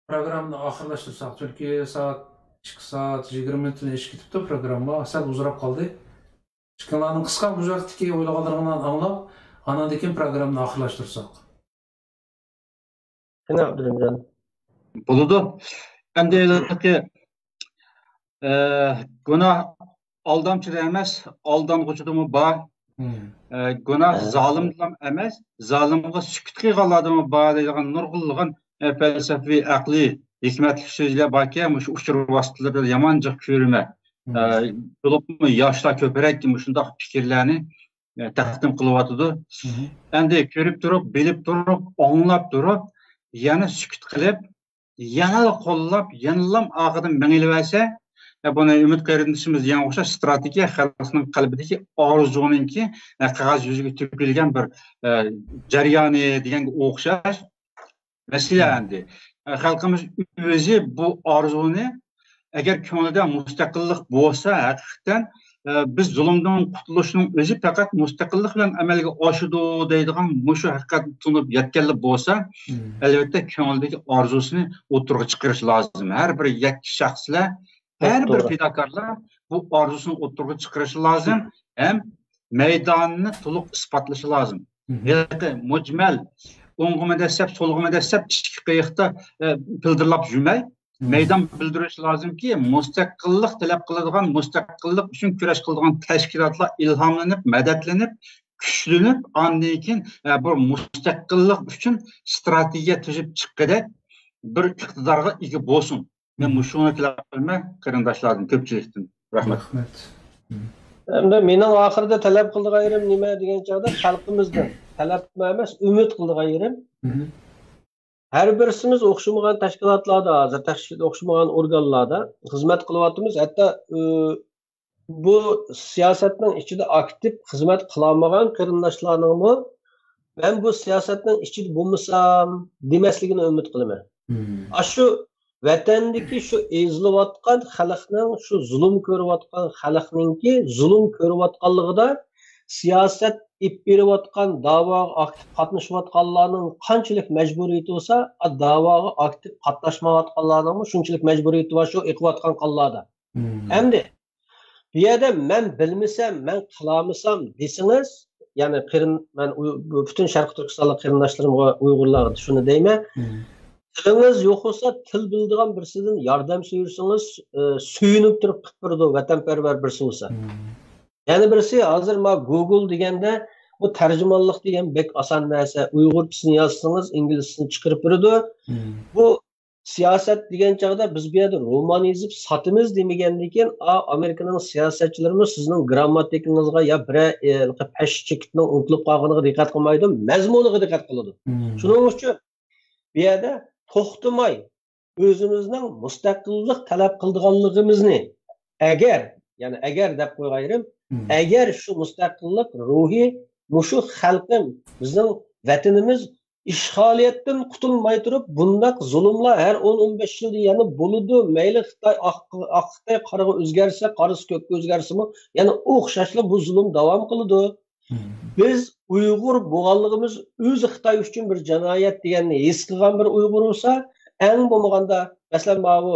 پروگراممىنى ئاخىرلاشتۇرساق، چۈنكى سائەت ئىككى سائەت يىگىرمە مىنۇتتىن ئېشىپ كېتىپتۇ، پروگرامما سەل ئۇزىراپ قالدى. ئىككىڭلارنىڭ قىسقا مۇشۇ ھەقتىكى ئويلىغانلىرىڭلارنى ئاڭلاپ، ئاناندىن كېيىن پروگراممىنى ئاخىرلاشتۇرساق. قېنى، ئابدۇرېھىمجان. بولىدۇ. ئەمدى ھېلىقى، ئە، گۇناھ ئالدامچىدا ئەمەس، ئالدانغۇچىدىمۇ بار. ئە، گۇناھ زالىمدىلا ئەمەس، زالىمغا سۈكۈت قىلغانلاردىمۇ بار دەيدىغان نۇرغۇنلىغان، ئە، پەلسەپىۋى، ئەقلىي، ھېكمەتلىك سۆزلەر باركەن، مۇشۇ ئۇچۇر ۋاسىتىلىرىدا يامان جىق كۆرىمەن. ئە، بولۇپمۇ ياشلار كۆپرەك مۇشۇنداق پىكىرلەرنى، ئە، تەقدىم قىلىۋاتىدۇ. ئەمدى كۆرۈپ تۇرۇپ، بىلىپ تۇرۇپ، ئاڭلاپ تۇرۇپ، يەنە سۈكۈت قىلىپ، يەنىلا قوللاپ، يەنىلا ئارقىدىن مېڭىۋەرسە، ئە، بۇنى ئۈمىد قېرىندىشىمىز دېگەن ئوخشاش ستراتېگىيە خەلقنىڭ قەلبىدىكى ئارزۇنىڭكى، ئە، قەغەز يۈزىگە تۆكۈلگەن بىر، ئە، جەريانى دېگەنگە ئوخشاش. مەسىلە ئەمدى، ئە، خەلقىمىز ئۆزى بۇ ئارزۇنى ئەگەر كۆڭلىدە مۇستەقىللىق بولسا، ھەقىقەتەن، ئە، بىز زۇلۇمدىن قۇتۇلۇشنىڭ ئۆزى پەقەت مۇستەقىللىق بىلەن ئەمەلگە ئاشىدۇ دەيدىغان مۇشۇ ھەقىقەتنى تونۇپ يەتكەنلا بولسا، ئەلۋەتتە كۆڭلىدىكى ئارزۇسىنى ئوتتۇرىغا چىقىرىشى لازىم. ھەر بىر يەككە شەخسلەر، ھەر بىر پىداكارلار بۇ ئارزۇسىنى ئوتتۇرىغا چىقىرىشى لازىم ھەم مەيدانىنى تولۇق ئىسپاتلىشى لازىم. ھېلىقى مۇجمەل، ئوڭغىمۇ دەسسەپ، سولغىمۇ دەسسەپ، ئىككى قېيىقتا، ئە، پىلدىرلاپ يۈرمەي، مەيدان بىلدۈرۈش لازىمكى، مۇستەقىللىق تەلەپ قىلىدىغان، مۇستەقىللىق ئۈچۈن كۈرەش قىلىدىغان تەشكىلاتلار ئىلھاملىنىپ، مەدەتلىنىپ، كۈچلىنىپ، ئاندىن كېيىن، ئە، بۇ مۇستەقىللىق ئۈچۈن ستراتېگىيە تۈزۈپ چىققۇدەك بىر ئىقتىدارغا ئىگە بولسۇن. مەن مۇشۇنى تەلەپ قىلىمەن قېرىنداشلاردىن، كۆپچىلىكتىن. رەھمەت. رەھمەت. ئەمدى مېنىڭ ئاخىرىدا تەلەپ قىلىدىغان يېرىم نېمە دېگەن چاغدا، خەلقىمىزدىن تەلەپمۇ ئەمەس، ئۈمىد قىلىدىغان يېرىم. ھەر بىرسىمىز ئوخشىمىغان تەشكىلاتلاردا، ھازىر تەشكىل-، ئوخشىمىغان ئورگانلاردا خىزمەت قىلىۋاتىمىز. ھەتتا، ئۇ، بۇ سىياسەتنىڭ ئىچىدە ئاكتىپ خىزمەت قىلالمىغان قېرىنداشلارنىڭمۇ، مەن بۇ سىياسەتنىڭ ئىچىدە بولمىسام دېمەسلىكىنى ئۈمىد قىلىمەن. ئاشۇ ۋەتەندىكى شۇ ئېزىلىۋاتقان خەلقنىڭ، شۇ زۇلۇم كۆرۈۋاتقان خەلقنىڭكى زۇلۇم كۆرۈۋاتقانلىقىدا سىياسەت ئېلىپ بېرىۋاتقان، داۋاغا ئاكتىپ قاتنىشىۋاتقانلارنىڭ قانچىلىك مەجبۇرىيىتى بولسا، ئا، داۋاغا ئاكتىپ قاتناشمايۋاتقانلارنىڭمۇ شۇنچىلىك مەجبۇرىيىتى بار شۇ ئېقىۋاتقان قانلاردا. ئەمدى بۇ يەردە مەن بىلمىسەم، مەن قىلالمىسام دېسىڭىز، يەنى قېرىن-، مەن ئۇ-، بۇ پۈتۈن شەرقىي تۈركىستانلىق قېرىنداشلىرىمغا، ئۇيغۇرلارغا شۇنى دەيمەن. تىلىڭىز يوق بولسا، تىل بىلىدىغان بىرسىدىن ياردەم سورىسىڭىز، ئى، سۆيۈنۈپ تۇرۇپ قىلىپ بېرىدۇ، ۋەتەنپەرۋەر بىرسى بولسا. يەنە بىرسى، ھازىر ما گوگل دېگەندە، بۇ تەرجىمانلىق دېگەن بەك ئاسان نەرسە. ئۇيغۇرچىسىنى يازسىڭىز، ئىنگلىزچىسىنى چىقىرىپ بېرىدۇ. بۇ سىياسەت دېگەن چاغدا بىز بۇ يەردە رومان يېزىپ ساتىمىز دېمىگەندىكىن، ئا، ئامېرىكىنىڭ سىياسەتچىلىرىمۇ سىزنىڭ گىرامماتىكىڭىزغا يا بىرەر، ئى، پەش چېكىتنىڭ ئۇنتۇلۇپ قالغىنىغا دىققەت قىلمايدۇ، مەزمۇنىغا دىققەت قىلىدۇ. شۇنىڭ ئۈچۈن بۇ يەردە توختىماي ئۆزىمىزنىڭ مۇستەقىللىق تەلەپ قىلىدىغانلىقىمىزنى، ئەگەر، يەنى ئەگەر دەپ قويغايرىم، ئەگەر شۇ مۇستەقىللىق روھى مۇشۇ خەلقىم، بىزنىڭ ۋەتىنىمىز ئىشغالىيەتتىن قۇتۇلماي تۇرۇپ، بۇنداق زۇلۇملار ھەر ئون، ئون بەش يىلدا يەنە بولىدۇ. مەيلى خىتاي، ئاق، ئاق خىتاي قارىغا ئۆزگەرسە، قارىسى كۆككە ئۆزگەرسىمۇ، يەنە ئوخشاشلا بۇ زۇلۇم داۋام قىلىدۇ. بىز ئۇيغۇر بولغانلىقىمىز ئۆزى خىتاي ئۈچۈن بىر جىنايەت دېگەننى ھېس قىلغان بىر ئۇيغۇر بولسا، ئەڭ بولمىغاندا، مەسىلەن، ماۋۇ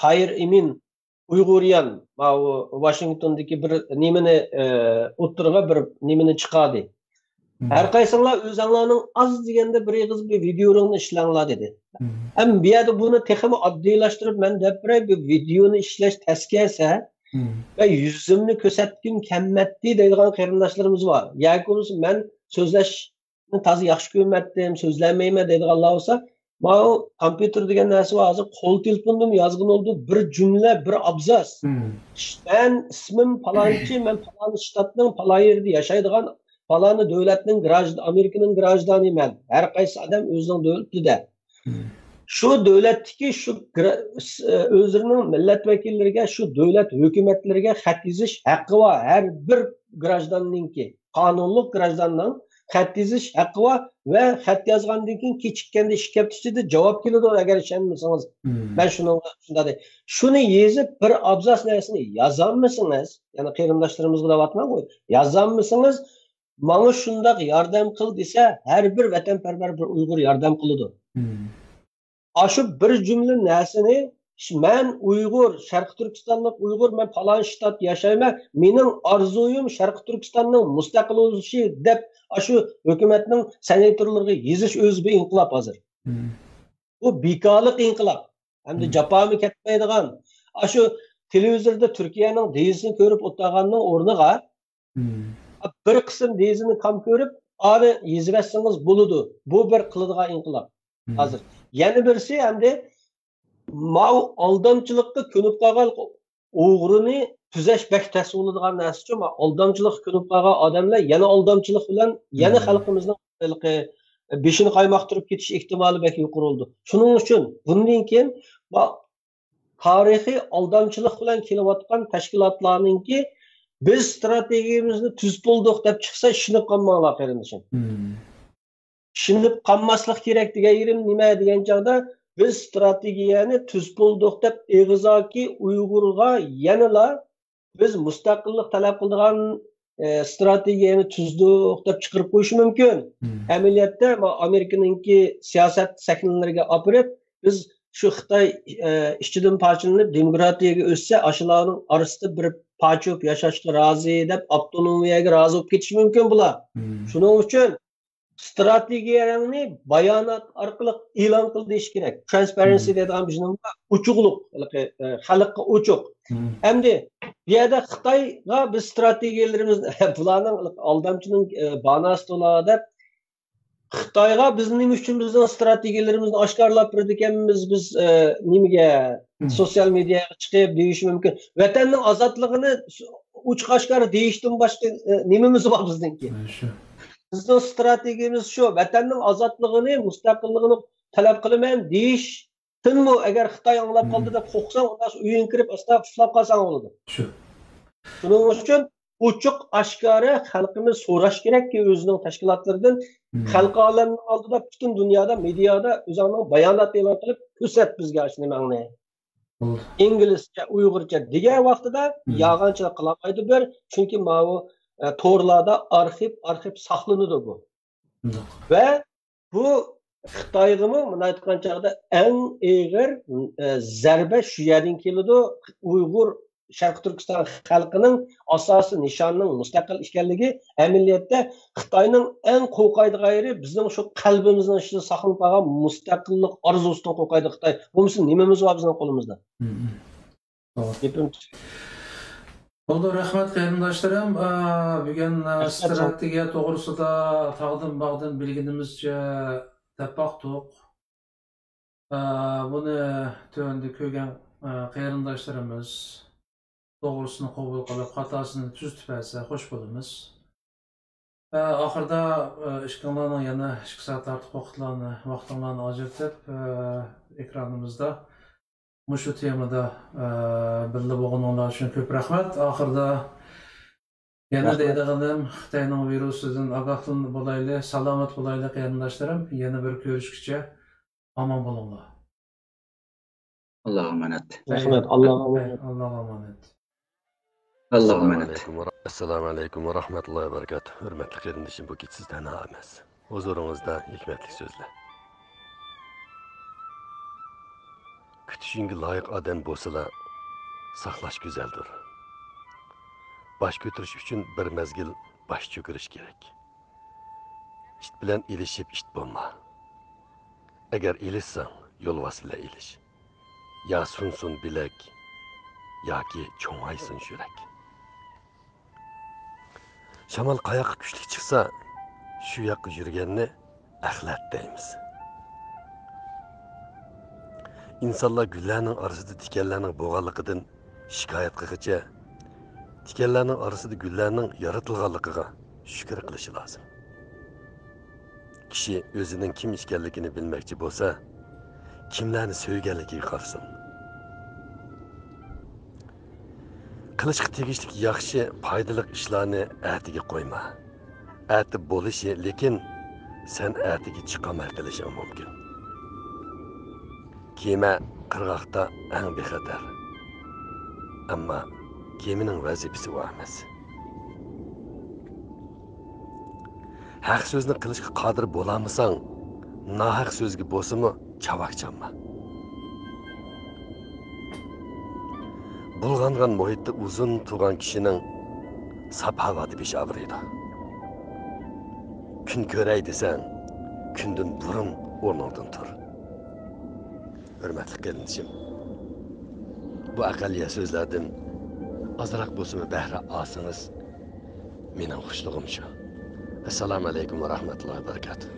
تايىر ئىمىن ئۇيغۇريان، ماۋۇ ۋاشىنگتوندىكى بىر نېمىنى، ئى، ئوتتۇرىغا بىر نېمىنى چىقاردى. ھەر قايسىڭلار ئۆزۈڭلارنىڭ ئاز دېگەندە بىر ئېغىز بىر ۋىدىيولىرىڭنى ئىشلەڭلار دېدى. ھەم بۇ يەردە بۇنى تېخىمۇ ئاددىيلاشتۇرۇپ مەن دەپ بېرەي، بۇ ۋىدىيونى ئىشلەش تەسكەسە، ۋە يۈزۈمنى كۆرسەتكۈم كەلمەتتى دەيدىغان قېرىنداشلىرىمىز بار. ياكى بولمىسا مەن سۆزلەشنى تازا ياخشى كۆرمەتتىم، سۆزلەلمەيمەن دەيدىغانلار بولسا، ماۋۇ كومپيۇتېر دېگەن نەرسە بار. ھازىر قول تېلېفوندىمۇ يازغىلى بولىدۇ، بىر جۈملە، بىر ئابزاس. مەن ئىسمىم پالانچى، مەن پالان شتاتنىڭ پالان يېرىدە ياشايدىغان، پالان دۆلەتنىڭ گراژد-، ئامېرىكىنىڭ گراژدانى مەن. ھەر قايسى ئادەم ئۆزىنىڭ دۆلىتىدە. شۇ دۆلەتتىكى شۇ گرا-، ئۆزلىرىنىڭ مىللەت ۋەكىللىرىگە، شۇ دۆلەت ھۆكۈمەتلىرىگە خەت يېزىش ھەققى بار. ھەر بىر گراژداننىڭكى، قانۇنلۇق گراژداننىڭ خەت يېزىش ھەققى بار ۋە خەت يازغاندىن كېيىن كېچىككەندە ئىككى ھەپتە ئىچىدە جاۋاب كېلىدۇ، ئەگەر ئىشەنمىسىڭىز. مەن شۇنىڭغا شۇنداق دەي-، شۇنى يېزىپ، بىر ئابزاس نەرسىنى يازالمىسىڭىز، يەنى قېرىنداشلىرىمىزغا دەۋاتىمەنغۇ، يازالمىسىڭىز، ماڭا شۇنداق ياردەم قىل دېسە، ھەر بىر ۋەتەنپەرۋەر بىر ئۇيغۇر ياردەم قىلىدۇ. ئاشۇ بىر جۈملە نەرسىنى ش-، مەن ئۇيغۇر، شەرقىي تۈركىستانلىق ئۇيغۇر، مەن پالان شتات ياشايمەن، مېنىڭ ئارزۇيۇم شەرقىي تۈركىستاننىڭ مۇستەقىل بولۇشى دەپ، ئاشۇ ھۆكۈمەتنىڭ سېناتورلىرىغا يېزىش ئۆزى بىر ئىنقىلاب ھازىر. بۇ بىكارلىق ئىنقىلاب ھەمدە جاپامۇ كەتمەيدىغان، ئاشۇ تېلېۋىزوردا تۈركىيەنىڭ دېيىزىنى كۆرۈپ ئولتۇرغاننىڭ ئورنىغا بىر قىسىم دېيىزىنى كام كۆرۈپ، ئانى يېزىۋەتسىڭىز بولىدۇ. بۇ بىر قىلىدىغان ئىنقىلاب. ھازىر يەنە بىرسى ئەمدى ماۋۇ ئالدامچىلىققا كۆنۈپ قالغان ئوغرىنى تۈزەش بەك تەس بولىدىغان نەرسىچۇ، ما ئالدامچىلىققا كۆنۈپ قالغان ئادەملەر يەنە ئالدامچىلىق بىلەن يەنە خەلقىمىزنىڭ ھېلىقى بېشىنى قايماقتۇرۇپ كېتىش ئېھتىمالى بەك يۇقىرى بولىدۇ. شۇنىڭ ئۈچۈن بۇندىن كېيىن ما تارىخىي ئالدامچىلىق بىلەن كېلىۋاتقان تەشكىلاتلارنىڭكى بىز ستراتېگىيەمىزنى تۈزۈپ بولدۇق دەپ چىقسا ئىشىنىپ قالماڭلار قېرىندىشىم. ئىشىنىپ قالماسلىق كېرەك دېگەن يېرىم نېمە دېگەن چاغدا، بىز ستراتېگىيەنى تۈزۈپ بولدۇق دەپ ئېغىزاكى ئۇيغۇرغا يەنىلا بىز مۇستەقىللىق تەلەپ قىلىدىغان، ئە، ستراتېگىيەنى تۈزدۇق دەپ چىقىرىپ قويۇشى مۇمكىن. ئەمەلىيەتتە، ما-، ئامېرىكىنىڭكى سىياسەت سەھنىلىرىگە ئاپىرىپ، بىز شۇ خىتاي، ئە، ئىچىدىن پارچىلىنىپ دېموكراتىيەگە ئۆتسە، ئاشۇلارنىڭ ئارىسىدا بىر پارچە بولۇپ ياشاشقا رازى دەپ، ئاپتونومىيەگە رازى بولۇپ كېتىشى مۇمكىن بۇلار. شۇنىڭ ئۈچۈن ستراتېگىيەڭنى بايانات ئارقىلىق ئېلان قىل دېيىش كېرەك. ترانسپەرەنسى دەيدىغان بىزنىڭ ئوچۇقلۇق، ھېلىقى، ئە، خەلققە ئوچۇق. ئەمدى بۇ يەردە خىتايغا بىز ستراتېگىيەلىرىمىزنى، بۇلارنىڭ ئالدامچىنىڭ، ئە، باناسى تولا دەپ، خىتايغا بىز نېمە ئۈچۈن بىزنىڭ ستراتېگىيەلىرىمىزنى ئاشكارىلاپ بېرىدىكەنمىز، بىز، ئە، نېمىگە، سوتسىيال مېدىياغا چىقىپ دېيىشى مۇمكىن. ۋەتەننىڭ ئازادلىقىنى ئوچۇق ئاشكارا دېيىشتىن باشقا، ئە، نېمىمىز بار بىزنىڭكى؟ بىزنىڭ ستراتېگىيەمىز شۇ، ۋەتەننىڭ ئازادلىقىنى، مۇستەقىللىقىنى تەلەپ قىلىمەن دېيىشتىنمۇ، ئەگەر خىتاي ئاڭلاپ قالدى دەپ قورقساڭ، ئۇنداق ئۆيۈڭگە كىرىپ ئاستا ئۇخلاپ قالساڭ بولىدۇ. شۇ. شۇنىڭ ئۈچۈن ئوچۇق ئاشكارا خەلقىمىز سوراش كېرەككى، ئۆزىنىڭ تەشكىلاتلىرىدىن خەلقى ئالەمنىڭ ئالدىدا، پۈتۈن دۇنيادا، مېدىيادا ئۆزۈڭنىڭ بايانات ئېلان قىلىپ كۆرسەت بىزگە ئاشۇ نېمەڭنى. بولدى. ئىنگلىزچە، ئۇيغۇرچە دېگەن ۋاقتىدا يالغانچىلىق قىلالمايدۇ بىر، چۈنكى ماۋۇ، ئە، تورلاردا ئارخىپ، ئارخىپ ساقلىنىدۇ بۇ. ۋە بۇ خىتايغىمۇ مۇنداق ئېيتقان چاغدا ئەڭ ئېغىر، ئە، زەربە شۇ يەردىن كېلىدۇ. ئۇيغۇر، شەرقىي تۈركىستان خەلقىنىڭ ئاساسىي نىشانىنىڭ مۇستەقىل ئىكەنلىكى، ئەمەلىيەتتە خىتاينىڭ ئەڭ قورقايدىغان يېرى بىزنىڭ شۇ قەلبىمىزنىڭ ئىچىدە ساقلىنىپ قالغان مۇستەقىللىق ئارزۇسىدىن قورقايدۇ خىتاي. بولمىسا نېمىمىز بار بىزنىڭ قولىمىزدا؟ گېپىم. بولدى، رەھمەت قېرىنداشلىرىم. ئا، بۈگۈن، ئا، ستراتېگىيە توغرىسىدا تاغدىن باغدىن بىلگىنىمىزچە دەپ باقتۇق. ئا، بۇنى تۆۋەندە كۆرگەن، ئا، قېرىنداشلىرىمىز توغرىسىنى قوبۇل قىلىپ، خاتاسىنى تۈزىتىپ بەرسە خوش بولىمىز. ئا، ئاخىرىدا، ئا، ئىككىڭلارنىڭ يەنە ئىككى سائەت ئارتۇق ۋاقىتلارنى، ۋاقتىڭلارنى ئاجرىتىپ، ئا، ئېكرانىمىزدا مۇشۇ تېمىدا، ئە، بىللە بولغىنىڭلار ئۈچۈن كۆپ رەھمەت. ئاخىرىدا يەنە دەيدىغىنىم، خىتاينىڭ ۋىرۇسىدىن ئاگاھلىنىپ بولايلى، سالامەت بولايلى قېرىنداشلىرىم. يەنە بىر كۆرۈشكىچە ئامان بولۇڭلار. ئاللاغا ئامانەت. رەھمەت، ئاللاغا ئامانەت. ئاللاغا ئامانەت. ئاللاغا ئامانەت. ئەسسالامۇ ئەلەيكۇم ۋە رەھمەتۇللاھى ۋە بەرىكاتۇھ. ھۆرمەتلىك قېرىندىشىم، بۇ كېچە سىز تەنھا ئەمەس. ھۇزۇرىڭىزدا ھېكمەتلىك سۆزلەر. كۈتۈشۈڭگە لايىق ئادەم بولسىلا، ساقلاش گۈزەلدۇر. باش كۆتۈرۈش ئۈچۈن بىر مەزگىل باش چۆكۈرۈش كېرەك. ئىت بىلەن ئېلىشىپ ئىت بولما. ئەگەر ئېلىشساڭ، يولۋاس بىلەن ئېلىش. يا سۇنسۇن بىلەك، ياكى چوڭايسۇن يۈرەك. شامال قاياققا كۈچلۈك چىقسا، شۇ ياققا يۈرگەننى ئەخلەت دەيمىز. ئىنسانلار گۈللەرنىڭ ئارىسىدا تىكەنلەرنىڭ بولغانلىقىدىن شىكايەت قىلغىچە، تىكەنلەرنىڭ ئارىسىدا گۈللەرنىڭ يارىتىلغانلىقىغا شۈكۈر قىلىشى لازىم. كىشى ئۆزىنىڭ كىم ئىكەنلىكىنى بىلمەكچى بولسا، كىملەرنى سۆيگەنلىكىگە قارىسۇن. قىلىشقا تېگىشلىك ياخشى، پايدىلىق ئىشلارنى ئەتىگە قويما. ئەتە بولۇشى، لېكىن سەن ئەتىگە چىقالماي قېلىشىڭ مۇمكىن. كېمە قىرغاقتا ئەڭ بىخەتەر. ئەمما كېمىنىڭ ۋەزىپىسى ئۇ ئەمەس. ھەق سۆزنى قىلىشقا قادىر بولالمىساڭ، ناھەق سۆزگە بولسىمۇ چاۋاك چالما. بۇلغانغان مۇھىتتا ئۇزۇن تۇرغان كىشىنىڭ ساپ ھاۋادا بېشى ئاغرىيدۇ. كۈن كۆرەي دېسەڭ، كۈندىن بۇرۇن ئورنۇڭدىن تۇر. ھۆرمەتلىك قېرىندىشىم، بۇ ئەقەللىيە سۆزلەردىن ئازراق بولسىمۇ بەھرە ئالسىڭىز، مېنىڭ خۇشلۇقۇم شۇ. ئەسسالامۇ ئەلەيكۇم ۋە رەھمەتۇللاھى ۋە بەرىكاتۇھ.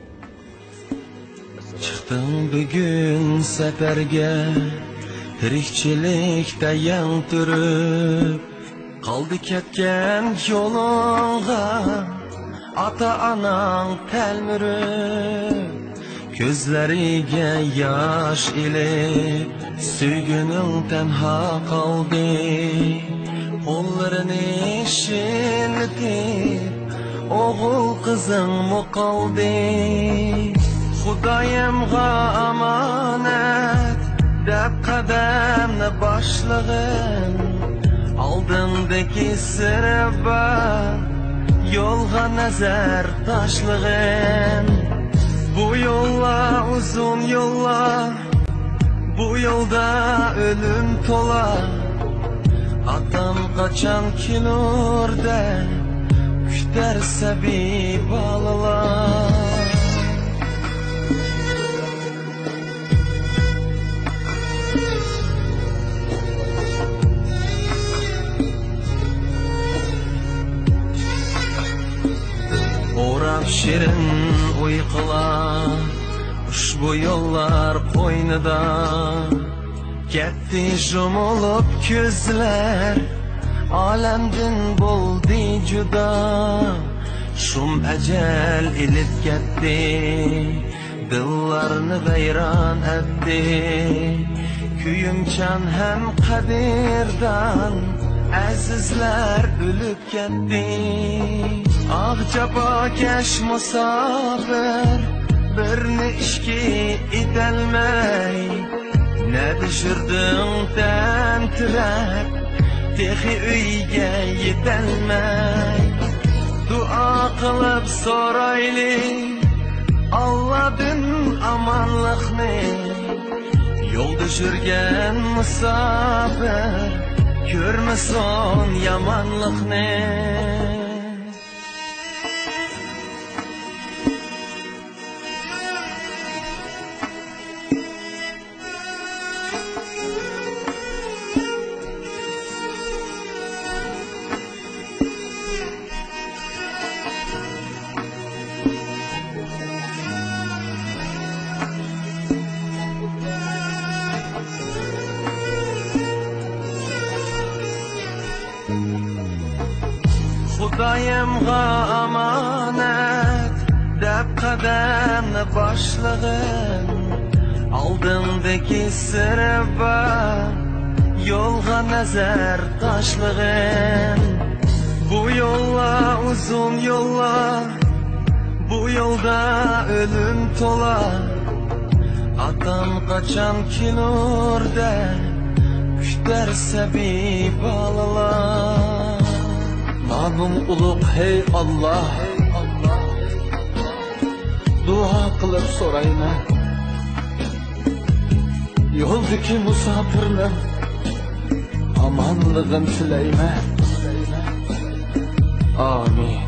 چىقتىڭ بۈگۈن سەپەرگە، تىرىكچىلىكتە يەڭ تۈرۈپ، قالدى كەتكەن يولۇڭغا ئاتا-ئاناڭ تەلمۈرۈپ. كۆزلىرىگە ياش ئېلىپ، سۆيگۈنۈڭ تەنھا قالدى. قوللىرىنى شىللىتىپ، ئوغۇل قىزىڭمۇ قالدى. خۇدايىمغا ئامانەت دەپ قەدەمنى باشلىغىن. ئالدىڭدىكى سىرى بار يولغا نەزەر تاشلىغىن. بۇ يوللار ئۇزۇن يوللار، بۇ يولدا ئۆلۈم تولا. ئاتام قاچان كېلۇر دەپ كۈتەر سەبىي بالىلار. ئوراپ شېرىن ئۇيقۇلار ئۇشبۇ يوللار قوينىدا. كەتتى يۇمۇلۇپ كۆزلەر، ئالەمدىن بولدى جۇدا. شۇم ئەجەل ئېلىپ كەتتى، دىللارنى ۋەيران ئەتتى. كۆيۈمچان ھەم قەدىردان ئەزىزلەر ئۆلۈپ كەتتى. ئاھ، جاپاكەش مۇساپىر، بىرنى ئىككى ئېتەلمەي، نەدە يۈردۈڭ تەمتىرەپ، تېخى ئۆيگە يېتەلمەي. دۇئا قىلىپ سورايلى ئاللادىن ئامانلىقنى. يولدا يۈرگەن مۇساپىر كۆرمىسۇن يامانلىقنى. خۇدايىمغا ئامانەت دەپ قەدەمنى باشلىغىن. ئالدىڭدىكى سىرى بار يولغا نەزەر تاشلىغىن. بۇ يوللار ئۇزۇن يوللار، بۇ يولدا ئۆلۈم تولا. ئاتام قاچان كېلۇر دەپ كۈتەر سەبىي بالىلار. نامىڭ ئۇلۇغ، ھەي ئاللا، دۇئا قىلىپ سورايمەن. يولدىكى مۇساپىرنىڭ ئامانلىقىنى تىلەيمەن. ئامىن.